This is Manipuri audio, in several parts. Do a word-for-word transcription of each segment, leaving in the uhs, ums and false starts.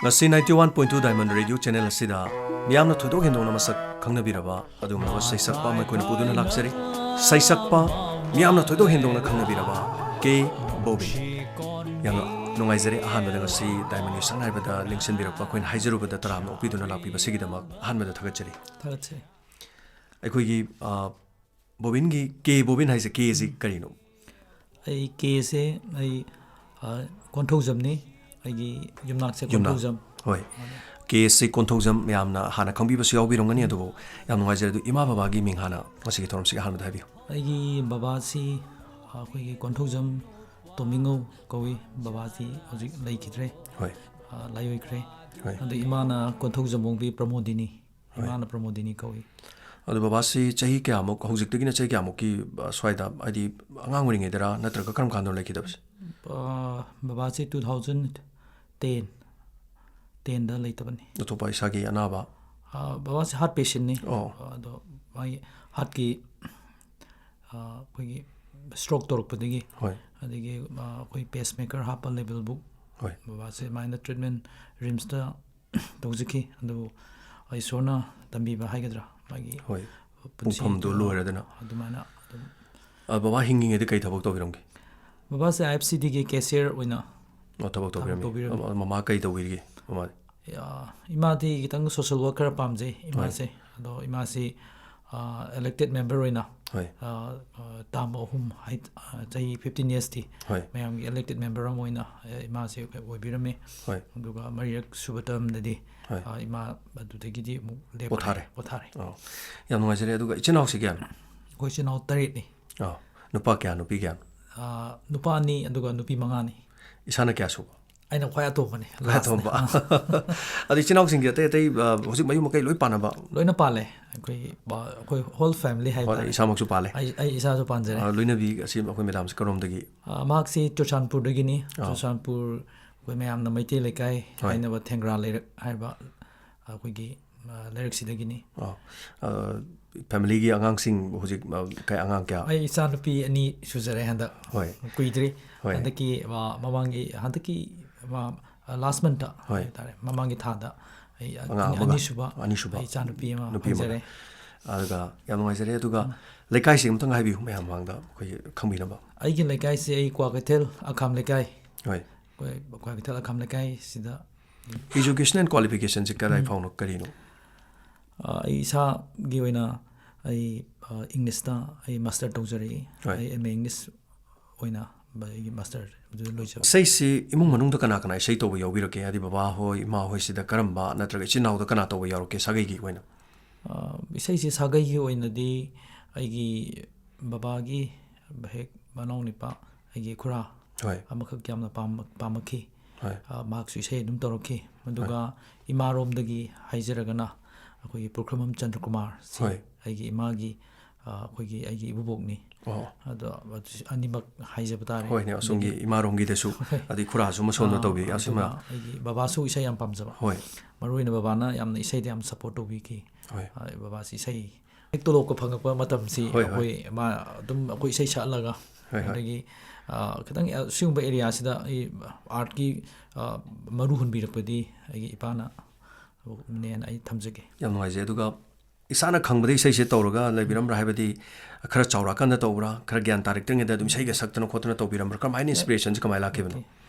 ꯉꯁꯤ ninety one point two Diamond Radio Channel ꯑꯁꯤꯗ ꯃꯤꯌꯥꯝꯅ ꯊꯣꯏꯗꯣꯛ ꯍꯦꯟꯗꯣꯛꯅ ꯃꯁꯛ ꯈꯪꯅꯕꯤꯔꯕ ꯑꯗꯨꯒꯨꯝꯂꯕ ꯁꯩꯁꯛꯄ ꯑꯃ ꯑꯩꯈꯣꯏꯅ ꯄꯨꯗꯨꯅ ꯂꯥꯛꯆꯔꯤ꯫ ꯁꯩꯁꯛꯄ ꯃꯤꯌꯥꯝꯅ ꯊꯣꯏꯗꯣꯛ ꯍꯦꯟꯗꯣꯛꯅ ꯈꯪꯅꯕꯤꯔꯕ ꯀꯦ ꯕꯣꯕꯤꯟ꯫ ꯌꯥꯝꯅ ꯅꯨꯡꯉꯥꯏꯖꯔꯦ, ꯑꯍꯥꯟꯕꯗ ꯉꯁꯤ Diamond News ꯁꯛꯅꯥꯏꯕꯗ ꯂꯦꯡꯁꯤꯟꯕꯤꯔꯛꯄ, ꯑꯩꯈꯣꯏꯅ ꯍꯥꯏꯖꯔꯨꯕꯗ ꯇꯔꯥꯝꯅ ꯑꯣꯛꯄꯤꯗꯨꯅ ꯂꯥꯛꯄꯤꯕꯁꯤꯒꯤꯗꯃꯛ ꯑꯍꯥꯟꯕꯗ ꯊꯥꯒꯠꯆꯔꯤ꯫ ꯊꯥꯒꯠꯆꯔꯤ꯫ ꯑꯩꯈꯣꯏꯒꯤ, ꯑ, ꯕꯣꯕꯤꯟꯒꯤ, ꯀꯦ ꯕꯣꯕꯤꯟ ꯍꯥꯏꯁꯦ, ꯀꯦ ꯁꯤ ꯀꯔꯤꯅꯣ? ꯑꯩ ꯀꯦꯁꯦ ꯑꯩ, ꯑ, ꯀꯣꯟꯊꯧꯖꯝꯅꯤ꯫ ꯑꯩꯒꯤ ꯌꯨꯝꯅꯥꯛꯁꯦ ꯌꯨꯝꯅꯥꯛ꯫ ꯀꯣꯟꯊꯧꯖꯝ꯫ ꯍꯣꯏ꯫ ꯀꯦ ꯁꯤ ꯀꯣꯟꯊꯧꯖꯝ ꯃꯌꯥꯝꯅ ꯍꯥꯟꯅ ꯈꯪꯕꯤꯕꯁꯨ ꯌꯥꯎꯕꯤꯔꯝꯒꯅꯤ, ꯑꯗꯨꯕꯨ ꯌꯥꯝ ꯅꯨꯡꯉꯥꯏꯖꯔꯦ꯫ ꯑꯗꯨ ꯏꯃꯥ ꯕꯕꯥꯒꯤ ꯃꯤꯡ ꯍꯥꯟꯅ ꯉꯁꯤꯒꯤ ꯊꯧꯔꯝꯁꯤꯒꯤ ꯑꯍꯥꯟꯕꯗ ꯍꯥꯏꯕꯤꯌꯨ꯫ ꯑꯩꯒꯤ ꯕꯕꯥꯁꯤ, ꯑ, ꯑꯩꯈꯣꯏꯒꯤ ꯀꯣꯟꯊꯧꯖꯝ ꯇꯣꯝꯕꯤꯉꯧ ꯀꯧꯏ꯫ ꯕꯕꯥꯁꯤ ꯍꯧꯖꯤꯛ ꯂꯩꯈꯤꯗ꯭ꯔꯦ꯫ ꯍꯣꯏ꯫ ꯑ, ꯂꯥꯏꯑꯣꯏꯈ꯭ꯔꯦ꯫ ꯍꯣꯏ꯫ ꯑꯗꯨ ꯏꯃꯥꯅ ꯀꯣꯟꯊꯧꯖꯝ ꯑꯣꯡꯕꯤ ꯄ꯭ꯔꯃꯣꯗꯤꯅꯤ꯫ ꯍꯣꯏ꯫ ꯏꯃꯥꯅ ꯄ꯭ꯔꯃꯣꯗꯤꯅꯤ ꯀꯧꯏ꯫ ꯑꯗꯣ ꯕꯕꯥꯁꯤ ꯆꯍꯤ ꯀꯌꯥꯃꯨꯛ, ꯍꯧꯖꯤꯛꯇꯒꯤꯅ ꯆꯍꯤ ꯀꯌꯥꯃꯨꯛꯀꯤ, ꯑ, ꯁ꯭ꯋꯥꯏꯗ, ꯍꯥꯏꯗꯤ ꯑꯉꯥꯡ ꯑꯣꯏꯔꯤꯉꯩꯗꯔꯥ ꯅꯠꯇ꯭ꯔꯒ ꯀꯔꯝ ꯀꯥꯟꯗꯅꯣ ꯂꯩꯈꯤꯗꯕꯁꯦ? ꯑ, ꯕꯕꯥꯁꯤ two thousand ten, tenꯗ ꯂꯩꯇꯕꯅꯤ꯫ ꯑꯇꯣꯞꯄ ꯏꯁꯥꯒꯤ ꯑꯅꯥꯕ? ꯑ, ꯕꯕꯥꯁꯤ heart patientꯅꯤ꯫ ꯑꯣ꯫ ꯑꯗꯣ ꯃꯥꯒꯤ heartꯀꯤ, ꯑ, ꯑꯩꯈꯣꯏꯒꯤ stroke ꯇꯧꯔꯛꯄꯗꯒꯤ, ꯍꯣꯏ꯫ ꯑꯗꯒꯤ, ꯑ, ꯑꯩꯈꯣꯏ pacemaker ꯍꯥꯞꯄ level ꯕꯨꯛ, ꯍꯣꯏ꯫ ꯕꯕꯥꯁꯦ ꯑꯗꯨꯃꯥꯏꯅ treatment RIMSꯇ ꯇꯧꯖꯈꯤ꯫ ꯑꯗꯨꯕꯨ ꯏꯁꯣꯔꯅ ꯇꯝꯕꯤꯕ ꯍꯥꯏꯒꯗ꯭ꯔꯥ, ꯃꯥꯒꯤ ꯍꯣꯏ꯫ ꯄꯨꯟꯁꯤ ꯄꯨꯡꯐꯝꯗꯨ ꯂꯣꯏꯔꯗꯅ꯫ ꯑꯗꯨꯃꯥꯏꯅ ꯑꯗꯨꯝ꯫ ꯑ, ꯕꯕꯥ ꯍꯤꯡꯉꯤꯉꯩꯗ ꯀꯩ ꯊꯕꯛ ꯇꯧꯕꯤꯔꯝꯒꯦ? ꯕꯕꯥꯁꯦ IFCDꯒꯤ cashier ꯑꯣꯏꯅ ꯑꯣ, ꯊꯕꯛ ꯊꯕꯛ ꯇꯧꯕꯤꯔꯝꯃꯤ꯫ ꯇꯧꯕꯤꯔꯝꯃꯤ꯫ ꯑ, ꯃꯃꯥ ꯀꯩ ꯇꯧꯕꯤꯔꯤꯒꯦ, ꯃꯃꯥꯗꯤ? ꯑ, ꯏꯃꯥꯗꯤ ꯈꯤꯇꯪ social work ꯈꯔ ꯄꯥꯝꯖꯩ, ꯍꯣꯏ꯫ ꯏꯃꯥꯁꯦ꯫ ꯑꯗꯣ ꯏꯃꯥꯁꯤ, ꯑ, elected member ꯑꯣꯏꯅ, ꯍꯣꯏ꯫ ꯑ, ꯑ, term ꯑꯍꯨꯝ ꯍꯥꯏ-, ꯑ, ꯆꯍꯤ fifteen yearsꯇꯤ ꯍꯣꯏ꯫ ꯃꯌꯥꯝꯒꯤ elected member ꯑꯃ ꯑꯣꯏꯅ, ꯑ, ꯏꯃꯥꯁꯦ ꯑꯣꯏꯕꯤꯔꯝꯃꯤ꯫ ꯍꯣꯏ꯫ ꯑꯗꯨꯒ ꯃꯔꯤꯔꯛ ꯁꯨꯕ termꯗꯗꯤ, ꯍꯣꯏ꯫ ꯑ, ꯏꯃꯥ ꯑꯗꯨꯗꯒꯤꯗꯤ ꯑꯃꯨꯛ ꯂꯦꯞꯈ꯭ꯔꯦ, ꯄꯣꯊꯥꯔꯦ꯫ ꯄꯣꯊꯥꯔꯦ꯫ ꯑꯣ꯫ ꯌꯥꯝ ꯅꯨꯡꯉꯥꯏꯖꯔꯦ꯫ ꯑꯗꯨꯒ ꯏꯆꯤꯟ ꯏꯅꯥꯎꯁꯤ ꯀꯌꯥꯅꯣ? ꯑꯩꯈꯣꯏ ꯏꯆꯤꯟ ꯏꯅꯥꯎ ꯇꯔꯦꯠꯅꯤ꯫ ꯑꯣ꯫ ꯅꯨꯄꯥ ꯀꯌꯥ, ꯅꯨꯄꯤ ꯀꯌꯥꯅꯣ? ꯑ, ꯅꯨꯄꯥ ꯑꯅꯤ, ꯑꯗꯨꯒ ꯅꯨꯄꯤ ꯃꯉꯥꯅꯤ꯫ ꯏꯁꯥꯅ ꯀꯌꯥ ꯁꯨꯕ? ꯑꯩꯅ ꯈ꯭ꯋꯥꯏ ꯑꯇꯣꯝꯕꯅꯤ, ꯈ꯭ꯋꯥꯏ lastꯅꯤ꯫ ꯑꯇꯣꯝꯕ꯫ ꯑꯗꯣ ꯏꯆꯤꯟ ꯏꯅꯥꯎꯁꯤꯡꯗꯤ ꯑꯇꯩ ꯑꯇꯩ, ꯑ, ꯍꯧꯖꯤꯛ ꯃꯌꯨꯝ ꯃꯀꯩ ꯂꯣꯏ ꯄꯥꯟꯅꯕ? ꯂꯣꯏꯅ ꯄꯥꯜꯂꯦ꯫ ꯑꯩꯈꯣꯏꯒꯤ ꯕꯥ-, ꯑꯩꯈꯣꯏ whole family ꯍꯣꯏ, ꯍꯥꯏꯇꯥꯔꯦ꯫ ꯏꯁꯥꯃꯛꯁꯨ ꯄꯥꯜꯂꯦ꯫ ꯑꯩ, ꯑꯩ ꯏꯁꯥꯁꯨ ꯄꯥꯟꯖꯔꯦ꯫ ꯑ, ꯂꯣꯏꯅꯕꯤ ꯑꯁꯤ ꯑꯩꯈꯣꯏ madamꯁꯦ ꯀꯔꯣꯝꯗꯒꯤ? ꯑ, ꯃꯍꯥꯛꯁꯤ ꯆꯨꯔꯆꯥꯟꯄꯨꯔꯗꯒꯤꯅꯤ꯫ ꯑꯥ꯫ ꯆꯨꯔꯆꯥꯟꯄꯨꯔ, ꯑꯩꯈꯣꯏ ꯃꯌꯥꯝꯅ ꯃꯩꯇꯩ ꯂꯩꯀꯥꯏ ꯍꯣꯏ꯫ ꯍꯥꯏꯅꯕ ꯊꯦꯡꯒ꯭ꯔꯥ ꯂꯩꯔꯛ ꯍꯥꯏꯕ ꯑꯩꯈꯣꯏꯒꯤ, ꯑ, ꯂꯩꯔꯛꯁꯤꯗꯒꯤꯅꯤ꯫ ꯑꯣ꯫ ꯑ, familyꯒꯤ ꯑꯉꯥꯡꯁꯤꯡ ꯍꯧꯖꯤꯛ, ꯑ, ꯀꯌꯥ, ꯑꯉꯥꯡ ꯀꯌꯥ? ꯑꯩ ꯏꯆꯥꯅꯨꯄꯤ ꯑꯅꯤ ꯁꯨꯖꯔꯦ ꯍꯟꯗꯛ꯫ ꯍꯣꯏ꯫ ꯀꯨꯏꯗ꯭ꯔꯤ꯫ ꯍꯣꯏ꯫ ꯍꯟꯗꯛꯀꯤ, ꯑ, ꯃꯃꯥꯡꯒꯤ, ꯍꯟꯗꯛꯀꯤ, ꯑ, ꯂꯥꯁ ꯃꯟꯠꯇ ꯍꯣꯏ꯫ ꯍꯥꯏꯇꯥꯔꯦ, ꯃꯃꯥꯡꯒꯤ ꯊꯥꯗ ꯑꯩ ꯑꯉꯥꯡ ꯑꯃꯒ꯫ ꯑꯅꯤꯁꯨꯕ ꯑꯅꯤꯁꯨꯕ꯫ ꯑꯩ ꯏꯆꯥꯅꯨꯄꯤ ꯑꯃ ꯅꯨꯄꯤ ꯑꯃꯒ꯫ ꯐꯪꯖꯔꯦ꯫ ꯑꯗꯨꯒ ꯌꯥꯝ ꯅꯨꯡꯉꯥꯏꯖꯔꯦ꯫ ꯑꯗꯨꯒ ꯂꯩꯀꯥꯏꯁꯤꯡ ꯑꯃꯇꯪ ꯍꯥꯏꯕꯤꯌꯨ, ꯃꯌꯥꯝ ꯃꯃꯥꯡꯗ ꯑꯩꯈꯣꯏꯒꯤ ꯈꯪꯕꯤꯅꯕ꯫ ꯑꯩꯒꯤ ꯂꯩꯀꯥꯏꯁꯦ ꯑꯩ ꯀ꯭ꯋꯥꯀꯩꯊꯦꯜ ꯑꯈꯥꯝ ꯂꯩꯀꯥꯏ, ꯍꯣꯏ꯫ ꯑꯩꯈꯣꯏ ꯀ꯭ꯋꯥꯀꯩꯊꯦꯜ ꯑꯈꯥꯝ ꯂꯩꯀꯥꯏꯁꯤꯗ Education and qualification ꯁꯦ ꯀꯗꯥꯏ ꯐꯥꯎꯅꯣ, ꯀꯔꯤꯅꯣ? ꯑ, ꯑꯩ ꯏꯁꯥꯒꯤ ꯑꯣꯏꯅ ꯑꯩ, ꯑ, ꯏꯪꯂꯤꯁꯇ ꯑꯩ ꯃꯥꯁꯇꯔ ꯇꯧꯖꯔꯛꯏ꯫ ꯍꯣꯏ꯫ ꯑꯩ ꯑꯦꯝ ꯑꯦ ꯏꯪꯂꯤꯁ ꯑꯣꯏꯅ ꯑꯩꯒꯤ ꯃꯥꯁꯇꯔ ꯑꯗꯨ ꯂꯣꯏꯖꯕ꯫ ꯏꯁꯩꯁꯤ ꯏꯃꯨꯡ ꯃꯅꯨꯡꯗ ꯀꯅꯥ ꯀꯅꯥ ꯏꯁꯩ ꯇꯧꯕ ꯌꯥꯎꯕꯤꯔꯛꯀꯦ? ꯍꯥꯏꯗꯤ ꯕꯕꯥ ꯍꯣꯏ, ꯏꯃꯥ ꯍꯣꯏꯁꯤꯗ ꯀꯔꯝꯕ, ꯅꯠꯇ꯭ꯔꯒ ꯏꯆꯤꯟ ꯏꯅꯥꯎꯗ ꯀꯅꯥ ꯇꯧꯕ ꯌꯥꯎꯔꯛꯀꯦ ꯁꯥꯒꯩꯒꯤ ꯑꯣꯏꯅ? ꯑ, ꯏꯁꯩꯁꯤ ꯁꯥꯒꯩꯒꯤ ꯑꯣꯏꯅꯗꯤ ꯑꯩꯒꯤ ꯕꯕꯥꯒꯤ ꯍꯦꯛ ꯃꯅꯥꯎ ꯅꯨꯄꯥ, ꯑꯩꯒꯤ ꯈꯨꯔꯥ ꯍꯣꯏ꯫ ꯑꯃꯈꯛ ꯌꯥꯝꯅ ꯄꯥꯝꯕ-, ꯄꯥꯝꯃꯛꯈꯤ꯫ ꯍꯣꯏ꯫ ꯑ, ꯃꯍꯥꯛꯁꯨ ꯏꯁꯩ ꯑꯗꯨꯝ ꯇꯧꯔꯛꯈꯤ꯫ ꯑꯗꯨꯒ ꯏꯃꯥꯔꯣꯝꯗꯒꯤ ꯍꯥꯏꯖꯔꯒꯅ ꯑꯩꯈꯣꯏꯒꯤ ꯄꯨꯈ꯭ꯔꯝꯕꯝ ꯆꯟꯗ꯭ꯔꯀꯨꯃꯥꯔ ꯁꯤ ꯍꯣꯏ꯫ ꯑꯩꯒꯤ ꯏꯃꯥꯒꯤ, ꯑ, ꯑꯩꯈꯣꯏꯒꯤ ꯑꯩꯒꯤ ꯏꯕꯨꯕꯣꯛꯅꯤ꯫ ꯑꯣ꯫ ꯑꯗꯣ ꯑꯗꯨ ꯑꯅꯤꯃꯛ ꯍꯥꯏꯖꯕ ꯇꯥꯔꯦ꯫ ꯍꯣꯏꯅꯦ, ꯑꯁꯣꯝꯒꯤ ꯑꯗꯒꯤ ꯏꯃꯥꯔꯣꯝꯒꯤꯗꯁꯨ, ꯍꯣꯏ꯫ ꯑꯗꯩ ꯈꯨꯔꯥꯁꯨ ꯑꯃ ꯁꯣꯝꯗ ꯑꯥ, ꯇꯧꯕꯤ, ꯑꯁꯤꯃ꯫ ꯑꯗꯨꯒ ꯑꯩꯒꯤ ꯕꯕꯥꯁꯨ ꯏꯁꯩ ꯌꯥꯝ ꯄꯥꯝꯖꯕ꯫ ꯍꯣꯏ꯫ ꯃꯔꯨ ꯑꯣꯏꯅ ꯕꯕꯥꯅ ꯌꯥꯝꯅ ꯏꯁꯩꯗ ꯌꯥꯝ ꯁꯞꯄꯣꯔꯠ ꯇꯧꯕꯤꯈꯤ꯫ ꯍꯣꯏ꯫ ꯑ, ꯕꯕꯥꯁꯤ ꯏꯁꯩ ꯍꯦꯛ ꯇꯣꯂꯣꯞꯀ ꯐꯪꯉꯛꯄ ꯃꯇꯝꯁꯤ ꯍꯣꯏ, ꯍꯣꯏ꯫ ꯑꯩꯈꯣꯏ ꯃꯥ ꯑꯗꯨꯝ ꯑꯩꯈꯣꯏ ꯏꯁꯩ ꯁꯛꯍꯜꯂꯒ, ꯍꯣꯏ, ꯍꯣꯏ꯫ ꯑꯗꯒꯤ, ꯑ, ꯈꯤꯇꯪ, ꯑ, ꯁꯤꯒꯨꯝꯕ ꯑꯦꯔꯤꯌꯥꯁꯤꯗ ꯑꯩ ꯑꯥꯔꯠꯀꯤ, ꯑ, ꯃꯔꯨ ꯍꯨꯟꯕꯤꯔꯛꯄꯗꯤ ꯑꯩꯒꯤ ꯏꯄꯥꯅ ꯅꯦꯅ ꯑꯩ ꯊꯝꯖꯒꯦ꯫ ꯌꯥꯝ ꯅꯨꯡꯉꯥꯏꯖꯩ꯫ ꯑꯗꯨꯒ ꯏꯁꯥꯅ ꯈꯪꯕꯗ ꯏꯁꯩꯁꯦ ꯇꯧꯔꯒ ꯂꯩꯕꯤꯔꯝꯕ꯭ꯔꯥ? ꯍꯥꯏꯕꯗꯤ ꯈꯔ ꯆꯥꯎꯔꯛꯑꯀꯥꯟꯗ ꯇꯧꯕ꯭ꯔꯥ? ꯈꯔ ꯒ꯭ꯌꯥꯟ ꯇꯥꯔꯛꯇ꯭ꯔꯤꯉꯩꯗ ꯑꯗꯨꯝ ꯏꯁꯩꯒ ꯁꯛꯇꯅ ꯈꯣꯠꯇꯅ ꯇꯧꯕꯤꯔꯝꯕ꯭ꯔꯥ? ꯀꯔꯝꯍꯥꯏꯅ inspiration ꯁꯦ ꯀꯃꯥꯏꯅ ꯂꯥꯛꯈꯤꯕꯅꯣ?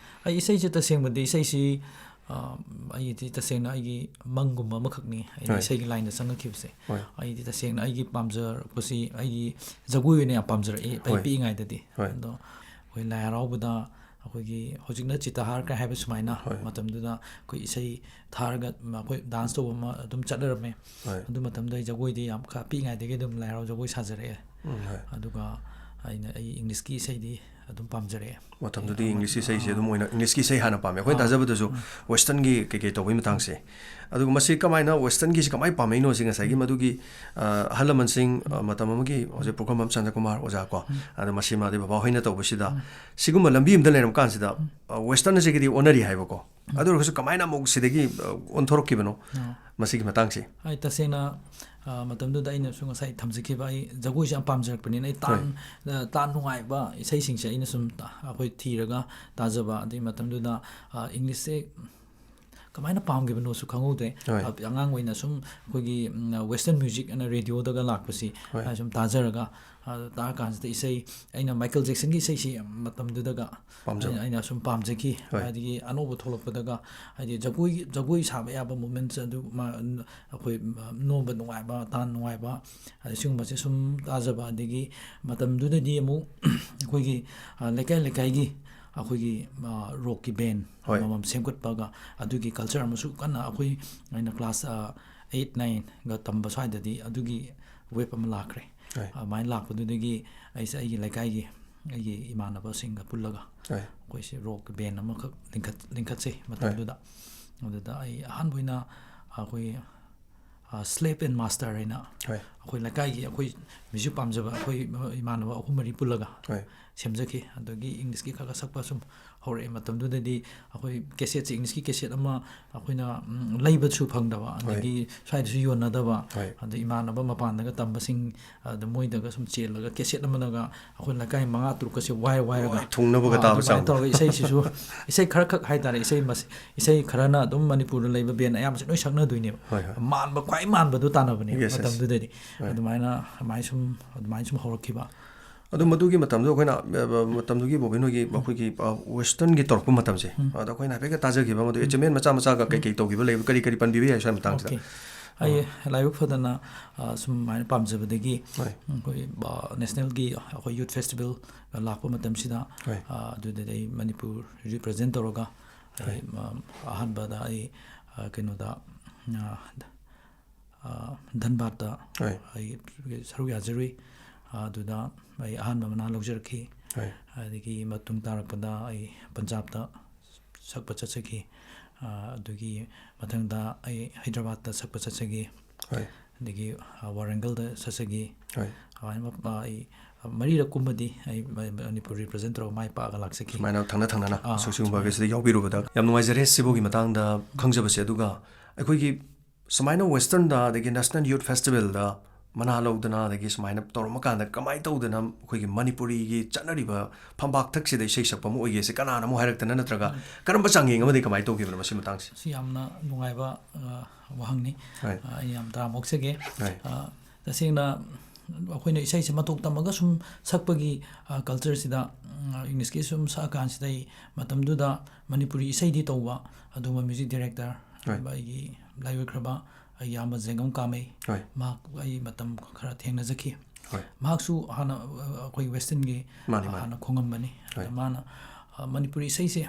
ꯑꯩ ꯏꯁꯩꯁꯦ ꯇꯁꯦꯡꯕꯗꯤ ꯏꯁꯩꯁꯤ, ꯑ, ꯑꯩꯒꯤꯗꯤ ꯇꯁꯦꯡꯅ ꯑꯩꯒꯤ ꯃꯪꯒꯨꯝꯕ ꯑꯃꯈꯛꯅꯤ, ꯑꯩꯅ ꯍꯣꯏ꯫ ꯏꯁꯩꯒꯤ ꯂꯥꯏꯟꯗ ꯆꯪꯉꯛꯈꯤꯕꯁꯦ꯫ ꯍꯣꯏ꯫ ꯑꯩꯗꯤ ꯇꯁꯦꯡꯅ ꯑꯩꯒꯤ ꯄꯥꯝꯖꯔꯛꯄꯁꯤ ꯑꯩꯒꯤ ꯖꯒꯣꯏ ꯑꯣꯏꯅ ꯌꯥꯝ ꯄꯥꯝꯖꯔꯛꯏ ꯑꯩ ꯍꯣꯏ꯫ ꯄꯤꯛꯏꯉꯩꯗꯗꯤ꯫ ꯍꯣꯏ꯫ ꯑꯗꯣ ꯑꯩꯈꯣꯏ ꯂꯥꯏ ꯍꯔꯥꯎꯕꯗ ꯑꯩꯈꯣꯏꯒꯤ ꯍꯧꯖꯤꯛꯅ ꯆꯤꯇꯍꯥꯔ ꯀꯥꯏ ꯍꯥꯏꯕ ꯁꯨꯃꯥꯏꯅ ꯍꯣꯏ꯫ ꯃꯇꯝꯗꯨꯗ ꯑꯩꯈꯣꯏ ꯏꯁꯩ ꯊꯥꯔꯒ ꯑꯩꯈꯣꯏ ꯗꯥꯟꯁ ꯇꯧꯕ ꯑꯃ ꯑꯗꯨꯝ ꯆꯠꯅꯔꯝꯃꯦ꯫ ꯍꯣꯏ꯫ ꯑꯗꯨ ꯃꯇꯝꯗ ꯑꯩ ꯖꯒꯣꯏꯗꯤ ꯌꯥꯝ ꯈꯔ ꯄꯤꯛꯏꯉꯩꯗꯒꯤ ꯑꯗꯨꯝ ꯂꯥꯏ ꯍꯔꯥꯎ ꯖꯒꯣꯏ ꯁꯥꯖꯔꯛꯑꯦ꯫ ꯎꯝ, ꯍꯣꯏ꯫ ꯑꯗꯨꯒ ꯑꯩꯅ ꯑꯩ ꯏꯪꯂꯤꯁꯀꯤ ꯏꯁꯩꯗꯤ ꯑꯗꯨꯝ ꯄꯥꯝꯖꯔꯛꯑꯦ꯫ ꯃꯇꯝꯗꯨꯗꯤ ꯑꯃ-, ꯏꯪꯂꯤꯁꯀꯤ ꯏꯁꯩꯁꯦ ꯑꯥ꯫ ꯑꯗꯨꯝ ꯑꯣꯏꯅ, ꯏꯪꯂꯤꯁꯀꯤ ꯏꯁꯩ ꯍꯥꯟꯅ ꯄꯥꯝꯃꯦ꯫ ꯑꯩꯈꯣꯏꯅ ꯑꯥ, ꯇꯥꯖꯕꯗꯁꯨ ꯑꯥ꯫ ꯋꯦꯁꯇꯔꯟꯒꯤ ꯀꯩꯀꯩ ꯇꯧꯕꯒꯤ ꯃꯇꯥꯡꯁꯦ꯫ ꯑꯗꯨꯒ ꯃꯁꯤ ꯀꯃꯥꯏꯅ ꯋꯦꯁꯇꯔꯟꯒꯤꯁꯤ ꯀꯃꯥꯏꯅ ꯄꯥꯝꯃꯛꯏꯅꯣ? ꯁꯤ ꯉꯁꯥꯏꯒꯤ ꯃꯗꯨꯒꯤ, ꯑ, ꯑꯍꯜ ꯂꯃꯟꯁꯤꯡ, ꯑ, ꯃꯇꯝ ꯑꯃꯒꯤ ꯍꯧꯖꯤꯛ ꯄꯨꯈ꯭ꯔꯝꯕꯝ ꯆꯟꯗ꯭ꯔꯀꯨꯃꯥꯔ ꯑꯣꯖꯥ ꯀꯣ, ꯑꯗ ꯃꯁꯤ ꯃꯥꯗꯤ ꯕꯕꯥ ꯍꯣꯏꯅ ꯇꯧꯕꯁꯤꯗ ꯁꯤꯒꯨꯝꯕ ꯂꯝꯕꯤ ꯑꯃꯗ ꯂꯩꯔꯝ ꯀꯥꯟꯁꯤꯗ, ꯑ, ꯋꯦꯁꯇꯔꯟ ꯑꯁꯤꯒꯤꯗꯤ ꯑꯣꯟꯅꯔꯤ ꯍꯥꯏꯕꯀꯣ꯫ ꯑꯗꯨ ꯑꯣꯏꯔꯒꯁꯨ ꯀꯃꯥꯏꯅ ꯑꯃꯨꯛ ꯁꯤꯗꯒꯤ, ꯑ, ꯑꯣꯟꯊꯣꯔꯛꯈꯤꯕꯅꯣ? ꯑꯥ꯫ ꯃꯁꯤꯒꯤ ꯃꯇꯥꯡꯁꯤ? ꯑꯩ ꯇꯁꯦꯡꯅ, ꯑ, ꯃꯇꯝꯗꯨꯗ ꯑꯩꯅꯁꯨ ꯉꯁꯥꯏ ꯊꯝꯖꯈꯤꯕ, ꯑꯩ ꯖꯒꯣꯏꯁꯦ ꯌꯥꯝ ꯄꯥꯝꯖꯔꯛꯄꯅꯤꯅ, ꯑꯩ ꯇꯥꯟ, ꯑ, ꯇꯥꯟ ꯅꯨꯡꯉꯥꯏꯕ ꯏꯁꯩꯁꯤꯡꯁꯦ ꯑꯩꯅ ꯁꯨꯝ ꯇ-, ꯑꯩꯈꯣꯏ ꯊꯤꯔꯒ ꯇꯥꯖꯕ, ꯑꯗꯩ ꯃꯇꯝꯗꯨꯗ, ꯑ, ꯏꯪꯂꯤꯁꯁꯦ ꯀꯃꯥꯏꯅ ꯄꯥꯝꯈꯤꯕꯅꯣꯁꯨ ꯈꯪꯍꯧꯗ꯭ꯔꯦ꯫ ꯍꯣꯏ꯫ ꯑ, ꯑꯉꯥꯡ ꯑꯣꯏꯅ ꯁꯨꯝ ꯑꯩꯈꯣꯏꯒꯤ, ꯎꯝ, western music ꯑꯅ ꯔꯦꯗꯤꯑꯣꯗꯒ ꯂꯥꯛꯄꯁꯤ, ꯍꯣꯏ꯫ ꯑ, ꯁꯨꯝ ꯇꯥꯖꯔꯒ, ꯑ, ꯇꯥꯔꯀꯥꯟꯁꯤꯗ ꯏꯁꯩ, ꯑꯩꯅ ꯃꯥꯏꯀꯦꯜ ꯖꯦꯛꯁꯟꯒꯤ ꯏꯁꯩꯁꯤ ꯃꯇꯝꯗꯨꯗꯒ ꯄꯥꯝꯖꯕ꯫ ꯑꯩꯅ, ꯑꯩꯅ ꯁꯨꯝ ꯄꯥꯝꯖꯈꯤ꯫ ꯍꯣꯏ꯫ ꯑꯗꯒꯤ ꯑꯅꯧꯕ ꯊꯣꯛꯂꯛꯄꯗꯒ, ꯍꯥꯏꯗꯤ ꯖꯒꯣꯏ, ꯖꯒꯣꯏ ꯁꯥꯕ ꯌꯥꯕ movements ꯑꯗꯨ ꯃ-, ꯑꯩꯈꯣꯏ, ꯃ-, ꯅꯣꯝꯕ ꯅꯨꯡꯉꯥꯏꯕ, ꯇꯥꯟ ꯅꯨꯡꯉꯥꯏꯕ, ꯑꯗꯩ ꯁꯤꯒꯨꯝꯕꯁꯦ ꯁꯨꯝ ꯇꯥꯖꯕ꯫ ꯑꯗꯒꯤ ꯃꯇꯝꯗꯨꯗꯗꯤ ꯑꯃꯨꯛ ꯑꯩꯈꯣꯏꯒꯤ, ꯑ, ꯂꯩꯀꯥꯏ ꯂꯩꯀꯥꯏꯒꯤ ꯑꯩꯈꯣꯏꯒꯤ, ꯑ, ꯔꯣꯛꯀꯤ ꯕꯦꯟ ꯍꯣꯏ꯫ ꯑꯃꯃꯝ ꯁꯦꯝꯒꯠꯄꯒ, ꯑꯗꯨꯒꯤ ꯀꯜꯆꯔ ꯑꯃꯁꯨ ꯀꯟꯅ ꯑꯩꯈꯣꯏ, ꯑꯩꯅ ꯀ꯭ꯂꯥꯁ, ꯑ, ꯑꯩꯠ, ꯅꯥꯏꯟꯒ ꯇꯝꯕ ꯁ꯭ꯋꯥꯏꯗꯗꯤ ꯑꯗꯨꯒꯤ ꯋꯦꯕ ꯑꯃ ꯂꯥꯛꯈ꯭ꯔꯦ꯫ ꯍꯣꯏ꯫ ꯑꯗꯨꯃꯥꯏꯅ ꯂꯥꯛꯄꯗꯨꯗꯒꯤ ꯑꯩꯁꯦ ꯑꯩꯒꯤ ꯂꯩꯀꯥꯏꯒꯤ ꯑꯩꯒꯤ ꯏꯃꯥꯟꯅꯕꯁꯤꯡꯒ ꯄꯨꯜꯂꯒ ꯍꯣꯏ꯫ ꯑꯩꯈꯣꯏꯁꯦ ꯔꯣꯛ ꯕꯦꯟ ꯑꯃꯈꯛ ꯂꯤꯡꯈꯠ-, ꯂꯤꯡꯈꯠꯆꯩ ꯃꯇꯝꯗꯨꯗ꯫ ꯑꯗꯨꯗ ꯑꯩ ꯑꯍꯥꯟꯕ ꯑꯣꯏꯅ ꯑꯩꯈꯣꯏ, ꯑ, ꯁ꯭ꯂꯦꯞ ꯑꯦꯟ ꯃꯥꯁꯇꯔ ꯍꯥꯏꯅ ꯍꯣꯏ꯫ ꯑꯩꯈꯣꯏ ꯂꯩꯀꯥꯏꯒꯤ ꯑꯩꯈꯣꯏ ꯃ꯭ꯌꯨꯖꯤꯛ ꯄꯥꯝꯖꯕ ꯑꯩꯈꯣꯏ ꯏꯃꯥꯟꯅꯕ ꯑꯍꯨꯝ ꯃꯔꯤ ꯄꯨꯜꯂꯒ ꯍꯣꯏ꯫ ꯁꯦꯝꯖꯈꯤ꯫ ꯑꯗꯒꯤ ꯏꯪꯂꯤꯁꯀꯤ ꯈꯔ ꯈꯔ ꯁꯛꯄ ꯁꯨꯝ ꯍꯧꯔꯛꯑꯦ꯫ ꯃꯇꯝꯗꯨꯗꯗꯤ ꯑꯩꯈꯣꯏ ꯀꯦꯁꯦꯠꯁꯦ, ꯏꯪꯂꯤꯁꯀꯤ ꯀꯦꯁꯦꯠ ꯑꯃ ꯑꯩꯈꯣꯏꯅ, ꯎꯝ, ꯂꯩꯕꯁꯨ ꯐꯪꯗꯕ, ꯍꯣꯏ꯫ ꯑꯗꯒꯤ ꯁ꯭ꯋꯥꯏꯗꯁꯨ ꯌꯣꯟꯅꯗꯕ, ꯍꯣꯏ꯫ ꯑꯗ ꯏꯃꯥꯟꯅꯕ ꯃꯄꯥꯟꯗꯒ ꯇꯝꯕꯁꯤꯡ, ꯑꯗ ꯃꯣꯏꯗꯒ ꯁꯨꯝ ꯆꯦꯜꯂꯒ ꯀꯦꯁꯦꯠ ꯑꯃꯗꯒ ꯑꯩꯈꯣꯏ ꯂꯩꯀꯥꯏ ꯃꯉꯥ ꯇꯔꯨꯛꯀꯁꯦ ꯋꯥꯏ ꯋꯥꯏꯔꯒ, ꯂꯣꯏ ꯊꯨꯡꯅꯕꯒ ꯑꯥ, ꯇꯥꯕ ꯑꯗꯨꯃꯥꯏꯅ ꯆꯥꯡꯗꯣ꯫ ꯇꯧꯔꯒ ꯏꯁꯩꯁꯤꯁꯨ, ꯏꯁꯩ ꯈꯔꯈꯛ ꯍꯥꯏꯇꯥꯔꯦ, ꯏꯁꯩ ꯃꯁ-, ꯏꯁꯩ ꯈꯔꯅ ꯑꯗꯨꯝ ꯃꯅꯤꯄꯨꯔꯗ ꯂꯩꯕ ꯕꯦꯟ ꯑꯌꯥꯝꯕꯁꯦ ꯂꯣꯏ ꯁꯛꯅꯗꯣꯏꯅꯦꯕ꯫ ꯍꯣꯏ, ꯍꯣꯏ꯫ ꯃꯥꯟꯕ, ꯈ꯭ꯋꯥꯏ ꯃꯥꯟꯕꯗꯣ ꯇꯥꯟꯅꯕꯅꯦꯕ Yes, yes. ꯃꯇꯝꯗꯨꯗꯗꯤ꯫ ꯍꯣꯏ꯫ ꯑꯗꯨꯃꯥꯏꯅ, ꯑꯗꯨꯃꯥꯏꯅ ꯁꯨꯝ, ꯑꯗꯨꯃꯥꯏꯅ ꯁꯨꯝ ꯍꯧꯔꯛꯈꯤꯕ꯫ ꯑꯗꯨ ꯃꯗꯨꯒꯤ ꯃꯇꯝꯗꯣ ꯑꯩꯈꯣꯏꯅ, ꯑ, ꯑ, ꯃꯇꯝꯗꯨꯒꯤ ꯕꯣꯕꯤꯟ ꯍꯣꯏꯒꯤ ꯑꯩꯈꯣꯏꯒꯤ, ꯑ, westernꯒꯤ ꯇꯧꯔꯛꯄ ꯃꯇꯝꯁꯦ, ꯎꯝ꯫ ꯑꯗ ꯑꯩꯈꯣꯏꯅ ꯍꯥꯏꯐꯦꯠꯀ ꯇꯥꯖꯈꯤꯕ, ꯃꯗꯨ achievement ꯃꯆꯥ ꯃꯆꯥꯒ ꯀꯩ ꯀꯩ ꯇꯧꯈꯤꯕ ꯂꯩꯕ, ꯀꯔꯤ ꯀꯔꯤ ꯄꯟꯕꯤꯕ ꯌꯥꯏ ꯁ꯭ꯋꯥꯏ ꯃꯇꯥꯡꯁꯤꯗ? Okay꯫ ꯑꯩ ꯂꯥꯏꯕꯛ ꯐꯗꯅ, ꯑ, ꯁꯨꯝ ꯑꯗꯨꯃꯥꯏꯅ ꯄꯥꯝꯖꯕꯗꯒꯤ, ꯍꯣꯏ꯫ ꯑꯩꯈꯣꯏ, ꯑ, nationalꯒꯤ ꯑꯩꯈꯣꯏ youth festival ꯂꯥꯛꯄ ꯃꯇꯝꯁꯤꯗ, ꯍꯣꯏ꯫ ꯑ, ꯑꯗꯨꯗꯗꯤ ꯑꯩ ꯃꯅꯤꯄꯨꯔ represent ꯇꯧꯔꯒ, ꯑꯩ, ꯍꯣꯏ꯫ ꯑ, ꯑꯍꯥꯟꯕꯗ ꯑꯩ, ꯑ, ꯀꯩꯅꯣꯗ, ꯑ, ꯑ, ꯙꯟꯕꯥꯗꯇ ꯍꯣꯏ꯫ ꯑꯩ ꯁꯔꯨꯛ ꯌꯥꯖꯔꯨꯏ꯫ ꯑꯗꯨꯗ ꯑꯩ ꯑꯍꯥꯟꯕ ꯃꯅꯥ ꯂꯧꯖꯔꯛꯈꯤ꯫ ꯍꯣꯏ꯫ ꯑꯗꯒꯤ ꯃꯇꯨꯡ ꯇꯥꯔꯛꯄꯗ ꯑꯩ ꯄꯟꯖꯥꯕꯇ ꯁꯛꯄ ꯆꯠꯆꯈꯤ꯫ ꯑ, ꯑꯗꯨꯒꯤ ꯃꯊꯪꯗ ꯑꯩ ꯍꯥꯏꯗ꯭ꯔꯕꯥꯗꯇ ꯁꯛꯄ ꯆꯠꯆꯈꯤ꯫ ꯍꯣꯏ꯫ ꯑꯗꯒꯤ, ꯑ, ꯋꯥꯔꯪꯒꯜꯗ ꯆꯠꯆꯈꯤ꯫ ꯍꯣꯏ꯫ ꯑꯗꯨꯃꯥꯏꯅ ꯃ-, ꯑꯩ ꯃꯔꯤꯔꯛ ꯀꯨꯝꯕꯗꯤ ꯑꯩ ꯃ-, ꯃꯅꯤꯄꯨꯔ represent ꯇꯧꯔꯒ ꯃꯥꯏ ꯄꯥꯛꯑꯒ ꯂꯥꯛꯆꯈꯤ꯫ ꯁꯨꯃꯥꯏꯅ ꯊꯪꯅ ꯊꯪꯅꯅ ꯑꯥ, ꯁꯨ-, ꯁꯤꯒꯨꯝꯕ ꯁꯨꯃꯥꯏꯅ꯫ ꯁꯤꯗ ꯌꯥꯎꯕꯤꯔꯨꯕꯗ ꯌꯥꯝ ꯅꯨꯡꯉꯥꯏꯖꯔꯦ꯫ ꯁꯤꯐꯥꯎꯒꯤ ꯃꯇꯥꯡꯗ ꯈꯪꯖꯕꯁꯦ꯫ ꯑꯗꯨꯒ ꯑꯩꯈꯣꯏꯒꯤ ꯁꯨꯃꯥꯏꯅ ꯋꯦꯁꯇꯔꯟꯗ ꯑꯗꯒꯤ ꯅꯦꯁꯅꯦꯜ ꯌꯨꯠ ꯐꯦꯁꯇꯤꯚꯦꯜꯗ ꯃꯅꯥ ꯂꯧꯗꯅ ꯑꯗꯒꯤ ꯁꯨꯃꯥꯏꯅ ꯇꯧꯔꯝꯃꯀꯥꯟꯗ ꯀꯃꯥꯏꯅ ꯇꯧꯗꯅ ꯑꯩꯈꯣꯏꯒꯤ ꯃꯅꯤꯄꯨꯔꯤꯒꯤ ꯆꯠꯅꯔꯤꯕ ꯐꯝꯕꯥꯛ ꯊꯛꯁꯤꯗ ꯏꯁꯩ ꯁꯛꯄ ꯑꯃ ꯑꯣꯏꯒꯦꯁꯦ ꯀꯅꯥꯅ ꯑꯃꯨꯛ ꯍꯥꯏꯔꯛꯇꯅ ꯅꯠꯇ꯭ꯔꯒ ꯀꯔꯝꯕ ꯆꯥꯡꯌꯦꯡ ꯑꯃꯗꯤ ꯀꯃꯥꯏꯅ ꯇꯧꯈꯤꯕꯅꯣ ꯃꯁꯤ ꯃꯇꯥꯡꯁꯦ? ꯁꯤ ꯌꯥꯝꯅ ꯅꯨꯡꯉꯥꯏꯕ, ꯑ, ꯋꯥꯍꯪꯅꯤ꯫ ꯍꯣꯏ꯫ ꯑ, ꯑꯩ ꯌꯥꯝ ꯇꯔꯥꯝꯅ ꯑꯣꯛꯆꯒꯦ꯫ ꯍꯣꯏ꯫ ꯑ, ꯇꯁꯦꯡꯅ ꯑꯩꯈꯣꯏꯅ ꯏꯁꯩꯁꯦ ꯃꯇꯧ ꯇꯝꯃꯒ ꯁꯨꯝ ꯁꯛꯄꯒꯤ, ꯑ, ꯀꯜꯆꯔꯁꯤꯗ, ꯎꯝ, ꯏꯪꯂꯤꯁꯀꯤ ꯁꯨꯝ ꯁꯛꯑꯀꯥꯟꯁꯤꯗ ꯑꯩ ꯃꯇꯝꯗꯨꯗ ꯃꯅꯤꯄꯨꯔꯤ ꯏꯁꯩꯗꯤ ꯇꯧꯕ, ꯑꯗꯨꯒꯨꯝꯕ ꯃ꯭ꯌꯨꯖꯤꯛ ꯗꯤꯔꯦꯛꯇꯔ, ꯍꯣꯏ꯫ ꯑꯩꯒꯤ ꯂꯥꯏꯑꯣꯏꯈ꯭ꯔꯕ ꯑꯩꯒꯤ ꯏꯌꯥꯝꯕ ꯖꯦꯡꯒꯝ ꯀꯥꯃꯩ, ꯍꯣꯏ꯫ ꯃꯍꯥꯛ ꯑꯩ ꯃꯇꯝ ꯈꯔ ꯊꯦꯡꯅꯖꯈꯤ꯫ ꯍꯣꯏ꯫ ꯃꯍꯥꯛꯁꯨ ꯍꯥꯟꯅ, ꯑ, ꯑꯩꯈꯣꯏ ꯋꯦꯁꯇꯔꯟꯒꯤ ꯃꯥꯅꯤ, ꯃꯥꯅꯤ꯫ ꯍꯥꯟꯅ ꯈꯣꯡꯉꯝꯕꯅꯤ꯫ ꯍꯣꯏ꯫ ꯑꯗ ꯃꯥꯅ, ꯑ, ꯃꯅꯤꯄꯨꯔꯤ ꯏꯁꯩꯁꯦ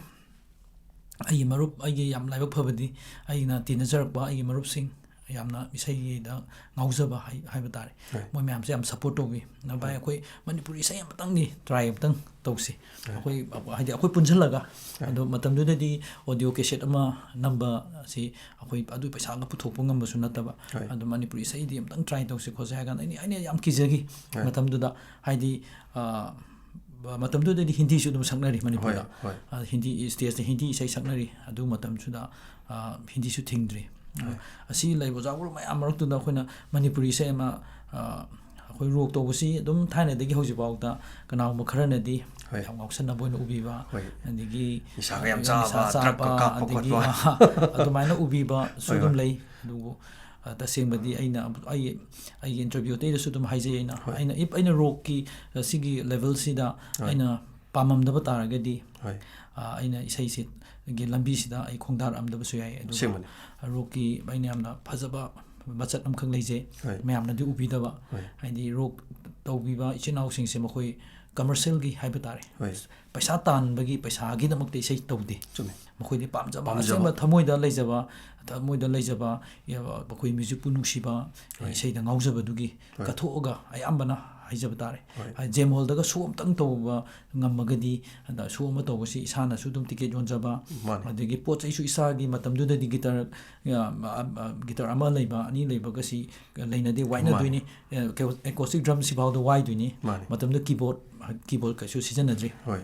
ꯑꯩꯒꯤ ꯃꯔꯨꯞ, ꯑꯩꯒꯤ ꯌꯥꯝ ꯂꯥꯏꯕꯛ ꯐꯕꯗꯤ ꯑꯩꯅ ꯇꯤꯟꯅꯖꯔꯛꯄ ꯑꯩꯒꯤ ꯃꯔꯨꯞꯁꯤꯡ ꯌꯥꯝꯅ ꯏꯁꯩꯒꯤꯗ ꯉꯥꯎꯖꯕ ꯍꯥꯏ-, ꯍꯥꯏꯕ ꯇꯥꯔꯦ꯫ ꯍꯣꯏ꯫ ꯃꯣꯏ ꯃꯌꯥꯝꯁꯦ ꯌꯥꯝ ꯁꯞꯄꯣꯔꯠ ꯇꯧꯕꯤ꯫ ꯅ ꯚꯥꯏ, ꯍꯣꯏ꯫ ꯑꯩꯈꯣꯏ ꯃꯅꯤꯄꯨꯔꯤ ꯏꯁꯩ ꯑꯃꯇꯪꯗꯤ ꯇ꯭ꯔꯥꯏ ꯑꯃꯇꯪ ꯇꯧꯁꯤ꯫ ꯍꯣꯏ꯫ ꯑꯩꯈꯣꯏ, ꯍꯥꯏꯗꯤ ꯑꯩꯈꯣꯏ ꯄꯨꯟꯁꯤꯜꯂꯒ꯫ ꯍꯣꯏ꯫ ꯑꯗꯣ ꯃꯇꯝꯗꯨꯗꯗꯤ ꯑꯣꯗꯤꯑꯣ ꯀꯦꯁꯦꯠ ꯑꯃ ꯅꯝꯕ ꯑꯁꯤ ꯑꯩꯈꯣꯏ ꯑꯗꯨ ꯄꯩꯁꯥꯒ ꯄꯨꯊꯣꯛꯄ ꯉꯝꯕꯁꯨ ꯅꯠꯇꯕ꯫ ꯍꯣꯏ꯫ ꯑꯗꯣ ꯃꯅꯤꯄꯨꯔꯤ ꯏꯁꯩꯗꯤ ꯑꯃꯇꯪ ꯇ꯭ꯔꯥꯏ ꯇꯧꯁꯤ ꯈꯣꯠꯁꯤ ꯍꯥꯏ ꯀꯥꯟꯗ ꯑꯩꯅ, ꯑꯩꯅ ꯌꯥꯝ ꯀꯤꯖꯈꯤ꯫ ꯍꯣꯏ꯫ ꯃꯇꯝꯗꯨꯗ ꯍꯥꯏꯗꯤ, ꯑ, ꯃꯇꯝꯗꯨꯗꯗꯤ ꯍꯤꯟꯗꯤꯁꯨ ꯑꯗꯨꯝ ꯁꯛꯅꯔꯤ ꯃꯅꯤꯄꯨꯔꯗ꯫ ꯍꯣꯏ, ꯍꯣꯏ꯫ ꯑ, ꯍꯤꯟꯗꯤ ꯁ꯭ꯇꯦꯖꯇ ꯍꯤꯟꯗꯤ ꯏꯁꯩ ꯁꯛꯅꯔꯤ꯫ ꯑꯗꯨ ꯃꯇꯝꯁꯨꯗ, ꯑ, ꯍꯤꯟꯗꯤꯁꯨ ꯊꯤꯡꯗ꯭ꯔꯤ꯫ ꯍꯣꯏ꯫ ꯑꯁꯤ ꯂꯩꯕ ꯑꯣꯖꯥ ꯒꯨꯔꯨ ꯃꯌꯥꯝ ꯃꯔꯛꯇꯨꯗ ꯑꯩꯈꯣꯏꯅ ꯃꯅꯤꯄꯨꯔꯤ ꯏꯁꯩ ꯑꯃ, ꯑ, ꯑꯩꯈꯣꯏ ꯔꯣꯛ ꯇꯧꯕꯁꯤ ꯑꯗꯨꯝ ꯊꯥꯏꯅꯗꯒꯤ ꯍꯧꯖꯤꯛꯐꯥꯎꯗ ꯀꯅꯥꯒꯨꯝꯕ ꯈꯔꯅꯗꯤ ꯍꯣꯏ꯫ ꯌꯥꯝ ꯉꯥꯎꯁꯟꯅꯕ ꯑꯣꯏꯅ ꯎꯕꯤꯕ, ꯍꯣꯏ꯫ ꯑꯗꯒꯤ ꯅꯤꯁꯥꯒ ꯌꯥꯝ ꯅꯤꯁꯥ ꯆꯥꯕ, ꯆꯥꯕ, ꯗ꯭ꯔꯒꯀ ꯀꯥꯞꯄ ꯑꯗꯒꯤ, ꯈꯣꯠꯄ꯫ ꯑ, ꯑꯗꯨꯃꯥꯏꯅ ꯎꯕꯤꯕꯁꯨ ꯍꯣꯏ, ꯑꯗꯨꯝ ꯍꯣꯏ꯫ ꯂꯩ꯫ ꯑꯗꯨꯕꯨ, ꯑ, ꯇꯁꯦꯡꯕꯗꯤ ꯑꯩꯅ, ꯑꯩ, ꯑꯩꯒꯤ ꯏꯟꯇꯔꯚ꯭ꯌꯨ ꯑꯇꯩꯗꯁꯨ ꯑꯗꯨꯝ ꯍꯥꯏꯖꯩ ꯑꯩꯅ, ꯍꯣꯏ꯫ ꯑꯩꯅ, if ꯑꯩꯅ ꯔꯣꯛꯀꯤ, ꯑ, ꯁꯤꯒꯤ ꯂꯦꯚꯦꯜꯁꯤꯗ ꯍꯣꯏ꯫ ꯑꯩꯅ ꯄꯥꯝꯃꯝꯗꯕ ꯇꯥꯔꯒꯗꯤ, ꯍꯣꯏ꯫ ꯑ, ꯑꯩꯅ ꯏꯁꯩꯁꯤꯒꯤ ꯂꯝꯕꯤꯁꯤꯗ ꯑꯩ ꯈꯣꯡꯗꯥꯔꯛꯑꯝꯗꯕꯁꯨ ꯌꯥꯏ꯫ ꯑꯗꯨꯒ ꯑꯁꯦꯡꯕꯅꯤ꯫ ꯔꯣꯛꯀꯤ ꯑꯩꯅ ꯌꯥꯝꯅ ꯐꯖꯕ ꯃꯆꯠ ꯑꯃꯈꯛ ꯂꯩꯖꯩ, ꯍꯣꯏ꯫ ꯃꯌꯥꯝꯅꯗꯤ ꯎꯕꯤꯗꯕ, ꯍꯣꯏ꯫ ꯍꯥꯏꯗꯤ ꯔꯣꯛ ꯇꯧꯕꯤꯕ ꯏꯆꯤꯟ ꯏꯅꯥꯎꯁꯤꯡꯁꯦ ꯃꯈꯣꯏ ꯀꯃꯔꯁꯤꯌꯦꯜꯒꯤ ꯍꯥꯏꯕ ꯇꯥꯔꯦ, ꯍꯣꯏ꯫ ꯄꯩꯁꯥ ꯇꯥꯟꯕꯒꯤ, ꯄꯩꯁꯥꯒꯤꯗꯃꯛꯇ ꯏꯁꯩ ꯇꯧꯗꯦ꯫ ꯆꯨꯝꯃꯤ꯫ ꯃꯈꯣꯏꯗꯤ ꯄꯥꯝꯖꯕ, ꯄꯥꯝꯖꯕ꯫ ꯑꯁꯦꯡꯕ ꯊꯃꯣꯏꯗ ꯂꯩꯖꯕ, ꯊꯃꯣꯏꯗ ꯂꯩꯖꯕ, ꯑꯩꯈꯣꯏ ꯃ꯭ꯌꯨꯖꯤꯛꯄꯨ ꯅꯨꯡꯁꯤꯕ, ꯍꯣꯏ꯫ ꯏꯁꯩꯗ ꯉꯥꯎꯖꯕꯗꯨꯒꯤ ꯍꯣꯏ꯫ ꯀꯠꯊꯣꯛꯑꯒ ꯑꯌꯥꯝꯕꯅ ꯍꯥꯏꯖꯕ ꯇꯥꯔꯦ꯫ ꯍꯣꯏ꯫ ꯖꯦꯝ ꯍꯣꯜꯗꯒ ꯁꯣ ꯑꯃꯇꯪ ꯇꯧꯕ ꯉꯝꯃꯒꯗꯤ, ꯑꯗ ꯁꯣ ꯑꯃ ꯇꯧꯕꯁꯤ ꯏꯁꯥꯅꯁꯨ ꯑꯗꯨꯝ ꯇꯤꯀꯦꯠ ꯌꯣꯟꯖꯕ, ꯃꯥꯅꯤ꯫ ꯑꯗꯒꯤ ꯄꯣꯠ ꯆꯩꯁꯨ ꯏꯁꯥꯒꯤ ꯃꯇꯝꯗꯨꯗꯗꯤ ꯒꯤꯇꯔ, ꯑ, ꯑ, ꯑ, ꯒꯤꯇꯔ ꯑꯃ ꯂꯩꯕ, ꯑꯅꯤ ꯂꯩꯕꯒꯁꯤ ꯂꯩꯅꯗꯦ, ꯋꯥꯏꯅꯗꯣꯏꯅꯤ꯫ ꯃꯥꯅꯤ꯫ ꯑꯦ, ꯀꯦ-, ꯑꯦꯀꯣꯁꯇꯤꯛ ꯗ꯭ꯔꯝꯁꯤ ꯐꯥꯎꯗ ꯋꯥꯏꯗꯣꯏꯅꯤ꯫ ꯃꯥꯅꯤ꯫ ꯃꯇꯝꯗꯨꯗ ꯀꯤꯕꯣꯔꯗ, ꯀꯤꯕꯣꯔꯗ ꯀꯩꯁꯨ ꯁꯤꯖꯤꯟꯅꯗ꯭ꯔꯤ꯫ ꯍꯣꯏ꯫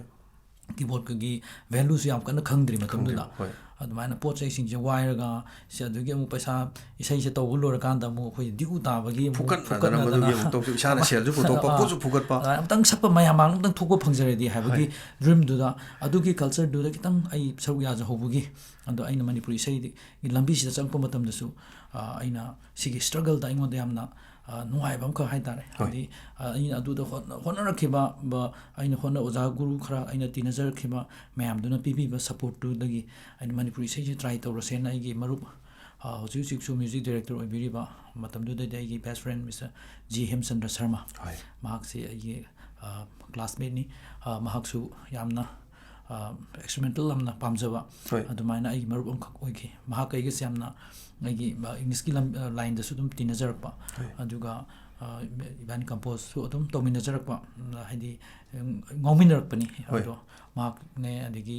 ꯀꯤꯕꯣꯔꯗꯀꯒꯤ ꯚꯦꯂꯨꯁꯨ ꯌꯥꯝ ꯀꯟꯅ ꯈꯪꯗ꯭ꯔꯤ ꯃꯇꯝꯗꯨꯗ꯫ ꯍꯣꯏ꯫ ꯑꯗꯨꯃꯥꯏꯅ ꯄꯣꯠ ꯆꯩꯁꯤꯡꯁꯦ ꯋꯥꯏꯔꯒ, ꯁꯤ ꯑꯗꯨꯒꯤ ꯑꯃꯨꯛ ꯄꯩꯁꯥ, ꯏꯁꯩꯁꯦ ꯇꯧꯕ ꯂꯣꯏꯔꯀꯥꯟꯗ ꯑꯃꯨꯛ ꯑꯩꯈꯣꯏ ꯗ꯭ꯌꯨ ꯇꯥꯕꯒꯤ ꯑꯃꯨꯛ ꯐꯨꯀꯠꯅꯗꯅ ꯐꯨꯀꯠꯅꯗꯅ, ꯑꯗꯨꯒꯤ ꯑꯃꯨꯛ ꯇꯧꯊꯣꯛ-, ꯏꯁꯥꯅ ꯁꯦꯜꯁꯨ ꯄꯨꯊꯣꯛꯄ, ꯑꯥ, ꯄꯣꯠꯁꯨ ꯐꯨꯒꯠꯄ꯫ ꯑꯥ, ꯑꯃꯨꯛꯇꯪ ꯁꯛꯄ, ꯃꯌꯥꯝ ꯃꯥꯡꯗ ꯑꯃꯨꯛꯇꯪ ꯊꯣꯛꯄ ꯐꯪꯖꯔꯗꯤ ꯍꯥꯏꯕꯒꯤ ꯍꯣꯏ꯫ ꯗ꯭ꯔꯤꯝꯗꯨꯗ, ꯑꯗꯨꯒꯤ ꯀꯜꯆꯔꯗꯨꯗ ꯈꯤꯇꯪ ꯑꯩ ꯁꯔꯨꯛ ꯌꯥꯖꯍꯧꯕꯒꯤ, ꯑꯗꯣ ꯑꯩꯅ ꯃꯅꯤꯄꯨꯔꯤ ꯏꯁꯩꯒꯤ ꯂꯝꯕꯤꯁꯤꯗ ꯆꯪꯉꯛꯄ ꯃꯇꯝꯗꯁꯨ, ꯑꯥ, ꯑꯩꯅ ꯁꯤꯒꯤ ꯁ꯭ꯇ꯭ꯔꯒꯜꯗ ꯑꯩꯉꯣꯟꯗ ꯌꯥꯝꯅ, ꯑꯥ, ꯅꯨꯡꯉꯥꯏꯕ ꯑꯃꯈꯛ ꯍꯥꯏ ꯇꯥꯔꯦ꯫ ꯍꯣꯏ꯫ ꯍꯥꯏꯗꯤ, ꯑꯥ, ꯑꯩꯅ ꯑꯗꯨꯗ ꯍꯣꯠꯅ-, ꯍꯣꯠꯅꯔꯛꯈꯤꯕ, ꯕ-, ꯑꯩꯅ ꯍꯣꯠꯅ-, ꯑꯣꯖꯥ ꯒꯨꯔꯨ ꯈꯔ ꯑꯩꯅ ꯇꯤꯟꯅꯖꯔꯛꯈꯤꯕ ꯃꯌꯥꯝꯗꯨꯅ ꯄꯤꯕꯤꯕ ꯁꯄꯣꯔꯠꯇꯨꯗꯒꯤ ꯑꯩꯅ ꯃꯅꯤꯄꯨꯔꯤ ꯏꯁꯩꯁꯦ ꯇ꯭ꯔꯥꯏ ꯇꯧꯔꯁꯦꯅ ꯑꯩꯒꯤ ꯃꯔꯨꯞ, ꯑꯥ, ꯍꯧꯖꯤꯛ ꯍꯧꯖꯤꯛꯁꯨ ꯃ꯭ꯌꯨꯖꯤꯛ ꯗꯥꯏꯔꯦꯛꯇꯔ ꯑꯣꯏꯕꯤꯔꯤꯕ, ꯃꯇꯝꯗꯨꯗꯗꯤ ꯑꯩꯒꯤ best friend mister G Hemchandra Sharma, ꯍꯣꯏ꯫ ꯃꯍꯥꯛꯁꯤ ꯑꯩꯒꯤ, ꯑꯥ, ꯀ꯭ꯂꯥꯁꯃꯦꯠꯅꯤ꯫ ꯑꯥ, ꯃꯍꯥꯛꯁꯨ ꯌꯥꯝꯅ, ꯑꯥ, ꯑꯦꯛꯁꯄꯦꯔꯤꯃꯦꯟꯇꯦꯜ ꯌꯥꯝꯅ ꯄꯥꯝꯖꯕ, ꯍꯣꯏ꯫ ꯑꯗꯨꯃꯥꯏꯅ ꯑꯩꯒꯤ ꯃꯔꯨꯞ ꯑꯃꯈꯛ ꯑꯣꯏꯈꯤ꯫ ꯃꯍꯥꯛ ꯑꯩꯒꯁꯦ ꯌꯥꯝꯅ ꯑꯩꯒꯤ, ꯑꯥ, ꯏꯪꯂꯤꯁꯀꯤ ꯂꯝ-, ꯑꯥ, ꯂꯥꯏꯟꯗꯁꯨ ꯑꯗꯨꯝ ꯇꯤꯟꯅꯖꯔꯛꯄ, ꯍꯣꯏ꯫ ꯑꯗꯨꯒ, ꯑꯥ, ꯏꯕꯥꯅꯤ ꯀꯝꯄꯣꯖꯁꯨ ꯑꯗꯨꯝ ꯇꯧꯃꯤꯟꯅꯖꯔꯛꯄ, ꯎꯝ, ꯍꯥꯏꯗꯤ, ꯎꯝ, ꯉꯥꯎꯃꯤꯟꯅꯔꯛꯄꯅꯤ꯫ ꯍꯣꯏ꯫ ꯑꯗꯣ ꯃꯍꯥꯛꯅꯦ, ꯑꯗꯒꯤ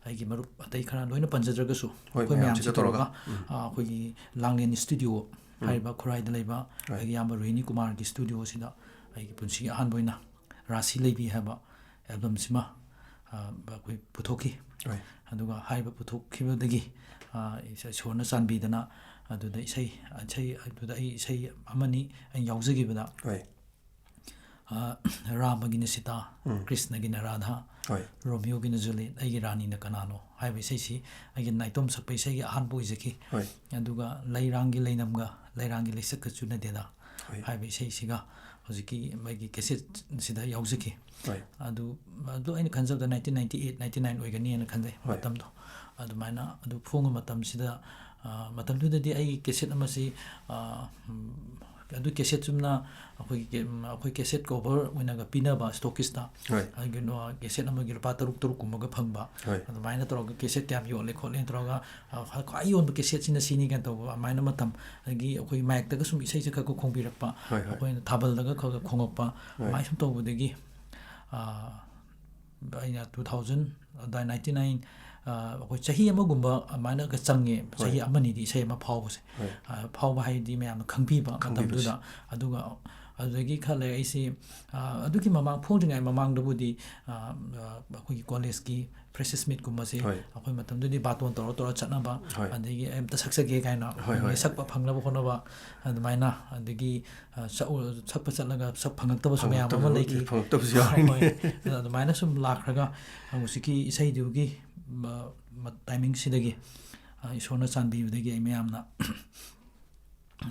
ꯑꯩꯒꯤ ꯃꯔꯨꯞ ꯑꯇꯩ ꯈꯔ ꯂꯣꯏꯅ ꯄꯟꯖꯗ꯭ꯔꯒꯁꯨ, ꯍꯣꯏ, ꯑꯩꯈꯣꯏ ꯃꯌꯥꯝꯁꯤꯒ ꯃꯌꯥꯝꯁꯤ ꯇꯧꯔꯒ꯫ ꯇꯧꯔꯒ, ꯑꯥ, ꯑꯩꯈꯣꯏꯒꯤ ꯂꯥꯡꯂꯦꯟ ꯁ꯭ꯇꯨꯗꯤꯑꯣ ꯍꯥꯏꯔꯤꯕ ꯈꯨꯔꯥꯏꯗ ꯂꯩꯕ ꯍꯣꯏ꯫ ꯑꯩꯒꯤ ꯏꯌꯥꯝꯕ ꯔꯣꯍꯤꯅꯤ ꯀꯨꯃꯥꯔꯒꯤ ꯁ꯭ꯇꯨꯗꯤꯑꯣꯁꯤꯗ ꯑꯩꯒꯤ ꯄꯨꯟꯁꯤꯒꯤ ꯑꯍꯥꯟꯕ ꯑꯣꯏꯅ ꯔꯥꯁꯤ ꯂꯩꯕꯤ ꯍꯥꯏꯕ ꯑꯦꯜꯕꯝꯁꯤꯃ, ꯑꯥ, ꯑꯩꯈꯣꯏ ꯄꯨꯊꯣꯛꯈꯤ꯫ ꯍꯣꯏ꯫ ꯑꯗꯨꯒ ꯍꯥꯏꯔꯤꯕ ꯄꯨꯊꯣꯛꯈꯤꯕꯗꯒꯤ, ꯑꯥ, ꯏꯁ-, ꯏꯁꯣꯔꯅ ꯆꯥꯟꯕꯤꯗꯅ ꯑꯗꯨꯗ ꯏꯁꯩ, ꯏꯁꯩ, ꯑꯗꯨꯗ ꯑꯩ ꯏꯁꯩ ꯑꯃꯅꯤ ꯑꯩꯅ ꯌꯥꯎꯖꯈꯤꯕꯗ, ꯍꯣꯏ꯫ ꯑꯥ, ꯔꯥꯃꯒꯤꯅ ꯁꯤꯇꯥ, ꯎꯝ꯫ ꯀ꯭ꯔꯤꯁꯅꯒꯤꯅ ꯔꯥꯙꯥ, ꯍꯣꯏ꯫ ꯔꯣꯃꯤꯌꯣꯒꯤꯅ ꯖꯨꯂꯤꯌꯦꯠ, ꯑꯩꯒꯤ ꯔꯥꯅꯤꯅ ꯀꯅꯥꯅꯣ ꯍꯥꯏꯕ ꯏꯁꯩꯁꯤ ꯑꯩꯒꯤ ꯅꯥꯏꯇꯣꯝ ꯁꯛꯄ ꯏꯁꯩꯒꯤ ꯑꯍꯥꯟꯕ ꯑꯣꯏꯖꯈꯤ꯫ ꯍꯣꯏ꯫ ꯑꯗꯨꯒ ꯂꯩꯔꯥꯡꯒꯤ ꯂꯩꯅꯝꯒ ꯂꯩꯔꯥꯡꯒꯤ ꯂꯩꯁꯛꯀ ꯆꯨꯅꯗꯦꯗ ꯍꯣꯏ꯫ ꯍꯥꯏꯕ ꯏꯁꯩꯁꯤꯒ ꯍꯧꯖꯤꯛꯀꯤ ꯃꯥꯒꯤ ꯀꯦꯁꯦꯠꯁꯤꯗ ꯌꯥꯎꯖꯈꯤ꯫ ꯍꯣꯏ꯫ ꯑꯗꯨ, ꯑꯗꯨ ꯑꯩꯅ ꯈꯟꯖꯕꯗ nineteen ninety eight, ninety nine ꯑꯣꯏꯒꯅꯤꯅ ꯈꯟꯖꯩ꯫ ꯍꯣꯏ꯫ ꯃꯇꯝꯗꯣ ꯑꯗꯨꯃꯥꯏꯅ ꯑꯗꯨ ꯐꯣꯡꯕ ꯃꯇꯝꯁꯤꯗ, ꯑ, ꯃꯇꯝꯗꯨꯗꯗꯤ ꯑꯩꯒꯤ ꯀꯦꯁꯦꯠ ꯑꯃꯁꯤ, ꯑ, ꯎꯝ, ꯑꯗꯨ ꯀꯦꯁꯦꯠ ꯆꯨꯝꯅ ꯑꯩꯈꯣꯏꯒꯤ ꯀꯦ-, ꯎꯝ, ꯑꯩꯈꯣꯏ ꯀꯦꯁꯦꯠ ꯀꯣꯚꯔ ꯑꯣꯏꯅꯒ ꯄꯤꯅꯕ ꯁ꯭ꯇꯣꯛꯀꯤꯁꯇ, ꯍꯣꯏ꯫ ꯑ, ꯀꯩꯅꯣ, ꯀꯦꯁꯦꯠ ꯑꯃꯒꯤ ꯂꯨꯄꯥ ꯇꯔꯨꯛ, ꯇꯔꯨꯛ ꯀꯨꯝꯕꯒ ꯐꯪꯕ, ꯍꯣꯏ꯫ ꯑꯗꯨꯃꯥꯏꯅ ꯇꯧꯔꯒ ꯀꯦꯁꯦꯠ ꯀꯌꯥꯝ ꯌꯣꯜꯂꯦ ꯈꯣꯠꯂꯦ ꯇꯧꯔꯒ, ꯑ, ꯈ꯭ꯋꯥꯏ ꯌꯣꯟꯕ ꯀꯦꯁꯦꯠꯁꯤꯅ ꯁꯤꯅꯤ ꯀꯥꯏꯅ ꯇꯧꯕ ꯑꯗꯨꯃꯥꯏꯅ ꯃꯇꯝ, ꯑꯗꯒꯤ ꯑꯩꯈꯣꯏ ꯃꯥꯏꯛꯇꯒ ꯁꯨꯝ ꯏꯁꯩꯁꯦ ꯈꯔ ꯈꯔ ꯈꯣꯡꯕꯤꯔꯛꯄ, ꯍꯣꯏ, ꯍꯣꯏ꯫ ꯑꯩꯈꯣꯏꯅ ꯊꯥꯕꯜꯗꯒ ꯈꯔ ꯈꯔ ꯈꯣꯡꯉꯛꯄ, ꯍꯣꯏ꯫ ꯑꯗꯨꯃꯥꯏꯅ ꯁꯨꯝ ꯇꯧꯕꯗꯒꯤ, ꯑ, ꯑꯩꯅ ꯇꯨ ꯊꯥꯎꯖꯟ ꯑꯗꯨꯋꯥꯏ, ꯅꯥꯏꯟꯇꯤ ꯅꯥꯏꯟ, ꯑ, ꯑꯩꯈꯣꯏ ꯆꯍꯤ ꯑꯃꯒꯨꯝꯕ ꯑꯗꯨꯃꯥꯏꯅꯒ ꯆꯪꯉꯦ, ꯆꯍꯤ ꯍꯣꯏ꯫ ꯑꯃꯅꯤꯗꯤ ꯏꯁꯩ ꯑꯃ ꯐꯥꯎꯕꯁꯦ꯫ ꯍꯣꯏ꯫ ꯑ, ꯐꯥꯎꯕ ꯍꯥꯏꯗꯤ ꯃꯌꯥꯝꯅ ꯈꯪꯕꯤꯕ ꯈꯪꯕꯤꯕꯁꯦ꯫ ꯃꯇꯝꯗꯨꯗ꯫ ꯑꯗꯨꯒ ꯑꯗꯨꯗꯒꯤ ꯈꯔ ꯂꯩꯔꯦ ꯑꯩꯁꯤ, ꯑ, ꯑꯗꯨꯒꯤ ꯃꯃꯥꯡ, ꯐꯣꯡꯗ꯭ꯔꯤꯉꯩ ꯃꯃꯥꯡꯗꯕꯨꯗꯤ, ꯑ, ꯑ, ꯑꯩꯈꯣꯏꯒꯤ ꯀꯣꯂꯦꯖꯀꯤ freshers meet ꯀꯨꯝꯕꯁꯦ, ꯍꯣꯏ꯫ ꯑꯩꯈꯣꯏ ꯃꯇꯝꯗꯨꯗꯤ ꯕꯥꯇꯣꯟ ꯇꯧꯔ ꯇꯧꯔ ꯆꯠꯅꯕ, ꯍꯣꯏ꯫ ꯑꯗꯒꯤ "ꯑꯩ ꯑꯝꯇ ꯁꯛꯆꯒꯦ" ꯀꯥꯏꯅ ꯍꯣꯏ, ꯍꯣꯏ꯫ ꯁꯛꯄ ꯐꯪꯅꯕ ꯍꯣꯠꯅꯕ, ꯑꯗꯨꯃꯥꯏꯅ, ꯑꯗꯒꯤ, ꯑ, ꯁꯛꯎ-, ꯁꯛꯄ ꯆꯠꯂꯒ ꯁꯛ ꯐꯪꯉꯛꯇꯕꯁꯨ ꯃꯌꯥꯝ ꯑꯃ ꯐꯪꯉꯛꯇꯕꯁꯨ, ꯂꯩꯈꯤ꯫ ꯐꯪꯉꯛꯇꯕꯁꯨ ꯌꯥꯎꯔꯤꯅꯤ꯫ ꯍꯣꯏ꯫ ꯑꯗ ꯑꯗꯨꯃꯥꯏꯅ ꯁꯨꯝ ꯂꯥꯛꯈ꯭ꯔꯒ, ꯍꯧꯖꯤꯛꯀꯤ ꯏꯁꯩꯗꯨꯒꯤ, ꯃ-, ꯃ-, timing ꯁꯤꯗꯒꯤ, ꯑ, ꯏꯁꯣꯔꯅ ꯆꯥꯟꯕꯤꯕꯗꯒꯤ ꯑꯩ ꯃꯌꯥꯝꯅ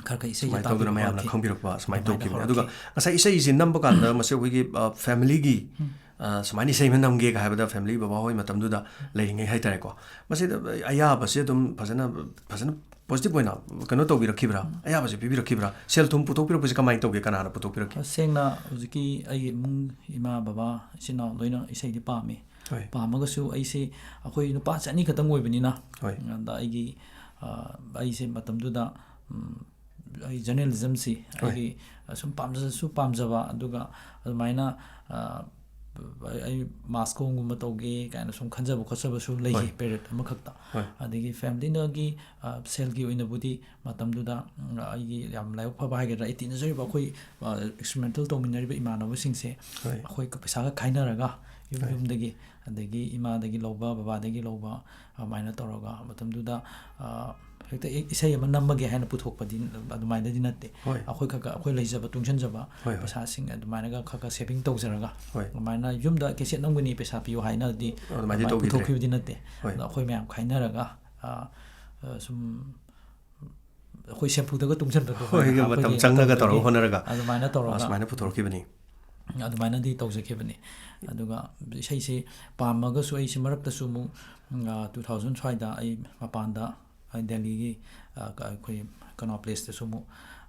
ꯈꯔ ꯈꯔ ꯏꯁꯩꯁꯦ ꯁꯨꯃꯥꯏꯅ ꯇꯧꯗꯅ ꯇꯥꯕꯤꯕ ꯃꯌꯥꯝꯅ ꯍꯧꯔꯛꯈꯤ꯫ ꯈꯪꯕꯤꯔꯛꯄ, ꯁꯨꯃꯥꯏꯅ ꯑꯗꯨꯃꯥꯏꯅ ꯇꯧꯈꯤꯕꯅꯤ꯫ ꯑꯗꯨꯒ ꯍꯧꯔꯛꯈꯤ꯫ ꯉꯁꯥꯏ ꯏꯁꯩꯁꯤ ꯅꯝꯕ ꯀꯥꯟꯗ ꯃꯁꯤ ꯑꯩꯈꯣꯏꯒꯤ, ꯑ, family ꯒꯤ, ꯎꯝ꯫ ꯑ, ꯁꯨꯃꯥꯏꯅ ꯏꯁꯩ ꯑꯃ ꯅꯝꯒꯦꯒ ꯍꯥꯏꯕꯗ family ꯕꯕꯥ ꯍꯣꯏ ꯃꯇꯝꯗꯨꯗ ꯂꯩꯔꯤꯉꯩ ꯍꯥꯏꯇꯥꯔꯦꯀꯣ꯫ ꯃꯁꯤꯗ ꯑꯌꯥꯕꯁꯦ ꯑꯗꯨꯝ ꯐꯖꯅ, ꯐꯖꯅ positive ꯑꯣꯏꯅ ꯀꯩꯅꯣ ꯇꯧꯕꯤꯔꯛꯈꯤꯕ꯭ꯔꯥ? ꯎꯝ꯫ ꯑꯌꯥꯕꯁꯦ ꯄꯤꯕꯤꯔꯛꯈꯤꯕ꯭ꯔꯥ? ꯁꯦꯜ ꯊꯨꯝ ꯄꯨꯊꯣꯛꯄꯤꯔꯛꯄꯁꯦ ꯀꯃꯥꯏꯅ ꯇꯧꯒꯦ? ꯀꯅꯥꯅ ꯄꯨꯊꯣꯛꯄꯤꯔꯛꯀꯦ? ꯇꯁꯦꯡꯅ ꯍꯧꯖꯤꯛꯀꯤ ꯑꯩꯒꯤ ꯏꯃꯨꯡ ꯏꯃꯥ ꯕꯕꯥ ꯏꯆꯤꯟ ꯏꯅꯥꯎ ꯂꯣꯏꯅ ꯏꯁꯩꯗꯤ ꯄꯥꯝꯃꯤ꯫ ꯍꯣꯏ꯫ ꯄꯥꯝꯃꯒꯁꯨ ꯑꯩꯁꯦ, ꯑꯩꯈꯣꯏ ꯅꯨꯄꯥꯁꯦ ꯑꯅꯤ ꯈꯛꯇꯪ ꯑꯣꯏꯕꯅꯤꯅ, ꯍꯣꯏ꯫ ꯑꯗ ꯑꯩꯒꯤ, ꯑ, ꯑꯩꯁꯦ ꯃꯇꯝꯗꯨꯗ, ꯎꯝ, ꯑꯩ journalism ꯁꯤ ꯍꯣꯏ꯫ ꯑꯩꯒꯤ, ꯑ, ꯁꯨꯝ ꯄꯥꯝꯖꯁꯨ ꯄꯥꯝꯖꯕ, ꯑꯗꯨꯒ ꯑꯗꯨꯃꯥꯏꯅ, ꯑ, ꯑꯩ mass com ꯒꯨꯝꯕ ꯇꯧꯒꯦ ꯀꯥꯏꯅ ꯁꯨꯝ ꯈꯟꯖꯕ ꯈꯣꯠꯆꯕꯁꯨ ꯂꯩꯈꯤ, ꯍꯣꯏ꯫ Period ꯑꯃꯈꯛꯇ꯫ ꯍꯣꯏ꯫ ꯑꯗꯒꯤ family ꯅꯒꯤ, ꯑ, ꯁꯦꯜꯒꯤ ꯑꯣꯏꯅꯕꯨꯗꯤ ꯃꯇꯝꯗꯨꯗ, ꯎꯝ, ꯑꯩꯒꯤ ꯌꯥꯝ ꯂꯥꯏꯕꯛ ꯐꯕ ꯍꯥꯏꯒꯗ꯭ꯔꯥ, ꯑꯩ ꯇꯤꯟꯅꯖꯔꯤꯕ ꯑꯩꯈꯣꯏ, ꯑ, experimental ꯇꯧꯃꯤꯟꯅꯔꯤꯕ ꯏꯃꯥꯟꯅꯕꯁꯤꯡꯁꯦ ꯍꯣꯏ꯫ ꯑꯩꯈꯣꯏ ꯄꯩꯁꯥꯒ ꯈꯥꯏꯅꯔꯒ ꯌꯨꯝ ꯍꯣꯏ꯫ ꯌꯨꯝꯗꯒꯤ, ꯑꯗꯒꯤ ꯏꯃꯥꯗꯒꯤ ꯂꯧꯕ, ꯕꯕꯥꯗꯒꯤ ꯂꯧꯕ, ꯑꯗꯨꯃꯥꯏꯅ ꯇꯧꯔꯒ ꯃꯇꯝꯗꯨꯗ, ꯑ, ꯍꯦꯛꯇ ꯏ-, ꯏꯁꯩ ꯑꯃ ꯅꯝꯃꯒꯦ ꯍꯥꯏꯅ ꯄꯨꯊꯣꯛꯄꯗꯤ ꯑꯗꯨꯃꯥꯏꯅꯗꯤ ꯅꯠꯇꯦ꯫ ꯍꯣꯏ꯫ ꯑꯩꯈꯣꯏ ꯈꯛ ꯈꯛ, ꯑꯩꯈꯣꯏ ꯂꯩꯖꯕ ꯇꯨꯡꯁꯤꯟꯖꯕ ꯍꯣꯏ, ꯍꯣꯏ꯫ ꯄꯩꯁꯥꯁꯤꯡ ꯑꯗꯨꯃꯥꯏꯅꯒ ꯈꯔ ꯈꯔ saving ꯇꯧꯖꯔꯒ, ꯍꯣꯏ꯫ ꯑꯗꯨꯃꯥꯏꯅ ꯌꯨꯝꯗ cassette ꯅꯝꯒꯅꯤ ꯄꯩꯁꯥ ꯄꯤꯌꯨ ꯍꯥꯏꯅꯗꯤ ꯑꯗꯨꯃꯥꯏꯅꯗꯤ ꯑꯗꯨꯃꯥꯏꯅ ꯇꯧꯈꯤꯗ꯭ꯔꯦ꯫ ꯄꯨꯊꯣꯛꯈꯤꯕꯗꯤ ꯅꯠꯇꯦ꯫ ꯍꯣꯏ꯫ ꯑꯗꯣ ꯑꯩꯈꯣꯏ ꯃꯌꯥꯝ ꯈꯥꯏꯅꯔꯒ, ꯑ, ꯑ, ꯁꯨꯝ ꯑꯩꯈꯣꯏ ꯁꯦꯝꯐꯨꯗꯒ ꯇꯨꯡꯁꯤꯟꯕꯗꯣ ꯍꯣꯏ, ꯑꯩꯈꯣꯏꯅ ꯃꯇꯝ ꯍꯥꯞꯄꯒꯤ ꯆꯪꯉꯒ ꯇꯧꯔꯒ ꯇꯧꯕꯒꯤ ꯍꯣꯠꯅꯔꯒ ꯑꯗꯨꯃꯥꯏꯅ ꯇꯧꯔꯒ ꯑꯁꯨꯃꯥꯏꯅ ꯄꯨꯊꯣꯔꯛꯈꯤꯕꯅꯤ꯫ ꯑꯗꯨꯃꯥꯏꯅꯗꯤ ꯇꯧꯖꯈꯤꯕꯅꯤ꯫ ꯑꯗꯨꯒ ꯏꯁꯩꯁꯤ ꯄꯥꯝꯃꯒꯁꯨ ꯑꯩꯁꯤ ꯃꯔꯛꯇꯁꯨ ꯑꯃꯨꯛ, ꯎꯝ, ꯑ, two thousand ꯁ꯭ꯋꯥꯏꯗ ꯑꯩ ꯃꯄꯥꯟꯗ, ꯑ, ꯗꯦꯜꯂꯤꯒꯤ, ꯑ, ꯀ-, ꯑꯩꯈꯣꯏ ꯀꯅꯥ place ꯇꯁꯨ ꯑꯃꯨꯛ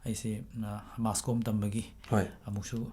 ꯑꯩꯁꯦ, ꯑ, mass com ꯇꯝꯕꯒꯤ ꯍꯣꯏ꯫ ꯑꯃꯨꯛꯁꯨ,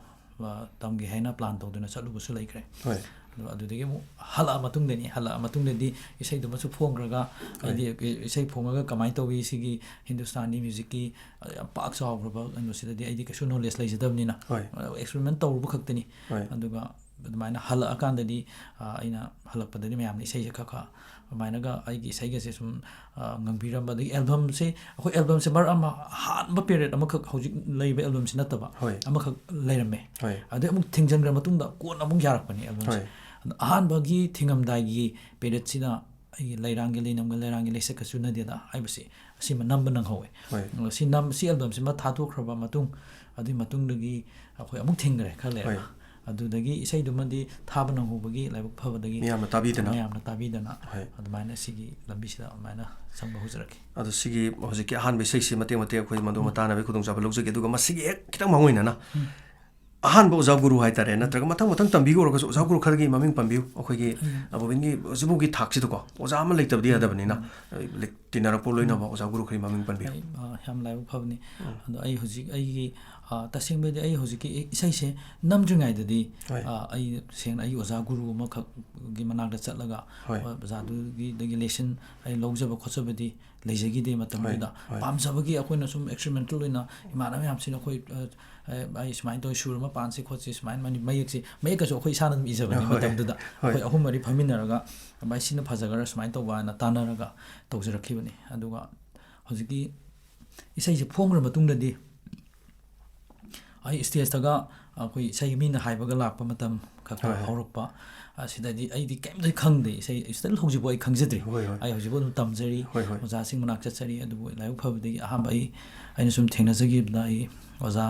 ꯑ, ꯇꯝꯒꯦ ꯍꯥꯏꯅ plan ꯇꯧꯗꯨꯅ ꯆꯠꯂꯨꯕꯁꯨ ꯂꯩꯈ꯭ꯔꯦ꯫ ꯍꯣꯏ꯫ ꯑꯗꯣ ꯑꯗꯨꯗꯒꯤ ꯑꯃꯨꯛ ꯍꯜꯂꯛꯑ ꯃꯇꯨꯡꯗꯅꯤ, ꯍꯜꯂꯛꯑ ꯃꯇꯨꯡꯗꯗꯤ ꯏꯁꯩꯗꯨꯃꯁꯨ ꯐꯣꯡꯈ꯭ꯔꯒ, ꯍꯣꯏ꯫ ꯍꯥꯏꯗꯤ ꯏꯁꯩ ꯐꯣꯡꯉꯒ ꯀꯃꯥꯏꯅ ꯇꯧꯏ ꯁꯤꯒꯤ ꯍꯤꯟꯗꯨꯁꯇꯥꯅꯤ music ꯀꯤ, ꯑ, ꯌꯥꯝ ꯄꯥꯛ ꯆꯥꯎꯈ꯭ꯔꯕ ꯀꯩꯅꯣꯁꯤꯗꯗꯤ ꯑꯩꯗꯤ ꯀꯩꯁꯨ knowledge ꯂꯩꯖꯗꯕꯅꯤꯅ, ꯍꯣꯏ꯫ ꯑ, experiment ꯇꯧꯔꯨꯕ ꯈꯛꯇꯅꯤ꯫ ꯍꯣꯏ꯫ ꯑꯗꯨꯒ ꯑꯗꯨꯃꯥꯏꯅ ꯍꯜꯂꯛꯑꯀꯥꯟꯗꯗꯤ, ꯑ, ꯑꯩꯅ ꯍꯜꯂꯛꯄꯗꯗꯤ ꯃꯌꯥꯝꯅ ꯏꯁꯩꯁꯦ ꯈꯔ ꯈꯔ ꯑꯗꯨꯃꯥꯏꯅꯒ ꯑꯩꯒꯤ ꯏꯁꯩꯒꯁꯦ ꯁꯨꯝ, ꯑ, ꯉꯪꯕꯤꯔꯝꯕ, ꯑꯗꯒꯤ ꯑꯦꯜꯕꯝꯁꯦ, ꯑꯩꯈꯣꯏ ꯑꯦꯜꯕꯝꯁꯦ ꯃꯔꯛ ꯑꯃ ꯑꯍꯥꯟꯕ ꯄꯦꯔꯦꯠ ꯑꯃꯈꯛ, ꯍꯧꯖꯤꯛ ꯂꯩꯔꯤꯕ ꯑꯦꯜꯕꯝꯁꯤ ꯅꯠꯇꯕ, ꯍꯣꯏ꯫ ꯑꯃꯈꯛ ꯂꯩꯔꯝꯃꯦ꯫ ꯍꯣꯏ꯫ ꯑꯗꯩ ꯑꯃꯨꯛ ꯊꯤꯡꯖꯤꯟꯈ꯭ꯔ ꯃꯇꯨꯡꯗ ꯀꯣꯟꯅ ꯑꯃꯨꯛ ꯌꯥꯔꯛꯄꯅꯦ ꯑꯦꯜꯕꯝꯁꯦ꯫ ꯍꯣꯏ꯫ ꯑꯗꯣ ꯑꯍꯥꯟꯕꯒꯤ ꯊꯤꯡꯉꯝꯗꯥꯏꯒꯤ ꯄꯦꯔꯦꯠꯁꯤꯅ ꯑꯩꯒꯤ "ꯂꯩꯔꯥꯡꯒꯤ ꯂꯩꯅꯝꯒ ꯂꯩꯔꯥꯡꯒꯤ ꯂꯩꯁꯛꯀ ꯆꯨꯅꯗꯦꯗ" ꯍꯥꯏꯕꯁꯤ, ꯑꯁꯤꯃ ꯅꯝꯕ ꯅꯪꯍꯧꯋꯦ꯫ ꯍꯣꯏ꯫ ꯁꯤ ꯅꯝ-, ꯁꯤ ꯑꯦꯜꯕꯝꯁꯤꯃ ꯊꯥꯗꯣꯛꯈ꯭ꯔꯕ ꯃꯇꯨꯡ, ꯑꯗꯨꯒꯤ ꯃꯇꯨꯡꯗꯒꯤ ꯑꯩꯈꯣꯏ ꯑꯃꯨꯛ ꯊꯤꯡꯈ꯭ꯔꯦ ꯈꯔ ꯂꯩꯔꯒ꯫ ꯍꯣꯏ꯫ ꯑꯗꯨꯗꯒꯤ ꯏꯁꯩꯗꯨꯃꯗꯤ ꯊꯥꯕ ꯅꯪꯍꯧꯕꯒꯤ ꯂꯥꯏꯕꯛ ꯐꯕꯗꯒꯤ ꯃꯤꯌꯥꯝꯅ ꯇꯥꯕꯤꯗꯅ꯫ ꯃꯌꯥꯝꯅ ꯇꯥꯕꯤꯗꯅ ꯍꯣꯏ꯫ ꯑꯗꯨꯃꯥꯏꯅ ꯁꯤꯒꯤ ꯂꯝꯕꯤꯁꯤꯗ ꯑꯗꯨꯃꯥꯏꯅ ꯆꯪꯕ ꯍꯧꯖꯔꯛꯈꯤ꯫ ꯑꯗꯣ ꯁꯤꯒꯤ ꯍꯧꯖꯤꯛꯀꯤ ꯑꯍꯥꯟꯕ ꯏꯁꯩꯁꯤ ꯃꯇꯦꯛ ꯃꯇꯦꯛ ꯑꯩꯈꯣꯏ ꯃꯗꯨ ꯎꯝ꯫ ꯃꯇꯥꯟꯅꯕꯒꯤ ꯈꯨꯗꯣꯡꯆꯥꯕ ꯂꯧꯖꯒꯦ꯫ ꯑꯗꯨꯒ ꯃꯁꯤꯒꯤ ꯍꯦꯛ ꯈꯤꯇꯪ ꯃꯥꯡ ꯑꯣꯏꯅꯅ ꯎꯝ꯫ ꯑꯍꯥꯟꯕ ꯑꯣꯖꯥ ꯒꯨꯔꯨ ꯍꯥꯏꯇꯥꯔꯦ, ꯅꯠꯇ꯭ꯔꯒ ꯃꯊꯪ ꯃꯊꯪ ꯇꯝꯕꯤꯈ꯭ꯔꯒꯁꯨ ꯑꯣꯖꯥ ꯒꯨꯔꯨ ꯈꯔꯒꯤ ꯃꯃꯤꯡ ꯄꯟꯕꯤꯌꯨ꯫ ꯑꯩꯈꯣꯏꯒꯤ ꯎꯝ꯫ ꯑꯕꯣꯕꯤꯟꯒꯤ ꯍꯧꯖꯤꯛꯐꯥꯎꯒꯤ ꯊꯥꯛꯁꯤꯗꯀꯣ ꯑꯣꯖꯥ ꯑꯃ ꯂꯩꯇꯕꯗꯤ ꯌꯥꯗꯕꯅꯤꯅ, ꯎꯝ꯫ ꯂꯩ-, ꯇꯤꯟꯅꯔꯛꯄ ꯂꯣꯏꯅꯕ ꯎꯝ꯫ ꯑꯣꯖꯥ ꯒꯨꯔꯨ ꯈꯔꯒꯤ ꯃꯃꯤꯡ ꯄꯟꯕꯤꯌꯨ꯫ ꯑꯩ, ꯑ, ꯌꯥꯝ ꯂꯥꯏꯕꯛ ꯐꯕꯅꯤ꯫ ꯎꯝ꯫ ꯑꯗꯣ ꯑꯩ ꯍꯧꯖꯤꯛ ꯑꯩꯒꯤ, ꯑ, ꯇꯁꯦꯡꯕꯗꯤ ꯑꯩ ꯍꯧꯖꯤꯛꯀꯤ ꯏ-, ꯏꯁꯩꯁꯦ ꯅꯝꯗ꯭ꯔꯤꯉꯩꯗꯗꯤ, ꯍꯣꯏ꯫ ꯑ, ꯑꯩ ꯁꯦꯡꯅ ꯑꯩꯒꯤ ꯑꯣꯖꯥ ꯒꯨꯔꯨ ꯑꯃꯈꯛꯀꯤ ꯃꯅꯥꯛꯇ ꯆꯠꯂꯒ ꯍꯣꯏ꯫ ꯑꯣꯖꯥꯗꯨꯒꯤꯗꯒꯤ ꯂꯦꯁꯟ ꯑꯩ ꯂꯧꯖꯕ ꯈꯣꯠꯆꯕꯗꯤ ꯂꯩꯖꯈꯤꯗꯦ ꯃꯇꯝꯗꯨꯗ꯫ ꯍꯣꯏ, ꯍꯣꯏ꯫ ꯄꯥꯝꯖꯕꯒꯤ ꯑꯩꯈꯣꯏꯅ ꯁꯨꯝ experimental ꯑꯣꯏꯅ ꯏꯃꯥꯟꯅꯕ ꯃꯌꯥꯝꯁꯤꯅ ꯑꯩꯈꯣꯏ, ꯑ, ꯑ, "ꯑꯩ ꯁꯨꯃꯥꯏꯅ ꯇꯧꯋꯤ, ꯁꯨꯔ ꯑꯃ ꯄꯥꯟꯁꯤ ꯈꯣꯠꯁꯤ", ꯁꯨꯃꯥꯏꯅ ꯃꯅꯤ-, ꯃꯌꯦꯛꯁꯤ, ꯃꯌꯦꯛꯀꯁꯨ ꯑꯩꯈꯣꯏ ꯏꯁꯥꯅ ꯑꯗꯨꯝ ꯏꯖꯕꯅꯤ ꯍꯣꯏ, ꯃꯇꯝꯗꯨꯗ꯫ ꯍꯣꯏ꯫ ꯑꯩꯈꯣꯏ ꯑꯍꯨꯝ ꯃꯔꯤ ꯐꯝꯃꯤꯟꯅꯔꯒ, "ꯚꯥꯏ, ꯁꯤꯅ ꯐꯖꯒꯗ꯭ꯔꯥ, ꯁꯨꯃꯥꯏꯅ ꯇꯧꯕ" ꯍꯥꯏꯅ ꯇꯥꯟꯅꯔꯒ ꯇꯧꯖꯔꯛꯈꯤꯕꯅꯤ꯫ ꯑꯗꯨꯒ ꯍꯧꯖꯤꯛꯀꯤ ꯏꯁꯩꯁꯦ ꯐꯣꯡꯈ꯭ꯔ ꯃꯇꯨꯡꯗꯗꯤ ꯑꯩ stageꯇꯒ ꯑꯩꯈꯣꯏ ꯏꯁꯩ ꯃꯤꯅ ꯍꯥꯏꯕꯒ ꯂꯥꯛꯄ ꯃꯇꯝ ꯈꯔ ꯈꯔ ꯍꯣꯏ, ꯍꯣꯏ꯫ ꯍꯧꯔꯛꯄ, ꯑꯁꯤꯗꯗꯤ ꯑꯩꯗꯤ ꯀꯩꯝꯇ ꯈꯪꯗꯦ꯫ ꯏꯁꯩ still ꯍꯧꯖꯤꯛꯐꯥꯎ ꯑꯩ ꯈꯪꯖꯗ꯭ꯔꯤ꯫ ꯍꯣꯏ, ꯍꯣꯏ꯫ ꯑꯩ ꯍꯧꯖꯤꯛꯐꯥꯎ ꯑꯗꯨꯝ ꯇꯝꯖꯔꯤ, ꯍꯣꯏ, ꯍꯣꯏ꯫ ꯑꯣꯖꯥꯁꯤꯡ ꯃꯅꯥꯛ ꯆꯠꯆꯔꯤ꯫ ꯑꯗꯨꯕꯨ ꯂꯥꯏꯕꯛ ꯐꯕꯗꯒꯤ ꯑꯍꯥꯟꯕ ꯑꯩ, ꯑꯩꯅ ꯁꯨꯝ ꯊꯦꯡꯅꯖꯈꯤꯕꯗ ꯑꯩ ꯑꯣꯖꯥ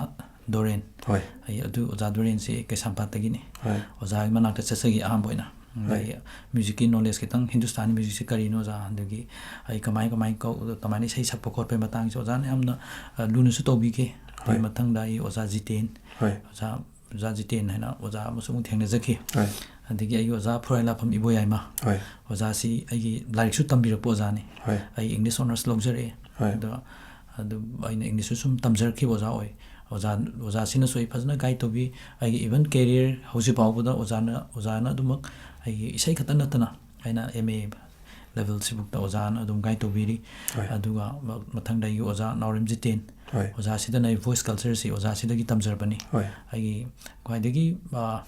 ꯗꯣꯔꯦꯟ, ꯍꯣꯏ꯫ ꯑꯩ ꯑꯗꯨ ꯑꯣꯖꯥ ꯗꯣꯔꯦꯟꯁꯤ ꯀꯩꯁꯥꯝꯄꯥꯠꯇꯒꯤꯅꯤ꯫ ꯍꯣꯏ꯫ ꯑꯣꯖꯥꯒꯤ ꯃꯅꯥꯛꯇ ꯆꯠꯆꯈꯤ ꯑꯍꯥꯟꯕ ꯑꯣꯏꯅ꯫ ꯍꯣꯏ꯫ ꯑꯗꯒꯤ musicꯀꯤ knowledge ꯈꯤꯇꯪ, ꯍꯤꯟꯗꯨꯁꯇꯥꯅꯤ musicꯁꯤ ꯀꯔꯤꯅꯣ ꯑꯣꯖꯥ, ꯑꯗꯒꯤ ꯑꯩ ꯀꯃꯥꯏ, ꯀꯃꯥꯏ ꯀꯧ-, ꯀꯃꯥꯏꯅ ꯏꯁꯩ ꯁꯛꯄ ꯈꯣꯠꯄꯒꯤ ꯃꯇꯥꯡꯁꯦ ꯑꯣꯖꯥꯅ ꯌꯥꯝꯅ, ꯑ, ꯂꯨꯅꯁꯨ ꯇꯧꯕꯤꯈꯤ꯫ ꯑꯗꯨꯒꯤ ꯍꯣꯏ꯫ ꯃꯊꯪꯗ ꯑꯩ ꯑꯣꯖꯥ ꯖꯤꯇꯦꯟ, ꯍꯣꯏ꯫ ꯑꯣꯖꯥ, ꯑꯣꯖꯥ ꯖꯤꯇꯦꯟ ꯍꯥꯏꯅ ꯑꯣꯖꯥ ꯑꯃꯁꯨ ꯑꯃꯨꯛ ꯊꯦꯡꯅꯖꯈꯤ꯫ ꯍꯣꯏ꯫ ꯑꯗꯒꯤ ꯑꯩꯒꯤ ꯑꯣꯖꯥ ꯐꯨꯔꯥꯏꯂꯥꯐꯝ ꯏꯕꯣꯌꯥꯏꯃ, ꯍꯣꯏ꯫ ꯑꯣꯖꯥꯁꯤ ꯑꯩꯒꯤ ꯂꯥꯏꯔꯤꯛꯁꯨ ꯇꯝꯕꯤꯔꯛꯄ ꯑꯣꯖꯥꯅꯤ꯫ ꯍꯣꯏ꯫ ꯑꯩ English honours ꯂꯧꯖꯔꯛꯑꯦ꯫ ꯍꯣꯏ꯫ ꯑꯗꯣ, ꯑꯗꯨ ꯑꯩꯅ Englishꯁꯨ ꯁꯨꯝ ꯇꯝꯖꯔꯛꯈꯤꯕ ꯑꯣꯖꯥ ꯑꯣꯏ꯫ ꯑꯣꯖꯥ, ꯑꯣꯖꯥꯁꯤꯅꯁꯨ ꯑꯩ ꯐꯖꯅ guide ꯇꯧꯕꯤ꯫ ꯑꯩꯒꯤ even career ꯍꯧꯖꯤꯛ ꯐꯥꯎꯕꯗ ꯑꯣꯖꯥꯅ, ꯑꯣꯖꯥꯅ ꯑꯗꯨꯃꯛ ꯑꯩꯒꯤ ꯏꯁꯩ ꯈꯛꯇ ꯅꯠꯇꯅ ꯑꯩꯅ M A levelꯁꯤꯐꯥꯎꯗ ꯑꯣꯖꯥꯅ ꯑꯗꯨꯝ guide ꯇꯧꯕꯤꯔꯤ꯫ ꯍꯣꯏ꯫ ꯑꯗꯨꯒ ꯃ-, ꯃꯊꯪꯗ ꯑꯩꯒꯤ ꯑꯣꯖꯥ ꯅꯥꯎꯔꯦꯝ ꯖꯤꯇꯦꯟ, ꯍꯣꯏ꯫ ꯑꯣꯖꯥꯁꯤꯗꯅ ꯑꯩ voice cultureꯁꯤ ꯑꯣꯖꯥꯁꯤꯗꯒꯤ ꯇꯝꯖꯔꯛꯄꯅꯤ꯫ ꯍꯣꯏ꯫ ꯑꯩꯒꯤ ꯈ꯭ꯋꯥꯏꯗꯒꯤ, ꯑ,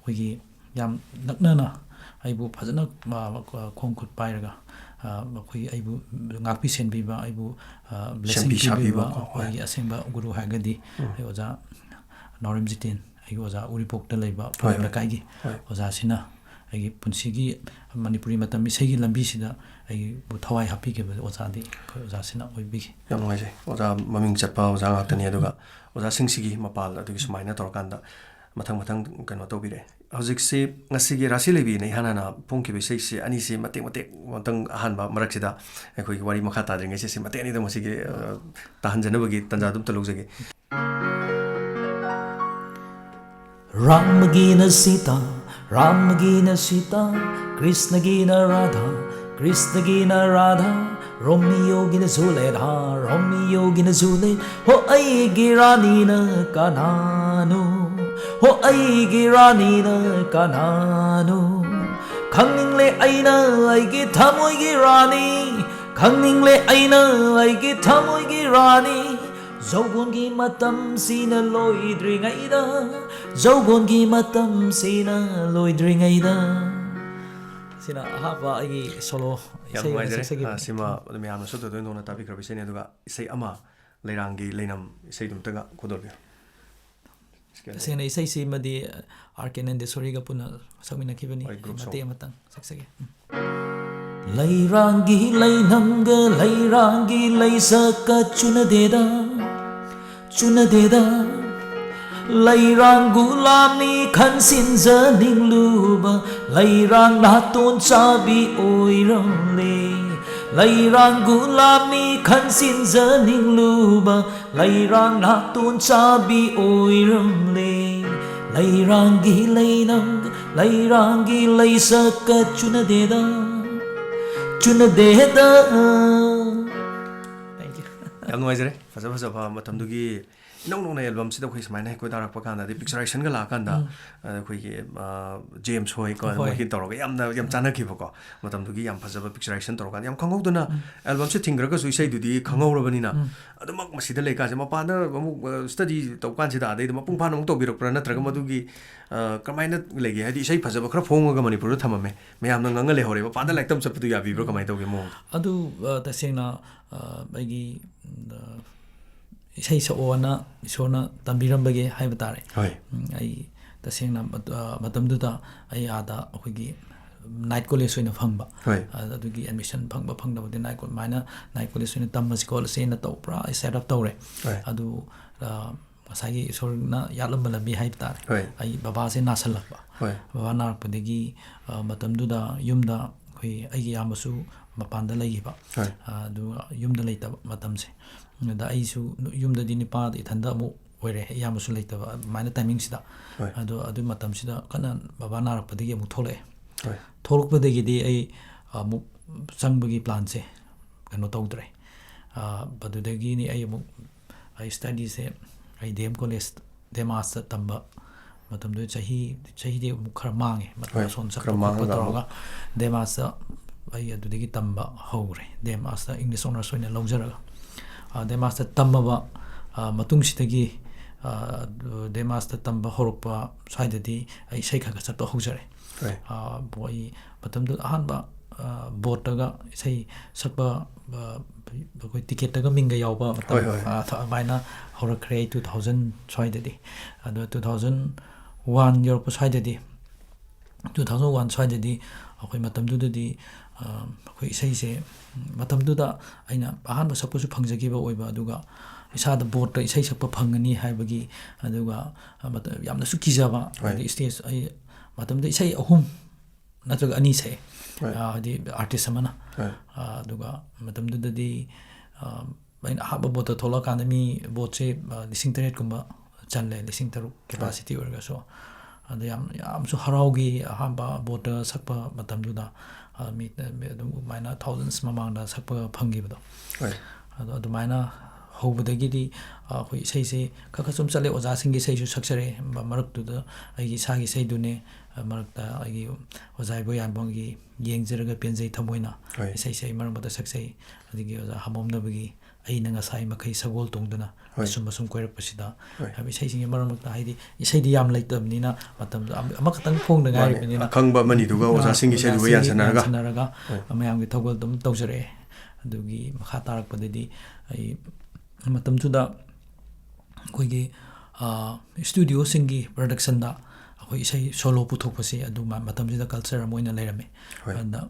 ꯑꯩꯈꯣꯏꯒꯤ ꯌꯥꯝ ꯅꯛꯅꯅ ꯑꯩꯕꯨ ꯐꯖꯅ, ꯑ, ꯈꯣꯡ ꯈꯨꯠ ꯄꯥꯏꯔꯒ, ꯑ, ꯑꯩꯈꯣꯏꯒꯤ ꯑꯩꯕꯨ ꯉꯥꯛꯄꯤ ꯁꯦꯟꯕꯤꯕ, ꯑꯩꯕꯨ, ꯑ, blessing ꯁꯦꯝꯕꯤ ꯄꯤꯕꯤꯕ ꯁꯥꯕꯤꯕꯀꯣ, ꯍꯣꯏ꯫ ꯑꯩꯈꯣꯏꯒꯤ ꯑꯁꯦꯡꯕ ꯒꯨꯔꯨ ꯍꯥꯏꯔꯒꯗꯤ ꯎꯝ꯫ ꯑꯩ ꯑꯣꯖꯥ ꯅꯥꯎꯔꯦꯝ ꯖꯤꯇꯦꯟ, ꯑꯩꯒꯤ ꯑꯣꯖꯥ ꯎꯔꯤꯄꯣꯛꯇ ꯂꯩꯕ ꯍꯣꯏ, ꯄꯣꯂꯦꯝ ꯍꯣꯏ꯫ ꯂꯩꯀꯥꯏꯒꯤ ꯍꯣꯏ꯫ ꯑꯣꯖꯥꯁꯤꯅ ꯑꯩꯒꯤ ꯄꯨꯟꯁꯤꯒꯤ ꯃꯅꯤꯄꯨꯔꯤ ꯃꯇꯝ ꯏꯁꯩꯒꯤ ꯂꯝꯕꯤꯁꯤꯗ ꯑꯩꯕꯨ ꯊꯋꯥꯏ ꯍꯥꯞꯄꯤꯈꯤꯕ ꯑꯣꯖꯥꯗꯤ ꯑꯩꯈꯣꯏ ꯑꯣꯖꯥꯁꯤꯅ ꯑꯣꯏꯕꯤꯈꯤ꯫ ꯌꯥꯝ ꯅꯨꯡꯉꯥꯏꯖꯩ꯫ ꯑꯣꯖꯥ ꯃꯃꯤꯡ ꯆꯠꯄ ꯑꯣꯖꯥ ꯉꯥꯛꯇꯅꯤ꯫ ꯑꯗꯨꯒ ꯑꯣꯖꯥꯁꯤꯡꯁꯤꯒꯤ ꯃꯄꯥꯜ ꯑꯗꯨꯒꯤ ꯁꯨꯃꯥꯏꯅ ꯇꯧꯔꯀꯥꯟꯗ ꯃꯊꯪ ꯃꯊꯪ ꯀꯩꯅꯣ ꯇꯧꯕꯤꯔꯛꯑꯦ꯫ ꯍꯧꯖꯤꯛꯁꯤ ꯉꯁꯤꯒꯤ ꯔꯥꯁꯤ ꯂꯩꯕꯤꯅ ꯏꯍꯥꯟ ꯍꯥꯟꯅ ꯐꯣꯡꯈꯤꯕ ꯏꯁꯩꯁꯤ ꯑꯅꯤꯁꯤ ꯃꯇꯦꯛ ꯃꯇꯦꯛ ꯑꯃꯇꯪ ꯑꯍꯥꯟꯕ ꯃꯔꯛꯁꯤꯗ ꯑꯩꯈꯣꯏꯒꯤ ꯋꯥꯔꯤ ꯃꯈꯥ ꯇꯥꯗ꯭ꯔꯤꯉꯩꯁꯤ ꯁꯤ ꯃꯇꯦꯛ ꯑꯅꯤꯗꯪ ꯃꯁꯤꯒꯤ, ꯑ, ꯇꯥꯍꯟꯖꯅꯕꯒꯤ ꯇꯥꯟꯖꯥꯗꯨ ꯑꯝꯇ ꯂꯧꯖꯒꯦ꯫ ꯔꯥꯝꯒꯤꯅ ꯁꯤꯇꯥ, ꯔꯥꯝꯒꯤꯅ ꯁꯤꯇꯥ, ꯀ꯭ꯔꯤꯁꯅꯒꯤꯅ ꯔꯥꯙꯥ, ꯀ꯭ꯔꯤꯁꯅꯒꯤꯅ ꯔꯥꯙꯥ, ꯔꯣꯃꯤꯌꯣꯒꯤꯅ ꯖꯨꯂꯦꯠ, ꯍꯥ, ꯔꯣꯃꯤꯌꯣꯒꯤꯅ ꯖꯨꯂꯦꯠ꯫ ꯍꯣ ꯑꯩꯒꯤ ꯔꯥꯅꯤꯅ ꯀꯅꯥꯅꯣ? ꯍꯣ ꯑꯩꯒꯤ ꯔꯥꯅꯤꯅ ꯀꯅꯥꯅꯣ? ꯈꯪꯅꯤꯡꯂꯦ ꯑꯩꯅ ꯑꯩꯒꯤ ꯊꯃꯣꯏꯒꯤ ꯔꯥꯅꯤ, ꯈꯪꯅꯤꯡꯂꯦ ꯑꯩꯅ ꯑꯩꯒꯤ ꯊꯃꯣꯏꯒꯤ ꯔꯥꯅꯤ꯫ ꯖꯧꯒꯣꯟꯒꯤ ꯃꯇꯝꯁꯤꯅ ꯂꯣꯏꯗ꯭ꯔꯤꯉꯩꯗ, ꯖꯧꯒꯣꯟꯒꯤ ꯃꯇꯝꯁꯤꯅ ꯂꯣꯏꯗ꯭ꯔꯤꯉꯩꯗ꯫ ꯁꯤꯅ ꯑꯍꯥꯟꯕ ꯑꯩꯒꯤ solo ꯌꯥꯝ ꯏꯁꯩ ꯑꯣꯏꯅ ꯅꯨꯡꯉꯥꯏꯖꯔꯦ꯫ ꯁꯛꯆꯈꯤꯕꯅꯤ꯫ ꯑ, ꯁꯤꯃ ꯑꯗꯨꯝ ꯃꯌꯥꯝꯅꯁꯨ ꯊꯣꯏꯗꯣꯛ ꯍꯦꯟꯗꯣꯛꯅ ꯇꯥꯕꯤꯈ꯭ꯔꯕ ꯏꯁꯩꯅꯤ꯫ ꯑꯗꯨꯒ ꯏꯁꯩ ꯑꯃ, ꯂꯩꯔꯥꯡꯒꯤ ꯂꯩꯅꯝ ꯏꯁꯩꯗꯨꯝꯇꯒ ꯈꯣꯗꯣꯛꯄꯤꯌꯨ꯫ ꯇꯁꯦꯡꯅ ꯏꯁꯩꯁꯤꯃꯗꯤ ꯑꯥꯔ ꯀꯦ ꯅꯟꯗꯦꯁꯣꯔꯤꯒ ꯄꯨꯟꯅ ꯁꯛꯃꯤꯟꯅꯈꯤꯕꯅꯤ꯫ ꯍꯣꯏ, group song꯫ ꯃꯇꯦꯛ ꯑꯃꯇꯪ ꯁꯛꯆꯒꯦ꯫ ꯎꯝ꯫ ꯂꯩꯔꯥꯡꯒꯤ ꯂꯩꯅꯝꯒ ꯂꯩꯔꯥꯡꯒꯤ ꯂꯩꯁꯛꯀ ꯆꯨꯅꯗꯦꯗ, ꯆꯨꯅꯗꯦꯗ꯫ ꯂꯩꯔꯥꯡ ꯒꯨꯂꯥꯞꯅꯤ ꯈꯟꯁꯤꯟꯖꯅꯤꯡꯂꯨꯕ, ꯂꯩꯔꯥꯡ ꯅꯥꯇꯣꯟ ꯆꯥꯕꯤ ꯑꯣꯏꯔꯝꯂꯦ꯫ ꯂꯩꯔꯥꯡ ꯒꯨꯂꯥꯞꯅꯤ ꯈꯟꯁꯤꯟꯖꯅꯤꯡꯂꯨꯕ, ꯂꯩꯔꯥꯡ ꯅꯥꯇꯣꯟ ꯆꯥꯕꯤ ꯑꯣꯏꯔꯝꯂꯦ꯫ ꯂꯩꯔꯥꯡꯒꯤ ꯂꯩꯅꯝꯒ ꯂꯩꯔꯥꯡꯒꯤ ꯂꯩꯁꯛꯀ ꯆꯨꯅꯗꯦꯗ, ꯆꯨꯅꯗꯦꯗ꯫ Thank you꯫ ꯅꯨꯡꯉꯥꯏꯖꯔꯦ꯫ ꯐꯖ ꯐꯖꯕ ꯃꯇꯝꯗꯨꯒꯤ ꯏꯅꯧ ꯅꯧꯅ ꯑꯦꯜꯕꯝꯁꯤꯗ ꯑꯩꯈꯣꯏ ꯁꯨꯃꯥꯏꯅ ꯍꯦꯛ ꯀꯣꯏꯗꯥꯔꯛꯄ ꯀꯥꯟꯗ, ꯑꯗꯩ ꯄꯤꯛꯆꯔꯥꯏꯁꯟꯒ ꯂꯥꯛꯑꯀꯥꯟꯗ, ꯑ, ꯑꯩꯈꯣꯏꯒꯤ, ꯑ, ꯖꯦꯝꯁ ꯍꯣꯏ ꯀꯣ, ꯍꯣꯏ꯫ ꯃꯣꯏꯒꯤ ꯇꯧꯔꯒ ꯌꯥꯝꯅ, ꯌꯥꯝ ꯆꯥꯟꯅꯈꯤꯕꯀꯣ꯫ ꯃꯇꯝꯗꯨꯒꯤ ꯌꯥꯝ ꯐꯖꯕ ꯄꯤꯛꯆꯔꯥꯏꯁꯟ ꯇꯧꯔꯀꯥꯟꯗ ꯌꯥꯝ ꯈꯪꯍꯧꯗꯅ ꯑꯦꯜꯕꯝꯁꯦ ꯊꯤꯡꯈ꯭ꯔꯒꯁꯨ ꯏꯁꯩꯗꯨꯗꯤ ꯈꯪꯍꯧꯔꯕꯅꯤꯅ, ꯑꯗꯨꯃꯛ ꯃꯁꯤꯗ ꯂꯩꯀꯥꯟꯁꯦ ꯃꯄꯥꯟꯗ ꯑꯃꯨꯛ, ꯑ, ꯁ꯭ꯇꯗꯤ ꯇꯧꯀꯥꯟꯁꯤꯗ ꯑꯗꯩꯗ ꯃꯄꯨꯡ ꯐꯥꯅ ꯑꯃꯨꯛ ꯇꯧꯕꯤꯔꯛꯄ꯭ꯔꯥ, ꯅꯠꯇ꯭ꯔꯒ ꯃꯗꯨꯒꯤ, ꯑ, ꯀꯃꯥꯏꯅ ꯂꯩꯒꯦ? ꯍꯥꯏꯗꯤ ꯏꯁꯩ ꯐꯖꯕ ꯈꯔ ꯐꯣꯡꯉꯒ ꯃꯅꯤꯄꯨꯔꯗ ꯊꯝꯃꯝꯃꯦ, ꯃꯌꯥꯝꯅ ꯉꯥꯡꯉ ꯂꯩꯍꯧꯔꯦ, ꯃꯄꯥꯟꯗ ꯂꯥꯏꯔꯤꯛ ꯇꯝ ꯆꯠꯄꯗꯨ ꯌꯥꯕꯤꯕ꯭ꯔꯥ, ꯀꯃꯥꯏꯅ ꯇꯧꯒꯦ ꯃꯑꯣꯡꯗꯣ? ꯑꯗꯨ, ꯑ, ꯇꯁꯦꯡꯅ, ꯑ, ꯑꯩꯒꯤ, ꯑ, ꯏꯁꯩ ꯁꯛꯑꯣꯅ ꯏꯁꯣꯔꯅ ꯇꯝꯕꯤꯔꯝꯕꯒꯦ ꯍꯥꯏꯕ ꯇꯥꯔꯦ꯫ ꯍꯣꯏ꯫ ꯎꯝ, ꯑꯩ ꯇꯁꯦꯡꯅ ꯃꯠ-, ꯑ, ꯃꯇꯝꯗꯨꯗ ꯑꯩ ꯑꯥꯗ ꯑꯩꯈꯣꯏꯒꯤ ꯅꯥꯏꯠ ꯀꯣꯂꯦꯖ ꯑꯣꯏꯅ ꯐꯪꯕ꯫ ꯍꯣꯏ꯫ ꯑ-, ꯑꯗꯨꯒꯤ ꯑꯦꯗꯃꯤꯁꯟ ꯐꯪꯕ ꯐꯪꯗꯕꯗꯤ ꯅꯥꯏꯠ ꯀꯣ-, ꯑꯗꯨꯃꯥꯏꯅ ꯅꯥꯏꯠ ꯀꯣꯂꯦꯖ ꯑꯣꯏꯅ ꯇꯝꯃꯁꯤ ꯈꯣꯠꯂꯁꯦꯅ ꯇꯧ-, ꯄꯨꯔꯥ ꯑꯩ ꯁꯦꯠ ꯑꯞ ꯇꯧꯔꯦ꯫ ꯍꯣꯏ꯫ ꯑꯗꯨ, ꯑ, ꯉꯁꯥꯏꯒꯤ ꯏꯁꯣꯔꯅ ꯌꯥꯠꯂꯝꯕ ꯂꯝꯕꯤ ꯍꯥꯏꯕ ꯇꯥꯔꯦ꯫ ꯍꯣꯏ꯫ ꯑꯩ ꯕꯕꯥꯁꯦ ꯅꯥꯁꯜꯂꯛꯄ꯫ ꯍꯣꯏ꯫ ꯕꯕꯥ ꯅꯥꯔꯛꯄꯗꯒꯤ, ꯑ, ꯃꯇꯝꯗꯨꯗ ꯌꯨꯝꯗ ꯑꯩꯈꯣꯏ, ꯑꯩꯒꯤ ꯏꯌꯥꯝꯕꯁꯨ ꯃꯄꯥꯟꯗ ꯂꯩꯈꯤꯕ꯫ ꯍꯣꯏ꯫ ꯑ, ꯑꯗꯨꯒ ꯌꯨꯝꯗ ꯂꯩꯇꯕ ꯃꯇꯝꯁꯦ꯫ ꯑꯗ ꯑꯩꯁꯨ ꯌꯨꯝꯗꯗꯤ ꯅꯨꯄꯥ ꯏꯊꯟꯗ ꯑꯃꯨꯛ ꯑꯣꯏꯔꯦ, ꯏꯌꯥꯝꯕꯁꯨ ꯂꯩꯇꯕ, ꯑꯗꯨꯃꯥꯏꯅ ꯇꯥꯏꯃꯤꯡꯁꯤꯗ꯫ ꯍꯣꯏ꯫ ꯑꯗꯣ ꯑꯗꯨ ꯃꯇꯝꯁꯤꯗ ꯀꯟꯅ ꯕꯕꯥ ꯅꯥꯔꯛꯄꯗꯒꯤ ꯑꯃꯨꯛ ꯊꯣꯛꯂꯛꯑꯦ꯫ ꯍꯣꯏ꯫ ꯊꯣꯛꯂꯛꯄꯗꯒꯤꯗꯤ ꯑꯩ ꯑꯃꯨꯛ ꯆꯪꯕꯒꯤ ꯄ꯭ꯂꯥꯟꯁꯦ ꯀꯩꯅꯣ ꯇꯧꯗ꯭ꯔꯦ꯫ ꯑ, ꯑꯗꯨꯗꯒꯤꯅꯤ ꯑꯩ ꯑꯃꯨꯛ, ꯑꯩ ꯁ꯭ꯇꯗꯤꯁꯦ ꯑꯩ D M college, D M ꯑꯥꯔꯠꯁꯇ ꯇꯝꯕ ꯃꯇꯝꯗꯨꯗ ꯆꯍꯤ, ꯆꯍꯤꯗꯤ ꯑꯃꯨꯛ ꯈꯔ ꯃꯥꯡꯉꯦ꯫ ꯃꯇꯝ ꯍꯣꯏ, ꯑꯁꯣꯝ ꯈꯔ ꯆꯠꯄ ꯈꯣꯠꯄ ꯃꯥꯡꯉꯒ ꯇꯧꯔꯒ ꯑꯃꯨꯛ꯫ ꯗꯤ ꯑꯦꯝ ꯑꯥꯔꯠꯁꯇ ꯑꯩ ꯑꯗꯨꯗꯒꯤ ꯇꯝꯕ ꯍꯧꯈ꯭ꯔꯦ꯫ ꯗꯤ ꯑꯦꯝ ꯑꯥꯔꯠꯁꯇ ꯏꯪꯂꯤꯁ ꯑꯣꯅꯔꯁ ꯑꯣꯏꯅ ꯂꯧꯖꯔꯒ꯫ ꯑ, ꯗꯤ ꯑꯦꯝ ꯑꯥꯔꯠꯁꯇ ꯇꯝꯃꯕ, ꯑ, ꯃꯇꯨꯡꯁꯤꯗꯒꯤ, ꯑ, ꯗꯤ ꯑꯦꯝ ꯑꯥꯔꯠꯁꯇ ꯇꯝꯕ ꯍꯧꯔꯛꯄ ꯁ꯭ꯋꯥꯏꯗꯗꯤ ꯑꯩ ꯏꯁꯩ ꯈꯔ ꯈꯔ ꯁꯛꯄ ꯍꯧꯖꯔꯦ꯫ ꯍꯣꯏ꯫ ꯑ, ꯕꯣ-, ꯑꯩ ꯃꯇꯝꯗꯨꯗ ꯑꯍꯥꯟꯕ, ꯑ, ꯕꯣꯔꯠꯇꯒ ꯏꯁꯩ ꯁꯛꯄ, ꯑ, ꯑꯩꯈꯣꯏ ꯇꯤꯀꯦꯠꯇꯒ ꯃꯤꯡꯒ ꯌꯥꯎꯕ ꯃꯇꯝ, ꯍꯣꯏ, ꯍꯣꯏ, ꯍꯣꯏ꯫ ꯑ, ꯊ-, ꯑꯗꯨꯃꯥꯏꯅ ꯍꯧꯔꯛꯈ꯭ꯔꯦ ꯑꯩ two thousand ꯁ꯭ꯋꯥꯏꯗꯗꯤ꯫ ꯑꯗꯣ two thousand one ꯌꯧꯔꯛꯄ ꯁ꯭ꯋꯥꯏꯗꯗꯤ, two thousand one ꯁ꯭ꯋꯥꯏꯗꯗꯤ ꯑꯩꯈꯣꯏ ꯃꯇꯝꯗꯨꯗꯗꯤ, ꯑ, ꯑꯩꯈꯣꯏ ꯏꯁꯩꯁꯦ, ꯃꯇꯝꯗꯨꯗ ꯑꯩꯅ ꯑꯍꯥꯟꯕ ꯁꯛꯄꯁꯨ ꯐꯪꯖꯈꯤꯕ ꯑꯣꯏꯕ, ꯑꯗꯨꯒ ꯏꯁꯥꯗ ꯕꯣꯔꯠꯇ ꯏꯁꯩ ꯁꯛꯄ ꯐꯪꯒꯅꯤ ꯍꯥꯏꯕꯒꯤ, ꯑꯗꯨꯒ, ꯑ, ꯃꯇ-, ꯌꯥꯝꯅꯁꯨ ꯀꯤꯖꯕ, ꯍꯣꯏ꯫ ꯍꯥꯏꯗꯤ ꯁ꯭ꯇꯦꯖ, ꯑꯩ ꯃꯇꯝꯗꯨꯗ ꯏꯁꯩ ꯑꯍꯨꯝ ꯅꯠꯇ꯭ꯔꯒ ꯑꯅꯤ ꯁꯛꯑꯦ꯫ ꯍꯣꯏ꯫ ꯑ, ꯍꯥꯏꯗꯤ ꯑꯥꯔꯇꯤꯁ ꯑꯃꯅ꯫ ꯍꯣꯏ꯫ ꯑ, ꯑꯗꯨꯒ ꯃꯇꯝꯗꯨꯗꯗꯤ, ꯑ, ꯑꯩꯅ ꯑꯍꯥꯟꯕ ꯕꯣꯠꯇ ꯊꯣꯛꯂꯛꯑꯀꯥꯟꯗ ꯃꯤ ꯕꯣꯠꯁꯦ, ꯑ, ꯂꯤꯁꯤꯡ ꯇꯔꯦꯠ ꯀꯨꯝꯕ ꯆꯜꯂꯦ, ꯂꯤꯁꯤꯡ ꯇꯔꯨꯛ ꯍꯣꯏ꯫ ꯀꯦꯄꯥꯁꯤꯇꯤ ꯑꯣꯏꯔꯒꯁꯨ꯫ ꯑꯗ ꯌꯥꯝ, ꯌꯥꯝꯁꯨ ꯍꯔꯥꯎꯈꯤ ꯑꯍꯥꯟꯕ ꯕꯣꯠꯇ ꯁꯛꯄ ꯃꯇꯝꯗꯨꯗ꯫ ꯑ, ꯃꯤ, ꯃꯤ ꯑꯗꯨꯝ ꯑꯗꯨꯃꯥꯏꯅ thousands ꯃꯃꯥꯡꯗ ꯁꯛꯄ ꯐꯪꯈꯤꯕꯗꯣ꯫ ꯍꯣꯏ꯫ ꯑꯗꯣ ꯑꯗꯨꯃꯥꯏꯅ ꯍꯧꯕꯗꯒꯤꯗꯤ, ꯑ, ꯑꯩꯈꯣꯏ ꯏꯁꯩꯁꯦ ꯈꯔ ꯈꯔ ꯁꯨꯝ ꯆꯠꯂꯦ꯫ ꯑꯣꯖꯥꯁꯤꯡꯒꯤ ꯏꯁꯩꯁꯨ ꯁꯛꯆꯔꯦ꯫ ꯃ-, ꯃꯔꯛꯇꯨꯗ ꯑꯩꯒꯤ ꯏꯁꯥꯒꯤ ꯏꯁꯩꯗꯨꯅꯦ, ꯑ, ꯃꯔꯛꯇ ꯑꯩꯒꯤ ꯑꯣꯖꯥ ꯏꯕꯣ ꯌꯥꯝꯕꯝꯒꯤ "ꯌꯦꯡꯖꯔꯒ ꯄꯦꯟꯖꯩ ꯊꯃꯣꯏꯅ" ꯍꯣꯏ꯫ ꯏꯁꯩꯁꯦ ꯑꯩ ꯃꯔꯛ ꯃꯔꯛꯇ ꯁꯛꯆꯩ꯫ ꯑꯗꯒꯤ ꯑꯣꯖꯥ ꯍꯥꯃꯣꯝꯅꯕꯒꯤ "ꯑꯩꯅ ꯉꯁꯥꯏ ꯃꯈꯩ ꯁꯒꯣꯜ ꯇꯣꯡꯗꯨꯅ" ꯍꯣꯏ꯫ ꯑꯁꯨꯝ ꯑꯁꯨꯝ ꯀꯣꯏꯔꯛꯄꯁꯤꯗ ꯍꯣꯏ꯫ ꯍꯥꯏꯕ ꯏꯁꯩꯁꯤꯡꯁꯦ ꯃꯔꯛ ꯃꯔꯛꯇ, ꯍꯥꯏꯗꯤ, ꯏꯁꯩꯗꯤ ꯌꯥꯝ ꯂꯩꯇꯕꯅꯤꯅ, ꯃꯇꯝꯗꯣ ꯑꯃ-, ꯑꯃꯈꯛꯇꯪ ꯐꯣꯡꯗ ꯃꯥꯅꯦ꯫ ꯉꯥꯏꯔꯤꯕꯅꯤꯅ, ꯑꯈꯪꯕ ꯑꯃꯅꯤꯗꯨꯒ ꯑ, ꯑꯣꯖꯥꯁꯤꯡꯒꯤ ꯏꯁꯩꯗꯨꯒ ꯑꯣꯖꯥꯁꯤꯡꯒꯤ ꯌꯥꯟꯁꯟꯅꯔꯒ꯫ ꯌꯥꯟꯁꯟꯅꯔꯒ ꯍꯣꯏ꯫ ꯃꯌꯥꯝꯒꯤ ꯊꯧꯒꯜꯗꯨ ꯑꯗꯨꯝ ꯇꯧꯖꯔꯛꯑꯦ꯫ ꯑꯗꯨꯒꯤ ꯃꯈꯥ ꯇꯥꯔꯛꯄꯗꯗꯤ ꯑꯩ ꯃꯇꯝꯗꯨꯗ ꯑꯩꯈꯣꯏꯒꯤ, ꯑ, ꯁ꯭ꯇꯨꯗꯤꯑꯣꯁꯤꯡꯒꯤ ꯄ꯭ꯔꯗꯛꯁꯟꯗ ꯑꯩꯈꯣꯏ ꯏꯁꯩ ꯁꯣꯂꯣ ꯄꯨꯊꯣꯛꯄꯁꯤ ꯑꯗꯨ ꯃ-, ꯃꯇꯝꯁꯤꯗ ꯀꯜꯆꯔ ꯑꯃ ꯑꯣꯏꯅ ꯂꯩꯔꯝꯃꯤ꯫ ꯍꯣꯏ꯫ ꯑꯗꯨꯗ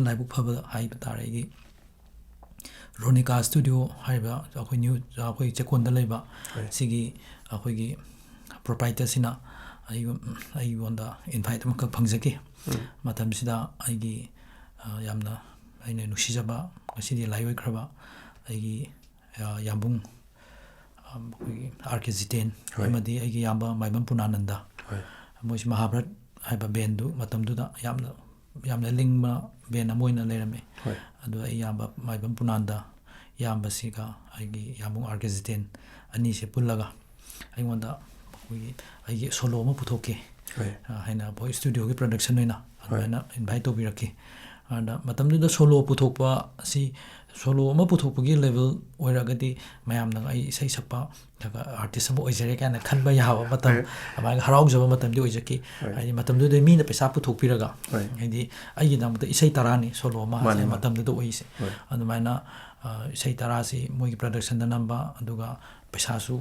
ꯂꯥꯏꯕꯛ ꯐꯕ ꯍꯥꯏꯕ ꯇꯥꯔꯦ, ꯑꯩꯒꯤ ꯔꯣꯅꯤꯀꯥ ꯁ꯭ꯇꯨꯗꯤꯑꯣ ꯍꯥꯏꯔꯤꯕ ꯑꯩꯈꯣꯏ ꯅ꯭ꯌꯨ, ꯑꯩꯈꯣꯏ ꯆꯦꯛꯀꯣꯟꯗ ꯂꯩꯕ ꯍꯣꯏ꯫ ꯁꯤꯒꯤ ꯑꯩꯈꯣꯏꯒꯤ ꯄ꯭ꯔꯣꯄꯥꯏꯇꯔꯁꯤꯅ ꯑꯩꯉꯣꯟ-, ꯑꯩꯉꯣꯟꯗ ꯏꯟꯚꯥꯏꯠ ꯑꯃꯈꯛ ꯐꯪꯖꯈꯤ꯫ ꯎꯝ꯫ ꯃꯇꯝꯁꯤꯗ ꯑꯩꯒꯤ, ꯑ, ꯌꯥꯝꯅ ꯑꯩꯅ ꯅꯨꯡꯁꯤꯖꯕ, ꯉꯁꯤꯗꯤ ꯂꯥꯏꯑꯣꯏꯈ꯭ꯔꯕ ꯑꯩꯒꯤ, ꯑ, ꯌꯥꯝꯕꯨꯡ, ꯑ, ꯑꯩꯈꯣꯏꯒꯤ ꯑꯥꯔ ꯀꯦ ꯖꯤꯇꯦꯟ ꯍꯣꯏ꯫ ꯑꯃꯗꯤ ꯑꯩꯒꯤ ꯏꯌꯥꯝꯕ ꯃꯥꯏꯕꯝ ꯄꯨꯔꯅꯥꯅꯟꯗ꯫ ꯍꯣꯏ꯫ ꯃꯣꯏꯁꯤ ꯃꯍꯥꯚꯥꯔꯠ ꯍꯥꯏꯕ ꯕꯦꯟꯗꯨ ꯃꯇꯝꯗꯨꯗ ꯌꯥꯝꯅ, ꯌꯥꯝꯅ ꯂꯤꯡꯕ ꯕꯦꯟ ꯑꯃ ꯑꯣꯏꯅ ꯂꯩꯔꯝꯃꯤ꯫ ꯍꯣꯏ꯫ ꯑꯗꯣ ꯑꯩ ꯏꯌꯥꯝꯕ ꯃꯥꯏꯕꯝ ꯄꯨꯔꯅꯥꯟꯗ, ꯏꯌꯥꯝꯕꯁꯤꯒ ꯑꯩꯒꯤ ꯏꯌꯥꯝꯕꯨꯡ ꯑꯥꯔ ꯀꯦ ꯖꯤꯇꯦꯟ ꯑꯅꯤꯁꯦ ꯄꯨꯜꯂꯒ ꯑꯩꯉꯣꯟꯗ ꯑꯩꯈꯣꯏꯒꯤ, ꯑꯩꯒꯤ ꯁꯣꯂꯣ ꯑꯃ ꯄꯨꯊꯣꯛꯀꯦ, ꯍꯣꯏ꯫ ꯑ, ꯍꯥꯏꯅ ꯑꯩꯈꯣꯏ ꯁ꯭ꯇꯨꯗꯤꯑꯣꯒꯤ ꯄ꯭ꯔꯗꯛꯁꯟ ꯑꯣꯏꯅ ꯍꯣꯏ꯫ ꯑꯗꯨꯃꯥꯏꯅ ꯏꯟꯚꯥꯏꯠ ꯇꯧꯕꯤꯔꯛꯈꯤ꯫ ꯑꯗ ꯃꯇꯝꯗꯨꯗ ꯁꯣꯂꯣ ꯄꯨꯊꯣꯛꯄ ꯑꯁꯤ, ꯁꯣꯂꯣ ꯑꯃ ꯄꯨꯊꯣꯛꯄꯒꯤ ꯂꯦꯚꯦꯜ ꯑꯣꯏꯔꯒꯗꯤ ꯃꯌꯥꯝꯅ ꯑꯩ ꯏꯁꯩ ꯁꯛꯄ ꯅꯠꯇ꯭ꯔꯒ ꯑꯥꯔꯇꯤꯁ ꯑꯃ ꯑꯣꯏꯖꯔꯦ ꯀꯥꯏꯅ ꯈꯟꯕ ꯌꯥꯕ ꯃꯇꯝ, ꯍꯣꯏ꯫ ꯑꯗꯨꯃꯥꯏꯅ ꯍꯔꯥꯎꯖꯕ ꯃꯇꯝꯗꯤ ꯑꯣꯏꯖꯈꯤ꯫ ꯍꯣꯏ꯫ ꯍꯥꯏꯗꯤ ꯃꯇꯝꯗꯨꯗ ꯃꯤꯅ ꯄꯩꯁꯥ ꯄꯨꯊꯣꯛꯄꯤꯔꯒ, ꯍꯣꯏ꯫ ꯍꯥꯏꯗꯤ ꯑꯩꯒꯤꯗꯃꯛꯇ ꯏꯁꯩ ꯇꯔꯥꯅꯤ ꯁꯣꯂꯣ ꯑꯃ ꯃꯥꯅꯦ, ꯍꯥꯏꯕ ꯃꯥꯅꯦ꯫ ꯃꯇꯝꯗꯨꯗ ꯑꯣꯏꯔꯤꯁꯦ꯫ ꯍꯣꯏ꯫ ꯑꯗꯨꯃꯥꯏꯅ, ꯑ, ꯏꯁꯩ ꯇꯔꯥꯁꯤ ꯃꯣꯏꯒꯤ ꯄ꯭ꯔꯗꯛꯁꯟꯗ ꯅꯝꯕ, ꯑꯗꯨꯒ ꯄꯩꯁꯥꯁꯨ,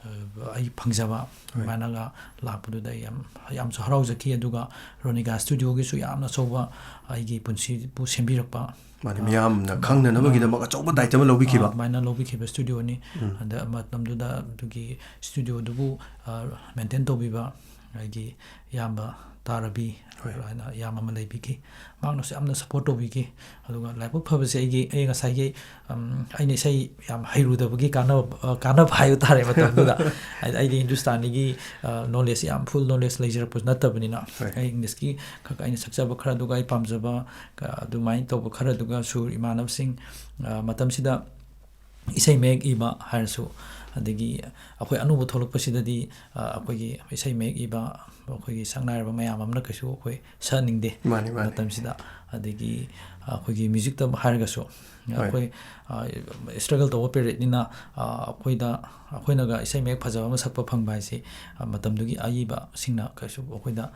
ꯑ, ꯑꯩ ꯐꯪꯖꯕ, ꯍꯣꯏ꯫ ꯑꯗꯨꯃꯥꯏꯅꯒ ꯂꯥꯛꯄꯗꯨꯗ ꯑꯩ ꯌꯥꯝ, ꯌꯥꯝꯁꯨ ꯍꯔꯥꯎꯖꯈꯤ꯫ ꯑꯗꯨꯒ ꯔꯣꯅꯤꯀꯥ ꯁ꯭ꯇꯨꯗꯤꯑꯣꯒꯤꯁꯨ ꯌꯥꯝꯅ ꯑꯆꯧꯕ ꯑꯩꯒꯤ ꯄꯨꯟꯁꯤꯕꯨ ꯁꯦꯝꯕꯤꯔꯛꯄ, ꯃꯥꯅꯦ, ꯑ, ꯃꯤꯌꯥꯝꯅ ꯑ, ꯈꯪꯅꯅꯕꯒꯤꯗꯃꯛ ꯑꯆꯧꯕ ꯗꯥꯏꯇ ꯑꯃ ꯂꯧꯕꯤꯈꯤꯕ꯫ ꯑ, ꯑꯗꯨꯃꯥꯏꯅ ꯂꯧꯕꯤꯈꯤꯕ ꯁ꯭ꯇꯨꯗꯤꯑꯣꯅꯤ꯫ ꯎꯝ꯫ ꯑꯗ ꯃꯇꯝꯗꯨꯗ ꯑꯗꯨꯒꯤ ꯁ꯭ꯇꯨꯗꯤꯑꯣꯗꯨꯕꯨ, ꯑ, ꯃꯦꯟꯇꯦꯟ ꯇꯧꯕꯤꯕ ꯑꯩꯒꯤ ꯏꯌꯥꯝꯕ ꯇꯥ ꯔꯕꯤ ꯍꯣꯏ꯫ ꯍꯥꯏꯅ ꯏꯌꯥꯝꯕ ꯑꯃ ꯂꯩꯕꯤꯈꯤ꯫ ꯃꯍꯥꯛꯅꯁꯨ ꯌꯥꯝꯅ ꯁꯄꯣꯔꯠ ꯇꯧꯕꯤꯈꯤ꯫ ꯑꯗꯨꯒ ꯂꯥꯏꯕꯛ ꯐꯕꯁꯦ ꯑꯩꯒꯤ, ꯑꯩ ꯉꯁꯥꯏꯒꯤ, ꯎꯝ, ꯑꯩꯅ ꯏꯁꯩ ꯌꯥꯝ ꯍꯩꯔꯨꯗꯕꯒꯤ ꯀꯥꯟꯅꯕ, ꯑ, ꯀꯥꯟꯅꯕ ꯍꯥꯏꯕ ꯇꯥꯔꯦ ꯃꯇꯝꯗꯨꯗ꯫ ꯍꯥꯏꯗꯤ ꯑꯩꯗꯤ ꯍꯤꯟꯗꯨꯁꯇꯥꯅꯤꯒꯤ, ꯑ, ꯅꯣꯂꯦꯖ ꯌꯥꯝ ꯐꯨꯜ ꯅꯣꯂꯦꯖ ꯂꯩꯖꯔꯛꯄꯁꯨ ꯅꯠꯇꯕꯅꯤꯅ꯫ ꯍꯣꯏ꯫ ꯑꯩ ꯏꯪꯂꯤꯁꯀꯤ ꯈꯛ ꯑꯩꯅ ꯁꯛꯆꯕ ꯈꯔ, ꯑꯗꯨꯒ ꯑꯩ ꯄꯥꯝꯖꯕ, ꯑ, ꯑꯗꯨꯃꯥꯏꯅ ꯇꯧꯕ ꯈꯔ, ꯑꯗꯨꯒ ꯁꯨꯔ ꯏꯃꯥꯟꯅꯕꯁꯤꯡ, ꯑ, ꯃꯇꯝꯁꯤꯗ ꯏꯁꯩ ꯃꯌꯦꯛ ꯏꯕ ꯍꯥꯏꯔꯁꯨ, ꯑꯗꯒꯤ ꯑꯩꯈꯣꯏ ꯑꯅꯧꯕ ꯊꯣꯛꯂꯛꯄꯁꯤꯗꯗꯤ, ꯑ, ꯑꯩꯈꯣꯏꯒꯤ ꯏꯁꯩ ꯃꯌꯦꯛ ꯏꯕ ꯑꯩꯈꯣꯏꯒꯤ ꯁꯛꯅꯥꯏꯔꯕ ꯃꯌꯥꯝ ꯑꯃꯅ ꯀꯩꯁꯨ ꯑꯩꯈꯣꯏ ꯁꯛꯍꯟꯅꯤꯡꯗꯦ꯫ ꯃꯥꯅꯤ, ꯃꯥꯅꯤ꯫ ꯃꯇꯝꯁꯤꯗ꯫ ꯑꯗꯒꯤ ꯑꯩꯈꯣꯏꯒꯤ ꯃ꯭ꯌꯨꯖꯤꯛꯇ ꯍꯥꯏꯔꯒꯁꯨ, ꯑꯩꯈꯣꯏ, ꯑ, struggle ꯇꯧꯕ periodꯅꯤꯅ, ꯑ, ꯑꯩꯈꯣꯏꯗ, ꯑꯩꯈꯣꯏꯅꯒ ꯏꯁꯩ ꯃꯌꯦꯛ ꯐꯖꯕ ꯑꯃ ꯁꯛꯄ ꯐꯪꯕ ꯍꯥꯏꯁꯤ, ꯑ, ꯃꯇꯝꯗꯨꯒꯤ ꯑꯏꯕꯁꯤꯡꯅ ꯀꯩꯁꯨ ꯑꯩꯈꯣꯏꯗ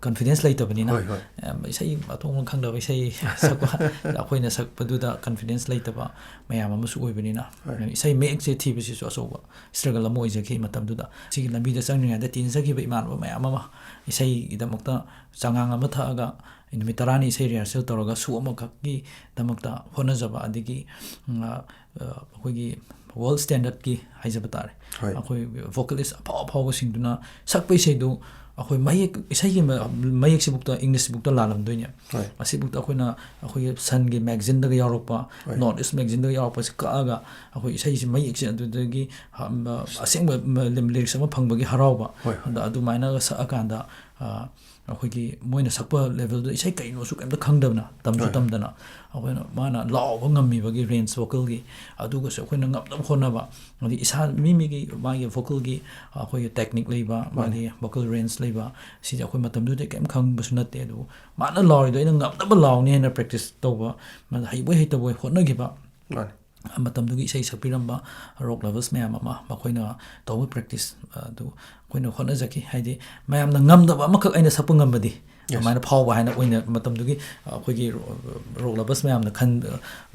confidence ꯂꯩꯇꯕꯅꯤꯅ, ꯍꯣꯏ, ꯍꯣꯏ꯫ ꯌꯥꯝ ꯏꯁꯩ ꯑꯇꯣꯡꯕ ꯈꯪꯗꯕ ꯏꯁꯩ ꯁꯛꯄ, ꯑꯩꯈꯣꯏꯅ ꯁꯛꯄꯗꯨꯗ confidence ꯂꯩꯇꯕ ꯃꯌꯥꯝ ꯑꯃꯁꯨ ꯑꯣꯏꯕꯅꯤꯅ, ꯍꯣꯏ꯫ ꯏꯁꯩ ꯃꯌꯦꯛꯁꯦ ꯊꯤꯕꯁꯤꯁꯨ ꯑꯆꯧꯕ struggle ꯑꯃ ꯑꯣꯏꯖꯈꯤ ꯃꯇꯝꯗꯨꯗ꯫ ꯁꯤꯒꯤ ꯂꯝꯕꯤꯗ ꯆꯪꯗ꯭ꯔꯤꯉꯩꯗ ꯇꯤꯟꯖꯈꯤꯕ ꯏꯃꯥꯟꯅꯕ ꯃꯌꯥꯝ ꯑꯃ ꯏꯁꯩꯒꯤꯗꯃꯛꯇ ꯆꯉꯥꯡ ꯑꯃ ꯊꯛꯑꯒ ꯅꯨꯃꯤꯠ ꯇꯔꯥꯅꯤ ꯏꯁꯩ rehearsal ꯇꯧꯔꯒ show ꯑꯃꯈꯛꯀꯤꯗꯃꯛꯇ ꯍꯣꯠꯅꯖꯕ, ꯑꯗꯒꯤ, ꯎꯝ, ꯑ, ꯑ, ꯑꯩꯈꯣꯏꯒꯤ world standardꯀꯤ ꯍꯥꯏꯖꯕ ꯇꯥꯔꯦ꯫ ꯍꯣꯏ꯫ ꯑꯩꯈꯣꯏ vocalist ꯑꯐꯥꯎ ꯑꯐꯥꯎꯕꯁꯤꯡꯗꯨꯅ ꯁꯛꯄ ꯏꯁꯩꯗꯨ ꯑꯩꯈꯣꯏ ꯃꯌꯦꯛ, ꯏꯁꯩꯒꯤ ꯃ-, ꯃꯌꯦꯛꯁꯤꯕꯨꯛꯇ, Englishꯁꯤꯕꯨꯛꯇ ꯂꯥꯜꯂꯝꯗꯣꯏꯅꯦ꯫ ꯍꯣꯏ꯫ ꯑꯁꯤꯕꯨꯛꯇ ꯑꯩꯈꯣꯏꯅ, ꯑꯩꯈꯣꯏꯒꯤ Sunꯒꯤ magazineꯗꯒ ꯌꯥꯎꯔꯛꯄ, ꯍꯣꯏ꯫ North East magazineꯗꯒ ꯌꯥꯎꯔꯛꯄꯁꯤ ꯀꯛꯑꯒ ꯑꯩꯈꯣꯏ ꯏꯁꯩꯁꯤ ꯃꯌꯦꯛꯁꯦ ꯑꯗꯨꯗꯒꯤ, ꯑ, ꯑꯁꯦꯡꯕ, ꯃ-, lyrics ꯑꯃ ꯐꯪꯕꯒꯤ ꯍꯔꯥꯎꯕ꯫ ꯍꯣꯏ, ꯍꯣꯏ꯫ ꯑꯗ ꯑꯗꯨꯃꯥꯏꯅꯒ ꯁꯛꯑꯀꯥꯟꯗ, ꯑ, ꯑꯩꯈꯣꯏꯒꯤ ꯃꯣꯏꯅ ꯁꯛꯄ levelꯗꯨ ꯏꯁꯩ ꯀꯩꯅꯣꯁꯨ ꯀꯩꯝꯇ ꯈꯪꯗꯕꯅ, ꯇꯝꯁꯨ ꯍꯣꯏ꯫ ꯇꯝꯗꯅ, ꯑꯩꯈꯣꯏꯅ, ꯃꯥꯅ ꯂꯥꯎꯕ ꯉꯝꯃꯤꯕꯒꯤ range vocalꯒꯤ, ꯑꯗꯨꯒꯁꯨ ꯑꯩꯈꯣꯏꯅ ꯉꯝꯅꯕ ꯍꯣꯠꯅꯕ, ꯑꯗꯒꯤ ꯏꯁꯥ ꯃꯤ ꯃꯤꯒꯤ ꯃꯥꯒꯤ vocalꯒꯤ, ꯑꯩꯈꯣꯏꯒꯤ technique ꯂꯩꯕ, ꯃꯥꯅꯤ꯫ ꯃꯥꯒꯤ vocal range ꯂꯩꯕ, ꯁꯤꯗꯤ ꯑꯩꯈꯣꯏ ꯃꯇꯝꯗꯨꯗ ꯀꯩꯝ ꯈꯪꯕꯁꯨ ꯅꯠꯇꯦ꯫ ꯑꯗꯨꯕꯨ ꯃꯥꯅ ꯂꯥꯎꯔꯤꯗꯣ ꯑꯩꯅ ꯉꯝꯅꯕ ꯂꯥꯎꯅꯤ ꯍꯥꯏꯅ practice ꯇꯧꯕ, ꯃꯥꯅ ꯍꯩꯕꯣꯏ ꯍꯩꯇꯕꯣꯏ ꯍꯣꯠꯅꯈꯤꯕ, ꯃꯥꯅꯤ꯫ ꯃꯇꯝꯗꯨꯒꯤ ꯏꯁꯩ ꯁꯛꯄꯤꯔꯝꯕ rock lovers ꯃꯌꯥꯝ ꯑꯃ, ꯃꯈꯣꯏꯅ ꯇꯧꯕ practice ꯑꯗꯨ ꯑꯩꯈꯣꯏꯅ ꯍꯣꯠꯅꯖꯈꯤ꯫ ꯍꯥꯏꯗꯤ, ꯃꯌꯥꯝꯅ ꯉꯝꯗꯕ ꯑꯃꯈꯛ ꯑꯩꯅ ꯁꯛꯄ ꯉꯝꯕꯗꯤ, Yes. ꯑꯗꯨꯃꯥꯏꯅ ꯐꯥꯎꯕ ꯍꯥꯏꯅ ꯑꯣꯏꯅ ꯃꯇꯝꯗꯨꯒꯤ ꯑꯩꯈꯣꯏꯒꯤ rock lovers ꯃꯌꯥꯝꯅ ꯈꯟ-,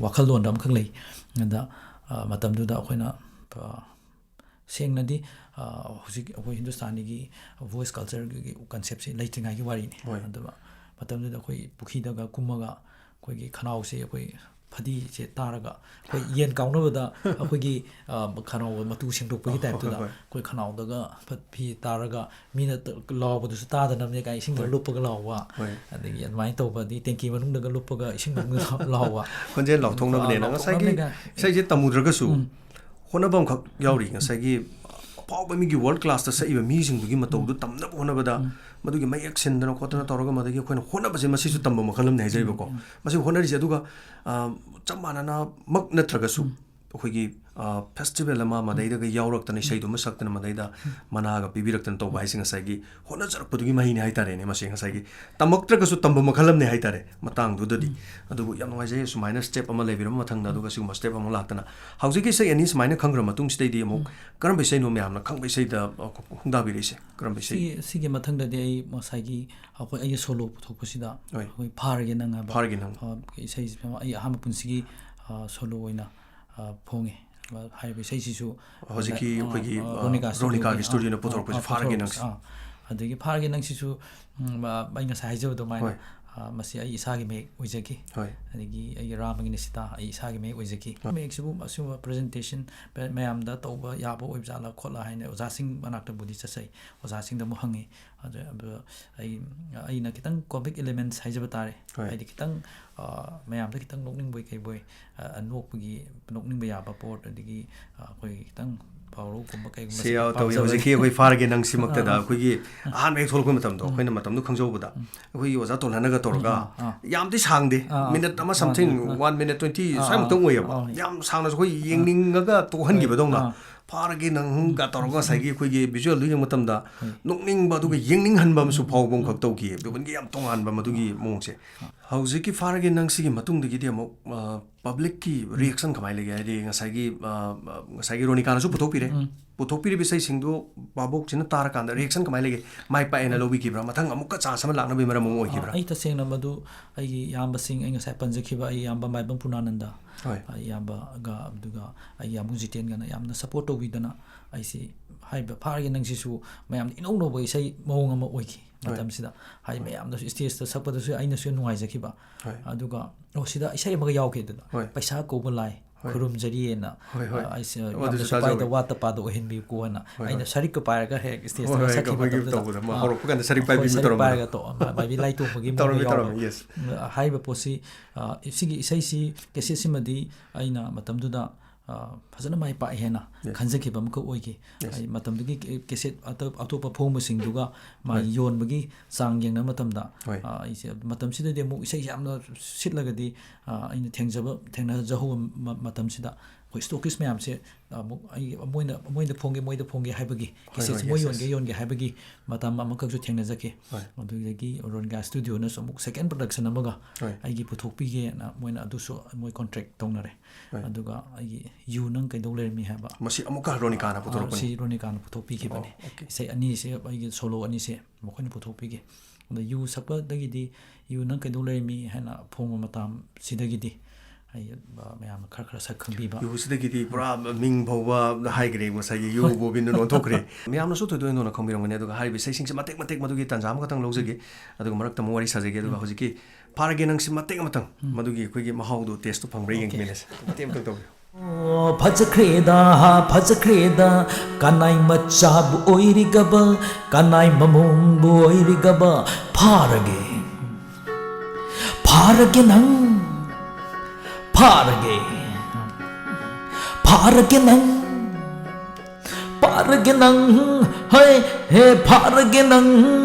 ꯋꯥꯈꯜꯂꯣꯟꯗ ꯑꯃꯈꯛ ꯂꯩ꯫ ꯑꯗ, ꯑ, ꯃꯇꯝꯗꯨꯗ ꯑꯩꯈꯣꯏꯅ, ꯑ, ꯁꯦꯡꯅꯗꯤ, ꯑ, ꯍꯧꯖꯤꯛ ꯑꯩꯈꯣꯏ ꯍꯤꯟꯗꯨꯁꯇꯥꯅꯤꯒꯤ voice cultureꯒꯤ conceptꯁꯤ ꯂꯩꯇ꯭ꯔꯤꯉꯩꯒꯤ ꯋꯥꯔꯤꯅꯤ꯫ ꯍꯣꯏ꯫ ꯑꯗꯨꯒ ꯃꯇꯝꯗꯨꯗ ꯑꯩꯈꯣꯏ ꯄꯨꯈ꯭ꯔꯤꯗꯒ ꯀꯨꯝꯃꯒ ꯑꯩꯈꯣꯏꯒꯤ ꯈꯅꯥꯎꯁꯦ ꯑꯩꯈꯣꯏ ꯐꯗꯤꯁꯦ ꯇꯥꯔꯒ, ꯑꯩꯈꯣꯏ ꯌꯦꯟ ꯀꯥꯎꯅꯕꯗ ꯑꯩꯈꯣꯏꯒꯤ, ꯑ, ꯈꯅꯥꯎ ꯃꯇꯨ ꯁꯦꯡꯗꯣꯛꯄꯒꯤ ꯍꯣꯏ, ꯍꯣꯏ, typeꯇꯨꯗ ꯍꯣꯏ꯫ ꯑꯩꯈꯣꯏ ꯈꯅꯥꯎꯗꯒ ꯐ-, ꯐꯤ ꯇꯥꯔꯒ ꯃꯤꯅ ꯇ-, ꯂꯥꯎꯕꯗꯨꯁꯨ ꯇꯥꯗꯅꯕꯅꯦ ꯀꯥꯏꯅ ꯏꯁꯤꯡꯗ ꯍꯣꯏ꯫ ꯂꯨꯞꯄꯒ ꯂꯥꯎꯕ, ꯍꯣꯏ꯫ ꯑꯗꯒꯤ ꯑꯗꯨꯃꯥꯏꯅ ꯇꯧꯕ, ꯑꯗꯒꯤ tanki ꯃꯅꯨꯡꯗꯒ ꯂꯨꯞꯄꯒ ꯏꯁꯤꯡ ꯃꯅꯨꯡꯗ ꯂꯥꯎꯕ꯫ ꯈꯣꯟꯖꯦꯜ ꯂꯥꯎꯊꯣꯛꯅꯕꯅꯦꯅ꯫ ꯂꯥꯎꯊꯣꯛꯅꯕꯅꯦ ꯉꯁꯥꯏꯒꯤ ꯀꯥꯏꯅ꯫ ꯏꯁꯩꯁꯦ ꯇꯝꯃꯨꯗ꯭ꯔꯒꯁꯨ ꯎꯝ꯫ ꯍꯣꯠꯅꯕ ꯑꯃꯈꯛ ꯌꯥꯎꯔꯤ꯫ ꯉꯁꯥꯏꯒꯤ ꯑꯐꯥꯎꯕ ꯃꯤꯒꯤ world classꯇ ꯁꯛꯏꯕ ꯃꯤꯁꯤꯡꯗꯨꯒꯤ ꯃꯇꯧꯗꯨ ꯇꯝꯅꯕ ꯍꯣꯠꯅꯕꯗ, ꯎꯝ꯫ ꯃꯗꯨꯒꯤ ꯃꯌꯦꯛ ꯁꯤꯟꯗꯅ ꯈꯣꯠꯇꯅ ꯇꯧꯔꯒ ꯃꯗꯒꯤ ꯑꯩꯈꯣꯏꯅ ꯍꯣꯠꯅꯕꯁꯦ, ꯃꯁꯤꯁꯨ ꯇꯝꯕ ꯃꯈꯜ ꯑꯃꯅꯤ ꯍꯥꯏꯖꯔꯤꯕꯀꯣ꯫ ꯎꯝ꯫ ꯃꯁꯤ ꯍꯣꯠꯅꯔꯤꯁꯦ꯫ ꯑꯗꯨꯒ, ꯑ, ꯆꯞ ꯃꯥꯟꯅꯅꯃꯛ ꯅꯠꯇ꯭ꯔꯒꯁꯨ, ꯎꯝ꯫ ꯑꯩꯈꯣꯏꯒꯤ, ꯑ, festival ꯑꯃ ꯃꯗꯩꯗꯒ ꯌꯥꯎꯔꯛꯇꯅ, ꯏꯁꯩꯗꯨꯃ ꯁꯛꯇꯅ, ꯃꯗꯩꯗ ꯃꯅꯥꯒ ꯄꯤꯕꯤꯔꯛꯇꯅ ꯇꯧꯕ ꯍꯥꯏꯁꯦ ꯉꯁꯥꯏꯒꯤ ꯍꯣꯠꯅꯖꯔꯛꯄꯗꯨꯒꯤ ꯃꯍꯩꯅꯤ ꯍꯥꯏꯇꯥꯔꯦꯅꯦ꯫ ꯃꯁꯤ ꯉꯁꯥꯏꯒꯤ ꯇꯝꯃꯛꯇ꯭ꯔꯒꯁꯨ ꯇꯝꯕ ꯃꯈꯜ ꯑꯃꯅꯦ ꯍꯥꯏꯇꯥꯔꯦ ꯃꯇꯥꯡꯗꯨꯗꯗꯤ꯫ ꯑꯗꯨꯕꯨ ꯌꯥꯝ ꯅꯨꯡꯉꯥꯏꯖꯩ ꯁꯨꯃꯥꯏꯅ step ꯑꯃ ꯂꯩꯕꯤꯔꯕ ꯃꯊꯪꯗ, ꯑꯗꯨꯒ ꯁꯤꯒꯨꯝꯕ step ꯑꯃ ꯂꯥꯛꯇꯅ꯫ ꯍꯧꯖꯤꯛꯀꯤ ꯏꯁꯩ ꯑꯅꯤ ꯁꯨꯃꯥꯏꯅ ꯈꯪꯈ꯭ꯔ ꯃꯇꯨꯡꯁꯤꯗꯩꯗꯤ ꯑꯃꯨꯛ ꯀꯔꯝꯕ ꯏꯁꯩꯅꯣ ꯃꯌꯥꯝꯅ ꯈꯪꯕ ꯏꯁꯩꯗ, ꯑ, ꯍꯨꯟꯗꯥꯕꯤꯔꯛꯏꯁꯦ? ꯀꯔꯝꯕ ꯏꯁꯩ? ꯁꯤꯒꯤ, ꯁꯤꯒꯤ ꯃꯊꯪꯗꯗꯤ ꯑꯩ ꯉꯁꯥꯏꯒꯤ ꯑꯩꯈꯣꯏ, ꯑꯩꯒꯤ solo ꯄꯨꯊꯣꯛꯄꯁꯤꯗ ꯍꯣꯏ꯫ ꯑꯩꯈꯣꯏ ꯐꯥꯔꯒꯦ ꯅꯪ ꯍꯥꯏꯕ, ꯐꯥꯔꯒꯦ ꯅꯪ꯫ ꯑ, ꯏꯁꯩꯁꯤ ꯑꯩ ꯑꯍꯥꯟꯕ ꯄꯨꯟꯁꯤꯒꯤ, ꯑ, solo ꯑꯣꯏꯅ, ꯑ, ꯐꯣꯡꯉꯦ꯫ ꯑ, ꯍꯥꯏꯔꯤꯕ ꯏꯁꯩꯁꯤꯁꯨ ꯍꯧꯖꯤꯛꯀꯤ ꯑ, ꯑꯩꯈꯣꯏꯒꯤ, ꯑ, ꯑ, ꯔꯣꯅꯤꯀꯥ ꯔꯣꯅꯤꯀꯥꯒꯤ studioꯒꯤ, studioꯅ ꯑ, ꯄꯨꯊꯣꯔꯛꯄꯁꯦ ꯑ, ꯐꯥꯔꯒꯦ ꯄꯨꯊꯣꯔꯛꯄꯁꯦ, ꯅꯪꯁꯦ꯫ ꯑ, ꯑꯗꯒꯤ ꯐꯥꯔꯒꯦ ꯅꯪꯁꯤꯁꯨ, ꯎꯝ, ꯑ, ꯑꯩ ꯉꯁꯥꯏ ꯍꯥꯏꯖꯕ ꯑꯗꯨꯃꯥꯏꯅ, ꯍꯣꯏ꯫ ꯑ, ꯃꯁꯤ ꯑꯩ ꯏꯁꯥꯒꯤ ꯃꯌꯦꯛ ꯑꯣꯏꯖꯈꯤ꯫ ꯍꯣꯏ꯫ ꯑꯗꯒꯤ ꯑꯩꯒꯤ ꯔꯥꯝꯒꯤ ꯅꯤꯁꯤꯇꯥ ꯑꯩ ꯏꯁꯥꯒꯤ ꯃꯌꯦꯛ ꯑꯣꯏꯖꯈꯤ꯫ ꯍꯣꯏ꯫ ꯃꯌꯦꯛꯁꯤꯕꯨ ꯑꯁꯤꯒꯨꯝꯕ presentation ꯃꯌꯥꯝꯗ ꯇꯧꯕ ꯌꯥꯕ ꯑꯣꯏꯕ ꯖꯥꯠꯂꯥ ꯈꯣꯠꯂꯥ ꯍꯥꯏꯅ ꯑꯣꯖꯥꯁꯤꯡ ꯃꯅꯥꯛꯇꯕꯨꯗꯤ ꯆꯠꯆꯩ꯫ ꯑꯣꯖꯥꯁꯤꯡꯗ ꯑꯃꯨꯛ ꯍꯪꯉꯤ꯫ ꯑꯗꯨ, ꯑꯗꯨ ꯑꯩ, ꯑꯩꯅ ꯈꯤꯇꯪ comic elements ꯍꯥꯏꯖꯕ ꯇꯥꯔꯦ꯫ ꯍꯣꯏ꯫ ꯍꯥꯏꯗꯤ ꯈꯤꯇꯪ, ꯑ, ꯃꯌꯥꯝꯗ ꯈꯤꯇꯪ ꯅꯣꯛꯅꯤꯡꯕꯣꯏ ꯀꯩꯕꯣꯏ, ꯑ, ꯅꯣꯛꯄꯒꯤ, ꯅꯣꯛꯅꯤꯡꯕ ꯌꯥꯕ ꯄꯣꯠ, ꯑꯗꯒꯤ, ꯑ, ꯑꯩꯈꯣꯏ ꯈꯤꯇꯪ ꯄꯥꯎꯔꯧꯒꯨꯝꯕ ꯀꯩꯒꯨꯝꯕ ꯁꯤ ꯁꯤꯒꯨꯝꯕ ꯌꯥꯎ ꯇꯧꯏ꯫ ꯄꯥꯝꯖꯕ ꯍꯧꯖꯤꯛꯀꯤ ꯑꯩꯈꯣꯏ ꯐꯥꯔꯒꯦ ꯅꯪꯁꯤꯃꯛꯇꯗ ꯑꯥ꯫ ꯑꯩꯈꯣꯏꯒꯤ ꯑꯍꯥꯟꯕ ꯍꯦꯛ ꯊꯣꯛꯂꯛꯄ ꯃꯇꯝꯗꯣ, ꯎꯝ꯫ ꯑꯩꯈꯣꯏꯅ ꯃꯇꯝꯗꯣ ꯈꯪꯖꯍꯧꯕꯗ, ꯎꯝ꯫ ꯑꯩꯈꯣꯏꯒꯤ ꯑꯣꯖꯥ ꯇꯣꯜꯍꯟꯅꯒ ꯇꯧꯔꯒ, ꯑꯥ, ꯑꯥ꯫ ꯌꯥꯝꯗꯤ ꯁꯥꯡꯗꯦ, ꯑꯥ, ꯑꯥ꯫ ꯃꯤꯅꯠ ꯑꯃ ꯃꯥꯅꯦ, something, ꯑꯥ꯫ ꯋꯥꯟ ꯃꯤꯅꯠ ꯇ꯭ꯋꯦꯟꯇꯤ ꯑꯥ, ꯁ꯭ꯋꯥꯏꯃꯨꯛꯇꯪ ꯑꯥ, ꯑꯣꯏꯌꯦꯕ꯫ ꯑꯥ꯫ ꯌꯥꯝ ꯁꯥꯡꯅꯁꯨ ꯑꯩꯈꯣꯏ ꯑꯥ꯫ ꯌꯦꯡꯅꯤꯡꯉꯒ ꯇꯣꯛꯍꯟꯈꯤꯕꯗꯧꯅ, ꯑꯥ꯫ "ꯐꯥꯔꯒꯦ ꯅꯪ" ꯎꯝ꯫ ꯀ ꯇꯧꯔꯒ ꯉꯁꯥꯏꯒꯤ ꯑꯩꯈꯣꯏꯒꯤ visualꯗꯨ ꯌꯦꯡꯕ ꯃꯇꯝꯗ ꯍꯣꯏ꯫ ꯅꯣꯛꯅꯤꯡꯕ, ꯑꯗꯨꯒ ꯎꯝ꯫ ꯌꯦꯡꯅꯤꯡꯍꯟꯕ ꯑꯃꯁꯨ ꯎꯝ꯫ ꯐꯥꯎꯕ ꯎꯝ꯫ ꯑꯃꯈꯛ ꯇꯧꯈꯤ꯫ ꯕꯤꯄꯤꯟꯒꯤ ꯌꯥꯝ ꯇꯣꯉꯥꯟꯕ ꯃꯗꯨꯒꯤ ꯑꯥ꯫ ꯃꯑꯣꯡꯁꯦ꯫ ꯑꯥ꯫ ꯍꯧꯖꯤꯛꯀꯤ ꯐꯥꯔꯒꯦ ꯅꯪꯁꯤꯒꯤ ꯃꯇꯨꯡꯗꯒꯤꯗꯤ ꯑꯃꯨꯛ, ꯑ, publicꯀꯤ ꯎꯝ꯫ Reaction ꯀꯃꯥꯏꯅ ꯂꯩꯒꯦ? ꯍꯥꯏꯗꯤ ꯉꯁꯥꯏꯒꯤ, ꯑ, ꯑ, ꯉꯁꯥꯏꯒꯤ ꯔꯣꯅꯤꯀꯥꯅꯁꯨ ꯄꯨꯊꯣꯛꯄꯤꯔꯦ꯫ ꯎꯝ꯫ ꯄꯨꯊꯣꯛꯄꯤꯔꯤꯕ ꯏꯁꯩꯁꯤꯡꯗꯨ ꯚꯥꯕꯣꯛꯁꯤꯅ ꯇꯥꯔꯀꯥꯟꯗ reaction ꯀꯃꯥꯏꯅ ꯂꯩꯒꯦ? ꯃꯥꯏ ꯄꯥꯛꯑꯦꯅ ꯎꯝ꯫ ꯂꯧꯕꯤꯈꯤꯕ꯭ꯔꯥ? ꯃꯊꯪ ꯑꯃꯨꯛꯀ chance ꯑꯃ ꯂꯥꯛꯅꯕꯒꯤ ꯃꯔꯝ ꯑꯃ ꯑ, ꯑꯣꯏꯈꯤꯕ꯭ꯔꯥ? ꯑꯩ ꯇꯁꯦꯡꯅ ꯃꯗꯨ ꯑꯩꯒꯤ ꯏꯌꯥꯝꯕꯁꯤꯡ, ꯑꯩ ꯉꯁꯥꯏ ꯄꯟꯖꯈꯤꯕ ꯑꯩ ꯏꯌꯥꯝꯕ ꯃꯥꯏꯕꯝ ꯄꯨꯔꯅꯥꯅꯟꯗ, ꯍꯣꯏ꯫ ꯑꯩ ꯏꯌꯥꯝꯕꯒ, ꯑꯗꯨꯒ ꯑꯩꯒꯤ ꯏꯌꯥꯝꯕ ꯖꯤꯇꯦꯟꯒꯅ ꯌꯥꯝꯅ support ꯇꯧꯕꯤꯗꯅ ꯑꯩꯁꯤ ꯍꯥꯏꯔꯤꯕ ꯐꯥꯔꯒꯦ ꯅꯪꯁꯤꯁꯨ ꯃꯌꯥꯝꯅ ꯏꯅꯧ ꯅꯧꯕ ꯏꯁꯩ ꯃꯑꯣꯡ ꯑꯃ ꯑꯣꯏꯈꯤ꯫ ꯍꯣꯏ꯫ ꯃꯇꯝꯁꯤꯗ ꯍꯥꯏꯗꯤ ꯍꯣꯏ꯫ ꯃꯌꯥꯝꯗꯁꯨ stageꯇ ꯁꯛꯄꯗꯁꯨ ꯑꯩꯅꯁꯨ ꯌꯥꯝ ꯅꯨꯡꯉꯥꯏꯖꯈꯤꯕ꯫ ꯍꯣꯏ꯫ ꯑꯗꯨꯒ, ꯑꯣ, ꯁꯤꯗ ꯏꯁꯩ ꯑꯃꯒ ꯌꯥꯎꯈꯤꯗꯅ, ꯍꯣꯏ꯫ "ꯄꯩꯁꯥ ꯀꯧꯕ ꯂꯥꯏ ꯍꯣꯏ꯫ ꯈꯨꯔꯨꯝꯖꯔꯤꯑꯅ", ꯍꯣꯏ, ꯍꯣꯏ꯫ ꯑ, ꯑꯩꯁꯦ ꯑꯣ, ꯑꯗꯨꯁꯨ ꯌꯥꯝꯅꯁꯨ ꯇꯥꯖꯍꯧꯋꯤ꯫ ꯄꯥꯏꯗ ꯋꯥꯠꯇ ꯄꯥꯗ ꯑꯣꯏꯍꯟꯕꯤꯌꯨꯀꯣ ꯍꯥꯏꯅ ꯍꯣꯏ, ꯑꯩꯅ ꯍꯣꯏ꯫ ꯁꯔꯤꯛꯀ ꯄꯥꯏꯔꯒ ꯍꯦꯛ stageꯇ ꯍꯣꯏ, ꯍꯣꯏ, ꯁꯛꯈꯤꯕ ꯑꯩꯈꯣꯏꯒꯤ ꯃꯇꯝꯗꯨꯗ, ꯇꯧꯕꯗ, ꯃꯥ ꯑ, ꯍꯧꯔꯛꯄ ꯀꯥꯟꯗ ꯁꯔꯤꯛ ꯍꯣꯏ, ꯄꯥꯏꯕꯤ ꯑꯃ ꯁꯔꯤꯛ ꯇꯧꯔꯝꯕꯗꯣ꯫ ꯄꯥꯏꯔꯒ ꯇꯧ-, ꯃꯥ-, ꯃꯥꯏꯕꯤ ꯂꯥꯏ ꯇꯣꯡꯕꯒꯤ ꯃꯑꯣꯡꯗ ꯇꯧꯔꯝꯃꯤ, ꯌꯥꯎꯕ꯫ ꯇꯧꯔꯝꯃꯤ, yes꯫ ꯎꯝ, ꯍꯥꯏꯔꯤꯕ ꯄꯣꯠꯁꯤ, ꯑ, ꯁꯤꯒꯤ ꯏꯁꯩꯁꯤ, cassette ꯁꯤꯃꯗꯤ ꯑꯩꯅ ꯃꯇꯝꯗꯨꯗ, ꯑ, ꯐꯖꯅ ꯃꯥꯏ ꯄꯥꯛꯑꯦ ꯍꯥꯏꯅ Yes. ꯈꯟꯖꯈꯤꯕ ꯑꯃꯈꯛ ꯑꯣꯏꯈꯤ꯫ Yes. ꯑꯩ ꯃꯇꯝꯗꯨꯒꯤ ꯀꯦ-, cassette ꯑꯇꯣꯞ-, ꯑꯇꯣꯞꯄ ꯐꯣꯡꯕꯁꯤꯡꯗꯨꯒ ꯃꯥꯒꯤ Right. ꯌꯣꯟꯕꯒꯤ ꯆꯥꯡ ꯌꯦꯡꯅꯕ ꯃꯇꯝꯗ, Right. ꯑ, ꯑꯩꯁꯦ ꯃꯇꯝꯁꯤꯗꯗꯤ ꯑꯃꯨꯛ ꯏꯁꯩꯁꯦ ꯌꯥꯝꯅ ꯁꯤꯠꯂꯒꯗꯤ, ꯑ, ꯑꯩꯅ ꯊꯦꯡꯖꯕ, ꯊꯦꯡꯅꯖꯍꯧꯕ ꯃ-, ꯃꯇꯝꯁꯤꯗ ꯑꯩꯈꯣꯏ stockist ꯃꯌꯥꯝꯁꯦ ꯑꯃꯨꯛ ꯑꯩ ꯃꯣꯏꯅ, ꯃꯣꯏꯗ ꯐꯣꯡꯒꯦ, ꯃꯣꯏꯗ ꯐꯣꯡꯒꯦ ꯍꯥꯏꯕꯒꯤ, ꯍꯣꯏ, cassetteꯁꯦ ꯍꯣꯏ, ꯃꯣꯏ yes, ꯌꯣꯟꯒꯦ, yes. ꯌꯣꯟꯒꯦ ꯍꯥꯏꯕꯒꯤ ꯃꯇꯝ ꯑꯃꯈꯛꯁꯨ ꯊꯦꯡꯅꯖꯈꯤ꯫ ꯍꯣꯏ. ꯑꯗꯨꯗꯒꯤ ꯔꯣꯅꯤꯀꯥ Studioꯅꯁꯨ ꯑꯃꯨꯛ second productionꯅ ꯑꯃꯒ ꯍꯣꯏ. ꯑꯩꯒꯤ ꯄꯨꯊꯣꯛꯄꯤꯒꯦꯅ ꯃꯣꯏꯅ ꯑꯗꯨꯁꯨ ꯃꯣꯏ contract ꯇꯧꯅꯔꯦ꯫ ꯍꯣꯏ. ꯑꯗꯨꯒ ꯑꯩꯒꯤ "ꯌꯨ ꯅꯪ ꯀꯩꯗꯧ ꯂꯩꯔꯝꯃꯤ" ꯍꯥꯏꯕ, ꯃꯁꯤ ꯑꯃꯨꯛꯀ ꯔꯣꯅꯤꯀꯥꯅ ꯄꯨꯊꯣꯔꯛꯄꯅꯤ꯫ ꯁꯤ ꯔꯣꯅꯤꯀꯥꯅ ꯄꯨꯊꯣꯛꯄꯤꯈꯤꯕꯅꯤ꯫ ꯑꯣ, okay. ꯏꯁꯩ ꯑꯅꯤꯁꯦ, ꯑꯩꯒꯤ solo ꯑꯅꯤꯁꯦ ꯃꯈꯣꯏꯅ ꯄꯨꯊꯣꯛꯄꯤꯈꯤ꯫ ꯑꯗ ꯌꯨ ꯁꯛꯄꯗꯒꯤꯗꯤ "ꯌꯨ ꯅꯪ ꯀꯩꯗꯧ ꯂꯩꯔꯝꯃꯤ" ꯍꯥꯏꯅ ꯐꯣꯡꯕ ꯃꯇꯝꯁꯤꯗꯒꯤꯗꯤ ꯑꯩ, ꯑ, ꯃꯌꯥꯝꯅ ꯈꯔ ꯈꯔ ꯁꯛ ꯈꯪꯕꯤꯕ꯫ ꯌꯨꯁꯤꯗꯒꯤꯗꯤ ꯄꯨꯔꯥ ꯃꯤꯡ ꯐꯥꯎꯕ ꯍꯥꯏꯈ꯭ꯔꯦ ꯉꯁꯥꯏꯒꯤ ꯌꯨ ꯕꯣꯕꯤꯟꯗꯨꯅ ꯑꯣꯟꯊꯣꯛꯈ꯭ꯔꯦ꯫ ꯃꯌꯥꯝꯅꯁꯨ ꯊꯣꯏꯗꯣꯛ ꯍꯦꯟꯗꯣꯛꯅ ꯈꯪꯕꯤꯔꯝꯒꯅꯤ꯫ ꯑꯗꯨꯒ ꯍꯥꯏꯔꯤꯕ ꯏꯁꯩꯁꯤꯡꯁꯦ ꯃꯇꯦꯛ ꯃꯇꯦꯛ ꯃꯗꯨꯒꯤ ꯇꯥꯟꯖꯥ ꯑꯃꯈꯛꯇꯪ ꯂꯧꯖꯒꯦ, ꯑꯗꯨꯒ ꯃꯔꯛꯇ ꯑꯃꯨꯛ ꯋꯥꯔꯤ ꯁꯥꯖꯒꯦ꯫ ꯑꯗꯨꯒ ꯍꯧꯖꯤꯛꯀꯤ "ꯐꯥꯔꯒꯦ ꯅꯪꯁꯤ" ꯃꯇꯦꯛ ꯑꯃꯇꯪ, ꯃꯗꯨꯒꯤ ꯑꯩꯈꯣꯏꯒꯤ ꯃꯍꯥꯎꯗꯣ, tasteꯇꯣ ꯐꯪꯕ꯭ꯔꯥ Okay. ꯌꯦꯡꯃꯤꯟꯅꯁꯦ꯫ ꯃꯇꯦꯛ ꯑꯃꯇꯪ ꯇꯧꯕꯤꯌꯨ꯫ ꯑꯣ, ꯐꯖꯈ꯭ꯔꯦꯗ, ꯐꯖꯈ꯭ꯔꯦꯗ, ꯀꯅꯥꯏ ꯃꯆꯥꯕꯨ ꯑꯣꯏꯔꯤꯒꯕ, ꯀꯅꯥꯏ ꯃꯃꯣꯡꯕꯨ ꯑꯣꯏꯔꯤꯒꯕ, ꯐꯥꯔꯒꯦ, ꯐꯥꯔꯒꯦ ꯅꯪ, ꯐꯥꯔꯒꯦ, ꯐꯥꯔꯒꯦ ꯅꯪ, ꯐꯥꯔꯒꯦ ꯅꯪ, ꯍꯩ, ꯍꯦ, ꯐꯥꯔꯒꯦ ꯅꯪ,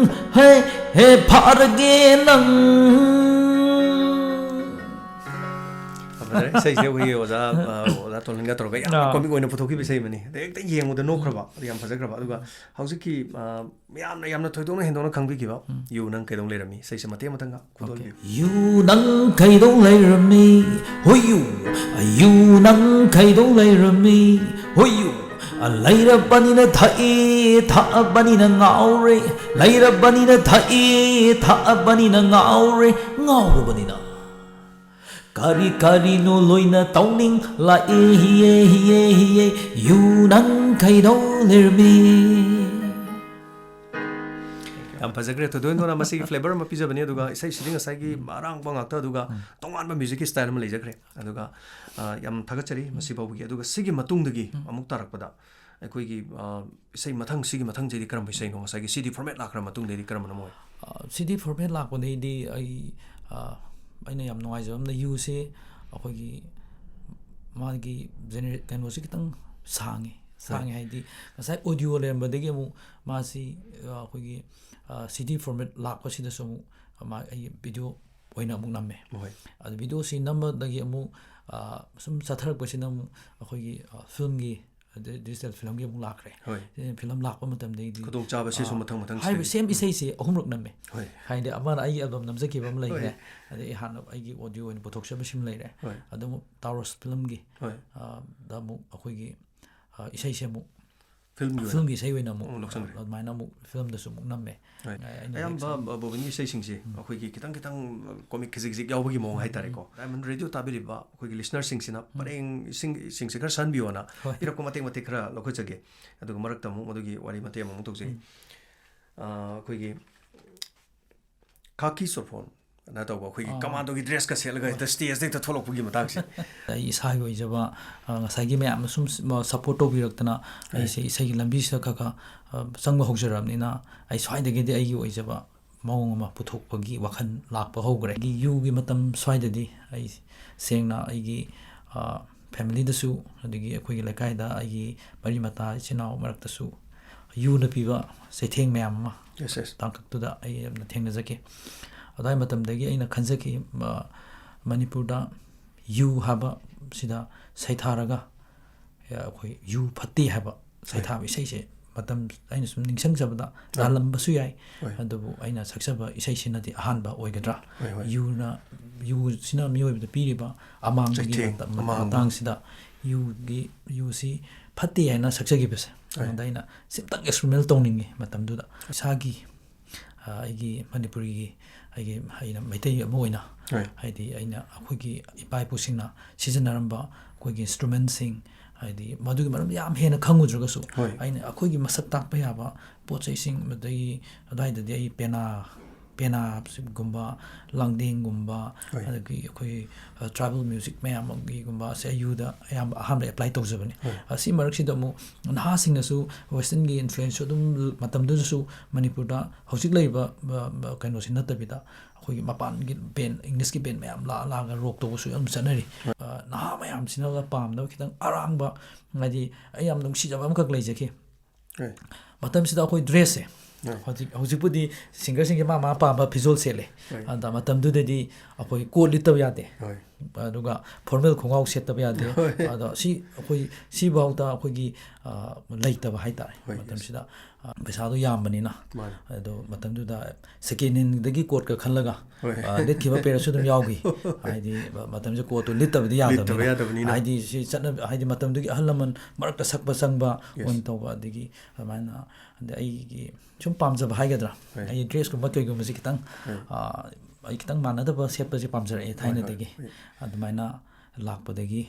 ꯍꯩ, ꯍꯦ, ꯐꯥꯔꯒꯦ ꯅꯪ꯫ ꯐꯖꯔꯦ꯫ ꯏꯁꯩꯁꯦ ꯑꯩꯈꯣꯏꯒꯤ ꯑꯣꯖꯥ, ꯑ, ꯑꯣꯖꯥ ꯇꯣꯂꯟꯒ ꯇꯧꯔꯒ ꯌꯥꯝꯅ ꯑꯥ. Comic ꯑꯣꯏꯅ ꯄꯨꯊꯣꯛꯈꯤꯕ ꯏꯁꯩ ꯑꯃꯅꯤ꯫ ꯑꯗ ꯍꯦꯛꯇ ꯌꯦꯡꯕꯗ ꯅꯣꯛꯈ꯭ꯔꯕ, ꯑꯗꯨ ꯌꯥꯝ ꯐꯖꯈ꯭ꯔꯕ꯫ ꯑꯗꯨꯒ ꯍꯧꯖꯤꯛꯀꯤ, ꯑ, ꯃꯌꯥꯝꯅ ꯌꯥꯝꯅ ꯊꯣꯏꯗꯣꯛꯅ ꯍꯦꯟꯗꯣꯛꯅ ꯈꯪꯕꯤꯈꯤꯕ "ꯌꯨ ꯅꯪ ꯀꯩꯗꯧ ꯂꯩꯔꯝꯃꯤ" ꯏꯁꯩꯁꯦ ꯃꯇꯦꯛ ꯑꯃꯇꯪꯒ ꯈꯨꯗꯣꯜꯕꯤꯌꯨ꯫ ꯌꯨ ꯅꯪ ꯀꯩꯗꯧ ꯂꯩꯔꯝꯃꯤ? ꯍꯣꯏ ꯌꯨ, ꯌꯨ ꯅꯪ ꯀꯩꯗꯧ ꯂꯩꯔꯝꯃꯤ? ꯍꯣꯏ ꯌꯨ, ꯂꯩꯔꯕꯅꯤꯅ ꯊꯛꯏ, ꯊꯛꯑꯕꯅꯤꯅ ꯉꯥꯎꯔꯦ, ꯂꯩꯔꯕꯅꯤꯅ ꯊꯛꯏ, ꯊꯛꯑꯕꯅꯤꯅ ꯉꯥꯎꯔꯦ, ꯉꯥꯎꯔꯕꯅꯤꯅ ꯀꯔꯤ ꯀꯔꯤꯅꯣ ꯂꯣꯏꯅ ꯇꯧꯅꯤꯡ ꯂꯥꯛꯑꯦ, ꯍꯤꯌꯦ, ꯍꯤꯌꯦ, ꯍꯤꯌꯦ, ꯌꯨ ꯅꯪ ꯀꯩꯗꯧ ꯂꯩꯔꯝꯃꯤ? ꯌꯥꯝ ꯐꯖꯈ꯭ꯔꯦ꯫ ꯊꯣꯏꯗꯣꯛ ꯍꯦꯟꯗꯣꯛꯅ ꯃꯁꯤꯒꯤ flavor ꯑꯃ ꯄꯤꯖꯕꯅꯤ꯫ ꯑꯗꯨꯒ ꯏꯁꯩꯁꯤꯗꯤ ꯉꯁꯥꯏꯒꯤ ꯑꯔꯥꯡꯕ ꯉꯥꯛꯇ, ꯑꯗꯨꯒ ꯇꯣꯉꯥꯟꯕ musicꯀꯤ style ꯑꯃ ꯂꯩꯖꯈ꯭ꯔꯦ꯫ ꯑꯗꯨꯒ, ꯑ, ꯌꯥꯝ ꯊꯥꯒꯠꯆꯔꯤ ꯃꯁꯤ ꯐꯥꯎꯕꯒꯤ꯫ ꯑꯗꯨꯒ ꯁꯤꯒꯤ ꯃꯇꯨꯡꯗꯒꯤ ꯑꯃꯨꯛ ꯇꯥꯔꯛꯄꯗ ꯑꯩꯈꯣꯏꯒꯤ, ꯑ, ꯏꯁꯩ ꯃꯊꯪ, ꯁꯤꯒꯤ ꯃꯊꯪꯁꯤꯗꯤ ꯀꯔꯝꯕ ꯏꯁꯩꯅꯣ? ꯉꯁꯥꯏꯒꯤ CD format ꯂꯥꯛꯈ꯭ꯔ ꯃꯇꯨꯡꯗꯩꯗꯤ ꯀꯔꯝꯕꯅ ꯑꯃ ꯑꯣꯏ? ꯑ, CD format ꯂꯥꯛꯄꯗꯩꯗꯤ ꯑꯩ, ꯑ, ꯑꯩꯅ ꯌꯥꯝ ꯅꯨꯡꯉꯥꯏꯖꯕ ꯑꯃꯅ ꯌꯨꯁꯦ ꯑꯩꯈꯣꯏꯒꯤ ꯃꯥꯒꯤ ꯖꯦꯅꯦꯔꯦ ꯀꯩꯅꯣꯁꯤ ꯈꯤꯇꯪ ꯁꯥꯡꯉꯤ꯫ ꯁꯥꯡꯉꯤ ꯍꯥꯏꯗꯤ ꯉꯁꯥꯏ ꯑꯣꯗꯤꯑꯣ ꯂꯩꯔꯝꯕꯗꯒꯤ ꯑꯃꯨꯛ ꯃꯥꯁꯤ ꯑ, ꯑꯩꯈꯣꯏꯒꯤ ꯁꯤ ꯗꯤ ꯐꯣꯔꯃꯦꯠ ꯂꯥꯛꯄꯁꯤꯗꯁꯨ ꯑꯃꯨꯛ ꯃꯥ ꯑꯩ ꯚꯤꯗꯤꯑꯣ ꯑꯣꯏꯅ ꯑꯃꯨꯛ ꯅꯝꯃꯦ꯫ ꯍꯣꯏ꯫ ꯑꯗꯨ ꯚꯤꯗꯤꯑꯣꯁꯤ ꯅꯝꯕꯗꯒꯤ ꯑꯃꯨꯛ ꯑ, ꯁꯨꯝ ꯆꯠꯊꯔꯛꯄꯁꯤꯅ ꯑꯃꯨꯛ ꯑꯩꯈꯣꯏꯒꯤ ꯐꯤꯂꯝꯒꯤ, ꯗꯤꯖꯤꯇꯦꯜ ꯐꯤꯂꯝꯒꯤ ꯑꯃꯨꯛ ꯂꯥꯛꯈ꯭ꯔꯦ꯫ ꯍꯣꯏ꯫ ꯐꯤꯂꯝ ꯂꯥꯛꯄ ꯃꯇꯝꯗꯒꯤꯗꯤ ꯈꯨꯗꯣꯡꯆꯥꯕꯁꯤꯁꯨ ꯑ, ꯃꯊꯪ ꯃꯊꯪ ꯍꯥꯏꯔꯤꯕ ꯁꯤꯔꯤ- ꯁꯦꯝ ꯏꯁꯩꯁꯦ ꯑꯍꯨꯝꯔꯛ ꯅꯝꯃꯦ꯫ ꯍꯣꯏ꯫ ꯍꯥꯏꯗꯤ ꯑꯃꯅ ꯑꯩꯒꯤ ꯑꯦꯜꯕꯝ ꯅꯝꯖꯈꯤꯕ ꯑꯃ ꯂꯩꯈ꯭ꯔꯦ꯫ ꯍꯣꯏ꯫ ꯑꯗꯩ ꯑꯩ ꯍꯥꯟꯅ ꯑꯩꯒꯤ ꯑꯣꯗꯤꯑꯣ ꯑꯣꯏꯅ ꯄꯨꯊꯣꯛꯆꯕꯁꯤꯃ ꯂꯩꯔꯦ꯫ ꯍꯣꯏ꯫ ꯑꯗꯨ ꯑꯃꯨꯛ ꯇꯥꯎꯔꯁ ꯐꯤꯂꯝꯒꯤ ꯍꯣꯏ꯫ ꯑ, ꯗ ꯑꯃꯨꯛ ꯑꯩꯈꯣꯏꯒꯤ ꯑ, ꯏꯁꯩꯁꯦ ꯑꯃꯨꯛ ꯐꯤꯂꯝꯒꯤ ꯑꯣꯏꯅ ꯐꯤꯂꯝꯒꯤ ꯏꯁꯩ ꯑꯣꯏꯅ ꯑꯃꯨꯛ ꯑꯃꯨꯛ ꯂꯧꯁꯟꯈ꯭ꯔꯦ꯫ ꯑꯗꯨꯃꯥꯏꯅ ꯑꯃꯨꯛ ꯐꯤꯂꯝꯗꯁꯨ ꯑꯃꯨꯛ ꯅꯝꯃꯦ꯫ ꯍꯣꯏ꯫ ꯑꯩꯅ ꯑꯌꯥꯝꯕ ꯍꯦꯛ- ꯕꯣꯕꯤꯟꯒꯤ ꯏꯁꯩꯁꯤꯡꯁꯦ ꯑꯩꯈꯣꯏꯒꯤ ꯈꯤꯇꯪ ꯈꯤꯇꯪ ꯀꯣꯃꯤꯛ ꯈꯖꯤꯛ ꯈꯖꯤꯛ ꯌꯥꯎꯕꯒꯤ ꯃꯑꯣꯡ ꯍꯥꯏꯇꯥꯔꯦꯀꯣ꯫ ꯗꯥꯏꯃꯟ ꯔꯦꯗꯤꯑꯣ ꯇꯥꯕꯤꯔꯤꯕ ꯑꯩꯈꯣꯏꯒꯤ ꯂꯤꯁꯅꯔꯁꯤꯡꯁꯤꯅ ꯄꯔꯦꯡ ꯏꯁꯤꯡ ꯏꯁꯤꯡꯁꯦ ꯈꯔ ꯁꯟꯕꯤꯌꯣꯅ ꯍꯣꯏ꯫ ꯄꯤꯔꯛꯄ ꯃꯇꯦꯛ ꯃꯇꯦꯛ ꯈꯔ ꯂꯧꯈꯠꯆꯒꯦ꯫ ꯑꯗꯨꯒ ꯃꯔꯛꯇ ꯑꯃꯨꯛ ꯃꯗꯨꯒꯤ ꯋꯥꯔꯤ ꯃꯇꯦꯛ ꯑꯃꯃꯨꯛ ꯇꯧꯖꯩ꯫ ꯑ, ꯑꯩꯈꯣꯏꯒꯤ ꯈꯥꯀꯤ ꯁꯣꯔꯐꯣꯟ ꯅ ꯇꯧꯕ ꯑꯩꯈꯣꯏꯒꯤ ꯑꯥ꯫ ꯀꯃꯥꯟꯗꯣꯒꯤ ꯗ꯭ꯔꯦꯁꯀ ꯁꯦꯠꯂꯒ ꯍꯦꯛꯇ ꯁ꯭ꯇꯦꯖꯇ ꯍꯦꯛꯇ ꯊꯣꯛꯂꯛꯄꯒꯤ ꯃꯇꯥꯡꯁꯦ꯫ ꯑꯩ ꯏꯁꯥꯒꯤ ꯑꯣꯏꯖꯕ ꯑ, ꯉꯁꯥꯏꯒꯤ ꯃꯌꯥꯝꯅ ꯁꯨꯝ ꯁꯄꯣꯔꯠ ꯇꯧꯕꯤꯔꯛꯇꯅ ꯑꯩꯁꯦ ꯏꯁꯩꯒꯤ ꯂꯝꯕꯤꯁꯤꯗ ꯈꯔ ꯈꯔ ꯑ, ꯆꯪꯕ ꯍꯧꯖꯔꯕꯅꯤꯅ ꯑꯩ ꯁ꯭ꯋꯥꯏꯗꯒꯤꯗꯤ ꯑꯩꯒꯤ ꯑꯣꯏꯖꯕ ꯃꯑꯣꯡ ꯑꯃ ꯄꯨꯊꯣꯛꯄꯒꯤ ꯋꯥꯈꯜ ꯂꯥꯛꯄ ꯍꯧꯈ꯭ꯔꯦ꯫ ꯑꯩꯒꯤ ꯌꯨꯒꯤ ꯃꯇꯝ ꯁ꯭ꯋꯥꯏꯗꯗꯤ ꯑꯩ ꯁꯦꯡꯅ ꯑꯩꯒꯤ ꯑ, ꯐꯦꯃꯤꯂꯤꯗꯁꯨ ꯑꯗꯒꯤ ꯑꯩꯈꯣꯏꯒꯤ ꯂꯩꯀꯥꯏꯗ ꯑꯩꯒꯤ ꯃꯔꯤ ꯃꯇꯥ ꯏꯆꯤꯟ ꯏꯅꯥꯎ ꯃꯔꯛꯇꯁꯨ ꯌꯨꯅ ꯄꯤꯕ ꯆꯩꯊꯦꯡ ꯃꯌꯥꯝ ꯑꯃ Yes, yes. ꯇꯥꯡꯀꯛꯇꯨꯗ ꯑꯩ ꯌꯥꯝꯅ ꯊꯦꯡꯅꯖꯈꯤ꯫ ꯑꯗꯨꯋꯥꯏ ꯃꯇꯝꯗꯒꯤ ꯑꯩꯅ ꯈꯟꯖꯈꯤ, ꯃ-, ꯃꯅꯤꯄꯨꯔꯗ ꯌꯨ ꯍꯥꯏꯕ ꯁꯤꯗ ꯁꯩꯊꯥꯔꯒ, ꯑ, ꯑꯩꯈꯣꯏ ꯌꯨ ꯐꯠꯇꯦ ꯍꯥꯏꯕ ꯁꯩꯊꯥꯕ ꯏꯁꯩꯁꯦ ꯃꯇꯝ ꯑꯩꯅ ꯁꯨꯝ ꯅꯤꯡꯁꯤꯡꯖꯕꯗ ꯂꯥꯜꯂꯝꯕꯁꯨ ꯌꯥꯏ꯫ ꯍꯣꯏ꯫ ꯑꯗꯨꯕꯨ ꯑꯩꯅ ꯁꯛꯆꯕ ꯏꯁꯩꯁꯤꯅꯗꯤ ꯑꯍꯥꯟꯕ ꯑꯣꯏꯒꯗ꯭ꯔꯥ? ꯍꯣꯏ, ꯍꯣꯏ꯫ ꯌꯨꯅ, ꯌꯨꯁꯤꯅ ꯃꯤꯑꯣꯏꯕꯗ ꯄꯤꯔꯤꯕ ꯑꯃꯥꯡꯕꯒꯤ ꯆꯩꯊꯦꯡ, ꯃꯇꯝ-, ꯑꯃꯥꯡꯕ꯫ ꯃꯇꯥꯡꯁꯤꯗ ꯌꯨꯒꯤ, ꯌꯨꯁꯤ ꯐꯠꯇꯦ ꯍꯥꯏꯅ ꯁꯛꯆꯈꯤꯕꯁꯦ꯫ ꯍꯣꯏ꯫ ꯑꯗ ꯑꯩꯅ ꯁꯤꯝꯇꯪ ꯑꯦꯛꯁꯄꯦꯔꯤꯃꯦꯟ ꯇꯧꯅꯤꯡꯉꯤ ꯃꯇꯝꯗꯨꯗ꯫ ꯏꯁꯥꯒꯤ, ꯑ, ꯑꯩꯒꯤ ꯃꯅꯤꯄꯨꯔꯤꯒꯤ, ꯑꯩꯒꯤ, ꯑꯩꯅ ꯃꯩꯇꯩ ꯑꯃ ꯑꯣꯏꯅ, ꯍꯣꯏ꯫ ꯍꯥꯏꯗꯤ ꯑꯩꯅ ꯑꯩꯈꯣꯏꯒꯤ ꯏꯄꯥ ꯏꯄꯨꯁꯤꯡꯅ ꯁꯤꯖꯤꯟꯅꯔꯝꯕ ꯑꯩꯈꯣꯏꯒꯤ ꯏꯟꯁꯇ꯭ꯔꯨꯃꯦꯟꯁꯤꯡ, ꯍꯥꯏꯗꯤ ꯃꯗꯨꯒꯤ ꯃꯔꯝꯗ ꯌꯥꯝ ꯍꯦꯟꯅ ꯈꯪꯉꯨꯗ꯭ꯔꯒꯁꯨ, ꯍꯣꯏ꯫ ꯑꯩꯅ ꯑꯩꯈꯣꯏꯒꯤ ꯃꯁꯛ ꯇꯥꯛꯄ ꯌꯥꯕ ꯄꯣꯠ ꯆꯩꯁꯤꯡ, ꯑꯗꯒꯤ ꯑꯗꯨꯋꯥꯏꯗꯗꯤ ꯑꯩ ꯄꯦꯅꯥ, ꯄꯦꯅꯥꯒꯨꯝꯕ, ꯂꯥꯡꯗꯦꯡꯒꯨꯝꯕ, ꯍꯣꯏ꯫ ꯑꯗꯒꯤ ꯑꯩꯈꯣꯏ, ꯑ, tribal music ꯃꯌꯥꯝ ꯑꯃꯒꯤꯒꯨꯝꯕ ꯑꯁꯦ ꯑꯩ ꯌꯨꯗ ꯑꯌꯥꯝꯕ ꯑꯍꯥꯟꯕ apply ꯇꯧꯖꯕꯅꯤ꯫ ꯍꯣꯏ꯫ ꯑ, ꯁꯤ ꯃꯔꯛꯁꯤꯗ ꯑꯃꯨꯛ ꯅꯍꯥꯁꯤꯡꯅꯁꯨ westernꯒꯤ influenceꯁꯨ ꯑꯗꯨꯝ ꯃꯇꯝꯗꯨꯗꯁꯨ ꯃꯅꯤꯄꯨꯔꯗ ꯍꯧꯖꯤꯛ ꯂꯩꯔꯤꯕ, ꯑ, ꯑ, ꯀꯩꯅꯣꯁꯤ ꯅꯠꯇꯕꯤꯗ ꯑꯩꯈꯣꯏꯒꯤ ꯃꯄꯥꯟꯒꯤ band, Englishꯀꯤ band ꯃꯌꯥꯝ ꯂꯥꯛꯑ ꯂꯥꯛꯑꯒ rock ꯇꯧꯕꯁꯨ ꯌꯥꯝ ꯆꯠꯅꯔꯤ꯫ ꯑ, ꯅꯍꯥ ꯃꯌꯥꯝꯁꯤꯅꯒ ꯄꯥꯝꯅꯕ ꯈꯤꯇꯪ ꯑꯔꯥꯡꯕ, ꯍꯥꯏꯗꯤ ꯑꯩ ꯌꯥꯝ ꯅꯨꯡꯁꯤꯖꯕ ꯑꯃꯈꯛ ꯂꯩꯖꯈꯤ꯫ ꯍꯣꯏ꯫ ꯃꯇꯝꯁꯤꯗ ꯑꯩꯈꯣꯏ dressꯁꯦ, ꯍꯣꯏ꯫ ꯍꯧꯖꯤꯛ, ꯍꯧꯖꯤꯛꯄꯨꯗꯤ singerꯁꯤꯡꯁꯦ ꯃꯥ ꯃꯥ ꯄꯥꯝꯕ ꯐꯤꯖꯣꯜ ꯁꯦꯠꯂꯦ꯫ ꯍꯣꯏ꯫ ꯑꯗ ꯃꯇꯝꯗꯨꯗꯗꯤ ꯑꯩꯈꯣꯏ coat ꯂꯤꯠꯇꯕ ꯌꯥꯗꯦ꯫ ꯍꯣꯏ꯫ ꯑꯗꯨꯒ formal ꯈꯣꯡꯒ꯭ꯔꯥꯎ ꯁꯦꯠꯇꯕ ꯌꯥꯗꯦ꯫ ꯍꯣꯏ꯫ ꯑꯗꯣ ꯁꯤ ꯑꯩꯈꯣꯏ, ꯁꯤꯐꯥꯎꯗ ꯑꯩꯈꯣꯏꯒꯤ, ꯑ, ꯂꯩꯇꯕ ꯍꯥꯏꯇꯥꯔꯦ꯫ ꯍꯣꯏ, yes꯫ ꯃꯇꯝꯁꯤꯗ, ꯑ, ꯄꯩꯁꯥꯗꯣ ꯌꯥꯝꯕꯅꯤꯅ꯫ ꯃꯥꯅꯦ꯫ ꯑꯗꯣ ꯃꯇꯝꯗꯨꯗ second handꯗꯒꯤ coatꯀ ꯈꯜꯂꯒ, ꯍꯣꯏ꯫ ꯑ, ꯂꯤꯠꯈꯤꯕ pairꯁꯨ ꯑꯗꯨꯝ ꯌꯥꯎꯈꯤ꯫ ꯍꯥꯏꯗꯤ ꯃ-, ꯃꯇꯝꯁꯦ coatꯇꯣ ꯂꯤꯠꯇꯕꯗꯤ ꯌꯥꯗꯕꯅꯤꯅ꯫ ꯂꯤꯠꯇꯕ ꯌꯥꯗꯕꯅꯤꯅ꯫ ꯍꯥꯏꯗꯤ ꯁꯤ ꯆꯠꯅ-, ꯍꯥꯏꯗꯤ ꯃꯇꯝꯗꯨꯒꯤ ꯑꯍꯜ ꯂꯃꯟ ꯃꯔꯛꯇ ꯁꯛꯄ ꯆꯪꯕ Yes꯫ ꯑꯣꯏꯅ ꯇꯧꯕ, ꯑꯗꯒꯤ ꯑꯗꯨꯃꯥꯏꯅ, ꯑꯗ ꯑꯩꯒꯤ ꯁꯨꯝ ꯄꯥꯝꯖꯕ ꯍꯥꯏꯒꯗ꯭ꯔꯥ, ꯍꯣꯏ꯫ ꯑꯩꯒꯤ dressꯀꯨꯝꯕ ꯀꯩꯒꯨꯝꯕꯁꯦ ꯈꯤꯇꯪ, ꯍꯣꯏ꯫ ꯑ, ꯑꯩ ꯈꯤꯇꯪ ꯃꯥꯟꯅꯗꯕ ꯁꯦꯠꯄꯁꯦ ꯄꯥꯝꯖꯔꯛꯑꯦ ꯍꯣꯏ, ꯍꯣꯏ, ꯊꯥꯏꯅꯗꯒꯤ꯫ ꯍꯣꯏ꯫ ꯑꯗꯨꯃꯥꯏꯅ ꯂꯥꯛꯄꯗꯒꯤ,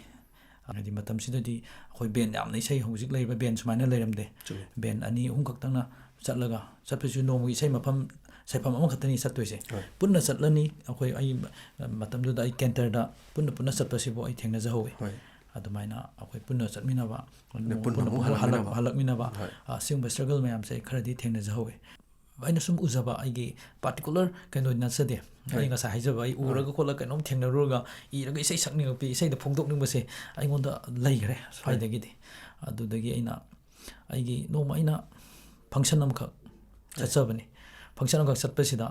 ꯍꯥꯏꯗꯤ ꯃꯇꯝꯁꯤꯗꯗꯤ ꯑꯩꯈꯣꯏ band ꯌꯥꯝꯅ ꯏꯁꯩ ꯍꯧꯖꯤꯛ ꯂꯩꯔꯤꯕ band ꯁꯨꯃꯥꯏꯅ ꯂꯩꯔꯝꯗꯦ꯫ ꯆꯨꯝꯃꯤ꯫ Band ꯑꯅꯤ ꯑꯍꯨꯝ ꯈꯛꯇꯪꯅ ꯆꯠꯂꯒ, ꯆꯠꯄꯁꯨ ꯅꯣꯡꯃꯒꯤ ꯏꯁꯩ ꯃꯐꯝ, ꯁꯩꯐꯝ ꯑꯃꯈꯛꯇꯅꯤ ꯆꯠꯇꯣꯏꯁꯦ꯫ ꯍꯣꯏ꯫ ꯄꯨꯟꯅ ꯆꯠꯂꯅꯤ꯫ ꯑꯩꯈꯣꯏ, ꯑꯩ ꯃꯇꯝꯗꯨꯗ ꯑꯩ canterꯗ ꯄꯨꯟꯅ ꯄꯨꯟꯅ ꯆꯠꯄꯁꯤꯕꯨ ꯑꯩ ꯊꯦꯡꯅꯖꯍꯧꯋꯤ꯫ ꯍꯣꯏ꯫ ꯑꯗꯨꯃꯥꯏꯅ ꯑꯩꯈꯣꯏ ꯄꯨꯟꯅ ꯆꯠꯃꯤꯟꯅꯕ, ꯑꯗ ꯄꯨꯟꯅ ꯄꯨꯟꯅ ꯑꯃꯨꯛ ꯍꯜꯂꯛ-, ꯍꯜꯂꯛꯃꯤꯟꯅꯕ꯫ ꯍꯜꯂꯛꯃꯤꯟꯅꯕ, ꯍꯣꯏ꯫ ꯑ, ꯁꯤꯒꯨꯝꯕ struggle ꯃꯌꯥꯝꯁꯦ ꯑꯩ ꯈꯔꯗꯤ ꯊꯦꯡꯅꯖꯍꯧꯋꯤ꯫ ꯑꯩꯅ ꯁꯨꯝ ꯎꯖꯕ ꯑꯩꯒꯤ particular ꯀꯩꯅꯣ ꯅꯠꯆꯗꯦ꯫ ꯑꯩ ꯍꯣꯏ꯫ ꯉꯁꯥꯏ ꯍꯥꯏꯖꯕ, ꯑꯩ ꯍꯣꯏ꯫ ꯎꯔꯒ ꯈꯣꯠꯂꯒ ꯀꯩꯅꯣꯝ ꯊꯦꯡꯅꯔꯨꯔꯒ ꯏꯔꯒ ꯏꯁꯩ ꯁꯛꯅꯤꯡꯉꯛꯄꯤ, ꯏꯁꯩꯗ ꯐꯣꯡꯗꯣꯛꯅꯤꯡꯕꯁꯦ ꯑꯩꯉꯣꯟꯗ ꯂꯩꯈ꯭ꯔꯦ ꯁ꯭ꯋꯥꯏꯗꯒꯤꯗꯤ꯫ ꯑꯗꯨꯗꯒꯤ ꯑꯩꯅ ꯑꯩꯒꯤ ꯅꯣꯡꯃ ꯑꯩꯅ function ꯑꯃꯈꯛ ꯆꯠꯆꯕꯅꯤ꯫ Function ꯑꯃꯈꯛ ꯆꯠꯄꯁꯤꯗ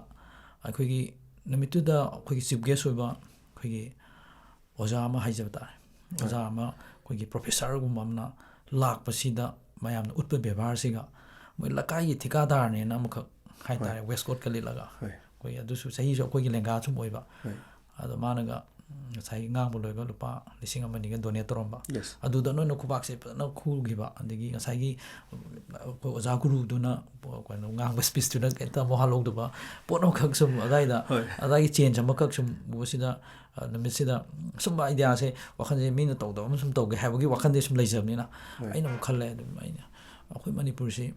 ꯑꯩꯈꯣꯏꯒꯤ ꯅꯨꯃꯤꯠꯇꯨꯗ ꯑꯩꯈꯣꯏꯒꯤ chief guest ꯑꯣꯏꯕ ꯑꯩꯈꯣꯏꯒꯤ ꯑꯣꯖꯥ ꯑꯃ ꯍꯥꯏꯖꯕ ꯇꯥꯔꯦ꯫ ꯑꯣꯖꯥ ꯑꯃ ꯑꯩꯈꯣꯏꯒꯤ professorꯒꯨꯝꯕ ꯑꯃꯅ ꯂꯥꯛꯄꯁꯤꯗ ꯃꯌꯥꯝꯅ ꯎꯠꯄ ꯕꯦꯕꯥꯔꯁꯤꯒ, ꯃꯣꯏ ꯂꯩꯀꯥꯏꯒꯤ ꯊꯤꯀꯥꯗꯥꯔꯅꯦꯅ ꯑꯃꯈꯛ ꯍꯥꯏꯇꯥꯔꯦ, ꯍꯣꯏ꯫ Waistcoatꯀ ꯂꯤꯠꯂꯒ꯫ ꯍꯣꯏ꯫ ꯑꯩꯈꯣꯏ ꯑꯗꯨꯁꯨ ꯆꯍꯤꯁꯨ ꯑꯩꯈꯣꯏꯒꯤ ꯂꯦꯡꯒꯥ ꯁꯨꯝ ꯑꯣꯏꯕ꯫ ꯍꯣꯏ꯫ ꯑꯗꯣ ꯃꯥꯅꯒ, ꯎꯝ, ꯉꯁꯥꯏꯒꯤ ꯉꯥꯡꯕ ꯂꯣꯏꯕ ꯂꯨꯄꯥ ꯂꯤꯁꯤꯡ ꯑꯃ ꯑꯅꯤꯒ donate ꯇꯧꯔꯝꯕ꯫ Yes꯫ ꯑꯗꯨꯗ ꯅꯣꯏꯅ ꯈꯨꯕꯥꯛꯁꯦ ꯐꯖꯅ ꯈꯨꯈꯤꯕ꯫ ꯑꯗꯒꯤ ꯉꯁꯥꯏꯒꯤ ꯑꯩꯈꯣꯏ ꯑꯣꯖꯥ ꯒꯨꯔꯨꯗꯨꯅ ꯀꯩꯅꯣ ꯉꯥꯡꯕ speechꯇꯨꯅ ꯀꯩꯝꯇ ꯃꯋꯥ ꯂꯧꯗꯕ ꯄꯣꯠ ꯑꯃꯈꯛ ꯁꯨꯝ ꯑꯗꯥꯏꯗ, ꯍꯣꯏ꯫ ꯑꯗꯥꯏꯒꯤ change ꯑꯃꯈꯛ ꯁꯨꯝ ꯎꯕꯁꯤꯗ, ꯑ, ꯅꯨꯃꯤꯠꯁꯤꯗ ꯁꯨꯝꯕ ideaꯁꯦ, ꯋꯥꯈꯜꯁꯦ ꯃꯤꯅ ꯇꯧꯗꯕ ꯑꯃ ꯁꯨꯝ ꯇꯧꯒꯦ ꯍꯥꯏꯕꯒꯤ ꯋꯥꯈꯜꯗꯤ ꯁꯨꯝ ꯂꯩꯖꯕꯅꯤꯅ, ꯍꯣꯏ꯫ ꯑꯩꯅ ꯑꯃꯨꯛ ꯈꯜꯂꯦ ꯑꯗꯨꯝ ꯑꯩꯅ, ꯑꯩꯈꯣꯏ ꯃꯅꯤꯄꯨꯔꯁꯤ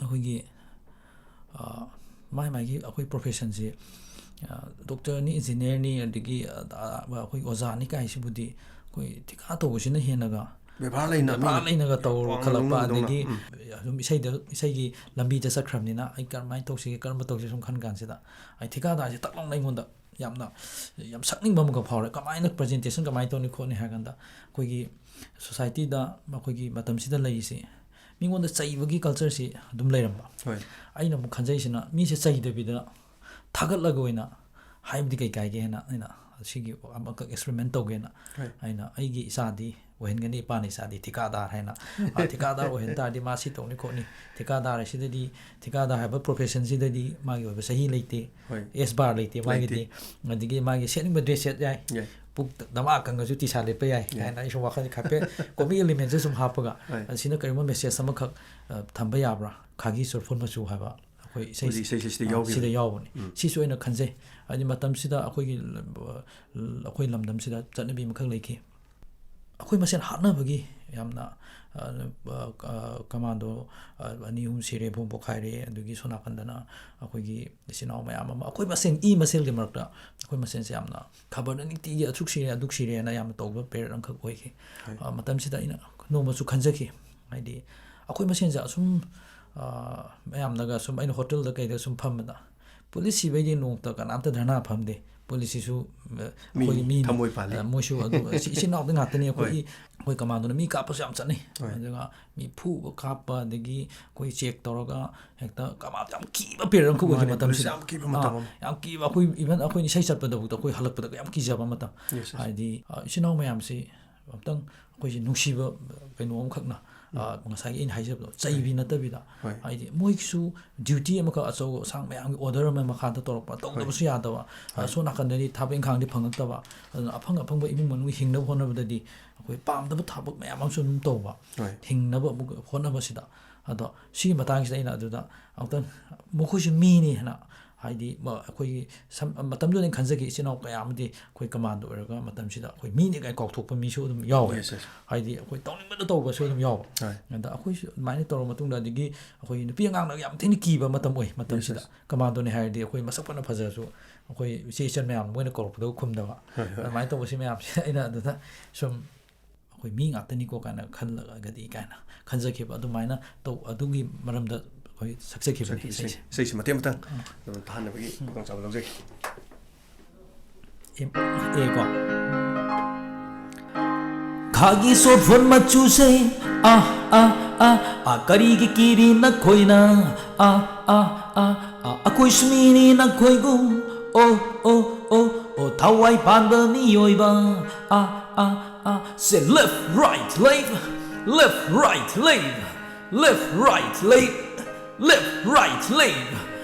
ꯑꯩꯈꯣꯏꯒꯤ, ꯑ, ꯃꯥꯏ ꯃꯥꯏꯒꯤ ꯑꯩꯈꯣꯏ ꯄ꯭ꯔꯣꯐꯦꯁꯟꯁꯤ, ꯗꯣꯛꯇꯔꯅꯤ, ꯏꯟꯖꯤꯅꯤꯌꯥꯔꯅꯤ, ꯑꯗꯒꯤ ꯑ, ꯑ, ꯑꯩꯈꯣꯏ ꯑꯣꯖꯥꯅꯤ ꯀꯥꯏꯁꯤꯕꯨꯗꯤ ꯑꯩꯈꯣꯏ ꯊꯤꯀꯥ ꯇꯧꯕꯁꯤꯅ ꯍꯦꯟꯅꯒ ꯕꯦꯕꯥꯔ ꯂꯩꯅ ꯕꯦꯕꯥꯔ ꯃꯤꯅ ꯂꯩꯅꯒ ꯇꯧ ꯋꯥꯡꯅ ꯈꯜꯂꯛꯄ, ꯂꯧꯅꯕꯗꯧꯅ꯫ ꯑꯗꯒꯤ ꯎꯝ. ꯑꯗꯨꯝ ꯏꯁꯩꯗ, ꯏꯁꯩꯒꯤ ꯂꯝꯕꯤꯗ ꯆꯠꯈ꯭ꯔꯕꯅꯤꯅ ꯑꯩ ꯀꯔꯝꯍꯥꯏꯅ ꯇꯧꯁꯤꯒꯦ, ꯀꯔꯝꯕ ꯇꯧꯁꯤꯒꯦ ꯁꯨꯝ ꯈꯟ ꯀꯥꯟꯁꯤꯗ ꯑꯩ ꯊꯤꯀꯥꯗꯥꯔꯁꯦ ꯇꯛ ꯂꯥꯎꯅ ꯑꯩꯉꯣꯟꯗ ꯌꯥꯝꯅ ꯌꯥꯝ ꯁꯛꯅꯤꯡꯕ ꯑꯃꯈꯛ ꯐꯥꯎꯔꯦ꯫ ꯀꯃꯥꯏꯅ ꯄ꯭ꯔꯖꯦꯟꯇꯦꯁꯟ ꯀꯃꯥꯏꯅ ꯇꯧꯅꯤ ꯈꯣꯠꯅꯤ ꯍꯥꯏ ꯀꯥꯟꯗ, ꯑꯩꯈꯣꯏꯒꯤ ꯁꯣꯁꯥꯏꯇꯤꯗ ꯑꯩꯈꯣꯏꯒꯤ ꯃꯇꯝꯁꯤꯗ ꯂꯩꯔꯤꯁꯤ ꯃꯤꯉꯣꯟꯗ ꯆꯩꯕꯒꯤ ꯀꯜꯆꯔꯁꯤ ꯑꯗꯨꯝ ꯂꯩꯔꯝꯕ꯫ ꯍꯣꯏ. ꯑꯩꯅ ꯑꯃꯨꯛ ꯈꯟꯖꯩꯁꯤꯅ ꯃꯤꯁꯦ ꯆꯩꯗꯕꯤꯗ ꯊꯥꯒꯠꯂꯒ ꯑꯣꯏꯅ ꯍꯥꯏꯕꯗꯤ ꯀꯩ ꯀꯥꯏꯒꯦ ꯍꯥꯏꯅ ꯑꯩꯅ ꯁꯤꯒꯤ ꯑꯃꯈꯛ ꯑꯦꯛꯁꯄꯦꯔꯤꯃꯦꯟ ꯇꯧꯒꯦꯅ ꯍꯣꯏ. ꯑꯩꯅ ꯑꯩꯒꯤ ꯏꯆꯥꯗꯤ ꯑꯣꯏꯍꯟꯒꯅꯤ, ꯏꯄꯥꯅ ꯏꯆꯥꯗꯤ ꯊꯤꯀꯥꯗꯥꯔ ꯍꯥꯏꯅ꯫ ꯑ, ꯊꯤꯀꯥꯗꯥꯔ ꯑꯣꯏꯍꯟ ꯇꯥꯔꯗꯤ ꯃꯥ ꯁꯤ ꯇꯧꯅꯤ ꯈꯣꯠꯅꯤ, ꯊꯤꯀꯥꯗꯥꯔ ꯑꯁꯤꯗꯗꯤ, ꯊꯤꯀꯥꯗꯥꯔ ꯍꯥꯏꯕ ꯄ꯭ꯔꯣꯐꯦꯁꯟꯁꯤꯗꯗꯤ ꯃꯥꯒꯤ ꯑꯣꯏꯕ ꯆꯍꯤ ꯂꯩꯇꯦ, ꯍꯣꯏ. ꯑꯦꯖ ꯕꯥꯔ ꯂꯩꯇꯦ ꯂꯩꯇꯦ. ꯃꯥꯒꯤꯗꯤ꯫ ꯑꯗꯒꯤ ꯃꯥꯒꯤ ꯁꯦꯠꯅꯤꯡꯕ ꯗ꯭ꯔꯦꯁ ꯁꯦꯠ ꯌꯥꯏ, ꯌꯥꯏ. ꯄꯨꯛ ꯗꯃꯥ ꯀꯪꯉꯁꯨ ꯇꯤ ꯁꯥꯔꯠ ꯂꯤꯠꯄ ꯌꯥꯏ ꯌꯥꯏ. ꯍꯥꯏꯅ ꯑꯩꯁꯨ ꯋꯥꯈꯜꯁꯦ ꯍꯥꯏꯐꯦꯠ ꯀꯣꯃꯤꯛ ꯑꯦꯂꯤꯃꯦꯟꯁꯦ ꯁꯨꯝ ꯍꯥꯞꯄꯒ, ꯍꯣꯏ. ꯑꯁꯤꯅ ꯀꯔꯤꯒꯨꯝꯕ ꯃꯦꯁꯦꯖ ꯑꯃꯈꯛ ꯑ, ꯊꯝꯕ ꯌꯥꯕ꯭ꯔꯥ? ꯈꯥꯒꯤ ꯆꯨꯔꯐꯨꯜ ꯃꯆꯨ ꯍꯥꯏꯕ ꯑꯩꯈꯣꯏ ꯏꯁꯩꯁꯦ꯫ ꯍꯧꯖꯤꯛ ꯏꯁꯩꯁꯦ ꯁꯤꯗ ꯑ, ꯌꯥꯎꯈꯤꯕꯅꯤ. ꯁꯤꯗ ꯌꯥꯎꯕꯅꯤ꯫ ꯎꯝ. ꯁꯤꯁꯨ ꯑꯩꯅ ꯈꯟꯖꯩ꯫ ꯍꯥꯏꯗꯤ ꯃꯇꯝꯁꯤꯗ ꯑꯩꯈꯣꯏꯒꯤ, ꯑ, ꯑꯩꯈꯣꯏ ꯂꯝꯗꯝꯁꯤꯗ ꯆꯠꯅꯕꯤ ꯑꯃꯈꯛ ꯂꯩꯈꯤ꯫ ꯑꯩꯈꯣꯏ ꯃꯁꯦꯟ ꯍꯥꯠꯅꯕꯒꯤ ꯌꯥꯝꯅ, ꯑ, ꯑ, ꯑ, ꯀꯃꯥꯟꯗꯣ, ꯑ, ꯑꯅꯤ ꯑꯍꯨꯝ ꯁꯤꯔꯦ, ꯕꯣꯝ ꯄꯣꯈꯥꯏꯔꯦ, ꯑꯗꯨꯒꯤ ꯁꯣꯝ ꯅꯥꯀꯟꯗꯅ ꯑꯩꯈꯣꯏꯒꯤ ꯏꯆꯤꯟ ꯏꯅꯥꯎ ꯃꯌꯥꯝ ꯑꯃ, ꯑꯩꯈꯣꯏ ꯃꯁꯦꯟ, ꯏ ꯃꯁꯦꯜꯒꯤ ꯃꯔꯛꯇ ꯑꯩꯈꯣꯏ ꯃꯁꯦꯟꯁꯦ ꯌꯥꯝꯅ ꯈꯕꯔꯗ ꯅꯨꯡꯇꯤꯒꯤ ꯑꯁꯨꯛ ꯁꯤꯔꯦ, ꯑꯗꯨꯛ ꯁꯤꯔꯦꯅ ꯌꯥꯝꯅ ꯇꯧꯕ ꯄꯦꯔꯦꯠ ꯑꯃꯈꯛ ꯑꯣꯏꯈꯤ꯫ ꯍꯣꯏ. ꯑ, ꯃꯇꯝꯁꯤꯗ ꯑꯩꯅ ꯅꯣꯡꯃꯁꯨ ꯈꯟꯖꯈꯤ, ꯍꯥꯏꯗꯤ ꯑꯩꯈꯣꯏ ꯃꯁꯦꯟꯁꯦ ꯑꯁꯨꯝ, ꯑ, ꯃꯌꯥꯝꯅꯒ ꯁꯨꯝ, ꯑꯩꯅ ꯍꯣꯇꯦꯜꯗ ꯀꯩꯗ ꯁꯨꯝ ꯐꯝꯕꯗ, ꯄꯨꯂꯤꯁ ꯁꯤꯕꯩꯗꯤ ꯅꯣꯡꯃꯇ ꯀꯅꯥꯝꯇ ꯙꯔꯅꯥ ꯐꯝꯗꯦ꯫ ꯄꯨꯂꯤꯁꯁꯤꯁꯨ, ꯑ, ꯑꯩꯈꯣꯏꯒꯤ ꯃꯤꯅꯤ, ꯃꯤꯅꯤ꯫ ꯊꯃꯣꯏ ꯄꯥꯜꯂꯤ. ꯑ, ꯃꯣꯏꯁꯨ ꯑꯗꯨ, ꯏꯆꯤꯟ ꯏꯅꯥꯎꯗꯤ ꯉꯥꯛꯇꯅꯤ꯫ ꯑꯩꯈꯣꯏꯒꯤ, ꯍꯣꯏ. ꯑꯩꯈꯣꯏ ꯀꯃꯥꯟꯗꯣꯅ ꯃꯤ ꯀꯥꯞꯄꯁꯨ ꯌꯥꯝ ꯆꯠꯅꯩ꯫ ꯍꯣꯏ. ꯑꯗꯨꯒ ꯃꯤ ꯐꯨꯕ ꯀꯥꯞꯄ, ꯑꯗꯒꯤ ꯑꯩꯈꯣꯏ ꯆꯦꯛ ꯇꯧꯔꯒ ꯍꯦꯛꯇ ꯀꯃꯥꯟꯗꯣ ꯌꯥꯝ ꯀꯤꯕ ꯄꯦꯔꯦꯠ ꯑꯃꯈꯛ ꯑꯣꯏꯈꯤ ꯃꯥꯅꯦ, ꯃꯇꯝꯁꯤꯗ꯫ ꯌꯥꯝ ꯀꯤꯕ ꯃꯇꯝ ꯑꯥ, ꯑꯃ. ꯌꯥꯝ ꯀꯤꯕ꯫ ꯑꯩꯈꯣꯏ, ꯏꯚꯟ ꯑꯩꯈꯣꯏꯅ ꯏꯁꯩ ꯆꯠꯄꯗꯕꯨꯛꯇ ꯑꯩꯈꯣꯏ ꯍꯜꯂꯛꯄꯗꯒ ꯌꯥꯝ ꯀꯤꯖꯕ ꯃꯇꯝ꯫ Yes, yes. ꯍꯥꯏꯗꯤ, ꯑ, ꯏꯆꯤꯟ ꯏꯅꯥꯎ ꯃꯌꯥꯝꯁꯤ ꯑꯝꯇꯪ ꯑꯩꯈꯣꯏꯁꯤ ꯅꯨꯡꯁꯤꯕ ꯀꯩꯅꯣ ꯑꯃꯈꯛꯅ, ꯑ, ꯉꯁꯥꯏꯒꯤ ꯑꯩꯅ ꯍꯥꯏꯖꯕꯗꯣ, ꯆꯩꯕꯤ ꯅꯠꯇꯕꯤꯗ, ꯍꯣꯏ. ꯍꯥꯏꯗꯤ ꯃꯣꯏꯒꯤꯁꯨ ꯗ꯭ꯌꯨꯇꯤ ꯑꯃꯈꯛ ꯑꯆꯧꯕ ꯑꯁꯥꯡ ꯃꯌꯥꯝꯒꯤ ꯑꯣꯔꯗꯔ ꯑꯃ ꯃꯈꯥꯗ ꯇꯧꯔꯛꯄ, ꯇꯧꯗꯕꯁꯨ ꯌꯥꯗꯕ, ꯑ, ꯍꯣꯏ. ꯁꯣꯝ ꯅꯥꯀꯟꯗꯗꯤ ꯊꯕꯛ ꯏꯪꯈꯥꯡꯗꯤ ꯐꯪꯉꯛꯇꯕ, ꯑꯗꯨꯅ ꯑꯐꯪ ꯑꯐꯪꯕ ꯏꯃꯨꯡ ꯃꯅꯨꯡ ꯍꯤꯡꯅꯕ ꯍꯣꯠꯅꯕꯗꯗꯤ ꯑꯩꯈꯣꯏ ꯄꯥꯝꯗꯕ ꯊꯕꯛ ꯃꯌꯥꯝ ꯑꯃꯁꯨ ꯑꯗꯨꯝ ꯇꯧꯕ, ꯍꯣꯏ. ꯍꯤꯡꯅꯕ ꯑꯃꯨꯛ ꯍꯣꯠꯅꯕꯁꯤꯗ꯫ ꯑꯗꯣ ꯁꯤꯒꯤ ꯃꯇꯥꯡꯁꯤꯗ ꯑꯩꯅ ꯑꯗꯨꯗ ꯑꯃꯨꯛꯇꯪ ꯃꯈꯣꯏꯁꯨ ꯃꯤꯅꯤ ꯍꯥꯏꯅ ꯍꯥꯏꯗꯤ ꯃ-, ꯑꯩꯈꯣꯏꯒꯤ ꯁꯝ-, ꯃꯇꯝꯗꯨꯗ ꯑꯩꯅ ꯈꯟꯖꯈꯤ, ꯏꯆꯤꯟ ꯏꯅꯥꯎ ꯀꯌꯥ ꯑꯃꯗꯤ ꯑꯩꯈꯣꯏ ꯀꯃꯥꯟꯗꯣ ꯑꯣꯏꯔꯒ ꯃꯇꯝꯁꯤꯗ ꯑꯩꯈꯣꯏ ꯃꯤꯅꯤ ꯀꯥꯏ ꯀꯥꯎꯊꯣꯛꯄ ꯃꯤꯁꯨ ꯑꯗꯨꯝ ꯌꯥꯎꯋꯦ꯫ Yes, yes. ꯍꯥꯏꯗꯤ ꯑꯩꯈꯣꯏ ꯇꯧꯅꯤꯡꯕꯗ ꯇꯧꯕꯁꯨ ꯑꯗꯨꯝ ꯌꯥꯎꯕ꯫ ꯍꯣꯏ꯫ ꯑꯗ ꯑꯩꯈꯣꯏꯁꯨ ꯑꯗꯨꯃꯥꯏꯅ ꯇꯧꯔ ꯃꯇꯨꯡꯗ, ꯑꯗꯒꯤ ꯑꯩꯈꯣꯏ ꯅꯨꯄꯤ ꯑꯉꯥꯡꯅ ꯌꯥꯝ ꯊꯤꯅ ꯀꯤꯕ ꯃꯇꯝ ꯑꯣꯏ ꯃꯇꯝꯁꯤꯗ꯫ Yes, yes. ꯀꯃꯥꯟꯗꯣꯅꯦ ꯍꯥꯏꯔꯗꯤ ꯑꯩꯈꯣꯏ ꯃꯁꯛ ꯐꯅ ꯐꯖꯔꯁꯨ ꯑꯩꯈꯣꯏ ꯏꯆꯦ ꯏꯆꯟ ꯃꯌꯥꯝ ꯃꯣꯏꯅ ꯀꯧꯔꯛꯄꯗ ꯈꯨꯝꯗꯕ꯫ ꯍꯣꯏ, ꯍꯣꯏ꯫ ꯑꯗꯨꯃꯥꯏꯅ ꯇꯧꯕꯁꯤ ꯃꯌꯥꯝꯁꯦ ꯑꯩꯅ ꯑꯗꯨꯗ ꯁꯨꯝ ꯑꯩꯈꯣꯏ ꯃꯤ ꯉꯥꯛꯇꯅꯤꯀꯣ ꯀꯥꯏꯅ ꯈꯜꯂꯒꯗꯤ ꯀꯥꯏꯅ ꯈꯟꯖꯈꯤꯕ ꯑꯗꯨꯃꯥꯏꯅ ꯇꯧ-, ꯑꯗꯨꯒꯤ ꯃꯔꯝꯗ ꯑꯩꯈꯣꯏ ꯁꯛꯆꯈꯤꯕꯅꯤ ꯁꯛꯈꯤ-, ꯏꯁꯩꯁꯦ꯫ ꯏꯁꯩꯁꯦ ꯃꯇꯦꯛ ꯑꯃꯇꯪ ꯎꯝ꯫ ꯑꯗꯨꯝ ꯊꯥꯅꯕꯒꯤ ꯎꯝ꯫ ꯈꯨꯗꯣꯡꯆꯥꯕ ꯂꯧꯖꯒꯦ꯫ ꯑꯦ, ꯑꯦ ꯀꯣ꯫ ꯈꯥꯒꯤ ꯁꯣꯔꯐꯣꯟ ꯃꯆꯨꯁꯦ, ꯑꯥ, ꯑꯥ, ꯑꯥ, ꯑꯥ, ꯀꯔꯤꯒꯤ ꯀꯤꯔꯤ ꯅꯈꯣꯏꯅ? ꯑꯥ, ꯑꯥ, ꯑꯥ, ꯑꯥ, ꯑꯩꯈꯣꯏꯁꯨ ꯃꯤꯅꯤ ꯅꯈꯣꯏꯒꯨꯝ꯫ ꯑꯣ, ꯑꯣ, ꯑꯣ, ꯑꯣ, ꯊꯋꯥꯏ ꯄꯥꯟꯕ ꯃꯤꯑꯣꯏꯕ꯫ ꯑꯥ, ꯑꯥ, ꯑꯥ, say left, right, left, left, right, left, left, right, left, left, right, left.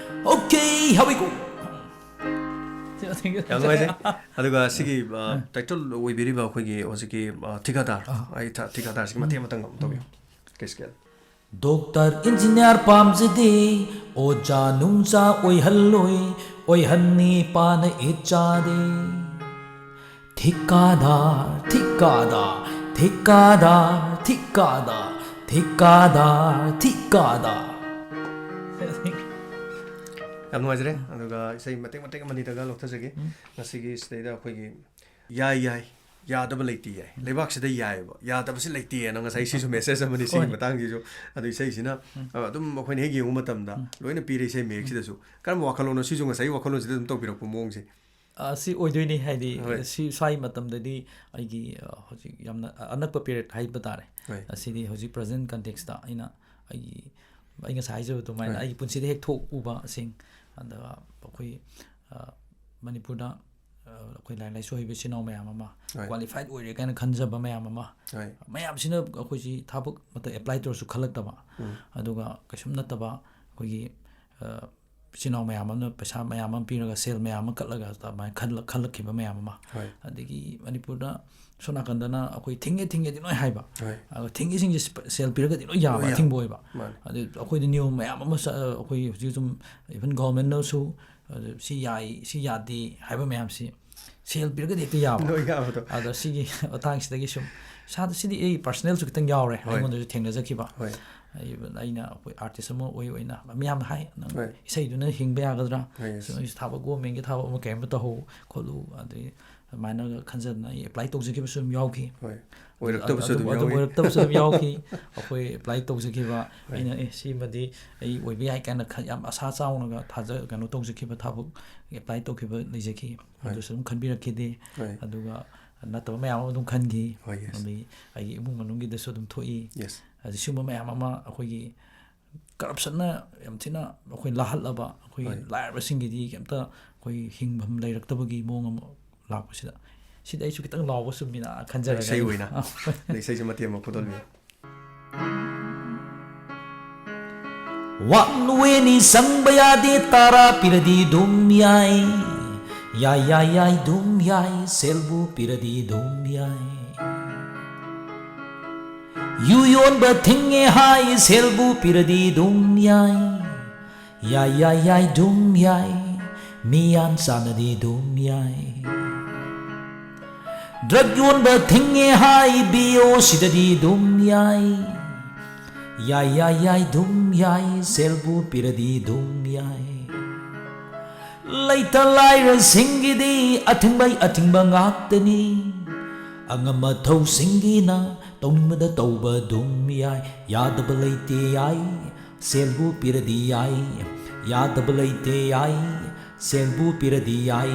Okay, here we go. ꯌꯥꯝ ꯅꯨꯡꯉꯥꯏꯖꯩ꯫ ꯑꯗꯨꯒ ꯁꯤꯒꯤ, ꯑ, title ꯑꯣꯏꯕꯤꯔꯤꯕ ꯑꯩꯈꯣꯏꯒꯤ ꯍꯧꯖꯤꯛꯀꯤ, ꯑ, ꯊꯤꯀꯥꯗꯥꯔ, ꯑꯥ꯫ ꯑꯩ ꯊ-, ꯊꯤꯀꯥꯗꯥꯔꯁꯤꯒꯤ ꯃꯇꯦꯛ ꯎꯝ꯫ ꯑꯃꯇꯪ ꯑꯃꯨꯛ ꯇꯧꯕꯤꯌꯨ꯫ ꯎꯝ꯫ ꯀꯩꯁꯨ ꯀꯥꯏꯗꯦ꯫ ꯗꯣꯛꯇꯔ ꯏꯟꯖꯤꯅꯤꯌꯥꯔ ꯄꯥꯝꯖꯗꯦ, ꯑꯣꯖꯥ ꯅꯨꯡꯖꯥ ꯑꯣꯏꯍꯜꯂꯣꯏ, ꯑꯣꯏꯍꯟꯅꯤ ꯄꯥꯅ ꯏꯠ ꯆꯥꯗꯦ꯫ ꯊꯤꯀꯥꯗꯥꯔ, ꯊꯤꯀꯥꯗꯥꯔ, ꯊꯤꯀꯥꯗꯥꯔ, ꯊꯤꯀꯥꯗꯥꯔ, ꯊꯤꯀꯥꯗꯥꯔ, ꯊꯤꯀꯥꯗꯥꯔ꯫ ꯌꯥꯝ ꯅꯨꯡꯉꯥꯏꯖꯔꯦ꯫ ꯑꯗꯨꯒ ꯏꯁꯩ ꯃꯇꯦꯛ ꯃꯇꯦꯛ ꯑꯃꯅꯤꯗꯒ ꯂꯧꯊꯖꯒꯦ꯫ ꯎꯝ꯫ ꯉꯁꯤꯒꯤ ꯁꯤꯗꯩꯗ ꯑꯩꯈꯣꯏꯒꯤ ꯌꯥꯏ, ꯌꯥꯏ, ꯌꯥꯗꯕ ꯂꯩꯇꯦ ꯌꯥꯏ꯫ ꯎꯝ꯫ ꯂꯩꯕꯥꯛꯁꯤꯗ ꯌꯥꯏꯑꯕ, ꯌꯥꯗꯕꯁꯤ ꯂꯩꯇꯦꯅ ꯉꯁꯥꯏ ꯁꯤꯁꯨ message ꯑꯃꯅꯤ ꯁꯤꯒꯤ ꯍꯣꯏ꯫ ꯃꯇꯥꯡꯁꯤꯁꯨ꯫ ꯑꯗꯨ ꯏꯁꯩꯁꯤꯅ, ꯎꯝ꯫ ꯑ, ꯑꯗꯨꯝ ꯑꯩꯈꯣꯏꯅ ꯍꯦꯛ ꯌꯦꯡꯕ ꯃꯇꯝꯗ ꯎꯝ꯫ ꯂꯣꯏꯅ ꯄꯤꯔꯦ ꯏꯁꯩ ꯃꯌꯦꯛꯁꯤꯗꯁꯨ꯫ ꯀꯔꯝꯕ ꯋꯥꯈꯜꯂꯣꯟꯅꯣ? ꯁꯤꯁꯨ ꯉꯁꯥꯏꯒꯤ ꯋꯥꯈꯜꯂꯣꯟꯁꯤꯗ ꯑꯗꯨꯝ ꯇꯧꯕꯤꯔꯛꯄ ꯃꯑꯣꯡꯁꯦ꯫ ꯑ, ꯁꯤ ꯑꯣꯏꯗꯣꯏꯅꯤ꯫ ꯍꯥꯏꯗꯤ ꯍꯣꯏ꯫ ꯁꯤ ꯁ꯭ꯋꯥꯏ ꯃꯇꯝꯗꯗꯤ ꯑꯩꯒꯤ, ꯑ, ꯍꯧꯖꯤꯛ ꯌꯥꯝꯅ ꯑ-, ꯑꯅꯛꯄ period ꯍꯥꯏꯕ ꯇꯥꯔꯦ꯫ ꯍꯣꯏ꯫ ꯑꯁꯤꯗꯤ ꯍꯧꯖꯤꯛ present context ꯑꯩꯅ ꯑꯩꯒꯤ, ꯑꯩ ꯉꯁꯥꯏ ꯍꯥꯏꯖꯕ ꯑꯗꯨꯃꯥꯏꯅ ꯍꯣꯏ꯫ ꯑꯩꯒꯤ ꯄꯨꯟꯁꯤꯗ ꯍꯦꯛ ꯊꯣꯛꯎꯕꯁꯤꯡ, ꯑꯗ ꯑꯩꯈꯣꯏ, ꯑ, ꯃꯅꯤꯄꯨꯔꯗ, ꯑ, ꯑꯩꯈꯣꯏ ꯂꯥꯏꯔꯤꯛ ꯂꯥꯏꯁꯨ ꯍꯩꯕ ꯏꯆꯤꯟ ꯏꯅꯥꯎ ꯃꯌꯥꯝ ꯑꯃ, ꯍꯣꯏ꯫ Qualified ꯑꯣꯏꯔꯦ ꯀꯥꯏꯅ ꯈꯟꯖꯕ ꯃꯌꯥꯝ ꯑꯃ, ꯍꯣꯏ꯫ ꯃꯌꯥꯝꯁꯤꯅ ꯑꯩꯈꯣꯏꯁꯤ ꯊꯕꯛ ꯑꯃꯠꯇ apply ꯇꯧꯔꯁꯨ ꯈꯜꯂꯛꯇꯕ, ꯎꯝ꯫ ꯑꯗꯨꯒ ꯀꯩꯁꯨꯝ ꯅꯠꯇꯕ ꯑꯩꯈꯣꯏꯒꯤ, ꯑ, ꯏꯆꯤꯟ ꯏꯅꯥꯎ ꯃꯌꯥꯝ ꯑꯃꯅ ꯄꯩꯁꯥ ꯃꯌꯥꯝ ꯑꯃ ꯄꯤꯔꯒ, ꯁꯦꯜ ꯃꯌꯥꯝ ꯑꯃ ꯀꯠꯂꯒ ꯑꯗꯨꯃꯥꯏꯅ ꯈꯜꯂ-, ꯈꯜꯂꯛꯈꯤꯕ ꯃꯌꯥꯝ ꯑꯃ꯫ ꯍꯣꯏ꯫ ꯑꯗꯒꯤ ꯃꯅꯤꯄꯨꯔꯗ ꯁꯣꯝ ꯅꯥꯀꯟꯗꯅ ꯑꯩꯈꯣꯏ ꯊꯤꯡꯉꯦ ꯊꯤꯡꯉꯦꯗꯤ ꯂꯣꯏ ꯍꯥꯏꯕ꯫ ꯍꯣꯏ꯫ ꯑꯗꯣ ꯊꯤꯡꯉꯤꯁꯤꯡꯁꯦ ꯁꯦꯜ ꯄꯤꯔꯒꯗꯤ ꯂꯣꯏ ꯌꯥꯕ, ꯂꯣꯏ ꯌꯥꯕ꯫ ꯑꯊꯤꯡꯕ ꯑꯣꯏꯕ꯫ ꯃꯥꯅꯦ꯫ ꯑꯗꯨ ꯑꯩꯈꯣꯏꯗꯤ ꯅꯤꯌꯣꯝ ꯃꯌꯥꯝ ꯑꯃ ꯆ-, ꯑꯩꯈꯣꯏ ꯍꯧꯖꯤꯛ ꯁꯨꯝ even government ꯅꯁꯨ, ꯑꯗꯨ ꯁꯤ ꯌꯥꯏ, ꯁꯤ ꯌꯥꯗꯦ ꯍꯥꯏꯕ ꯃꯌꯥꯝꯁꯤ ꯁꯦꯜ ꯄꯤꯔꯒꯗꯤ ꯍꯦꯛꯇ ꯌꯥꯕ꯫ ꯂꯣꯏ ꯌꯥꯕꯗꯣ꯫ ꯑꯗꯣ ꯁꯤꯒꯤ ꯃꯇꯥꯡꯁꯤꯗꯒꯤ ꯁꯨꯝ ꯏꯁꯥꯗ, ꯁꯤꯗꯤ ꯑꯩ personal ꯁꯨ ꯈꯤꯇꯪ ꯌꯥꯎꯔꯦ, ꯍꯣꯏ꯫ ꯑꯩꯉꯣꯟꯗꯁꯨ ꯊꯦꯡꯅꯖꯈꯤꯕ꯫ ꯍꯣꯏ꯫ ꯑꯩ, ꯑꯩꯅ ꯑꯩꯈꯣꯏ artist ꯑꯃ ꯑꯣꯏ ꯑꯣꯏꯅ ꯃꯤꯌꯥꯝꯅ ꯍꯥꯏ, "ꯅꯪ ꯍꯣꯏ꯫ ꯏꯁꯩꯗꯨꯅ ꯍꯤꯡꯕ ꯌꯥꯒꯗ꯭ꯔꯥ? ꯍꯣꯏ, yes꯫ ꯁꯨꯝ ꯑꯩꯁꯨ ꯊꯕꯛ, government ꯀꯤ ꯊꯕꯛ ꯑꯃ ꯀꯩ ꯑꯃ ꯇꯧꯍꯧ ꯈꯣꯠꯂꯨ", ꯑꯗꯩ ꯑꯗꯨꯃꯥꯏꯅ ꯈꯟꯖꯗꯅ ꯑꯩ apply ꯇꯧꯖꯈꯤꯕꯁꯨ ꯑꯗꯨꯝ ꯌꯥꯎꯈꯤ꯫ ꯍꯣꯏ꯫ ꯑꯣꯏꯔꯛꯇꯕꯁꯨ ꯑꯗꯨꯝ ꯑꯗꯨ ꯌꯥꯎꯏ꯫ ꯑꯣꯏꯔꯛꯇꯕꯁꯨ ꯑꯗꯨꯝ ꯌꯥꯎꯈꯤ꯫ ꯑꯩꯈꯣꯏ apply ꯇꯧꯖꯈꯤꯕ, ꯍꯣꯏ꯫ ꯑꯩꯅ, "ꯑꯦ, ꯁꯤꯃꯗꯤ ꯑꯩ ꯑꯣꯏꯕ ꯌꯥꯏ" ꯀꯥꯏꯅ ꯈ-, ꯌꯥꯝ ꯑꯁꯥ ꯆꯥꯎꯅꯒ ꯊꯥꯖ-, ꯀꯩꯅꯣ ꯇꯧꯖꯈꯤꯕ ꯊꯕꯛ apply ꯇꯧꯈꯤꯕ ꯂꯩꯖꯈꯤ꯫ ꯍꯣꯏ꯫ ꯑꯗꯨꯁꯨ ꯑꯗꯨꯝ ꯈꯟꯕꯤꯔꯛꯈꯤꯗꯦ꯫ ꯍꯣꯏ꯫ ꯑꯗꯨꯒ ꯅꯠꯇꯕ ꯃꯌꯥꯝ ꯑꯃ ꯑꯗꯨꯝ ꯈꯟꯈꯤ꯫ ꯍꯣꯏ, yes꯫ ꯑꯗꯒꯤ ꯑꯩꯒꯤ ꯏꯃꯨꯡ ꯃꯅꯨꯡꯒꯤꯗꯁꯨ ꯑꯗꯨꯝ ꯊꯣꯛꯏ꯫ Yes꯫ ꯑꯗ ꯁꯤꯒꯨꯝꯕ ꯃꯌꯥꯝ ꯑꯃ ꯑꯩꯈꯣꯏꯒꯤ corruption ꯅ ꯌꯥꯝ ꯊꯤꯅ ꯑꯩꯈꯣꯏ ꯂꯥꯍꯜꯂꯕ, ꯑꯩꯈꯣꯏꯒꯤ ꯍꯣꯏ꯫ ꯂꯥꯏꯔꯕꯁꯤꯡꯒꯤꯗꯤ ꯀꯩꯝꯇ ꯑꯩꯈꯣꯏ ꯍꯤꯡꯐꯝ ꯂꯩꯔꯛꯇꯕꯒꯤ ꯃꯑꯣꯡ ꯑꯃ ꯂꯥꯛꯄꯁꯤꯗ, ꯁꯤꯗ ꯑꯩꯁꯨ ꯈꯤꯇꯪ ꯂꯥꯎꯕ ꯆꯨꯝꯃꯤꯅ ꯈꯟꯖꯔꯒ ꯏꯁꯩ ꯑꯩ ꯑꯣꯏꯅ꯫ ꯑꯗ ꯏꯁꯩꯁꯨ ꯃꯇꯦꯛ ꯑꯃ ꯐꯨꯗꯣꯛꯂꯤꯌꯨ꯫ ꯋꯥꯟ ꯋꯦꯅꯤ ꯆꯪꯕ ꯌꯥꯗꯦ, ꯇꯔꯥ ꯄꯤꯔꯗꯤ ꯑꯗꯨꯝ ꯌꯥꯏ꯫ ꯌꯥꯏ, ꯌꯥꯏ, ꯌꯥꯏ, ꯑꯗꯨꯝ ꯌꯥꯏ, ꯁꯦꯜꯕꯨ ꯄꯤꯔꯗꯤ ꯑꯗꯨꯝ ꯌꯥꯏ꯫ ꯌꯨ ꯌꯣꯟꯕ ꯊꯤꯡꯉꯦ ꯍꯥꯏ, ꯁꯦꯜꯕꯨ ꯄꯤꯔꯗꯤ ꯑꯗꯨꯝ ꯌꯥꯏ꯫ ꯌꯥꯏ, ꯌꯥꯏ, ꯌꯥꯏ, ꯑꯗꯨꯝ ꯌꯥꯏ, ꯃꯤ ꯌꯥꯝ ꯆꯥꯅꯗꯤ ꯑꯗꯨꯝ ꯌꯥꯏ꯫ Drug ꯌꯣꯟꯕ ꯊꯤꯡꯉꯦ ꯍꯥꯏ, ꯕꯤ ꯑꯣ ꯁꯤꯗꯗꯤ ꯑꯗꯨꯝ ꯌꯥꯏ꯫ ꯌꯥꯏ, ꯌꯥꯏ, ꯌꯥꯏ, ꯑꯗꯨꯝ ꯌꯥꯏ, ꯁꯦꯜꯕꯨ ꯄꯤꯔꯗꯤ ꯑꯗꯨꯝ ꯌꯥꯏ꯫ ꯂꯩꯇ ꯂꯥꯏꯔꯁꯤꯡꯒꯤꯗꯤ ꯑꯊꯤꯡꯕꯩ ꯑꯊꯤꯡꯕ ꯉꯥꯛꯇꯅꯤ꯫ ꯑꯉꯝ ꯑꯊꯧꯁꯤꯡꯒꯤꯅ ꯇꯧꯅꯤꯡꯕꯗ ꯇꯧꯕ ꯑꯗꯨꯝ ꯌꯥꯏ꯫ ꯌꯥꯗꯕ ꯂꯩꯇꯦ ꯌꯥꯏ, ꯁꯦꯜꯕꯨ ꯄꯤꯔꯗꯤ ꯌꯥꯏ꯫ ꯌꯥꯗꯕ ꯂꯩꯇꯦ ꯌꯥꯏ, ꯁꯦꯜꯕꯨ ꯄꯤꯔꯗꯤ ꯌꯥꯏ꯫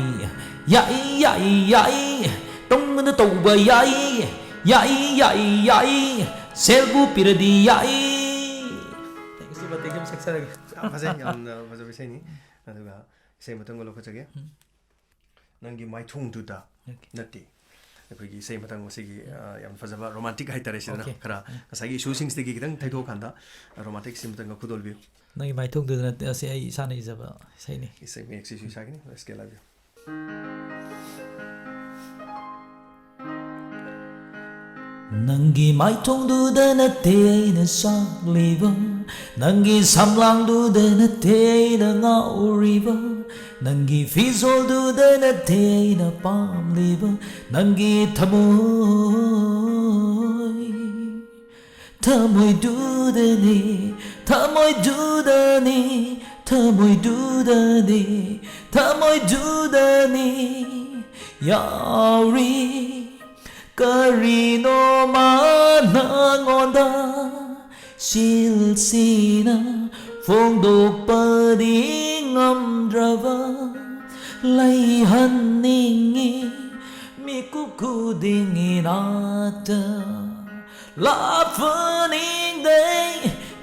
ꯌꯥꯏ, ꯌꯥꯏ, ꯌꯥꯏ, ꯇꯧꯅꯤꯡꯕꯗ ꯇꯧꯕ ꯌꯥꯏ꯫ ꯌꯥꯏ, ꯌꯥꯏ, ꯌꯥꯏ, ꯁꯦꯜꯕꯨ ꯄꯤꯔꯗꯤ ꯌꯥꯏ꯫ ꯁꯤ ꯃꯇꯦꯛ ꯑꯃ ꯁꯛꯆꯔꯒꯦ꯫ ꯌꯥꯝ ꯐꯖꯩ, ꯌꯥꯝꯅ ꯐꯖꯕ ꯏꯁꯩꯅꯤ꯫ ꯑꯗꯨꯒ ꯏꯁꯩ ꯃꯊꯪ ꯑꯃ ꯂꯧꯈꯠꯆꯒꯦ꯫ ꯎꯝ꯫ ꯅꯪꯒꯤ ꯃꯥꯏꯊꯣꯡꯗꯨꯗ Okay. ꯅꯠꯇꯦ, ꯑꯩꯈꯣꯏꯒꯤ ꯏꯁꯩ ꯃꯊꯪ ꯃꯁꯤꯒꯤ, ꯑ, ꯌꯥꯝ ꯐꯖꯕ ꯔꯣꯃꯥꯟꯇꯤꯛ ꯍꯥꯏꯇꯥꯔꯦ, ꯁꯤꯗꯅ Okay. ꯈꯔ ꯉꯁꯥꯏꯒꯤ ꯏꯁꯨꯁꯤꯡꯁꯤꯗꯒꯤ ꯈꯤꯇꯪ ꯊꯩꯗꯣꯛꯑꯀꯥꯟꯗ ꯔꯣꯃꯥꯟꯇꯤꯛꯁꯤ ꯑꯃꯇꯪꯒ ꯈꯨꯗꯣꯜꯕꯤꯌꯨ꯫ ꯅꯪꯒꯤ ꯃꯥꯏꯊꯣꯡꯗꯨꯗ ꯅꯠꯇꯦ, ꯑꯁꯤ ꯑꯩ ꯏꯁꯥꯅ ꯏꯖꯕ ꯏꯁꯩꯅꯤ꯫ ꯏꯁꯩ ꯃꯌꯦꯛꯁꯤꯁꯨ ꯏꯁꯥꯒꯤꯅꯤ, ꯁ꯭ꯀꯦꯜ ꯍꯥꯏꯕꯤꯌꯨ꯫ ꯅꯪꯒꯤ ꯃꯥꯏꯊꯣꯡꯗꯨꯗ ꯅꯠꯇꯦ ꯑꯩꯅ ꯆꯥꯛꯂꯤꯕ, ꯅꯪꯒꯤ ꯁꯝꯂꯥꯡꯗꯨꯗ ꯅꯠꯇꯦ ꯑꯩꯅ ꯉꯥꯎꯔꯤꯕ, ꯅꯪꯒꯤ ꯐꯤꯖꯣꯜꯗꯨꯗ ꯅꯠꯇꯦ ꯑꯩꯅ ꯄꯥꯝꯂꯤꯕ, ꯅꯪꯒꯤ ꯊꯃꯣꯏ, ꯊꯃꯣꯏꯗꯨꯗꯅꯤ, ꯊꯃꯣꯏꯗꯨꯗꯅꯤ, ꯊꯃꯣꯏꯗꯨꯗꯅꯤ, ꯊꯃꯣꯏꯗꯨꯗꯅꯤ ꯌꯥꯎꯔꯤ꯫ ꯀꯔꯤꯅꯣꯃ ꯅꯉꯣꯟꯗ ꯆꯤꯜꯁꯤꯅ ꯐꯣꯡꯗꯣꯛꯄꯗꯤ ꯉꯝꯗ꯭ꯔꯕ, ꯂꯩꯍꯟꯅꯤꯡꯉꯤ ꯃꯤꯀꯨꯞ ꯈꯨꯗꯤꯡꯒꯤ ꯅꯥꯛꯇ, ꯂꯥꯞꯄꯅꯤꯡꯗꯦ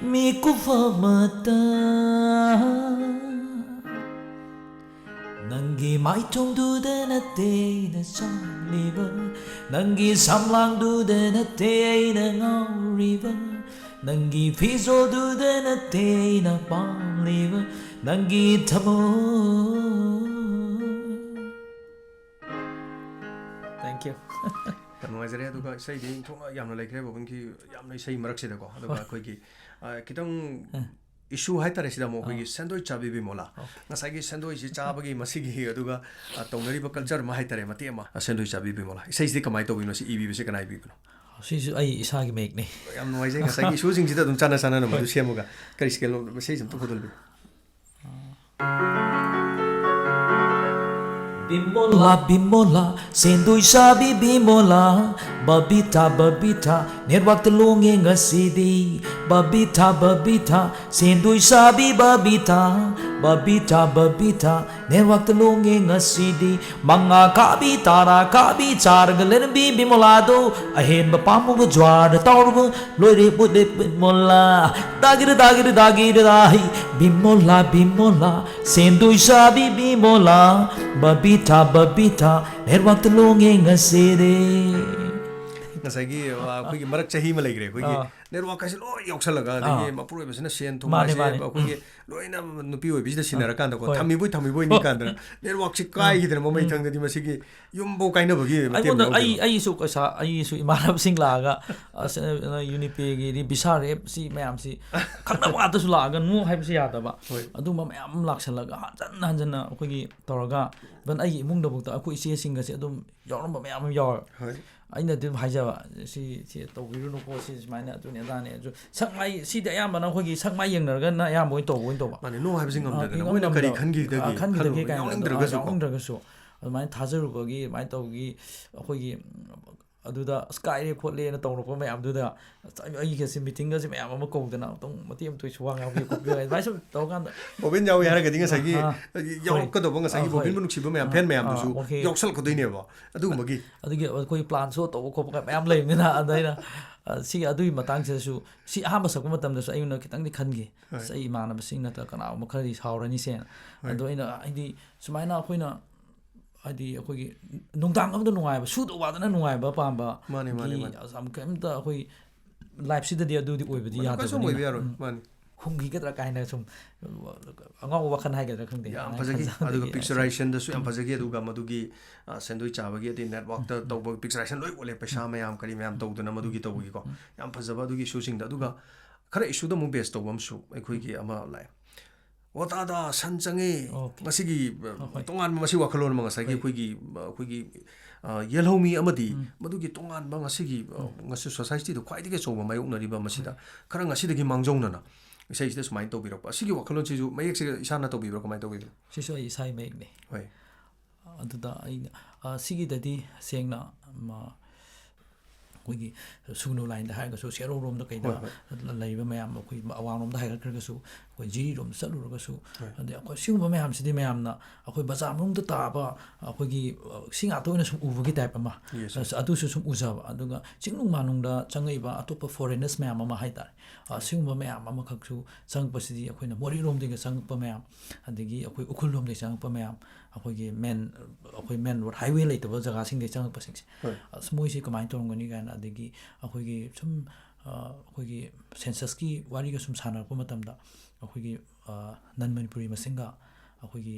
ꯃꯤꯀꯨꯞ ꯑꯃꯠꯇ꯫ ꯅꯪꯒꯤ ꯃꯥꯏꯊꯣꯡꯗꯨꯗ ꯅꯠꯇꯦ ꯑꯩꯅ ꯆꯥꯛꯂꯤꯕ, ꯅꯪꯒꯤ ꯁꯝꯂꯥꯡꯗꯨꯗ ꯅꯠꯇꯦ ꯑꯩꯅ ꯉꯥꯎꯔꯤꯕ, ꯅꯪꯒꯤ ꯐꯤꯖꯣꯜꯗꯨꯗ ꯅꯠꯇꯦ ꯑꯩꯅ ꯄꯥꯝꯂꯤꯕ, ꯅꯪꯒꯤ ꯊꯃꯣꯏ꯫ Thank you. ꯌꯥꯝ ꯅꯨꯡꯉꯥꯏꯖꯔꯦ꯫ ꯑꯗꯨꯒ ꯏꯁꯩꯗꯤ ꯏꯟꯊꯣꯛꯅ ꯌꯥꯝꯅ ꯂꯩꯈ꯭ꯔꯦ, ꯕꯣꯕꯤꯟꯒꯤ ꯌꯥꯝꯅ ꯏꯁꯩ ꯃꯔꯛꯁꯤꯗꯀꯣ꯫ ꯑꯗꯨꯒ ꯑꯩꯈꯣꯏꯒꯤ, ꯑ, ꯈꯤꯇꯪ issue ꯍꯥꯏꯇꯥꯔꯦ, ꯁꯤꯗ ꯑꯃꯨꯛ ꯑꯩꯈꯣꯏꯒꯤ ꯁꯦꯟꯗꯣꯏ ꯆꯥꯕꯤ ꯕꯤꯃꯣꯂꯥ꯫ ꯉꯁꯥꯏꯒꯤ ꯁꯦꯟꯗꯣꯏꯁꯤ ꯆꯥꯕꯒꯤ ꯃꯁꯤꯒꯤ, ꯑꯗꯨꯒ, ꯑ, ꯇꯧꯅꯔꯤꯕ culture ꯑꯃ ꯍꯥꯏꯇꯥꯔꯦ, ꯃꯇꯦꯛ ꯑꯃ, ꯑ, ꯁꯦꯟꯗꯣꯏ ꯆꯥꯕꯤ ꯕꯤꯃꯣꯂꯥ꯫ ꯏꯁꯩꯁꯤꯗꯤ ꯀꯃꯥꯏꯅ ꯇꯧꯕꯤꯅꯣ? ꯁꯤ ꯏꯕꯤꯕꯁꯤ ꯀꯅꯥ ꯏꯕꯤꯕꯅꯣ? ꯁꯤꯁꯨ ꯑꯩ ꯏꯁꯥꯒꯤ ꯃꯌꯦꯛꯅꯤ꯫ ꯌꯥꯝ ꯅꯨꯡꯉꯥꯏꯖꯩ꯫ ꯉꯁꯥꯏꯒꯤ ꯏꯁꯨꯁꯤꯡꯁꯤꯗ ꯑꯗꯨꯝ ꯆꯥꯟꯅ ꯆꯥꯟꯅꯅ ꯃꯗꯨ ꯁꯦꯝꯃꯒ ꯀꯔꯤ ꯁ꯭ꯀꯦꯜꯅꯣ? ꯏꯁꯩꯁꯤ ꯑꯝꯇ ꯈꯣꯗꯣꯜꯕꯤꯌꯨ꯫ ꯕꯤꯃꯣꯂꯥ, ꯕꯤꯃꯣꯂꯥ, ꯁꯦꯟꯗꯣꯏ ꯆꯥꯕꯤ ꯕꯤꯃꯣꯂꯥ, ꯕꯕꯤꯇꯥ, ꯕꯕꯤꯇꯥ, networkꯇ ꯂꯣꯡꯉꯦ ꯉꯁꯤꯗꯤ꯫ ꯕꯕꯤꯇꯥ, ꯕꯕꯤꯇꯥ, ꯁꯦꯟꯗꯣꯏ ꯆꯥꯕꯤ ꯕꯕꯤꯇꯥ, ꯕꯕꯤꯇꯥ, ꯕꯕꯤꯇꯥ, ꯅꯦꯠꯋꯥꯛꯇ ꯂꯣꯡꯉꯦ ꯉꯁꯤꯗꯤ꯫ ꯃꯉꯥ ꯀꯥꯕꯤ, ꯇꯔꯥ ꯀꯥꯕꯤ, ꯆꯥꯔꯒ ꯂꯩꯔꯝꯕꯤ ꯕꯤꯃꯣꯂꯥꯗꯣ꯫ ꯑꯍꯦꯟꯕ ꯄꯥꯝꯃꯨꯕ ꯖ꯭ꯋꯥꯔꯗ ꯇꯥꯎꯔꯕ, ꯂꯣꯏꯔꯦ ꯃꯨꯠꯂꯦ ꯕꯤꯃꯣꯂꯥ꯫ ꯗꯥꯒꯤꯔ, ꯗꯥꯒꯤꯔ, ꯗꯥꯒꯤꯔ, ꯗꯥꯍꯤ꯫ ꯕꯤꯃꯣꯂꯥ, ꯕꯤꯃꯣꯂꯥ, ꯁꯦꯟꯗꯣꯏ ꯁꯥꯕꯤ ꯕꯤꯃꯣꯂꯥ꯫ ꯕꯕꯤꯇꯥ, ꯕꯕꯤꯇꯥ, ꯅꯦꯠꯋꯥꯛꯇ ꯂꯣꯡꯉꯦ ꯉꯁꯤꯗꯤ꯫ ꯉꯁꯥꯏꯒꯤ, ꯑ, ꯑꯩꯈꯣꯏꯒꯤ ꯃꯔꯛ ꯆꯍꯤ ꯑꯃ ꯂꯩꯈ꯭ꯔꯦ, ꯑꯩꯈꯣꯏꯒꯤ ꯑꯥ꯫ ꯅꯦꯠꯋꯥꯛ ꯀꯥꯏꯁꯦ ꯂꯣꯏ ꯌꯥꯎꯁꯜꯂꯒ, ꯑꯗꯒꯤ ꯑꯥ꯫ ꯃꯄꯨꯔꯣꯏꯕꯁꯤꯅ ꯁꯦꯟ ꯊꯨꯝ ꯃꯥꯅꯦ, ꯍꯥꯏꯁꯦ ꯃꯥꯅꯦ꯫ ꯑꯩꯈꯣꯏꯒꯤ ꯂꯣꯏꯅ ꯅꯨꯄꯤ ꯑꯣꯏꯕꯤꯁꯤꯗ ꯁꯤꯟꯅꯔꯀꯥꯟꯗꯀꯣ, ꯑꯥ꯫ ꯊꯝꯃꯤꯕꯣꯏ ꯊꯝꯃꯤꯕꯣꯏ ꯍꯣꯏ꯫ ꯅꯤꯡꯀꯥꯟꯗꯅ ꯅꯦꯠꯋꯥꯛꯁꯤ ꯎꯝ꯫ ꯀꯥꯏꯈꯤꯗꯅ ꯃꯃꯩ ꯎꯝ꯫ ꯊꯪꯗꯗꯤ ꯃꯁꯤꯒꯤ ꯌꯨꯝꯐꯧ ꯀꯥꯏꯅꯕꯒꯤ ꯃꯇꯦꯛ ꯑꯃ ꯑꯩꯉꯣꯟꯗ, ꯑꯩ, ꯌꯥꯎꯈꯤꯕ꯫ ꯑꯩꯁꯨ ꯄꯩꯁꯥ, ꯑꯩꯁꯨ ꯏꯃꯥꯟꯅꯕꯁꯤꯡ ꯂꯥꯛꯑꯒ, "ꯑꯁ, ꯅ-, ꯅ-, ꯌꯨꯅꯤꯄꯦꯒꯤꯗꯤ ꯕꯤꯁꯥꯜ ꯑꯦꯞꯁꯤ ꯃꯌꯥꯝꯁꯤ ꯈꯪꯅꯕ ꯉꯥꯛꯇꯁꯨ ꯂꯥꯛꯑꯒ ꯅꯣ ꯍꯥꯏꯕꯁꯨ ꯌꯥꯗꯕ"꯫ ꯍꯣꯏ꯫ ꯑꯗꯨꯝꯕ ꯃꯌꯥꯝ ꯑꯃ ꯂꯥꯛꯁꯜꯂꯒ ꯍꯟꯖꯟ ꯍꯟꯖꯟꯅ ꯑꯩꯈꯣꯏꯒꯤ ꯇꯧꯔꯒ, even ꯑꯩꯒꯤ ꯏꯃꯨꯡꯗꯐꯥꯎꯗ ꯑꯩꯈꯣꯏ ꯏꯆꯦꯁꯤꯡꯒꯁꯦ ꯑꯗꯨꯝ ꯌꯥꯎꯔꯝꯕ ꯃꯌꯥꯝ ꯑꯃ ꯌꯥꯎꯋꯦ꯫ ꯍꯣꯏ꯫ ꯑꯩꯅ ꯑꯗꯨꯝ ꯍꯥꯏꯖꯕ, "ꯁꯤ, ꯁꯤ ꯇꯧꯕꯤꯔꯨꯅꯨꯀꯣ, ꯁꯤ ꯁꯨꯃꯥꯏꯅ ꯑꯗꯨꯅꯤ ꯑꯗꯥꯅꯤ"꯫ ꯑꯗꯨ ꯁꯛ ꯃꯥꯏ, ꯁꯤꯗꯤ ꯑꯌꯥꯝꯕꯅ ꯑꯩꯈꯣꯏꯒꯤ ꯁꯛ ꯃꯥꯏ ꯌꯦꯡꯅꯔꯒꯅ ꯑꯌꯥꯝꯕ ꯑꯣꯏꯅ ꯇꯧꯕ ꯑꯣꯏꯅ ꯇꯧꯕ꯫ ꯃꯥꯅꯦ, ꯅꯣ ꯍꯥꯏꯕꯁꯤ ꯑ, ꯉꯝꯗꯗꯅ, ꯏꯉꯝ ꯃꯣꯏꯅ ꯀꯔꯤ ꯉꯝꯗꯕ, ꯈꯟꯈꯤꯗꯒꯦ ꯑ, ꯈꯟꯈꯤꯗꯒꯦ ꯈꯜꯂꯨꯕ, ꯀꯥꯏꯅ, ꯑ, ꯌꯥꯎꯅꯤꯡꯗ꯭ꯔꯒꯁꯨꯀꯣ꯫ ꯌꯥꯎꯅꯤꯡꯗ꯭ꯔꯒꯁꯨ꯫ ꯑꯗꯨꯃꯥꯏꯅ ꯊꯥꯖꯔꯨꯕꯒꯤ, ꯑꯗꯨꯃꯥꯏꯅ ꯇꯧꯕꯒꯤ, ꯑꯩꯈꯣꯏꯒꯤ, ꯑꯗꯨꯗ ꯑꯁ ꯀꯥꯏꯔꯦ ꯈꯣꯠꯂꯦꯅ ꯇꯧꯔꯛꯄ ꯃꯌꯥꯝꯗꯨꯗ, ꯑꯁ, ꯑꯩꯒꯁꯦ ꯃꯤꯇꯤꯡꯒꯁꯦ ꯃꯌꯥꯝ ꯑꯃ ꯀꯧꯗꯅ, "ꯑꯃꯨꯛꯇꯪ ꯃꯇꯦꯛ ꯑꯃ ꯊꯣꯏꯁꯨ ꯋꯥ ꯉꯥꯡꯕꯤꯌꯨ ꯈꯣꯠꯄꯤꯌꯨ" ꯑꯗꯨꯃꯥꯏꯅ ꯁꯨꯝ ꯇꯧꯔꯀꯥꯟꯗ꯫ ꯕꯣꯕꯤꯟ ꯌꯥꯎꯏ ꯍꯥꯏꯔꯒꯗꯤ ꯉꯁꯥꯏꯒꯤ ꯑꯥ, ꯍꯣꯏ꯫ ꯌꯥꯎꯔꯛꯀꯗꯧꯕ, ꯉꯁꯥꯏꯒꯤ ꯑꯥ, ꯍꯣꯏ꯫ ꯕꯣꯕꯤꯟꯕꯨ ꯅꯨꯡꯁꯤꯕ ꯃꯌꯥꯝ, ꯑꯥ, ꯐꯦꯟ ꯑꯥ, ꯃꯌꯥꯝꯗꯨꯁꯨ ꯑꯣꯀꯦ꯫ ꯌꯥꯎꯁꯜꯂꯛꯀꯗꯣꯏꯅꯦꯕ꯫ ꯑꯗꯨꯒꯨꯝꯕꯒꯤ꯫ ꯑꯗꯨꯒꯤ ꯑꯩꯈꯣꯏ ꯄ꯭ꯂꯥꯟ ꯁꯣ ꯇꯧꯕ ꯈꯣꯠꯄ ꯃꯌꯥꯝ ꯂꯩꯕꯅꯤꯅ, ꯑꯗ ꯑꯩꯅ, ꯑ, ꯁꯤꯒꯤ, ꯑꯗꯨꯒꯤ ꯃꯇꯥꯡꯁꯤꯗꯁꯨ, ꯁꯤ ꯑꯍꯥꯟꯕ ꯁꯛꯄ ꯃꯇꯝꯗꯁꯨ ꯑꯩꯉꯣꯟꯗ ꯈꯤꯇꯪꯗꯤ ꯈꯟꯈꯤ꯫ ꯍꯣꯏ꯫ ꯑꯁ, ꯑꯩ ꯏꯃꯥꯟꯅꯕꯁꯤꯡ ꯅꯠꯇ꯭ꯔꯒ ꯀꯅꯥꯒꯨꯝꯕ ꯈꯔꯗꯤ ꯁꯥꯎꯔꯅꯤꯁꯦꯅ꯫ ꯍꯣꯏ꯫ ꯑꯗꯣ ꯑꯩꯅ, ꯍꯥꯏꯗꯤ, ꯁꯨꯃꯥꯏꯅ ꯑꯩꯈꯣꯏꯅ, ꯍꯥꯏꯗꯤ, ꯑꯩꯈꯣꯏꯒꯤ ꯅꯨꯡꯗꯥꯡ ꯑꯃꯗ ꯅꯨꯡꯉꯥꯏꯕ, ꯁꯨꯗ ꯋꯥꯗꯅ ꯅꯨꯡꯉꯥꯏꯕ ꯄꯥꯝꯕ ꯃꯥꯅꯦ, ꯃꯥꯅꯦ, ꯒꯤ ꯃꯥꯅꯦ꯫ ꯌꯥꯝ ꯀꯩꯝꯇ ꯑꯩꯈꯣꯏ ꯂꯥꯏꯐꯁꯤꯗꯗꯤ ꯑꯗꯨꯗꯤ ꯑꯣꯏꯕꯗꯤ ꯃꯥꯅꯦ, ꯀꯩꯁꯨ ꯌꯥꯗꯕꯅꯤꯅ꯫ ꯑꯣꯏꯕ ꯌꯥꯔꯣꯏ꯫ ꯎꯝ꯫ ꯃꯥꯅꯦ꯫ ꯍꯨꯝꯈꯤꯒꯗ꯭ꯔꯥ ꯀꯥꯏꯅ ꯁꯨꯝ ꯑꯉꯥꯎꯕ ꯋꯥꯈꯜ ꯍꯥꯏꯒꯗ꯭ꯔꯥ ꯈꯪꯗꯦ꯫ ꯌꯥꯝ ꯑꯗꯨꯃꯥꯏꯅ ꯐꯖꯈꯤ꯫ ꯈꯟꯖꯕꯗꯒꯤ ꯑꯗꯨꯒ ꯑꯩꯁꯨ picturization ꯗꯁꯨ ꯌꯥꯝ ꯎꯝ꯫ ꯐꯖꯈꯤ꯫ ꯑꯗꯨꯒ ꯃꯗꯨꯒꯤ, ꯑ, ꯁꯦꯟꯗꯣꯏ ꯆꯥꯕꯒꯤ, ꯑꯗꯩ ꯅꯦꯠꯋꯥꯛꯇ ꯎꯝ꯫ ꯇꯧꯕ picturization ꯂꯣꯏ ꯑꯣꯜꯂꯦ꯫ ꯄꯩꯁꯥ ꯎꯝ꯫ ꯃꯌꯥꯝ ꯀꯔꯤ ꯃꯌꯥꯝ ꯎꯝ꯫ ꯇꯧꯗꯅ ꯃꯗꯨꯒꯤ ꯎꯝ꯫ ꯇꯧꯕꯒꯤꯀꯣ꯫ ꯎꯝ꯫ ꯌꯥꯝ ꯐꯖꯕ ꯑꯗꯨꯒꯤ ꯏꯁꯨꯁꯤꯡꯗ꯫ ꯑꯗꯨꯒ ꯈꯔ ꯏꯁꯨꯗ ꯑꯃꯨꯛ ꯕꯦꯁ ꯇꯧꯕ ꯑꯃꯁꯨ ꯑꯩꯈꯣꯏꯒꯤ ꯑꯃ ꯂꯥꯛꯑꯦ꯫ "ꯑꯣ ꯇꯥꯗ, ꯁꯟ ꯆꯪꯉꯦ"꯫ ꯑꯣꯀꯦ꯫ ꯃꯁꯤꯒꯤ, ꯑ, ꯍꯣꯏ, ꯍꯣꯏ꯫ ꯇꯣꯉꯥꯟꯕ ꯃꯁꯤ ꯋꯥꯈꯜꯂꯣꯟ ꯑꯃ ꯉꯁꯥꯏꯒꯤ ꯍꯣꯏ꯫ ꯑꯩꯈꯣꯏꯒꯤ, ꯑ, ꯑꯩꯈꯣꯏꯒꯤ, ꯑ, ꯌꯦꯜꯍꯧꯃꯤ ꯑꯃꯗꯤ ꯎꯝ꯫ ꯃꯗꯨꯒꯤ ꯇꯣꯉꯥꯟꯕ ꯉꯁꯤꯒꯤ, ꯑ, ꯎꯝ꯫ ꯉꯁꯤ society ꯗ ꯈ꯭ꯋꯥꯏꯗꯒꯤ ꯑꯆꯧꯕ ꯃꯥꯌꯣꯛꯅꯔꯤꯕ ꯃꯁꯤꯗ ꯍꯣꯏ꯫ ꯈꯔ ꯉꯁꯤꯗꯒꯤ ꯃꯥꯡꯖꯧꯅꯅ ꯏꯁꯩꯁꯤꯗ ꯁꯨꯃꯥꯏꯅ ꯇꯧꯕꯤꯔꯛꯄ꯫ ꯑꯁꯤꯒꯤ ꯋꯥꯈꯜꯂꯣꯟꯁꯤꯁꯨ ꯃꯌꯦꯛꯁꯦ ꯏꯁꯥꯅ ꯇꯧꯕꯤꯕ꯭ꯔꯥ, ꯀꯃꯥꯏꯅ ꯇꯧꯕꯤꯕꯅꯣ? ꯁꯤꯁꯨ ꯑꯩ ꯏꯁꯥꯒꯤ ꯃꯌꯦꯛꯅꯦ꯫ ꯍꯣꯏ꯫ ꯑꯗꯨꯗ ꯑꯩꯅ, ꯑ, ꯁꯤꯒꯤꯗꯗꯤ ꯁꯦꯡꯅ, ꯃ-, ꯑꯩꯈꯣꯏꯒꯤ ꯁꯨꯒꯅꯨ ꯂꯥꯏꯟꯗ ꯍꯥꯏꯔꯒꯁꯨ, ꯁꯦꯔꯧꯔꯣꯝꯗ ꯀꯩꯗ ꯍꯣꯏ, ꯍꯣꯏ꯫ ꯂꯩꯕ ꯃꯌꯥꯝ, ꯑꯩꯈꯣꯏ ꯑꯋꯥꯡꯂꯣꯝꯗ ꯍꯥꯏꯒꯠꯈ꯭ꯔꯒꯁꯨ, ꯑꯩꯈꯣꯏ ꯖꯤꯔꯤꯔꯣꯝꯗ ꯆꯠꯂꯨꯔꯒꯁꯨ, ꯍꯣꯏ꯫ ꯑꯗꯩ ꯑꯩꯈꯣꯏ ꯁꯤꯒꯨꯝꯕ ꯃꯌꯥꯝꯁꯤꯗꯤ ꯃꯌꯥꯝꯅ ꯑꯩꯈꯣꯏ ꯕꯖꯥꯔ ꯃꯅꯨꯡꯗ ꯇꯥꯕ ꯑꯩꯈꯣꯏꯒꯤ, ꯑ, ꯁꯤ ꯉꯥꯛꯇ ꯑꯣꯏꯅ ꯁꯨꯝ ꯎꯕꯒꯤ ꯇꯥꯏꯞ ꯑꯃ, Yes, sir. ꯑꯁ, ꯑꯗꯨꯁꯨ ꯁꯨꯝ ꯎꯖꯕ꯫ ꯑꯗꯨꯒ ꯆꯤꯡꯅꯨꯡ ꯃꯥꯅꯨꯡꯗ ꯆꯪꯉꯛꯏꯕ ꯑꯇꯣꯞꯄ ꯐꯣꯔꯦꯅꯔꯁ ꯃꯌꯥꯝ ꯑꯃ ꯍꯥꯏ ꯇꯥꯔꯦ, ꯑ, ꯁꯤꯒꯨꯝꯕ ꯃꯌꯥꯝ ꯑꯃꯈꯛꯁꯨ ꯆꯪꯉꯛꯄꯁꯤꯗꯤ, ꯑꯩꯈꯣꯏꯅ ꯃꯣꯔꯦꯔꯣꯝꯗꯒꯤ ꯆꯪꯉꯛꯄ ꯃꯌꯥꯝ, ꯑꯗꯒꯤ ꯑꯩꯈꯣꯏ ꯎꯈ꯭ꯔꯨꯜꯂꯣꯝꯗꯒꯤ ꯆꯪꯉꯛꯄ ꯃꯌꯥꯝ, ꯑꯩꯈꯣꯏꯒꯤ ꯃꯦꯟ, ꯑꯩꯈꯣꯏ ꯃꯦꯟ ꯔꯣꯗ ꯍꯥꯏꯋꯦ ꯂꯩꯇꯕ ꯖꯒꯥꯁꯤꯡꯗꯒꯤ ꯆꯪꯉꯛꯄꯁꯤꯡꯁꯦ, ꯍꯣꯏ꯫ ꯑꯁ, ꯃꯣꯏꯁꯤ ꯀꯃꯥꯏꯅ ꯇꯧꯔꯝꯒꯅꯤ ꯀꯥꯏꯅ, ꯑꯗꯒꯤ ꯑꯩꯈꯣꯏꯒꯤ ꯁꯨꯝ, ꯑ, ꯑꯩꯈꯣꯏꯒꯤ ꯁꯦꯟꯁꯁꯀꯤ ꯋꯥꯔꯤꯒ ꯁꯨꯝ ꯁꯥꯟꯅꯔꯛꯄ ꯃꯇꯝꯗ, ꯑꯩꯈꯣꯏꯒꯤ, ꯑ, ꯅꯟ ꯃꯅꯤꯄꯨꯔꯤ ꯃꯁꯤꯡꯒ ꯑꯩꯈꯣꯏꯒꯤ,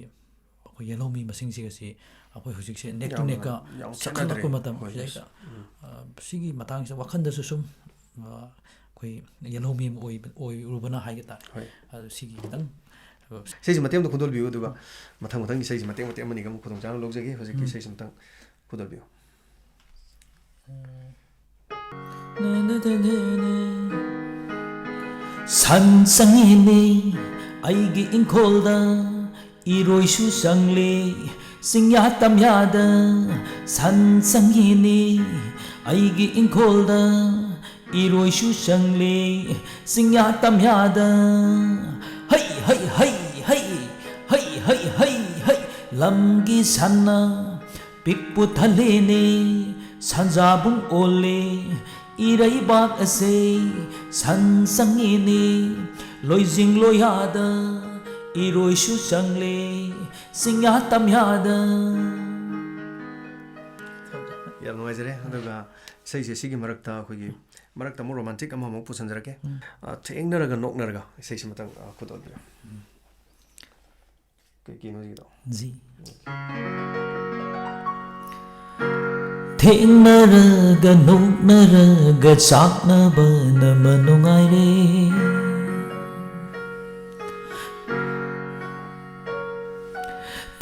ꯑꯩꯈꯣꯏ ꯌꯦꯜꯍꯧꯃꯤ ꯃꯁꯤꯡꯁꯤꯒꯁꯤ ꯑꯩꯈꯣꯏ ꯍꯧꯖꯤꯛꯁꯦ neck to ꯌꯥꯝꯅ, neckꯀ ꯌꯥꯝ ꯆꯈꯠꯂꯛꯄ ꯈꯦꯠꯅꯗ꯭ꯔꯦ꯫ ꯃꯇꯝ ꯍꯣꯏ, ꯁꯤꯗꯩꯗ, yes. ꯎꯝ꯫ ꯑ, ꯁꯤꯒꯤ ꯃꯇꯥꯡꯁꯤꯗ ꯋꯥꯈꯜꯗꯁꯨ ꯁꯨꯝ, ꯑ, ꯑꯩꯈꯣꯏ ꯌꯦꯜꯍꯧꯃꯤ ꯑꯃ ꯑꯣꯏꯕ-, ꯑꯣꯏꯔꯨꯕꯅ ꯍꯥꯏꯒꯦ ꯇꯥꯔꯦ꯫ ꯍꯣꯏ꯫ ꯑꯗꯨ ꯁꯤꯒꯤ ꯈꯤꯇꯪ, ꯑ, ꯏꯁꯩꯁꯤ ꯃꯇꯦꯛ ꯑꯃꯇ ꯈꯨꯗꯣꯜꯕꯤꯌꯨ, ꯑꯗꯨꯒ ꯃꯊꯪ ꯃꯊꯪꯒꯤ ꯏꯁꯩꯁꯤ ꯃꯇꯦꯛ ꯃꯇꯦꯛ ꯑꯃꯅꯤꯒ ꯑꯃꯨꯛ ꯈꯨꯗꯣꯡꯆꯥꯕ ꯂꯧꯖꯒꯦ꯫ ꯍꯧꯖꯤꯛꯀꯤ ꯎꯝ꯫ ꯏꯁꯩꯁꯤ ꯑꯃꯇꯪ ꯈꯨꯗꯣꯜꯕꯤꯌꯨ꯫ ꯁꯟ ꯆꯪꯉꯤꯅꯦ ꯑꯩꯒꯤ ꯏꯪꯈꯣꯜꯗ, ꯏꯔꯣꯏꯁꯨ ꯆꯪꯂꯦ ꯆꯤꯡꯌꯥ ꯇꯝꯌꯥꯗ꯫ ꯁꯟ ꯆꯪꯉꯤꯅꯦ ꯑꯩꯒꯤ ꯏꯪꯈꯣꯜꯗ, ꯏꯔꯣꯏꯁꯨ ꯆꯪꯂꯦ ꯆꯤꯡꯌꯥ ꯇꯝꯌꯥꯗ꯫ ꯍꯩ ꯍꯩ ꯍꯩ ꯍꯩ, ꯍꯩ ꯍꯩ ꯍꯩ ꯍꯩ, ꯂꯝꯒꯤ ꯁꯟꯅ ꯄꯤꯛꯄꯨ ꯊꯜꯂꯦꯅꯦ, ꯁꯟꯖꯥꯕꯨꯡ ꯑꯣꯜꯂꯦ ꯏꯔꯩꯕꯥꯛ ꯑꯁꯦ꯫ ꯁꯟ ꯆꯪꯉꯦꯅꯦ ꯂꯣꯏꯖꯤꯡ ꯂꯣꯌꯥꯗ, ꯏꯔꯣꯏꯁꯨ ꯆꯪꯂꯦ ꯆꯤꯡꯌꯥ ꯇꯝꯌꯥꯗ꯫ ꯌꯥꯝ ꯅꯨꯡꯉꯥꯏꯖꯔꯦ꯫ ꯑꯗꯨꯒ ꯏꯁꯩꯁꯦ ꯁꯤꯒꯤ ꯃꯔꯛꯇ ꯑꯩꯈꯣꯏꯒꯤ ꯃꯔꯛꯇ ꯑꯃꯨꯛ ꯔꯣꯃꯥꯟꯇꯤꯛ ꯑꯃꯃꯨꯛ ꯄꯨꯁꯟꯖꯔꯛꯀꯦ꯫ ꯎꯝ꯫ ꯑ, ꯊꯦꯡꯅꯔꯒ ꯅꯣꯛꯅꯔꯒ ꯏꯁꯩꯁꯤ ꯑꯃꯇꯪ, ꯑ, ꯈꯨꯗꯣꯜꯕꯤꯔꯣ꯫ ꯀꯩ ꯀꯩꯅꯣ ꯁꯤꯒꯤꯗꯣ? ꯖꯤ꯫ ꯊꯦꯡꯅꯔꯒ ꯅꯣꯛꯅꯔꯒ ꯆꯥꯛꯅꯕꯅ ꯃꯅꯨꯡꯉꯥꯏꯔꯦ꯫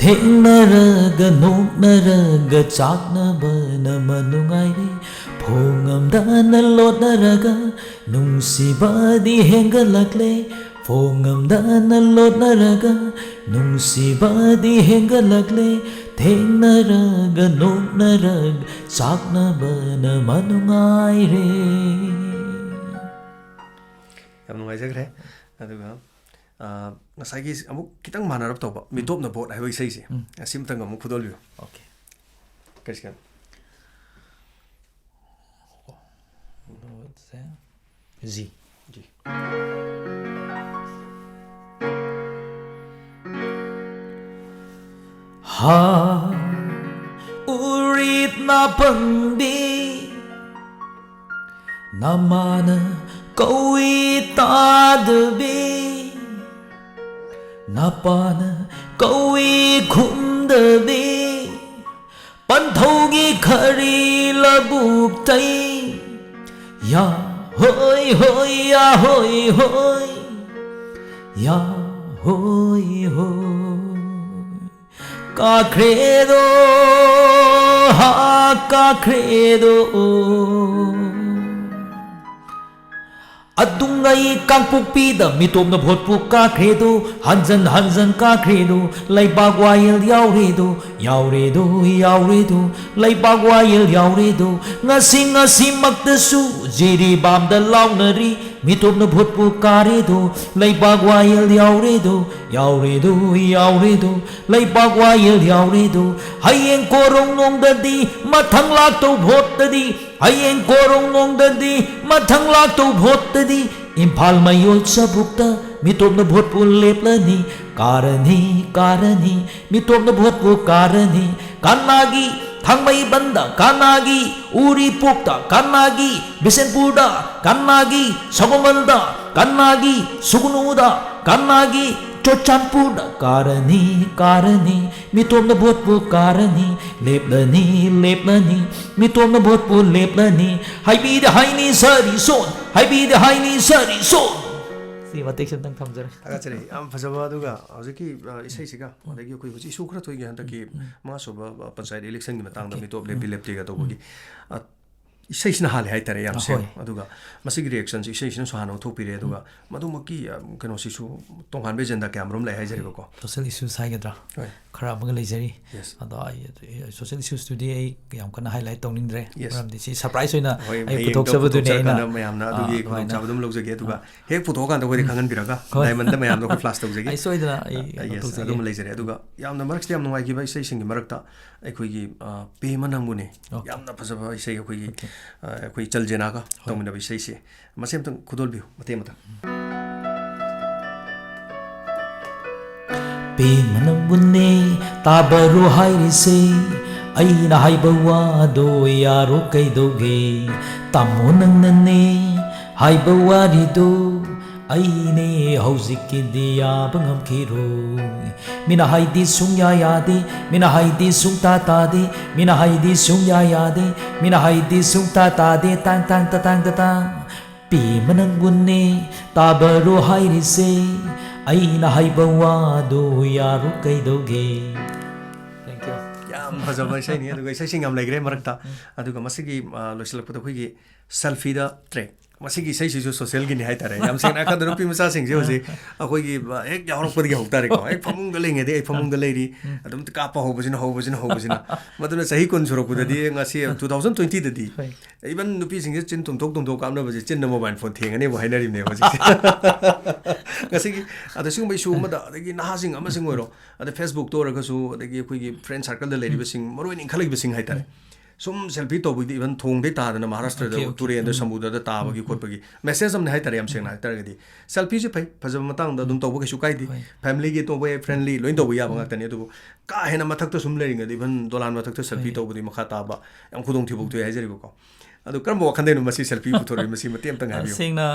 ꯊꯦꯡꯅꯔꯒ ꯅꯣꯛꯅꯔꯒ ꯆꯥꯛꯅꯕꯅ ꯃꯅꯨꯡꯉꯥꯏꯔꯦ꯫ ꯐꯣꯡꯉꯝꯗꯅ ꯂꯣꯠꯅꯔꯒ ꯅꯨꯡꯁꯤꯕꯗꯤ ꯍꯦꯟꯒꯠꯂꯛꯂꯦ꯫ ꯐꯣꯡꯉꯝꯗꯅ ꯂꯣꯠꯅꯔꯒ ꯅꯨꯡꯁꯤꯕꯗꯤ ꯍꯦꯟꯒꯠꯂꯛꯂꯦ꯫ ꯊꯦꯡꯅꯔꯒ ꯅꯣꯛꯅꯔꯒ ꯆꯥꯛꯅꯕꯅ ꯃꯅꯨꯡꯉꯥꯏꯔꯦ꯫ ꯌꯥꯝ ꯅꯨꯡꯉꯥꯏꯖꯈ꯭ꯔꯦ꯫ ꯑꯗꯨꯒ, ꯑ, ꯉꯁꯥꯏꯒꯤ ꯑꯃꯨꯛ ꯈꯤꯇꯪ ꯃꯥꯟꯅꯔꯞ ꯇꯧꯕ, ꯃꯤꯇꯣꯞꯅ ꯚꯣꯠ ꯍꯥꯏꯕ ꯏꯁꯩꯁꯦ, ꯎꯝ꯫ ꯑꯁꯤꯃꯇꯪ ꯑꯃꯨꯛ ꯐꯨꯗꯣꯛꯂꯤꯌꯨ꯫ OK꯫ ꯀꯩꯁꯨ ꯀꯥꯏꯗꯦ꯫ ꯅꯣꯠꯁꯦ G꯫ G꯫ ꯍꯥ, ꯎꯔꯤꯠ ꯅꯥꯄꯪꯕꯤ, ꯅꯃꯥꯅ ꯀꯧꯏ ꯇꯥꯗꯕꯤ, ꯅꯄꯥꯅ ꯀꯧꯏ ꯈꯨꯝꯗꯕꯤ, ꯄꯟꯊꯧꯒꯤ ꯈꯔꯤ ꯂꯧꯕꯨꯛꯇꯩ, ꯌꯥ ꯍꯣꯏ ꯍꯣꯏ, ꯌꯥ ꯍꯣꯏ ꯍꯣꯏ, ꯌꯥ ꯍꯣꯏ ꯍꯣꯏ꯫ ꯀꯥꯈ꯭ꯔꯦꯗꯣ, ꯍꯥ, ꯀꯥꯈ꯭ꯔꯦꯗꯣ꯫ ꯑꯗꯨꯉꯩ ꯀꯥꯡꯄꯣꯛꯄꯤꯗ ꯃꯤꯇꯣꯞꯅ ꯚꯣꯠꯄꯨ ꯀꯥꯈ꯭ꯔꯦꯗꯣ, ꯍꯟꯖꯟ ꯍꯟꯖꯟ ꯀꯥꯈ꯭ꯔꯦꯗꯣ, ꯂꯩꯕꯥꯛ ꯋꯥꯌꯦꯜ ꯌꯥꯎꯔꯦꯗꯣ, ꯌꯥꯎꯔꯦꯗꯣ, ꯌꯥꯎꯔꯦꯗꯣ, ꯂꯩꯕꯥꯛ ꯋꯥꯌꯦꯜ ꯌꯥꯎꯔꯦꯗꯣ꯫ ꯉꯁꯤ ꯉꯁꯤꯃꯛꯇꯁꯨ ꯖꯤꯔꯤꯕꯥꯝꯗ ꯂꯥꯎꯅꯔꯤ, ꯃꯤꯇꯣꯞꯅ ꯚꯣꯠꯄꯨ ꯀꯥꯔꯦꯗꯣ, ꯂꯩꯕꯥꯛ ꯋꯥꯌꯦꯜ ꯌꯥꯎꯔꯦꯗꯣ, ꯌꯥꯎꯔꯦꯗꯣ, ꯌꯥꯎꯔꯦꯗꯣ, ꯂꯩꯕꯥꯛ ꯋꯥꯌꯦꯜ ꯌꯥꯎꯔꯦꯗꯣ꯫ ꯍꯌꯦꯡ ꯀꯣꯔꯣꯡꯅꯣꯡꯗꯗꯤ, ꯃꯊꯪ ꯂꯥꯛꯇꯧ ꯚꯣꯠꯇꯗꯤ, ꯍꯌꯦꯡ ꯀꯣꯔꯣꯡꯅꯣꯡꯗꯗꯤ, ꯃꯊꯪ ꯂꯥꯛꯇꯧ ꯚꯣꯠꯇꯗꯤ, ꯏꯝꯐꯥꯜ ꯃꯌꯣꯜ ꯆꯕꯨꯛꯇ ꯃꯤꯇꯣꯞꯅ ꯚꯣꯠꯄꯨ ꯂꯦꯞꯂꯅꯤ, ꯀꯥꯔꯅꯤ, ꯀꯥꯔꯅꯤ, ꯃꯤꯇꯣꯞꯅ ꯚꯣꯠꯄꯨ ꯀꯥꯔꯅꯤ꯫ ꯀꯅꯥꯒꯤ ꯊꯥꯡꯃꯩꯕꯟꯗ, ꯀꯅꯥꯒꯤ ꯎꯔꯤꯄꯣꯛꯇ, ꯀꯅꯥꯒꯤ ꯕꯤꯁꯦꯟꯄꯨꯔꯗ, ꯀꯅꯥꯒꯤ ꯁꯒꯣꯜꯕꯟꯗ, ꯀꯅꯥꯒꯤ ꯁꯨꯒꯅꯨꯗ, ꯀꯅꯥꯒꯤ ꯆꯨꯔꯆꯥꯟꯄꯨꯔꯗ, ꯀꯥꯔꯅꯤ, ꯀꯥꯔꯅꯤ, ꯃꯤꯇꯣꯞꯅ ꯚꯣꯠꯄꯨ ꯀꯥꯔꯅꯤ, ꯂꯦꯞꯂꯅꯤ, ꯂꯦꯞꯂꯅꯤ, ꯃꯤꯇꯣꯞꯅ ꯚꯣꯠꯄꯨ ꯂꯦꯞꯂꯅꯤ, ꯍꯥꯏꯕꯤꯗ ꯍꯥꯏꯅꯤ ꯁꯥꯔꯤ ꯁꯣꯟ, ꯍꯥꯏꯕꯤꯗ ꯍꯥꯏꯅꯤ ꯁꯥꯔꯤ ꯁꯣꯟ꯫ ꯁꯤ ꯃꯇꯦꯛꯁꯤ ꯑꯝꯇꯪ ꯊꯝꯖꯔꯒꯦ꯫ ꯊꯥꯒꯠꯆꯔꯤ꯫ ꯌꯥꯝ ꯐꯖꯕ꯫ ꯑꯗꯨꯒ ꯍꯧꯖꯤꯛꯀꯤ, ꯑ, ꯏꯁꯩꯁꯤꯒ, ꯎꯝ꯫ ꯑꯗꯒꯤ ꯑꯩꯈꯣꯏ ꯍꯧꯖꯤꯛ issue ꯈꯔ ꯊꯣꯛꯏꯒꯦ ꯍꯟꯗꯛꯀꯤ ꯎꯝ, ꯎꯝ꯫ ꯃꯉꯥꯁꯨꯕ, ꯑ, ꯄꯟꯆꯥꯌꯠ electionꯒꯤ ꯃꯇꯥꯡꯗ OK꯫ ꯃꯤꯇꯣꯞ ꯂꯦꯞꯄꯤ ꯎꯝ꯫ ꯂꯦꯞꯇꯦꯒ ꯇꯧꯕꯒꯤ꯫ ꯎꯝ꯫ ꯑ, ꯏꯁꯩꯁꯤꯅ ꯍꯥꯜꯂꯦ ꯍꯥꯏꯇꯥꯔꯦ, ꯌꯥꯝ ꯑꯍꯣꯏ꯫ ꯁꯦꯡꯅ꯫ ꯑꯗꯨꯒ ꯃꯁꯤꯒꯤ reactionꯁꯤ ꯏꯁꯩꯁꯤꯅꯁꯨ ꯍꯥꯟꯅ ꯎꯠꯊꯣꯛꯄꯤꯔꯦ꯫ ꯑꯗꯨꯒ ꯃꯗꯨꯃꯛꯀꯤ, ꯑ, ꯀꯩꯅꯣꯁꯤꯁꯨ ꯇꯣꯉꯥꯟꯕ agenda ꯀꯌꯥꯃꯔꯨꯝ ꯂꯩ ꯍꯥꯏꯖꯔꯤꯕꯀꯣ꯫ Social issues ꯍꯥꯏꯒꯗ꯭ꯔꯥ? ꯍꯣꯏ꯫ ꯈꯔ ꯑꯃꯒ ꯂꯩꯖꯔꯤ꯫ Yes꯫ ꯑꯗꯣ ꯑꯩ, ꯑꯩ social issuesꯇꯨꯗꯤ ꯑꯩ ꯌꯥꯝ ꯀꯟꯅ highlight ꯇꯧꯅꯤꯡꯗ꯭ꯔꯦ꯫ Yes꯫ ꯃꯔꯝꯗꯤ ꯁꯤ surprise ꯑꯣꯏꯅ ꯍꯣꯏ, ꯑꯩ ꯍꯌꯦꯡ ꯄꯨꯊꯣꯛꯆꯕꯗꯨꯅꯦ ꯑꯩꯅ꯫ ꯄꯨꯊꯣꯛꯆꯔꯀꯥꯟꯗ ꯃꯌꯥꯝꯅ ꯑꯗꯨꯒꯤ ꯑꯥ, ꯑꯗꯨꯃꯥꯏꯅ꯫ ꯈꯨꯗꯣꯡꯆꯥꯕꯗꯨꯝ ꯂꯧꯖꯒꯦ꯫ ꯑꯗꯨꯒ ꯑꯥ꯫ ꯍꯦꯛ ꯄꯨꯊꯣꯛꯑꯀꯥꯟꯗ ꯑꯩꯈꯣꯏꯗ ꯎꯝ꯫ ꯈꯪꯍꯟꯕꯤꯔꯒ ꯍꯣꯏ꯫ diamondꯗ ꯃꯌꯥꯝꯗ ꯑꯩꯈꯣꯏ flash ꯇꯧꯖꯒꯦ꯫ ꯑꯩ ꯁꯣꯏꯗꯅ ꯑꯩ ꯑ, yes, ꯂꯧꯊꯣꯛꯆꯒꯦ꯫ ꯑꯗꯨꯝ ꯂꯩꯖꯔꯦ꯫ ꯑꯗꯨꯒ ꯌꯥꯝꯅ ꯃꯔꯛꯁꯤꯗ ꯌꯥꯝ ꯅꯨꯡꯉꯥꯏꯈꯤꯕ ꯏꯁꯩꯁꯤꯡꯒꯤ ꯃꯔꯛꯇ ꯑꯩꯈꯣꯏꯒꯤ, ꯑ, ꯄꯦꯃ ꯅꯪꯕꯨꯅꯦ꯫ Okay꯫ ꯌꯥꯝꯅ ꯐꯖꯕ ꯏꯁꯩ ꯑꯩꯈꯣꯏꯒꯤ, Okay꯫ ꯑ, ꯑꯩꯈꯣꯏ ꯆꯜꯖꯦꯅꯥꯒ ꯍꯣꯏ꯫ ꯇꯧꯃꯤꯟꯅꯕ ꯏꯁꯩꯁꯦ꯫ ꯃꯁꯤ ꯑꯝꯇꯪ ꯈꯨꯗꯣꯜꯕꯤꯌꯨ ꯃꯇꯦꯛ ꯑꯃꯇꯪ꯫ ꯄꯦꯃ ꯅꯪꯕꯨꯅꯦ ꯇꯥꯕꯔꯣ ꯍꯥꯏꯔꯤꯁꯦ, ꯑꯩꯅ ꯍꯥꯏꯕ ꯋꯥꯗꯣ ꯌꯥꯔꯣ ꯀꯩꯗꯧꯒꯦ? ꯇꯥꯃꯣ ꯅꯪꯅꯅꯦ ꯍꯥꯏꯕ ꯋꯥꯔꯤꯗꯣ ꯑꯩꯅꯦ ꯍꯧꯖꯤꯛꯀꯤꯗꯤ ꯌꯥꯕ ꯉꯝꯈꯤꯔꯣꯏ꯫ ꯃꯤꯅ ꯍꯥꯏꯗꯤ ꯁꯨꯡꯌꯥ ꯌꯥꯗꯦ, ꯃꯤꯅ ꯍꯥꯏꯗꯤ ꯁꯨꯡꯇꯥ ꯇꯥꯗꯦ, ꯃꯤꯅ ꯍꯥꯏꯗꯤ ꯁꯨꯡꯌꯥ ꯌꯥꯗꯦ, ꯃꯤꯅ ꯍꯥꯏꯗꯤ ꯁꯨꯡꯇꯥ ꯇꯥꯗꯦ, ꯇꯥꯡ ꯇꯥꯡ ꯇ ꯇꯥꯡ ꯇ ꯇꯥꯡ꯫ ꯄꯦꯃ ꯅꯪꯕꯨꯅꯦ ꯇꯥꯕꯔꯣ ꯍꯥꯏꯔꯤꯁꯦ, ꯑꯩꯅ ꯍꯥꯏꯕ ꯋꯥꯗꯣ ꯌꯥꯔꯣ ꯀꯩꯗꯧꯒꯦ? Thank you꯫ ꯌꯥꯝ ꯐꯖꯕ ꯏꯁꯩꯅꯤ, ꯑꯗꯨꯒ ꯏꯁꯩꯁꯤꯡ ꯌꯥꯝ ꯂꯩꯈ꯭ꯔꯦ ꯃꯔꯛꯇ꯫ ꯎꯝ꯫ ꯑꯗꯨꯒ ꯃꯁꯤꯒꯤ, ꯑ, ꯂꯣꯏꯁꯤꯜꯂꯛꯄꯗ ꯑꯩꯈꯣꯏꯒꯤ selfieꯗ track꯫ ꯃꯁꯤꯒꯤ ꯏꯁꯩꯁꯤꯁꯨ socialꯒꯤꯅꯤ ꯍꯥꯏꯇꯥꯔꯦ꯫ ꯌꯥꯝ ꯁꯦꯡꯅ ꯍꯥꯏꯔꯀꯥꯟꯗ ꯅꯨꯄꯤ ꯃꯆꯥꯁꯤꯡꯁꯦ ꯍꯧꯖꯤꯛ ꯑꯩꯈꯣꯏꯒꯤ, ꯑ, ꯍꯦꯛ ꯌꯥꯎꯔꯛꯄꯗꯒꯤ ꯍꯧ ꯇꯥꯔꯦꯀꯣ꯫ ꯍꯦꯛ ꯐꯃꯨꯡꯗ ꯂꯩꯉꯩꯗꯒꯤ ꯑꯩ ꯐꯃꯨꯡꯗ ꯂꯩꯔꯤ꯫ ꯎꯝ꯫ ꯑꯗꯨꯝ ꯀꯥꯞꯄ ꯍꯧꯕꯁꯤꯅ, ꯍꯧꯕꯁꯤꯅ, ꯍꯧꯕꯁꯤꯅ꯫ ꯃꯗꯨꯅ ꯆꯍꯤ ꯀꯨꯟ ꯁꯨꯔꯛꯄꯗꯗꯤ ꯉꯁꯤ two thousand twentyꯗꯗꯤ ꯍꯣꯏ꯫ Even ꯅꯨꯄꯤꯁꯤꯡꯁꯦ ꯆꯤꯟ ꯇꯨꯝꯊꯣꯛ ꯇꯨꯝꯊꯣꯛ ꯀꯥꯞꯅꯕꯁꯦ ꯆꯤꯟꯅ mobile phone ꯊꯦꯡꯒꯅꯦꯕꯨ ꯍꯥꯏꯅꯔꯤꯕꯅꯦꯕ ꯍꯧꯖꯤꯛꯁꯦ꯫ ꯉꯁꯤꯒꯤ, ꯑꯗ ꯁꯤꯒꯨꯝꯕ issue ꯑꯃꯗ, ꯑꯗꯒꯤ ꯅꯍꯥꯁꯤꯡ ꯑꯃꯁꯤꯡ ꯑꯣꯏꯔꯣ, ꯑꯗ Facebookꯇ ꯑꯣꯏꯔꯒꯁꯨ, ꯑꯗꯒꯤ ꯑꯩꯈꯣꯏꯒꯤ friend circleꯗ ꯂꯩꯔꯤꯕꯁꯤꯡ, ꯃꯔꯨ ꯑꯣꯏꯅ ꯏꯟꯈꯠꯂꯛꯏꯕꯁꯤꯡ ꯍꯥꯏꯇꯥꯔꯦ꯫ ꯎꯝ꯫ ꯁꯨꯝ selfie ꯇꯧꯕꯒꯤꯗꯤ even ꯊꯣꯡꯗꯩ ꯇꯥꯗꯅ ꯃꯍꯥꯔꯥꯁꯇ꯭ꯔꯗ, Okay, okay. ꯇꯨꯔꯦꯟꯗ, ꯎꯝ꯫ ꯁꯃꯨꯗ꯭ꯔꯗ ꯇꯥꯕꯒꯤ ꯎꯝ, ꯎꯝ꯫ ꯈꯣꯠꯄꯒꯤ message ꯑꯃꯅꯤ ꯍꯥꯏꯇꯥꯔꯦ, ꯌꯥꯝ ꯁꯦꯡꯅ ꯎꯝ꯫ ꯍꯥꯏꯇꯥꯔꯒꯗꯤ꯫ Selfieꯁꯦ ꯐꯩ, ꯐꯖꯕ ꯃꯇꯥꯡꯗ ꯑꯗꯨꯝ ꯎꯝ꯫ ꯇꯧꯕ ꯀꯩꯁꯨ ꯀꯥꯏꯗꯦ꯫ ꯍꯣꯏ꯫ Familyꯒꯤ ꯇꯧꯕ ꯌꯥꯏ, friendly ꯂꯣꯏ ꯇꯧꯕ ꯌꯥꯕ ꯎꯝ꯫ ꯉꯥꯛꯇꯅꯤ꯫ ꯑꯗꯨꯕꯨ ꯀꯥ ꯍꯦꯟꯅ ꯃꯊꯛꯇ ꯁꯨꯝ ꯂꯩꯔꯤꯉꯩꯗ even ꯗꯣꯂꯥꯟ ꯃꯊꯛꯇ selfie ꯍꯣꯏ꯫ ꯇꯧꯕꯗꯤ ꯃꯈꯥ ꯇꯥꯕ ꯌꯥꯝ ꯈꯨꯗꯣꯡꯊꯤꯕ ꯊꯣꯛꯑꯦ ꯍꯥꯏꯖꯔꯤꯕꯀꯣ꯫ ꯑꯗꯨ ꯀꯔꯝꯕ ꯋꯥꯈꯜꯗꯩꯅꯣ ꯃꯁꯤ selfie ꯄꯨꯊꯣꯔꯛꯏ? ꯃꯁꯤ ꯃꯇꯦꯛ ꯑꯝꯇꯪ ꯑ, ꯍꯥꯏꯕꯤꯌꯨ꯫ ꯁꯦꯡꯅ,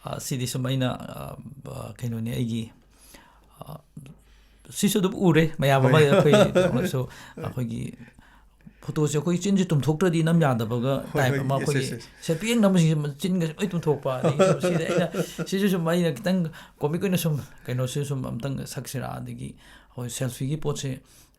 ꯑ, ꯁꯤꯗꯤ ꯁꯨꯝ ꯑꯩꯅ, ꯑ, ꯑ, ꯀꯩꯅꯣꯅꯤ, ꯑꯩꯒꯤ, ꯑ, ꯁꯤꯁꯨ ꯑꯗꯨꯝ ꯎꯔꯦ ꯃꯌꯥꯝ ꯑꯃ ꯍꯣꯏ꯫ ꯑꯩꯈꯣꯏ ꯇꯧꯅꯁꯨ ꯍꯣꯏ꯫ ꯑꯩꯈꯣꯏꯒꯤ photoꯁꯦ ꯑꯩꯈꯣꯏ ꯆꯤꯟꯁꯦ ꯇꯨꯝꯊꯣꯛꯇ꯭ꯔꯗꯤ ꯅꯝ ꯌꯥꯗꯕꯒ ꯍꯣꯏ, type ꯍꯣꯏ, ꯑꯃ yes, ꯑꯩꯈꯣꯏꯒꯤ yes, yes꯫ Selfie ꯍꯦꯛ ꯅꯝꯕꯁꯤꯡꯁꯦ ꯆꯤꯟꯒꯁꯦ ꯂꯣꯏ ꯇꯨꯝꯊꯣꯛꯄ꯫ ꯑꯗꯒꯤ ꯁꯨꯝ ꯁꯤꯗ ꯑꯩꯅ, ꯁꯤꯁꯨ ꯁꯨꯝ ꯑꯩꯅ ꯈꯤꯇꯪ comic ꯑꯣꯏꯅ ꯁꯨꯝ ꯀꯩꯅꯣꯁꯦ ꯁꯨꯝ ꯑꯝꯇꯪ ꯁꯛꯁꯤꯔꯥ, ꯑꯗꯒꯤ ꯑꯩꯈꯣꯏ selfieꯒꯤ ꯄꯣꯠꯁꯦ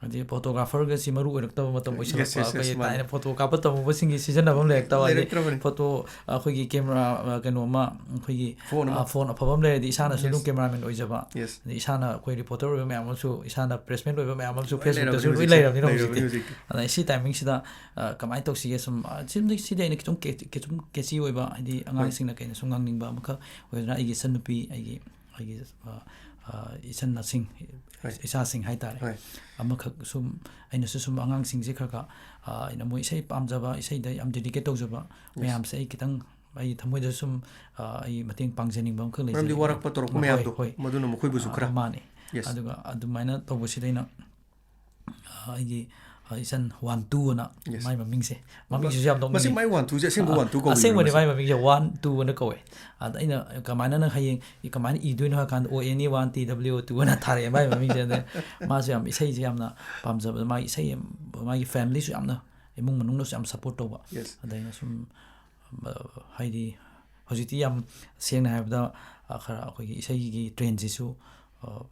ꯍꯥꯏꯗꯤ ꯐꯣꯇꯣꯒ꯭ꯔꯥꯐꯔꯒꯁꯤ ꯃꯔꯨ ꯑꯣꯏꯔꯛꯇꯕ ꯃꯇꯝ Yes, yes, ꯑꯣꯏꯁꯤꯜꯂꯛꯄ, yes, ꯑꯩꯈꯣꯏꯒꯤ ꯃꯥꯅꯦ꯫ ꯊꯥꯏꯅ ꯐꯣꯇꯣ ꯀꯥꯞꯄ ꯇꯝꯃꯨꯕꯁꯤꯡꯒꯤ ꯁꯤꯖꯤꯟꯅꯐꯝ ꯂꯩꯔꯛꯇꯕ, ꯍꯥꯏꯗꯤ ꯂꯩꯔꯛꯇ꯭ꯔꯕꯅꯤ꯫ ꯐꯣꯇꯣ ꯑꯩꯈꯣꯏꯒꯤ ꯀꯦꯃꯦꯔꯥ, ꯑ, ꯀꯩꯅꯣ ꯑꯃ, ꯑꯩꯈꯣꯏꯒꯤ Phone ꯑꯃ꯫ ꯑ, phone ꯑꯐꯕ ꯑꯃ ꯂꯩꯔꯗꯤ ꯏꯁꯥꯅꯁꯨ ꯑꯗꯨꯝ Yes. ꯀꯦꯃꯦꯔꯥꯃꯦꯟ ꯑꯣꯏꯖꯕ, Yes. ꯑꯗꯩ ꯏꯁꯥꯅ ꯑꯩꯈꯣꯏ ꯔꯤꯄꯣꯔꯇꯔ ꯑꯣꯏꯕ ꯃꯌꯥꯝ ꯑꯃꯁꯨ, ꯏꯁꯥꯅ ꯄ꯭ꯔꯦꯁꯃꯦꯟ ꯑꯣꯏꯕ ꯃꯌꯥꯝ ꯑꯃꯁꯨ ꯂꯣꯏ ꯐꯦꯁꯕꯨꯛꯇꯁꯨ ꯂꯩꯔꯕꯅꯤ ꯂꯣꯏ ꯍꯧꯖꯤꯛꯇꯤ꯫ ꯂꯩꯔꯕꯅꯤꯅ ꯂꯩꯔꯕꯅꯤ ꯍꯧꯖꯤꯛꯇꯤ꯫ ꯍꯧꯖꯤꯛꯇꯤ꯫ ꯑꯗ ꯁꯤ ꯇꯥꯏꯃꯤꯡꯁꯤꯗ, ꯑ, ꯀꯃꯥꯏꯅ ꯇꯧꯁꯤꯒꯦ? ꯁꯨꯝ, ꯑ, ꯁꯤꯝꯗꯤ, ꯁꯤꯗꯤ ꯑꯩꯅ ꯈꯤꯇꯪ ꯀꯦ-, ꯈꯤꯇꯪ ꯀꯦꯆꯤ ꯑꯣꯏꯕ, ꯍꯥꯏꯗꯤ ꯑꯉꯥꯡꯁꯤꯡꯅ ꯀꯩꯅ ꯁꯨꯝ ꯉꯥꯡꯅꯤꯡꯕ ꯑꯃꯈꯛ ꯑꯣꯏꯗꯅ, ꯑꯩꯒꯤ ꯏꯆꯟꯅꯨꯄꯤ, ꯑꯩꯒꯤ, ꯑꯩꯒꯤ, ꯑ, ꯑ, ꯏꯆꯟꯅꯁꯤꯡ, ꯍꯣꯏ꯫ ꯏꯆꯥꯁꯤꯡ ꯍꯥꯏꯇꯥꯔꯦ, ꯍꯣꯏ꯫ ꯑꯃꯈꯛ ꯁꯨꯝ, ꯑꯩꯅꯁꯨ ꯁꯨꯝ ꯑꯉꯥꯡꯁꯤꯡꯁꯦ ꯈꯔ ꯈꯔ, ꯑ, ꯑꯩꯅ ꯃꯣꯏ ꯏꯁꯩ ꯄꯥꯝꯖꯕ, ꯏꯁꯩꯗ ꯌꯥꯝ ꯗꯦꯗꯤꯀꯦꯠ ꯇꯧꯖꯕ Yes. ꯃꯌꯥꯝꯁꯦ ꯑꯩ ꯈꯤꯇꯪ, ꯑꯩꯒꯤ ꯊꯃꯣꯏꯗ ꯁꯨꯝ, ꯑ, ꯑꯩ ꯃꯇꯦꯡ ꯄꯥꯡꯖꯅꯤꯡꯕ ꯑꯃꯈꯛ ꯃꯔꯝꯗꯤ ꯂꯩꯖꯩ꯫ ꯋꯥꯔꯛꯄ ꯇꯧꯔꯛꯄ ꯍꯣꯏ, ꯃꯌꯥꯝꯗꯣ, ꯍꯣꯏ꯫ ꯃꯗꯨꯅ ꯃꯈꯣꯏꯕꯨꯁꯨ ꯑ, ꯈꯔ꯫ ꯃꯥꯅꯦ꯫ Yes. ꯑꯗꯨꯒ ꯑꯗꯨꯃꯥꯏꯅ ꯇꯧꯕꯁꯤꯗ ꯑꯩꯅ, ꯑ, ꯑꯩꯒꯤ, ꯑ, ꯏꯆꯟ ꯋꯥꯟ ꯇꯨ ꯑꯅ Yes. ꯃꯥꯏ ꯃꯃꯤꯡꯁꯦ, ꯃꯃꯤꯡꯁꯤꯁꯨ ꯌꯥꯝ ꯃꯁꯤ ꯅꯣꯛꯅꯤꯡꯉꯤ꯫ ꯃꯥꯏ ꯋꯥꯟ ꯇꯨꯁꯦ ꯑꯁꯦꯡꯕ ꯋꯥꯟ ꯇꯨ ꯀꯧꯕꯤꯕ꯭ꯔꯥ ꯑꯁꯦꯡꯕꯅꯤ, ꯃꯁꯤ? ꯃꯥꯏ ꯃꯃꯤꯡꯁꯦ ꯋꯥꯟ ꯇꯨ ꯑꯅ ꯀꯧꯋꯦ꯫ ꯑꯗ ꯑꯩꯅ ꯀꯃꯥꯏꯅ ꯅꯪ ꯍꯌꯦꯡ ꯀꯃꯥꯏꯅ ꯏꯗꯣꯏꯅꯣ ꯍꯥꯏ ꯀꯥꯟꯗ, "ꯑꯣ N E one T W ꯑꯣ ꯇꯨ" ꯑꯅ ꯊꯥꯔꯛꯑꯦ ꯃꯥꯏ ꯃꯃꯤꯡꯁꯦ꯫ ꯑꯗꯩ ꯃꯥꯁꯨ ꯌꯥꯝ ꯏꯁꯩꯁꯦ ꯌꯥꯝꯅ ꯄꯥꯝꯖꯕ, ꯃꯥꯒꯤ ꯏꯁꯩ, ꯃꯥꯒꯤ ꯐꯦꯃꯤꯂꯤꯁꯨ ꯌꯥꯝꯅ, ꯏꯃꯨꯡ ꯃꯅꯨꯡꯅꯁꯨ ꯌꯥꯝ ꯁꯞꯄꯣꯔꯠ ꯇꯧꯕ꯫ Yes. ꯑꯗ ꯑꯩꯅ ꯁꯨꯝ, ꯑ, ꯍꯥꯏꯗꯤ ꯍꯧꯖꯤꯛꯇꯤ ꯌꯥꯝ ꯁꯦꯡꯅ ꯍꯥꯏꯔꯕꯗ, ꯑ, ꯈꯔ ꯑꯩꯈꯣꯏꯒꯤ ꯏꯁꯩꯒꯤ ꯇ꯭ꯔꯦꯟꯁꯤꯁꯨ, ꯑ,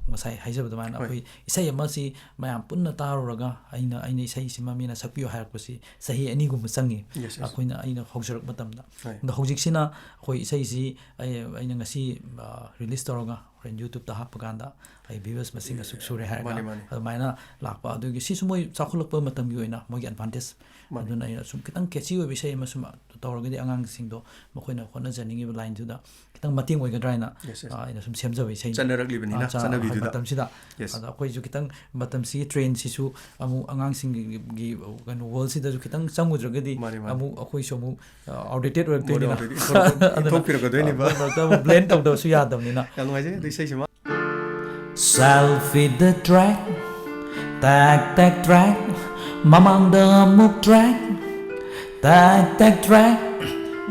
ꯉꯁꯥꯏ ꯍꯥꯏꯖꯕ ꯑꯗꯨꯃꯥꯏꯅ ꯍꯣꯏ꯫ ꯑꯩꯈꯣꯏ ꯏꯁꯩ ꯑꯃꯁꯤ ꯃꯌꯥꯝ ꯄꯨꯟꯅ ꯇꯥꯔꯨꯔꯒ ꯑꯩꯅ, ꯑꯩꯅ ꯏꯁꯩꯁꯤꯃ ꯃꯤꯅ ꯁꯛꯄꯤꯌꯨ ꯍꯥꯏꯔꯛꯄꯁꯤ ꯆꯍꯤ ꯑꯅꯤꯒꯨꯝꯕ ꯆꯪꯉꯤ꯫ Yes, yes. ꯑꯩꯈꯣꯏꯅ, ꯑꯩꯅ ꯍꯧꯖꯔꯛꯄ ꯃꯇꯝꯗ꯫ ꯍꯣꯏ꯫ ꯑꯗꯣ ꯍꯧꯖꯤꯛꯁꯤꯅ ꯑꯩꯈꯣꯏ ꯏꯁꯩꯁꯤ ꯑꯩ, ꯑꯩꯅ ꯉꯁꯤ, ꯑ, ꯔꯤꯂꯤꯁ ꯇꯧꯔꯒ ꯍꯣꯔꯦꯟ YouTube ꯇ ꯍꯥꯞꯄ ꯀꯥꯟꯗ ꯑꯩ ꯚ꯭ꯌꯨꯋꯔꯁ ꯃꯁꯤꯡ ꯑꯁꯨꯛ ꯁꯨꯔꯦ ꯍꯥꯏꯔꯒ, ꯃꯥꯅꯤ, ꯃꯥꯅꯤ꯫ ꯑꯗꯨꯃꯥꯏꯅ ꯂꯥꯛꯄ꯫ ꯑꯗꯨꯒꯤ ꯁꯤꯁꯨ ꯃꯣꯏ ꯆꯥꯎꯈꯠꯂꯛꯄ ꯃꯇꯝꯒꯤ ꯑꯣꯏꯅ ꯃꯣꯏꯒꯤ ꯑꯦꯗꯚꯥꯟꯇꯦꯖ꯫ ꯃꯥꯅꯤ꯫ ꯑꯗꯨꯅ ꯑꯩꯅ ꯁꯨꯝ ꯈꯤꯇꯪ ꯀꯦꯆꯤ ꯑꯣꯏꯕ ꯏꯁꯩ ꯑꯃ ꯁꯨꯝ ꯇꯧꯔꯒꯗꯤ ꯑꯉꯥꯡꯁꯤꯡꯗꯣ ꯃꯈꯣꯏꯅ ꯍꯣꯠꯅꯖꯅꯤꯡꯉꯤꯕ ꯂꯥꯏꯟꯗꯨꯗ ꯈꯤꯇꯪ ꯃꯇꯦꯡ ꯑꯣꯏꯒꯗ꯭ꯔꯥ ꯍꯥꯏꯅ, Yes, yes. ꯑ, ꯑꯩꯅ ꯁꯨꯝ ꯁꯦꯝꯖꯕ ꯏꯁꯩꯅꯤ꯫ ꯆꯠꯅꯔꯛꯂꯤꯕꯅꯤꯅ, ꯑ, ꯆ-, ꯆꯠꯅꯕꯤꯗꯨꯗ꯫ ꯃꯇꯝꯁꯤꯗ꯫ Yes. ꯑꯗ ꯑꯩꯈꯣꯏꯁꯨ ꯈꯤꯇꯪ ꯃꯇꯝꯁꯤꯒꯤ ꯇ꯭ꯔꯦꯟꯁꯤꯁꯨ ꯑꯃꯨꯛ ꯑꯉꯥꯡꯁꯤꯡꯒꯤ, ꯒꯤ, ꯀꯩꯅꯣ, ꯋꯥꯔꯜꯁꯤꯗꯁꯨ ꯈꯤꯇꯪ ꯆꯪꯉꯨꯗ꯭ꯔꯒꯗꯤ ꯃꯥꯅꯤ, ꯃꯥꯅꯤ꯫ ꯑꯃꯨꯛ ꯑꯩꯈꯣꯏꯁꯨ ꯑꯃꯨꯛ, ꯑ, outdated ꯑꯣꯏꯔꯛꯇꯣꯏꯅꯤꯅ꯫ ꯃꯣꯏꯗ outdated ꯏꯟꯊꯣꯛꯄꯤꯔꯛꯀꯗꯣꯏꯅꯦꯕ꯫ ꯑꯗꯨꯅ ꯑꯃꯨꯛ blend ꯇꯧꯗꯕꯁꯨ ꯌꯥꯗꯕꯅꯤꯅ꯫ ꯌꯥꯝ ꯅꯨꯡꯉꯥꯏꯖꯩ ꯑꯗꯨ ꯏꯁꯩꯁꯤꯃ꯫ Selfie the track, take take track, ꯃꯃꯥꯡꯗ ꯑꯃꯨꯛ ꯇ꯭ꯔꯦꯛ, ꯇꯦꯛ ꯇꯦꯛ ꯇ꯭ꯔꯦꯛ,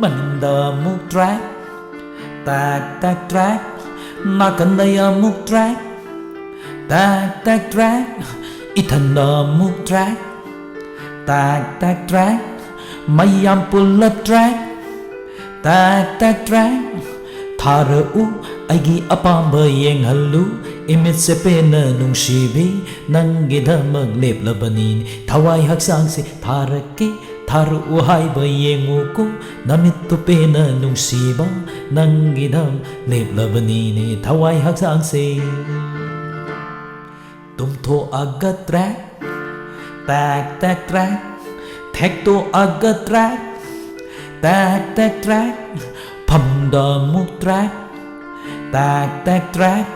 ꯃꯅꯤꯡꯗ ꯑꯃꯨꯛ ꯇ꯭ꯔꯦꯛ, ꯇꯦꯛ ꯇꯦꯛ ꯇ꯭ꯔꯦꯛ, ꯅꯥꯀꯟꯗ ꯑꯃꯨꯛ ꯇ꯭ꯔꯦꯛ, ꯇꯦꯛ ꯇꯦꯛ ꯇ꯭ꯔꯦꯛ, ꯏꯊꯟꯗ ꯑꯃꯨꯛ ꯇ꯭ꯔꯦꯛ, ꯇꯦꯛ ꯇꯦꯛ ꯇ꯭ꯔꯦꯛ, ꯃꯌꯥꯝ ꯄꯨꯜꯂꯞ ꯇ꯭ꯔꯦꯛ, ꯇꯦꯛ ꯇꯦꯛ ꯇ꯭ꯔꯦꯛ, ꯊꯥꯔꯛꯎ ꯑꯩꯒꯤ ꯑꯄꯥꯝꯕ ꯌꯦꯡꯍꯜꯂꯨ, ꯏꯃꯤꯠꯁꯦ ꯄꯦꯟꯅ ꯅꯨꯡꯁꯤꯕꯤ, ꯅꯪꯒꯤꯗꯃꯛ ꯂꯦꯞꯂꯕꯅꯤ, ꯊꯋꯥꯏ ꯍꯛꯆꯥꯡꯁꯦ ꯊꯥꯔꯛꯀꯦ, ꯊꯥꯔꯛꯎ ꯍꯥꯏꯕ ꯌꯦꯡꯉꯨꯀꯣ, ꯅꯃꯤꯠꯇꯨ ꯄꯦꯟꯅ ꯅꯨꯡꯁꯤꯕ, ꯅꯪꯒꯤꯗꯃꯛ ꯂꯦꯞꯂꯕꯅꯤꯅꯦ ꯊꯋꯥꯏ ꯍꯛꯆꯥꯡꯁꯦ꯫ ꯇꯨꯝꯊꯣꯛꯑꯒ ꯇ꯭ꯔꯦꯛ, ꯇꯦꯛ ꯇꯦꯛ ꯇ꯭ꯔꯦꯛ, ꯊꯦꯛꯇꯣꯛꯑꯒ ꯇ꯭ꯔꯦꯛ, ꯇꯦꯛ ꯇꯦꯛ ꯇ꯭ꯔꯦꯛ, ꯐꯃꯨꯡꯗ ꯑꯃꯨꯛ ꯇ꯭ꯔꯦꯛ, ꯇꯦꯛ ꯇꯦꯛ ꯇ꯭ꯔꯦꯛ,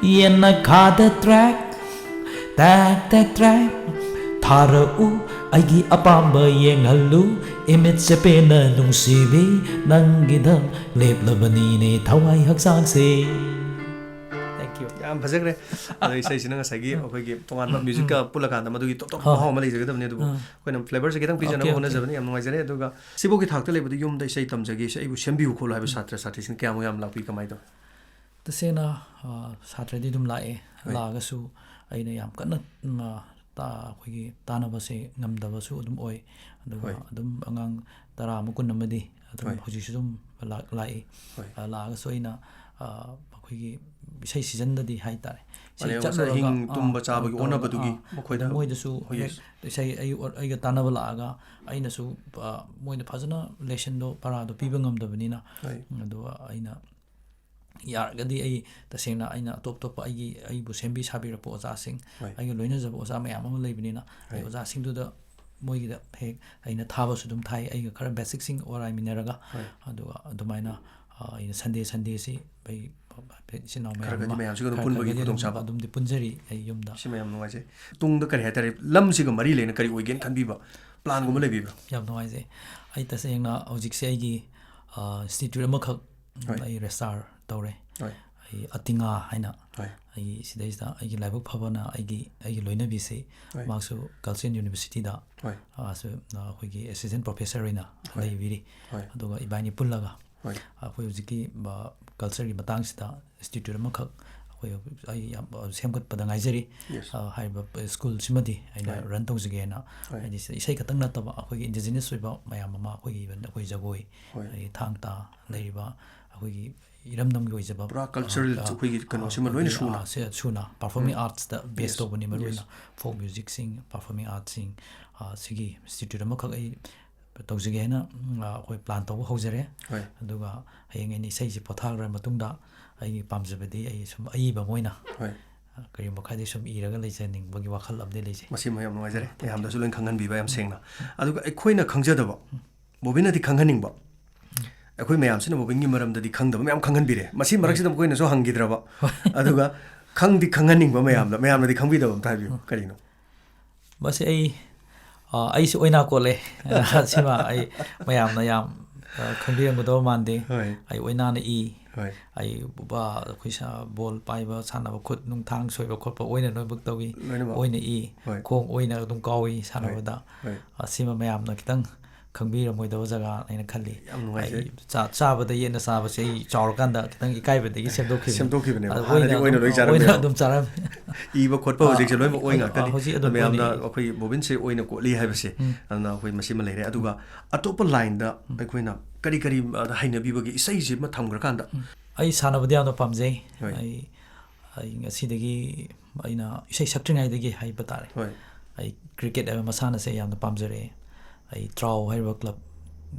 ꯌꯦꯟꯅꯈꯥꯗ ꯇ꯭ꯔꯦꯛ, ꯇꯦꯛ ꯇꯦꯛ ꯇ꯭ꯔꯦꯛ, ꯊꯥꯔꯛꯎ ꯑꯩꯒꯤ ꯑꯄꯥꯝꯕ ꯌꯦꯡꯍꯜꯂꯨ, ꯏꯃꯤꯠꯁꯦ ꯄꯦꯟꯅ ꯅꯨꯡꯁꯤꯕꯤ, ꯅꯪꯒꯤꯗꯃꯛ ꯂꯦꯞꯂꯕꯅꯤꯅꯦ ꯊꯋꯥꯏ ꯍꯛꯆꯥꯡꯁꯦ꯫ Thank you. ꯌꯥꯝ ꯐꯖꯈ꯭ꯔꯦ꯫ ꯑꯗꯣ ꯏꯁꯩꯁꯤꯅ ꯉꯁꯥꯏꯒꯤ ꯑꯩꯈꯣꯏꯒꯤ ꯇꯣꯉꯥꯟꯕ ꯎꯝ, ꯃ꯭ꯌꯨꯖꯤꯛꯀ ꯎꯝ꯫ ꯄꯨꯜꯂꯀꯥꯟꯗ ꯃꯗꯨꯒꯤ ꯇꯣꯞ ꯇꯣꯞꯄ ꯍꯣꯏ꯫ ꯃꯍꯥꯎ ꯑꯃ ꯂꯩꯖꯒꯗꯕꯅꯤ꯫ ꯑꯗꯨꯕꯨ ꯎꯝ꯫ ꯑꯩꯈꯣꯏꯅ ꯐ꯭ꯂꯦꯕꯔꯁꯦ ꯈꯤꯇꯪ ꯄꯤꯖꯅꯕ ꯑꯣꯀꯦ, ꯑꯣꯀꯦ꯫ ꯍꯣꯠꯅꯖꯕꯅꯤ꯫ ꯌꯥꯝ ꯅꯨꯡꯉꯥꯏꯖꯔꯦ꯫ ꯑꯗꯨꯒ ꯁꯤꯐꯥꯎꯒꯤ ꯊꯥꯛꯇ ꯂꯩꯕꯗ ꯌꯨꯝꯗ ꯏꯁꯩ ꯇꯝꯖꯒꯦ, ꯏꯁꯩ ꯑꯩꯕꯨ ꯁꯦꯝꯕꯤꯌꯨ ꯈꯣꯠꯂꯨ ꯍꯥꯏꯕ ꯁꯥꯇ꯭ꯔ ꯁꯥꯇ꯭ꯔꯤꯁꯤꯡ ꯀꯌꯥꯃꯨꯛ ꯌꯥꯝ ꯂꯥꯛꯄꯤ, ꯀꯃꯥꯏꯅ ꯇꯧꯏ? ꯇꯁꯦꯡꯅ, ꯑ, ꯁꯥꯇ꯭ꯔꯗꯤ ꯑꯗꯨꯝ ꯂꯥꯛꯑꯦ꯫ ꯍꯣꯏ꯫ ꯂꯥꯛꯑꯒꯁꯨ ꯑꯩꯅ ꯌꯥꯝ ꯀꯟꯅ, ꯎꯝ, ꯑ, ꯇꯥ-, ꯑꯩꯈꯣꯏꯒꯤ ꯇꯥꯟꯅꯕꯁꯦ ꯉꯝꯗꯕꯁꯨ ꯑꯗꯨꯝ ꯑꯣꯏ꯫ ꯑꯗꯨꯒ ꯍꯣꯏ꯫ ꯑꯗꯨꯝ ꯑꯉꯥꯡ ꯇꯔꯥ ꯑꯃ, ꯀꯨꯟ ꯑꯃꯗꯤ ꯑꯗꯨꯝ ꯍꯣꯏ꯫ ꯍꯧꯖꯤꯛꯁꯨ ꯑꯗꯨꯝ ꯂꯥꯛ-, ꯂꯥꯛꯏ꯫ ꯍꯣꯏ꯫ ꯑ, ꯂꯥꯛꯑꯒꯁꯨ ꯑꯩꯅ, ꯑ, ꯑꯩꯈꯣꯏꯒꯤ ꯏꯁꯩ ꯁꯤꯖꯟꯗꯗꯤ ꯍꯥꯏ ꯇꯥꯔꯦ꯫ ꯏꯁꯩ ꯃꯥꯅꯦ, ꯉꯁꯥꯏ ꯆꯠꯂꯨꯔꯒ, ꯑꯍꯤꯡ ꯑ, ꯇꯨꯝꯕ ꯆꯥꯕꯒꯤ ꯇꯧꯔꯒ, ꯑꯣꯟꯅꯕꯗꯨꯒꯤ ꯑ, ꯃꯈꯣꯏꯗ ꯑꯗ ꯃꯣꯏꯗꯁꯨ ꯍꯣꯏ꯫ ꯍꯦꯛ ꯏꯁꯩ ꯑꯩ-, ꯑꯩꯒ ꯇꯥꯟꯅꯕ ꯂꯥꯛꯑꯒ ꯑꯩꯅꯁꯨ, ꯑ, ꯃꯣꯏꯗ ꯐꯖꯅ ꯂꯦꯁꯟꯗꯣ, ꯄꯔꯥꯗꯣ ꯄꯤꯕ ꯉꯝꯗꯕꯅꯤꯅ, ꯍꯣꯏ꯫ ꯑꯗꯨꯒ ꯑꯩꯅ ꯌꯥꯔꯒꯗꯤ ꯑꯩ ꯇꯁꯦꯡꯅ ꯑꯩꯅ ꯑꯇꯣꯞ ꯑꯇꯣꯞꯄ ꯑꯩꯒꯤ, ꯑꯩꯕꯨ ꯁꯦꯝꯕꯤ ꯁꯥꯕꯤꯔꯛꯄ ꯑꯣꯖꯥꯁꯤꯡ, ꯍꯣꯏ꯫ ꯑꯩꯒ ꯂꯣꯏꯅꯖꯕ ꯑꯣꯖꯥ ꯃꯌꯥꯝ ꯑꯃ ꯂꯩꯕꯅꯤꯅ, ꯑꯩ ꯍꯣꯏ꯫ ꯑꯣꯖꯥꯁꯤꯡꯗꯨꯗ ꯃꯣꯏꯒꯤꯗ ꯍꯦꯛ ꯑꯩꯅ ꯊꯥꯕꯁꯨ ꯑꯗꯨꯝ ꯊꯥꯏ, ꯑꯩꯒ ꯈꯔ ꯕꯦꯁꯤꯛꯁꯤꯡ ꯑꯣꯔꯥꯏꯃꯤꯟꯅꯔꯒ꯫ ꯍꯣꯏ꯫ ꯑꯗꯨꯒ ꯑꯗꯨꯃꯥꯏꯅ, ꯑ, ꯑꯩꯅ ꯁꯟꯗꯦ, ꯁꯟꯗꯦꯁꯤ ꯑꯩ ꯍꯥꯏꯐꯦꯠ ꯏꯆꯤꯟ ꯏꯅꯥꯎ ꯈꯔ ꯃꯌꯥꯝ ꯈꯔꯗꯤ ꯑꯃ ꯃꯌꯥꯝꯁꯤꯒ ꯑꯗꯨꯝ ꯈꯔ ꯄꯨꯟꯕꯒꯤ ꯈꯔꯒꯗꯤ ꯑꯗꯨꯝ, ꯈꯨꯗꯣꯡꯆꯥꯕ꯫ ꯑꯗꯨꯝꯗꯤ ꯄꯨꯟꯖꯔꯤ ꯑꯩ ꯌꯨꯝꯗ꯫ ꯁꯤꯃ ꯌꯥꯝ ꯅꯨꯡꯉꯥꯏꯖꯩ꯫ ꯇꯨꯡꯗ ꯀꯔꯤ ꯍꯥꯏꯇꯥꯔꯦ, ꯂꯝꯁꯤꯒ ꯃꯔꯤ ꯂꯩꯅ ꯀꯔꯤ ꯑꯣꯏꯒꯦꯅ ꯈꯟꯕꯤꯕ ꯄ꯭ꯂꯥꯟꯒꯨꯝꯕ ꯂꯩꯕꯤꯕ꯭ꯔꯥ? ꯌꯥꯝ ꯅꯨꯡꯉꯥꯏꯖꯩ꯫ ꯑꯩ ꯇꯁꯦꯡꯅ ꯍꯧꯖꯤꯛꯁꯦ ꯑꯩꯒꯤ, ꯑ, ꯏꯟꯁꯇꯤꯇ꯭ꯌꯨꯠ ꯑꯃꯈꯛ ꯍꯣꯏ꯫ ꯑꯩ ꯔꯦꯖꯤꯁꯇꯥꯔ ꯇꯧꯔꯦ꯫ ꯍꯣꯏ꯫ ꯑꯩ ꯑꯇꯤꯉꯥ ꯍꯥꯏꯅ ꯍꯣꯏ꯫ ꯑꯩ ꯁꯤꯗꯩꯁꯤꯗ ꯑꯩꯒꯤ ꯂꯥꯏꯕꯛ ꯐꯕꯅ ꯑꯩꯒꯤ, ꯑꯩꯒꯤ ꯂꯣꯏꯅꯕꯤꯁꯤ ꯍꯣꯏ꯫ ꯃꯍꯥꯛꯁꯨ ꯀꯜꯆꯔꯦꯜ ꯌꯨꯅꯤꯚꯔꯁꯤꯇꯤꯗ ꯍꯣꯏ꯫ ꯃꯥꯁꯨ, ꯑ, ꯑꯩꯈꯣꯏꯒꯤ ꯑꯦꯁꯤꯁꯇꯦꯟ ꯄ꯭ꯔꯣꯐꯦꯁꯔ ꯑꯣꯏꯅ ꯍꯣꯏ꯫ ꯂꯩꯕꯤꯔꯤ꯫ ꯍꯣꯏ꯫ ꯑꯗꯨꯒ ꯏꯕꯥꯅꯤ ꯄꯨꯜꯂꯒ ꯍꯣꯏ꯫ ꯑꯩꯈꯣꯏ ꯍꯧꯖꯤꯛꯀꯤ, ꯑ, ꯀꯜꯆꯔꯒꯤ ꯃꯇꯥꯡꯁꯤꯗ ꯏꯟꯁꯇꯤꯇ꯭ꯌꯨꯠ ꯑꯃꯈꯛ ꯑꯩꯈꯣꯏ ꯑꯩ ꯌꯥꯝ ꯁꯦꯝꯒꯠꯄꯗ ꯉꯥꯏꯖꯔꯤ꯫ Yes. ꯑ, ꯍꯥꯏꯔꯤꯕ ꯁ꯭ꯀꯨꯜꯁꯤꯃꯗꯤ ꯑꯩꯅ Right. ꯔꯟ ꯇꯧꯖꯒꯦꯅ꯫ Right. ꯍꯥꯏꯗꯤ ꯁꯤ ꯏꯁꯩ ꯈꯛꯇꯪ ꯅꯠꯇꯕ ꯑꯩꯈꯣꯏꯒꯤ ꯏꯟꯗꯤꯖꯤꯅꯁ ꯑꯣꯏꯕ ꯃꯌꯥꯝ ꯑꯃ, ꯑꯩꯈꯣꯏꯒꯤ, even ꯑꯩꯈꯣꯏ ꯖꯒꯣꯏ, Right. ꯑꯗꯒꯤ ꯊꯥꯡ ꯇꯥ ꯂꯩꯔꯤꯕ ꯑꯩꯈꯣꯏꯒꯤ ꯏꯔꯝꯗꯝꯒꯤ ꯑꯣꯏꯖꯕ, ꯄꯨꯔꯥ ꯀꯜꯆꯔꯦꯜ ꯑ, ꯑ, ꯑꯩꯈꯣꯏꯒꯤ ꯀꯩꯅꯣꯁꯤꯃ ꯑ, ꯂꯣꯏꯅ ꯑꯩꯈꯣꯏꯒꯤ, ꯁꯨꯅ꯫ ꯑ, ꯁꯤ-, ꯁꯨꯅ ꯄꯔꯐꯣꯔꯃꯤꯡ ꯎꯝ꯫ ꯑꯥꯔꯠꯁꯇ ꯕꯦꯁ Yes. ꯇꯧꯕꯅꯤ, ꯃꯔꯨ Yes. ꯑꯣꯏꯅ ꯐꯣꯛ ꯃ꯭ꯌꯨꯖꯤꯛꯁꯤꯡ, ꯄꯔꯐꯣꯔꯃꯤꯡ ꯑꯥꯔꯠꯁꯤꯡ, ꯑ, ꯁꯤꯒꯤ ꯏꯟꯁꯇꯤꯇ꯭ꯌꯨꯠ ꯑꯃꯈꯛ ꯑꯩ ꯇꯧꯖꯒꯦ ꯍꯥꯏꯅ, ꯎꯝ, ꯑ, ꯑꯩꯈꯣꯏ ꯄ꯭ꯂꯥꯟ ꯇꯧꯕ ꯍꯧꯖꯔꯦ꯫ ꯍꯣꯏ꯫ ꯑꯗꯨꯒ ꯍꯌꯦꯡ ꯑꯩꯅ ꯏꯁꯩꯁꯤ ꯄꯣꯊꯥꯈ꯭ꯔ ꯃꯇꯨꯡꯗ ꯑꯩꯒꯤ ꯄꯥꯝꯖꯕꯗꯤ ꯑꯩ ꯁꯨꯝ ꯑꯏꯕ ꯑꯃ ꯑꯣꯏꯅ, ꯍꯣꯏ꯫ ꯑ, ꯀꯔꯤꯒꯨꯝꯕ ꯈꯔꯗꯤ ꯁꯨꯝ ꯏꯔꯒ ꯂꯩꯖꯅꯤꯡꯕꯒꯤ ꯋꯥꯈꯜ ꯑꯃꯗꯤ ꯂꯩꯖꯩ꯫ ꯃꯁꯤꯃ ꯌꯥꯝ ꯅꯨꯡꯉꯥꯏꯖꯔꯦ꯫ Thank you. ꯃꯌꯥꯝꯗꯁꯨ ꯂꯣꯏꯅ ꯈꯪꯍꯟꯕꯤꯕ ꯌꯥꯝ ꯁꯦꯡꯅ꯫ ꯑꯗꯨꯒ ꯑꯩꯈꯣꯏꯅ ꯈꯪꯖꯗꯕ, ꯕꯣꯕꯤꯅꯗꯤ ꯈꯪꯍꯟꯅꯤꯡꯕ, ꯑꯩꯈꯣꯏ ꯃꯌꯥꯝꯁꯤꯅ ꯕꯣꯕꯤꯟꯒꯤ ꯃꯔꯝꯗꯗꯤ ꯈꯪꯗꯕ ꯃꯌꯥꯝ ꯈꯪꯍꯟꯕꯤꯔꯦ꯫ ꯃꯁꯤ ꯃꯔꯛꯁꯤꯗ ꯃꯈꯣꯏꯅꯁꯨ ꯍꯪꯈꯤꯗ꯭ꯔꯕ? ꯍꯣꯏ꯫ ꯑꯗꯨꯒ ꯈꯪꯗꯤ ꯈꯪꯍꯟꯅꯤꯡꯕ ꯃꯌꯥꯝꯗ, ꯃꯌꯥꯝꯅꯗꯤ ꯈꯪꯕꯤꯗꯕ ꯑꯝꯇ ꯍꯥꯏꯕꯤꯌꯨ, ꯎꯝ꯫ ꯀꯔꯤꯅꯣ? ꯃꯁꯤ ꯑꯩ, ꯑ, ꯑꯩꯁꯨ ꯑꯣꯏꯅꯥ ꯀꯣꯠꯂꯦ꯫ ꯁꯤꯃ ꯑꯩ ꯃꯌꯥꯝꯅ ꯌꯥꯝ, ꯑ, ꯈꯪꯕꯤꯔꯝꯒꯗꯕ ꯃꯥꯟꯗꯦ꯫ ꯍꯣꯏ꯫ ꯑꯩ ꯑꯣꯏꯅꯥꯅ ꯏ꯫ ꯍꯣꯏ꯫ ꯑꯩ ꯎꯕ, ꯑꯩꯈꯣꯏ ꯁꯥ-, ꯕꯣꯜ ꯄꯥꯏꯕ, ꯁꯥꯟꯅꯕ, ꯈꯨꯠ ꯅꯨꯡꯊꯥꯡ ꯁꯣꯏꯕ ꯈꯣꯠꯄ ꯑꯣꯏꯅ ꯂꯣꯏꯅꯃꯛ ꯇꯧꯏ꯫ ꯂꯣꯏꯅꯃꯛ꯫ ꯑꯣꯏꯅ ꯏ꯫ ꯍꯣꯏ꯫ ꯈꯣꯡ ꯑꯣꯏꯅ ꯑꯗꯨꯝ ꯀꯥꯎꯏ ꯍꯣꯏ꯫ ꯁꯥꯟꯅꯕꯗ꯫ ꯍꯣꯏ꯫ ꯑ, ꯁꯤꯃ ꯃꯌꯥꯝꯅ ꯈꯤꯇꯪ ꯈꯪꯕꯤꯔꯝꯃꯣꯏꯗꯕ ꯖꯒꯥ ꯑꯩꯅ ꯈꯜꯂꯤ꯫ ꯌꯥꯝ ꯅꯨꯡꯉꯥꯏꯖꯩ꯫ ꯑꯩ ꯆꯥ-, ꯆꯥꯕꯗ ꯌꯦꯠꯅ ꯆꯥꯕꯁꯦ ꯑꯩ ꯆꯥꯎꯔꯀꯥꯟꯗ ꯈꯤꯇꯪ ꯏꯀꯥꯏꯕꯗꯒꯤ ꯁꯦꯝꯗꯣꯛꯈꯤꯕꯅꯤ꯫ ꯁꯦꯝꯗꯣꯛꯈꯤꯕꯅꯦꯕ꯫ ꯑꯗꯨ ꯍꯥꯟꯅꯗꯤ ꯑꯣꯏꯅ ꯑꯣꯏꯅ ꯑꯗꯨꯝ, ꯂꯣꯏ ꯑꯣꯏꯅ ꯆꯥꯔꯝꯃꯦꯕ꯫ ꯑꯗꯨꯝ ꯆꯥꯔꯝꯃꯤ꯫ ꯏꯕ ꯈꯣꯠꯄ ꯑꯥ, ꯍꯧꯖꯤꯛꯁꯦ ꯂꯣꯏꯅꯃꯛ ꯑꯣꯏ ꯑꯗꯨ, ꯉꯥꯛꯇꯅꯤ꯫ ꯍꯧꯖꯤꯛ ꯑꯗꯨꯝ ꯃꯌꯥꯝꯅ ꯑꯣꯏꯅ ꯏ꯫ ꯑꯩꯈꯣꯏꯒꯤ ꯕꯣꯕꯤꯟꯁꯦ ꯑꯣꯏꯅ ꯀꯣꯠꯂꯤ ꯍꯥꯏꯕꯁꯦ, ꯎꯝ꯫ ꯑꯗꯨꯅ ꯑꯩꯈꯣꯏ ꯃꯁꯤꯃ ꯂꯩꯔꯦ꯫ ꯑꯗꯨꯒ ꯑꯇꯣꯞꯄ ꯂꯥꯏꯟꯗ ꯎꯝ꯫ ꯑꯩꯈꯣꯏꯅ ꯀꯔꯤ ꯀꯔꯤ, ꯑ, ꯍꯩꯅꯕꯤꯕꯒꯦ ꯏꯁꯩꯁꯤꯃ ꯊꯝꯈ꯭ꯔꯀꯥꯟꯗ? ꯎꯝ꯫ ꯑꯩ ꯁꯥꯟꯅꯕꯗꯤ ꯌꯥꯝꯅ ꯄꯥꯝꯖꯩ꯫ ꯍꯣꯏ꯫ ꯑꯩ, ꯑꯩ ꯉꯁꯤꯗꯒꯤ ꯑꯩꯅ ꯏꯁꯩ ꯁꯛꯇ꯭ꯔꯤꯉꯩꯗꯒꯤ ꯍꯥꯏꯕ ꯇꯥꯔꯦ꯫ ꯍꯣꯏ꯫ ꯑꯩ ꯀ꯭ꯔꯤꯀꯦꯠ ꯍꯥꯏꯕ ꯃꯁꯥꯟꯅꯁꯦ ꯌꯥꯝꯅ ꯄꯥꯝꯖꯔꯛꯑꯦ꯫ ꯑꯩ ꯇ꯭ꯔꯥꯎ ꯍꯥꯏꯔꯤꯕ ꯀ꯭ꯂꯕ,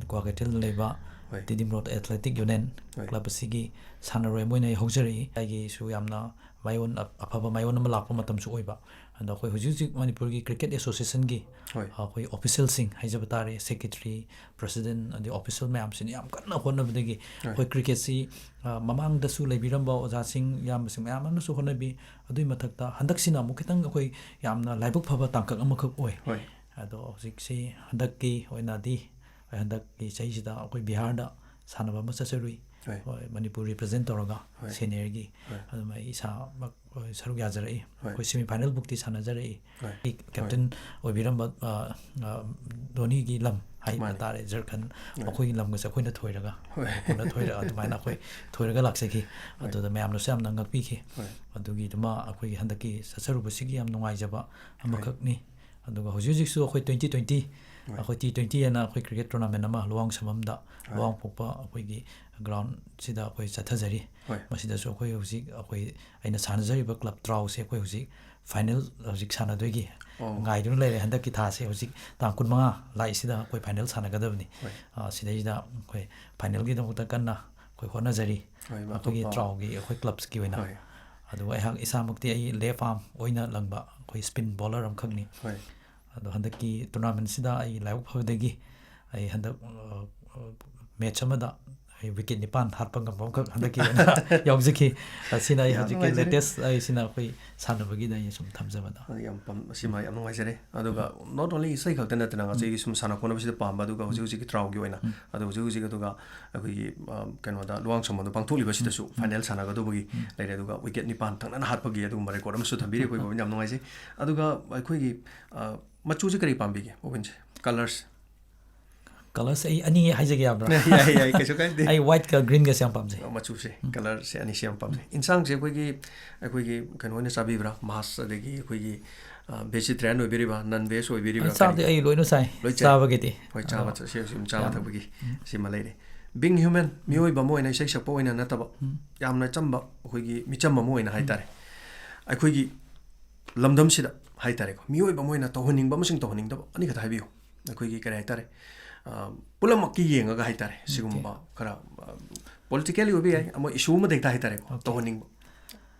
ꯒꯨꯋꯥꯍꯥꯇꯤꯗ ꯂꯩꯕ ꯍꯣꯏ꯫ ꯇꯤꯗꯤꯝ ꯔꯣꯗ ꯑꯦꯊꯂꯦꯇꯤꯛ ꯌꯨꯅꯤꯌꯟ ꯍꯣꯏ꯫ ꯀ꯭ꯂꯕ ꯑꯁꯤꯒꯤ ꯁꯥꯟꯅꯔꯣꯏ ꯑꯃ ꯑꯣꯏꯅ ꯑꯩ ꯍꯧꯖꯔꯛꯏ꯫ ꯑꯩꯒꯤꯁꯨ ꯌꯥꯝꯅ ꯃꯥꯏꯑꯣꯟ ꯑꯐꯕ ꯃꯥꯏꯑꯣꯟ ꯑꯃ ꯂꯥꯛꯄ ꯃꯇꯝꯁꯨ ꯑꯣꯏꯕ꯫ ꯑꯗꯣ ꯑꯩꯈꯣꯏ ꯍꯧꯖꯤꯛ ꯍꯧꯖꯤꯛ ꯃꯅꯤꯄꯨꯔꯒꯤ ꯀ꯭ꯔꯤꯀꯦꯠ ꯑꯦꯁꯣꯁꯤꯌꯦꯁꯟꯒꯤ ꯍꯣꯏ꯫ ꯑꯩꯈꯣꯏ ꯑꯣꯐꯤꯁꯦꯜꯁꯤꯡ ꯍꯥꯏꯖꯕ ꯇꯥꯔꯦ, ꯁꯦꯀ꯭ꯔꯦꯇꯔꯤ, ꯄ꯭ꯔꯁꯤꯗꯦꯟ, ꯑꯗꯩ ꯑꯣꯐꯤꯁꯦꯜ ꯃꯌꯥꯝꯁꯤꯅ ꯌꯥꯝ ꯀꯟꯅ ꯍꯣꯠꯅꯕꯗꯒꯤ ꯍꯣꯏ꯫ ꯑꯩꯈꯣꯏ ꯀ꯭ꯔꯤꯀꯦꯠꯁꯤ, ꯑ, ꯃꯃꯥꯡꯗꯁꯨ ꯂꯩꯕꯤꯔꯝꯕ ꯑꯣꯖꯥꯁꯤꯡ, ꯏꯌꯥꯝꯕꯁꯤꯡ ꯃꯌꯥꯝ ꯑꯃꯅꯁꯨ ꯍꯣꯠꯅꯕꯤ꯫ ꯑꯗꯨꯒꯤ ꯃꯊꯛꯇ ꯍꯟꯗꯛꯁꯤꯅ ꯑꯃꯨꯛ ꯈꯤꯇꯪ ꯑꯩꯈꯣꯏ ꯌꯥꯝꯅ ꯂꯥꯏꯕꯛ ꯐꯕ ꯇꯥꯡꯀꯛ ꯑꯃꯈꯛ ꯑꯣꯏ꯫ ꯍꯣꯏ꯫ ꯑꯗꯣ ꯍꯧꯖꯤꯛꯁꯤ ꯍꯟꯗꯛꯀꯤ ꯑꯣꯏꯅꯗꯤ ꯑꯩ ꯍꯟꯗꯛꯀꯤ ꯆꯍꯤꯁꯤꯗ ꯑꯩꯈꯣꯏ ꯕꯤꯍꯥꯔꯗ ꯁꯥꯟꯅꯕ ꯑꯃ ꯆꯠꯆꯔꯨꯏ꯫ ꯍꯣꯏ꯫ ꯍꯣꯏ, ꯃꯅꯤꯄꯨꯔ represent ꯇꯧꯔꯒ ꯍꯣꯏ꯫ seniorꯒꯤ꯫ ꯍꯣꯏ꯫ ꯑꯗꯨꯃꯥꯏꯅ ꯏꯁꯥꯃꯛ, ꯍꯣꯏ, ꯁꯔꯨꯛ ꯌꯥꯖꯔꯛꯏ꯫ ꯍꯣꯏ꯫ ꯑꯩꯈꯣꯏ semi final ꯕꯨꯛꯇꯤ ꯁꯥꯟꯅꯖꯔꯛꯏ꯫ ꯍꯣꯏ꯫ ꯑꯩ captain ꯑꯣꯏꯕꯤꯔꯝꯕ, ꯑ, ꯑ, ꯙꯣꯅꯤꯒꯤ ꯂꯝ ꯍꯥꯏꯕ ꯃꯥꯅꯤ꯫ ꯇꯥꯔꯦ, ꯖꯔꯈꯟ, ꯍꯣꯏ꯫ ꯃꯈꯣꯏꯒꯤ ꯂꯝꯒꯁꯦ ꯑꯩꯈꯣꯏꯅ ꯊꯣꯏꯔꯒ, ꯍꯣꯏ꯫ ꯄꯨꯟꯅ ꯊꯣꯏꯔꯒ, ꯑꯗꯨꯃꯥꯏꯅ ꯑꯩꯈꯣꯏ ꯊꯣꯏꯔꯒ ꯂꯥꯛꯆꯈꯤ꯫ ꯍꯣꯏ꯫ ꯑꯗꯨꯗ ꯃꯌꯥꯝꯅꯁꯨ ꯌꯥꯝꯅ ꯉꯛꯄꯤꯈꯤ꯫ ꯍꯣꯏ꯫ ꯑꯗꯨꯒꯤꯗꯨꯃ ꯑꯩꯈꯣꯏꯒꯤ ꯍꯟꯗꯛꯀꯤ ꯆꯠꯆꯔꯨꯕꯁꯤꯒꯤ ꯌꯥꯝ ꯅꯨꯡꯉꯥꯏꯖꯕ ꯍꯣꯏ꯫ ꯑꯃꯈꯛꯅꯤ꯫ ꯑꯗꯨꯒ ꯍꯧꯖꯤꯛ ꯍꯧꯖꯤꯛꯁꯨ ꯑꯩꯈꯣꯏ twenty twenty, ꯍꯣꯏ꯫ ꯑꯩꯈꯣꯏ T twenty ꯍꯥꯏꯅ ꯑꯩꯈꯣꯏ cricket tournament ꯑꯃ ꯂꯨꯋꯥꯡꯁꯪꯕꯝꯗ, ꯍꯣꯏ꯫ ꯂꯨꯋꯥꯡꯄꯣꯛꯄ ꯑꯩꯈꯣꯏꯒꯤ groundꯁꯤꯗ ꯑꯩꯈꯣꯏ ꯆꯠꯊꯖꯔꯤ꯫ ꯍꯣꯏ꯫ ꯃꯁꯤꯗꯁꯨ ꯑꯩꯈꯣꯏ ꯍꯧꯖꯤꯛ, ꯑꯩꯈꯣꯏ, ꯑꯩꯅ ꯁꯥꯟꯅꯖꯔꯤꯕ club ꯇꯔꯥꯎꯁꯦ ꯑꯩꯈꯣꯏ ꯍꯧꯖꯤꯛ final ꯍꯧꯖꯤꯛ ꯁꯥꯟꯅꯗꯣꯏꯒꯤ ꯑꯣ꯫ ꯉꯥꯏꯗꯨꯅ ꯂꯩꯔꯦ꯫ ꯍꯟꯗꯛꯀꯤ ꯊꯥꯁꯦ ꯍꯧꯖꯤꯛ ꯇꯥꯡ ꯀꯨꯟꯃꯉꯥ ꯂꯥꯛꯏꯁꯤꯗ ꯑꯩꯈꯣꯏ final ꯁꯥꯟꯅꯒꯗꯕꯅꯤ꯫ ꯍꯣꯏ꯫ ꯑ, ꯁꯤꯗꯩꯁꯤꯗ ꯑꯩꯈꯣꯏ finalꯒꯤꯗꯃꯛꯇ ꯀꯟꯅ ꯑꯩꯈꯣꯏ ꯍꯣꯠꯅꯖꯔꯤ꯫ ꯍꯣꯏ, ꯑꯩꯈꯣꯏꯒꯤ ꯑꯇꯣꯞꯄ ꯇꯔꯥꯎꯒꯤ ꯑꯩꯈꯣꯏ clubsꯀꯤ ꯑꯣꯏꯅ꯫ ꯍꯣꯏ꯫ ꯑꯗꯨꯒ ꯑꯩꯍꯥꯛ ꯏꯁꯥꯃꯛꯇꯤ ꯑꯩ left arm ꯑꯣꯏꯅ ꯂꯪꯕ ꯑꯩꯈꯣꯏ spin bowler ꯑꯃꯈꯛꯅꯤ꯫ ꯍꯣꯏ꯫ ꯑꯗꯣ ꯍꯟꯗꯛꯀꯤ tournamentꯁꯤꯗ ꯑꯩ ꯂꯥꯏꯕꯛ ꯐꯕꯗꯒꯤ ꯑꯩ ꯍꯟꯗꯛ, ꯑ, ꯑ, match ꯑꯃꯗ ꯑꯩ wicket ꯅꯤꯄꯥꯟ ꯍꯥꯠꯄ ꯉꯝꯕ ꯑꯃꯈꯛ ꯍꯟꯗꯛꯀꯤ ꯑꯣꯏꯅ ꯌꯥꯎꯖꯈꯤ꯫ ꯑꯁꯤꯅ ꯑꯩ ꯌꯥꯝ ꯍꯧꯖꯤꯛꯀꯤ ꯅꯨꯡꯉꯥꯏꯖꯔꯦ꯫ latest ꯑꯩ ꯁꯤꯅ ꯑꯩꯈꯣꯏ ꯁꯥꯟꯅꯕꯒꯤꯗ ꯑꯩꯅ ꯁꯨꯝ ꯊꯝꯖꯕꯗ꯫ ꯑꯗꯨ ꯌꯥꯝ ꯄꯥꯝ-, ꯑꯁꯤꯃ ꯌꯥꯝ ꯅꯨꯡꯉꯥꯏꯖꯔꯦ꯫ ꯑꯗꯨꯒ not only ꯏꯁꯩ ꯈꯛꯇ ꯅꯠꯇꯅ ꯉꯁꯤꯒꯤ ꯁꯨꯝ ꯁꯥꯟꯅ ꯈꯣꯠꯅꯕꯁꯤꯗ ꯄꯥꯝꯕ, ꯑꯗꯨꯒ ꯍꯧꯖꯤꯛ ꯍꯧꯖꯤꯛꯀꯤ ꯇꯔꯥꯎꯒꯤ ꯑꯣꯏꯅ, ꯎꯝ꯫ ꯑꯗꯣ ꯍꯧꯖꯤꯛ ꯍꯧꯖꯤꯛ ꯑꯗꯨꯒ ꯑꯩꯈꯣꯏꯒꯤ, ꯑ, ꯀꯩꯅꯣꯗ ꯂꯨꯋꯥꯡꯁꯪꯕꯝꯗ ꯄꯥꯡꯊꯣꯛꯂꯤꯕꯁꯤꯗꯁꯨ ꯎꯝ꯫ final ꯁꯥꯟꯅꯒꯗꯧꯕꯒꯤ ꯎꯝ꯫ ꯂꯩꯔꯦ, ꯑꯗꯨꯒ wicket ꯅꯤꯄꯥꯟ ꯊꯪꯅꯅ ꯍꯥꯠꯄꯒꯤ ꯑꯗꯨꯒꯨꯝꯕ record ꯑꯃꯁꯨ ꯊꯝꯕꯤꯔꯤ ꯑꯩꯈꯣꯏ ꯕꯣꯕꯤꯟ, ꯌꯥꯝ ꯅꯨꯡꯉꯥꯏꯖꯩ꯫ ꯑꯗꯨꯒ ꯑꯩꯈꯣꯏꯒꯤ, ꯑ, ꯃꯆꯨꯁꯦ ꯀꯔꯤ ꯄꯥꯝꯕꯤꯒꯦ ꯕꯣꯕꯤꯟꯁꯦ? Colours? Colours ꯑꯩ ꯑꯅꯤ ꯍꯥꯏꯖꯒꯦ ꯌꯥꯕ꯭ꯔꯥ? ꯌꯥꯏ, ꯌꯥꯏ, ꯀꯩꯁꯨ ꯀꯥꯏꯗꯦ꯫ ꯑꯩ whiteꯀ greenꯒꯁꯦ ꯌꯥꯝ ꯄꯥꯝꯖꯩ꯫ ꯑ, ꯃꯆꯨꯁꯦ, ꯎꯝ꯫ Colourꯁꯦ ꯑꯅꯤꯁꯦ ꯌꯥꯝ ꯄꯥꯝꯖꯩ꯫ ꯏꯟꯁꯥꯡꯁꯦ ꯑꯩꯈꯣꯏꯒꯤ, ꯑꯩꯈꯣꯏꯒꯤ ꯀꯩꯅꯣ ꯑꯣꯏꯅ ꯆꯥꯕꯤꯕ꯭ꯔꯥ? Mass, ꯑꯗꯒꯤ ꯑꯩꯈꯣꯏꯒꯤ, ꯑ, vegetarian ꯑꯣꯏꯕꯤꯔꯤꯕ꯭ꯔꯥ? Non veg ꯑꯣꯏꯕꯤꯔꯤꯕ꯭ꯔꯥ? ꯑꯩ ꯆꯥꯕꯗꯤ ꯑꯩ ꯂꯣꯏꯅ ꯆꯥꯏ, ꯂꯣꯏ ꯆꯥꯏ꯫ ꯆꯥꯕꯒꯤꯗꯤ꯫ ꯍꯣꯏ, ꯆꯥꯕ ꯑꯗꯣ ꯊꯛ-, ꯁꯤ ꯁꯨꯝ ꯆꯥꯕ ꯌꯥꯝ ꯊꯛꯄꯒꯤ ꯎꯝ꯫ ꯁꯤꯃ ꯂꯩꯔꯦ꯫ Being human, ꯃꯤꯑꯣꯏꯕ ꯑꯃ ꯑꯣꯏꯅ, ꯏꯁꯩ ꯁꯛꯄ ꯑꯣꯏꯅ ꯅꯠꯇꯕ, ꯎꯝ꯫ ꯌꯥꯝꯅ ꯑꯆꯝꯕ, ꯑꯩꯈꯣꯏꯒꯤ ꯃꯤꯆꯝ ꯑꯃ ꯑꯣꯏꯅ ꯍꯥꯏ ꯎꯝ꯫ ꯇꯥꯔꯦ꯫ ꯑꯩꯈꯣꯏꯒꯤ ꯂꯝꯗꯝꯁꯤꯗ ꯍꯥꯏ ꯇꯥꯔꯦꯀꯣ, ꯃꯤꯑꯣꯏꯕ ꯑꯃ ꯑꯣꯏꯅ ꯇꯧꯍꯟꯅꯤꯡꯕ ꯑꯃꯁꯨꯡ ꯇꯧꯍꯟꯅꯤꯡꯗꯕ ꯑꯅꯤꯈꯛꯇ ꯍꯥꯏꯕꯤꯌꯨ꯫ ꯑꯩꯈꯣꯏꯒꯤ ꯀꯔꯤ ꯍꯥꯏ ꯇꯥꯔꯦ, ꯑ, ꯄꯨꯝꯅꯃꯛꯀꯤ ꯌꯦꯡꯉꯒ ꯍꯥꯏ ꯇꯥꯔꯦ, ꯁꯤꯒꯨꯝꯕ ꯈꯔ, ꯑ, politically ꯑꯣꯏꯕ ꯌꯥꯏ, ꯑꯃ issue ꯑꯃꯗ ꯍꯦꯛꯇ ꯍꯥꯏ ꯇꯥꯔꯦꯀꯣ, Okay. ꯇꯧꯍꯟꯅꯤꯡꯕ꯫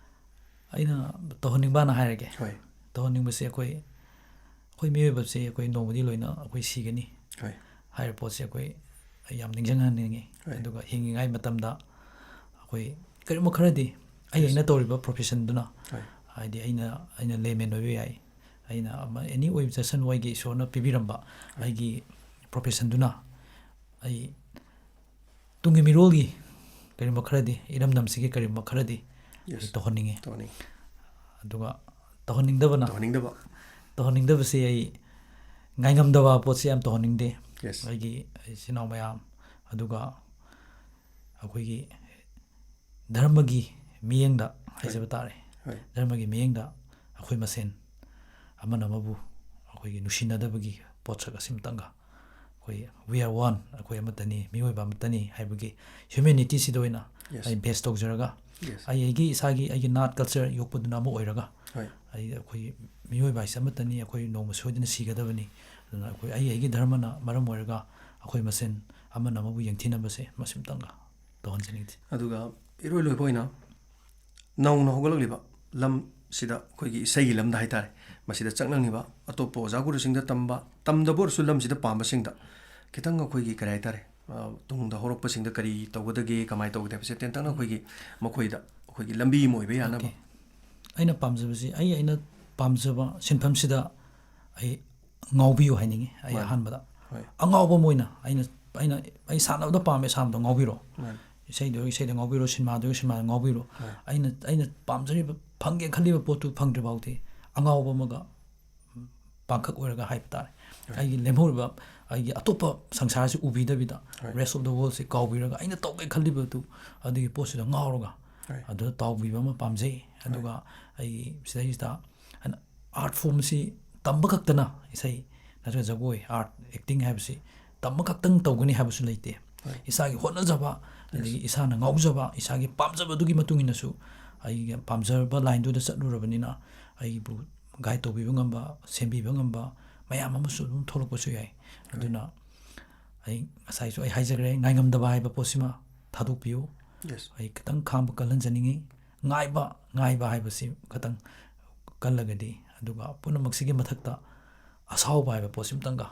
ꯑꯩꯅ ꯇꯧꯍꯟꯅꯤꯡꯕꯅ ꯍꯥꯏꯔꯒꯦ꯫ ꯍꯣꯏ꯫ ꯇꯧꯍꯟꯅꯤꯡꯕꯁꯦ ꯑꯩꯈꯣꯏ, ꯑꯩꯈꯣꯏ ꯃꯤꯑꯣꯏꯕꯁꯦ ꯑꯩꯈꯣꯏ ꯅꯣꯡꯃꯗꯤ ꯂꯣꯏꯅ ꯑꯩꯈꯣꯏ ꯁꯤꯒꯅꯤ꯫ ꯍꯣꯏ꯫ ꯍꯥꯏꯔꯤꯕ ꯄꯣꯠꯁꯦ ꯑꯩꯈꯣꯏ ꯌꯥꯝ ꯅꯤꯡꯁꯤꯡꯍꯟꯅꯤꯡꯉꯤ꯫ ꯍꯣꯏ꯫ ꯑꯗꯨꯒ ꯍꯤꯡꯉꯤꯉꯩ ꯃꯇꯝꯗ ꯑꯩꯈꯣꯏ ꯀꯔꯤꯒꯨꯝꯕ ꯈꯔꯗꯤ ꯑꯩ Yes. ꯑꯩꯅ ꯇꯧꯔꯤꯕ professionꯗꯨꯅ, ꯍꯣꯏ꯫ ꯍꯥꯏꯗꯤ ꯑꯩꯅ, ꯑꯩꯅ layman ꯑꯣꯏꯕ ꯌꯥꯏ, ꯑꯩꯅ ꯑꯃ, any ꯑꯣꯏꯖꯁꯅꯨ, ꯑꯩꯒꯤ ꯏꯁꯣꯔꯅ ꯄꯤꯕꯤꯔꯝꯕ ꯑꯩꯒꯤ professionꯗꯨꯅ ꯑꯩ ꯇꯨꯡꯒꯤ ꯃꯤꯔꯣꯜꯒꯤ ꯀꯔꯤꯒꯨꯝꯕ ꯈꯔꯗꯤ, ꯏꯔꯝꯗꯝꯁꯤꯒꯤ ꯀꯔꯤꯒꯨꯝꯕ ꯈꯔꯗꯤ ꯑꯩ Yes. ꯇꯧꯍꯟꯅꯤꯡꯉꯤ꯫ ꯇꯧꯍꯟꯅꯤꯡꯉꯤ꯫ ꯑꯗꯨꯒ ꯇꯧꯍꯟꯅꯤꯡꯗꯕꯅ, ꯇꯧꯍꯟꯅꯤꯡꯗꯕ꯫ ꯇꯧꯍꯟꯅꯤꯡꯗꯕꯁꯤ ꯑꯩ ꯉꯥꯏꯉꯝꯗꯕ ꯄꯣꯠꯁꯤ ꯌꯥꯝ ꯇꯧꯍꯟꯅꯤꯡꯗꯦ꯫ Yes. ꯑꯩꯒꯤ ꯏꯆꯤꯟ ꯏꯅꯥꯎ ꯃꯌꯥꯝ, ꯑꯗꯨꯒ ꯑꯩꯈꯣꯏꯒꯤ ꯙꯔꯃꯒꯤ ꯃꯤꯠꯌꯦꯡꯗ ꯍꯥꯏꯖꯕ ꯍꯣꯏ꯫ ꯇꯥꯔꯦ꯫ ꯍꯣꯏ꯫ ꯙꯔꯃꯒꯤ ꯃꯤꯠꯌꯦꯡꯗ ꯑꯩꯈꯣꯏ ꯃꯁꯦꯟ ꯑꯃꯅ ꯑꯃꯕꯨ ꯑꯩꯈꯣꯏꯒꯤ ꯅꯨꯡꯁꯤꯅꯗꯕꯒꯤ ꯄꯣꯠꯁꯛ ꯑꯁꯤꯃꯇꯪꯒ ꯑꯩꯈꯣꯏ "We are one", ꯑꯩꯈꯣꯏ ꯑꯃꯠꯇꯅꯤ, ꯃꯤꯑꯣꯏꯕ ꯑꯃꯠꯇꯅꯤ ꯍꯥꯏꯕꯒꯤ humanityꯁꯤꯗ ꯑꯣꯏꯅ Yes. ꯑꯩ base ꯇꯧꯖꯔꯒ, Yes. ꯑꯩ ꯑꯩꯒꯤ ꯏꯁꯥꯒꯤ, ꯑꯩꯒꯤ ꯅꯥꯠ culture ꯌꯣꯛꯄꯗꯨꯅ ꯑꯃ ꯑꯣꯏꯔꯒ, ꯍꯣꯏ꯫ ꯑꯩ, ꯑꯩꯈꯣꯏ ꯃꯤꯑꯣꯏꯕ ꯍꯥꯏꯁꯦ ꯑꯃꯠꯇꯅꯤ, ꯑꯩꯈꯣꯏ ꯅꯣꯡꯃ ꯁꯣꯏꯗꯅ ꯁꯤꯒꯗꯕꯅꯤ꯫ ꯑꯗꯨꯅ ꯑꯩꯈꯣꯏ, ꯑꯩ ꯑꯩꯒꯤ ꯙꯔꯃꯅ ꯃꯔꯝ ꯑꯣꯏꯔꯒ ꯑꯩꯈꯣꯏ ꯃꯁꯦꯟ ꯑꯃꯅ ꯑꯃꯕꯨ ꯌꯦꯡꯊꯤꯅꯕꯁꯦ ꯃꯁꯤꯃꯇꯪꯒ ꯇꯧꯍꯟꯖꯅꯤꯡꯗꯦ꯫ ꯑꯗꯨꯒ ꯏꯔꯣꯏ ꯂꯣꯏꯕ ꯑꯣꯏꯅ ꯅꯧꯅ ꯍꯧꯒꯠꯂꯛꯂꯤꯕ ꯂꯝꯁꯤꯗ, ꯑꯩꯈꯣꯏꯒꯤ ꯏꯁꯩꯒꯤ ꯂꯝꯗ ꯍꯥꯏꯇꯥꯔꯦ, ꯃꯁꯤꯗ ꯆꯪꯂꯛꯂꯤꯕ ꯑꯇꯣꯞꯄ ꯑꯣꯖꯥ ꯒꯨꯔꯨꯁꯤꯡꯗ ꯇꯝꯕ, ꯇꯝꯗꯕ ꯑꯣꯏꯔꯁꯨ ꯂꯝꯁꯤꯗ ꯄꯥꯝꯕꯁꯤꯡꯗ ꯈꯤꯇꯪ ꯑꯩꯈꯣꯏꯒꯤ, ꯀꯔꯤ ꯍꯥꯏꯇꯥꯔꯦ, ꯑ, ꯇꯨꯡꯗ ꯍꯧꯔꯛꯄꯁꯤꯡꯗ ꯀꯔꯤ ꯇꯧꯒꯗꯒꯦ, ꯀꯃꯥꯏꯅ ꯇꯧꯒꯗꯒꯦ ꯍꯥꯏꯕꯁꯦ ꯇꯦꯟꯇꯛꯅ ꯑꯩꯈꯣꯏꯒꯤ ꯃꯈꯣꯏꯗ ꯑꯩꯈꯣꯏꯒꯤ ꯂꯝꯕꯤ ꯑꯃ ꯑꯣꯏꯕ ꯌꯥꯅꯕ꯫ Okay. ꯑꯩꯅ ꯄꯥꯝꯖꯕꯁꯤ, ꯑꯩ, ꯑꯩꯅ ꯄꯥꯝꯖꯕ ꯁꯤꯟꯐꯝꯁꯤꯗ ꯑꯩ ꯉꯥꯎꯕꯤꯌꯨ ꯍꯥꯏꯅꯤꯡꯉꯤ꯫ ꯑꯩ ꯃꯥꯅꯤ꯫ ꯑꯍꯥꯟꯕꯗ ꯍꯣꯏ꯫ ꯑꯉꯥꯎꯕ ꯑꯃ ꯑꯣꯏꯅ ꯑꯩꯅ, ꯑꯩꯅ, "ꯑꯩ ꯁꯥꯟꯅꯕꯗ ꯄꯥꯝꯃꯦ, ꯁꯥꯟꯅꯕꯗ ꯉꯥꯎꯕꯤꯔꯣ꯫ ꯃꯥꯅꯤ꯫ ꯏꯁꯩꯗ, ꯏꯁꯩꯗ ꯉꯥꯎꯕꯤꯔꯣ, ꯁꯤꯅꯦꯃꯥꯗ, ꯁꯤꯅꯦꯃꯥꯗ ꯉꯥꯎꯕꯤꯔꯣ꯫ ꯍꯣꯏ꯫ ꯑꯩꯅ, ꯑꯩꯅ ꯄꯥꯝꯖꯔꯤꯕ, ꯐꯪꯒꯦ ꯈꯜꯂꯤꯕ ꯄꯣꯠꯇꯨ ꯐꯪꯗ꯭ꯔꯤ ꯐꯥꯎꯗꯤ ꯑꯉꯥꯎꯕ ꯑꯃꯒ ꯄꯥꯡꯈꯛ ꯑꯣꯏꯔꯒ ꯍꯥꯏꯕ ꯇꯥꯔꯦ꯫ ꯍꯣꯏ꯫ ꯑꯩꯒꯤ ꯂꯦꯝꯍꯧꯔꯤꯕ, ꯑꯩꯒꯤ ꯑꯇꯣꯞꯄ ꯁꯪꯁꯥꯔꯁꯤ ꯎꯕꯤꯗꯕꯤꯗ, ꯍꯣꯏ꯫ Rest of the worldꯁꯤ ꯀꯥꯎꯕꯤꯔꯒ ꯑꯩꯅ ꯇꯧꯒꯦ ꯈꯜꯂꯤꯕꯗꯨ ꯑꯗꯨꯒꯤ ꯄꯣꯠꯁꯤꯗ ꯉꯥꯎꯔꯒ ꯍꯣꯏ꯫ ꯑꯗꯨꯗ ꯇꯥꯎꯕꯤꯕ ꯑꯃ ꯄꯥꯝꯖꯩ꯫ ꯍꯣꯏ꯫ ꯑꯗꯨꯒ ꯑꯩ ꯁꯤꯗꯩꯁꯤꯗ ꯑꯩꯅ art form ꯑꯁꯤ ꯇꯝꯕ ꯈꯛꯇꯅ, ꯏꯁꯩ ꯅꯠꯇ꯭ꯔꯒ ꯖꯒꯣꯏ, art, acting ꯍꯥꯏꯕꯁꯤ ꯇꯝꯕ ꯈꯛꯇꯪ ꯇꯧꯒꯅꯤ ꯍꯥꯏꯕꯁꯨ ꯂꯩꯇꯦ꯫ ꯍꯣꯏ꯫ ꯏꯁꯥꯒꯤ ꯍꯣꯠꯅꯖꯕ, Yes. ꯑꯗꯒꯤ ꯏꯁꯥꯅ ꯉꯥꯎꯖꯕ, ꯏꯁꯥꯒꯤ ꯄꯥꯝꯖꯕꯗꯨꯒꯤ ꯃꯇꯨꯡ ꯏꯟꯅꯁꯨ ꯑꯩꯒꯤ ꯄꯥꯝꯖꯔꯕ lineꯗꯨꯗ ꯆꯠꯂꯨꯔꯕꯅꯤꯅ ꯑꯩꯕꯨ guide ꯇꯧꯕꯤꯕ ꯉꯝꯕ, ꯁꯦꯝꯕꯤꯕ ꯉꯝꯕ ꯃꯌꯥꯝ ꯑꯃꯁꯨ ꯑꯗꯨꯝ ꯊꯣꯛꯂꯛꯄꯁꯨ ꯌꯥꯏ꯫ ꯍꯣꯏ꯫ ꯑꯗꯨꯅ ꯑꯩ ꯉꯁꯥꯏꯁꯨ ꯑꯩ ꯍꯥꯏꯖꯈ꯭ꯔꯦ, ꯉꯥꯏꯉꯝꯗꯕ ꯍꯥꯏꯕ ꯄꯣꯠꯁꯤꯃ ꯊꯥꯗꯣꯛꯄꯤꯌꯨ꯫ Yes. ꯑꯩ ꯈꯤꯇꯪ ꯈꯥꯡꯕ ꯀꯜꯍꯟꯖꯅꯤꯡꯉꯤ꯫ ꯉꯥꯏꯕ, ꯉꯥꯏꯕ ꯍꯥꯏꯕꯁꯤ ꯈꯤꯇꯪ ꯀꯜꯂꯒꯗꯤ, ꯑꯗꯨꯒ ꯄꯨꯝꯅꯃꯛꯁꯤꯒꯤ ꯃꯊꯛꯇ ꯑꯁꯥꯎꯕ ꯍꯥꯏꯕ ꯄꯣꯠꯁꯤꯃꯇꯪꯒ,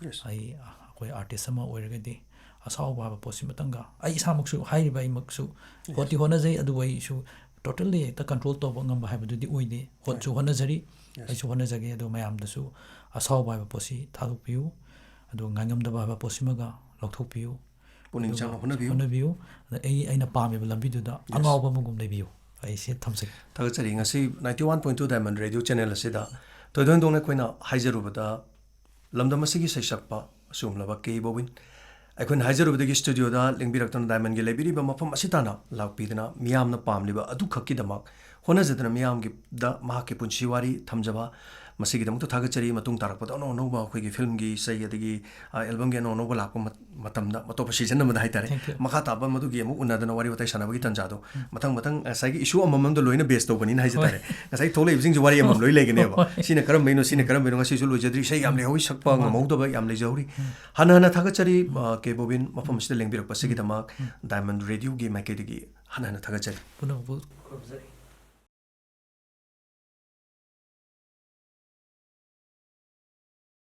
Yes. ꯑꯩ, ꯑꯩꯈꯣꯏ artist ꯑꯃ ꯑꯣꯏꯔꯒꯗꯤ ꯑꯁꯥꯎꯕ ꯍꯥꯏꯕ ꯄꯣꯠꯁꯤꯃꯇꯪꯒ, ꯑꯩ ꯏꯁꯥꯃꯛꯁꯨ, ꯍꯥꯏꯔꯤꯕ ꯑꯩꯃꯛꯁꯨ Yes. ꯍꯣꯠꯇꯤ ꯍꯣꯠꯅꯖꯩ, ꯑꯗꯨꯕꯨ ꯑꯩꯁꯨ totally ꯍꯦꯛꯇ control ꯇꯧꯕ ꯉꯝꯕ ꯍꯥꯏꯕꯗꯨꯗꯤ ꯑꯣꯏꯗꯦ꯫ ꯍꯣꯠꯁꯨ Right. ꯍꯣꯠꯅꯖꯔꯤ, Yes. ꯑꯩꯁꯨ ꯍꯣꯠꯅꯖꯒꯦ, ꯑꯗꯨ ꯃꯌꯥꯝꯗꯁꯨ ꯑꯁꯥꯎꯕ ꯍꯥꯏꯕ ꯄꯣꯠꯁꯤ ꯊꯥꯗꯣꯛꯄꯤꯌꯨ, ꯑꯗꯨꯒ ꯉꯥꯏꯉꯝꯗꯕ ꯍꯥꯏꯕ ꯄꯣꯠꯁꯤꯃꯒ ꯂꯧꯊꯣꯛꯄꯤꯌꯨ꯫ ꯄꯨꯛꯅꯤꯡ ꯆꯪꯅ ꯑꯗꯨꯒ ꯍꯣꯠꯅꯕꯤꯌꯨ꯫ ꯍꯣꯠꯅꯕꯤꯌꯨ꯫ ꯑꯗ ꯑꯩ ꯑꯩꯅ ꯄꯥꯝꯃꯤꯕ ꯂꯝꯕꯤꯗꯨꯗ Yes. ꯑꯉꯥꯎꯕ ꯑꯃꯒꯨꯝ ꯂꯩꯕꯤꯌꯨ꯫ ꯑꯩꯁꯦ ꯊꯝꯖꯒꯦ꯫ ꯊꯥꯒꯠꯆꯔꯤ꯫ ꯉꯁꯤ ninety one point two Diamond Radio channel ꯑꯁꯤꯗ ꯊꯣꯏꯗꯣꯛ ꯍꯦꯟꯗꯣꯛꯅ ꯑꯩꯈꯣꯏꯅ ꯍꯥꯏꯖꯔꯨꯕꯗ, ꯂꯝꯗꯝ ꯑꯁꯤꯒꯤ ꯁꯩꯁꯛꯄ ꯑꯁꯤꯒꯨꯝꯂꯕ ꯀꯦ ꯕꯣꯕꯤꯟ, ꯑꯩꯈꯣꯏꯅ ꯍꯥꯏꯖꯔꯨꯕꯗꯒꯤ studioꯗ ꯂꯦꯡꯕꯤꯔꯛꯇꯨꯅ Diamondꯒꯤ ꯂꯩꯕꯤꯔꯤꯕ ꯃꯐꯝ ꯑꯁꯤ ꯇꯥꯟꯅ ꯂꯥꯛꯄꯤꯗꯨꯅ ꯃꯤꯌꯥꯝꯅ ꯄꯥꯝꯂꯤꯕ ꯑꯗꯨꯈꯛꯀꯤꯗꯃꯛ ꯍꯣꯠꯅꯖꯗꯨꯅ ꯃꯤꯌꯥꯝꯒꯤꯗ ꯃꯍꯥꯛꯀꯤ ꯄꯨꯟꯁꯤ ꯋꯥꯔꯤ ꯊꯝꯖꯕ, ꯃꯁꯤꯒꯤꯗꯃꯛꯇ ꯊꯥꯒꯠꯆꯔꯤ꯫ ꯃꯇꯨꯡ ꯇꯥꯔꯛꯄꯗ ꯑꯅꯧ ꯑꯅꯧꯕ ꯑꯩꯈꯣꯏꯒꯤ filmꯒꯤ ꯏꯁꯩ ꯑꯗꯒꯤ, ꯑ, albumꯒꯤ ꯑꯅꯧ ꯑꯅꯧꯕ ꯂꯥꯛꯄ ꯃꯠ-, ꯃꯇꯝꯗ ꯑꯇꯣꯞꯄ season ꯑꯃꯗ ꯍꯥꯏꯇꯥꯔꯦ, Thank you. ꯃꯈꯥ ꯇꯥꯕ ꯃꯗꯨꯒꯤ ꯑꯃꯨꯛ ꯎꯅꯗꯅ ꯋꯥꯔꯤ ꯋꯥꯇꯥꯏ ꯁꯥꯟꯅꯕꯒꯤ ꯇꯥꯟꯖꯥꯗꯣ ꯎꯝ. ꯃꯊꯪ ꯃꯊꯪ ꯉꯁꯥꯏꯒꯤ issue ꯑꯃꯃꯝꯗ ꯂꯣꯏꯅ base ꯇꯧꯕꯅꯤꯅ ꯍꯥꯏꯖ ꯍꯣꯏ. ꯇꯥꯔꯦ꯫ ꯉꯁꯥꯏ ꯊꯣꯛꯂꯛꯏꯕꯁꯤꯡꯁꯦ ꯋꯥꯔꯤ ꯑꯃꯃꯝ ꯂꯣꯏ ꯂꯩꯒꯅꯦꯕ꯫ ꯍꯣꯏ. ꯁꯤꯅ ꯀꯔꯝꯕꯩꯅꯣ, ꯁꯤꯅ ꯀꯔꯝꯕꯩꯅꯣ, ꯉꯁꯤꯁꯨ ꯂꯣꯏꯖꯗ꯭ꯔꯤ꯫ ꯏꯁꯩ ꯌꯥꯝ ꯂꯩꯍꯧꯔꯤ, ꯁꯛꯄ ꯃꯥꯅꯦ. ꯉꯝꯍꯧꯗꯕ ꯌꯥꯝ ꯂꯩꯖꯍꯧꯔꯤ꯫ ꯎꯝ. ꯍꯟꯅ ꯍꯟꯅ ꯊꯥꯒꯠꯆꯔꯤ, ꯑ, ꯀꯦ ꯕꯣꯕꯤꯟ, ꯃꯐꯝ ꯑꯁꯤꯗ ꯂꯦꯡꯕꯤꯔꯛꯄ ꯑꯁꯤꯒꯤꯗꯃꯛ ꯎꯝ. Diamond Radioꯒꯤ ꯃꯥꯏꯀꯩꯗꯒꯤ ꯍꯟꯅ ꯍꯟꯅ ꯊꯥꯒꯠꯆꯔꯤ꯫ ꯄꯨꯝꯅꯃꯛꯄꯨ ꯈꯨꯔꯨꯝꯖꯔꯤ꯫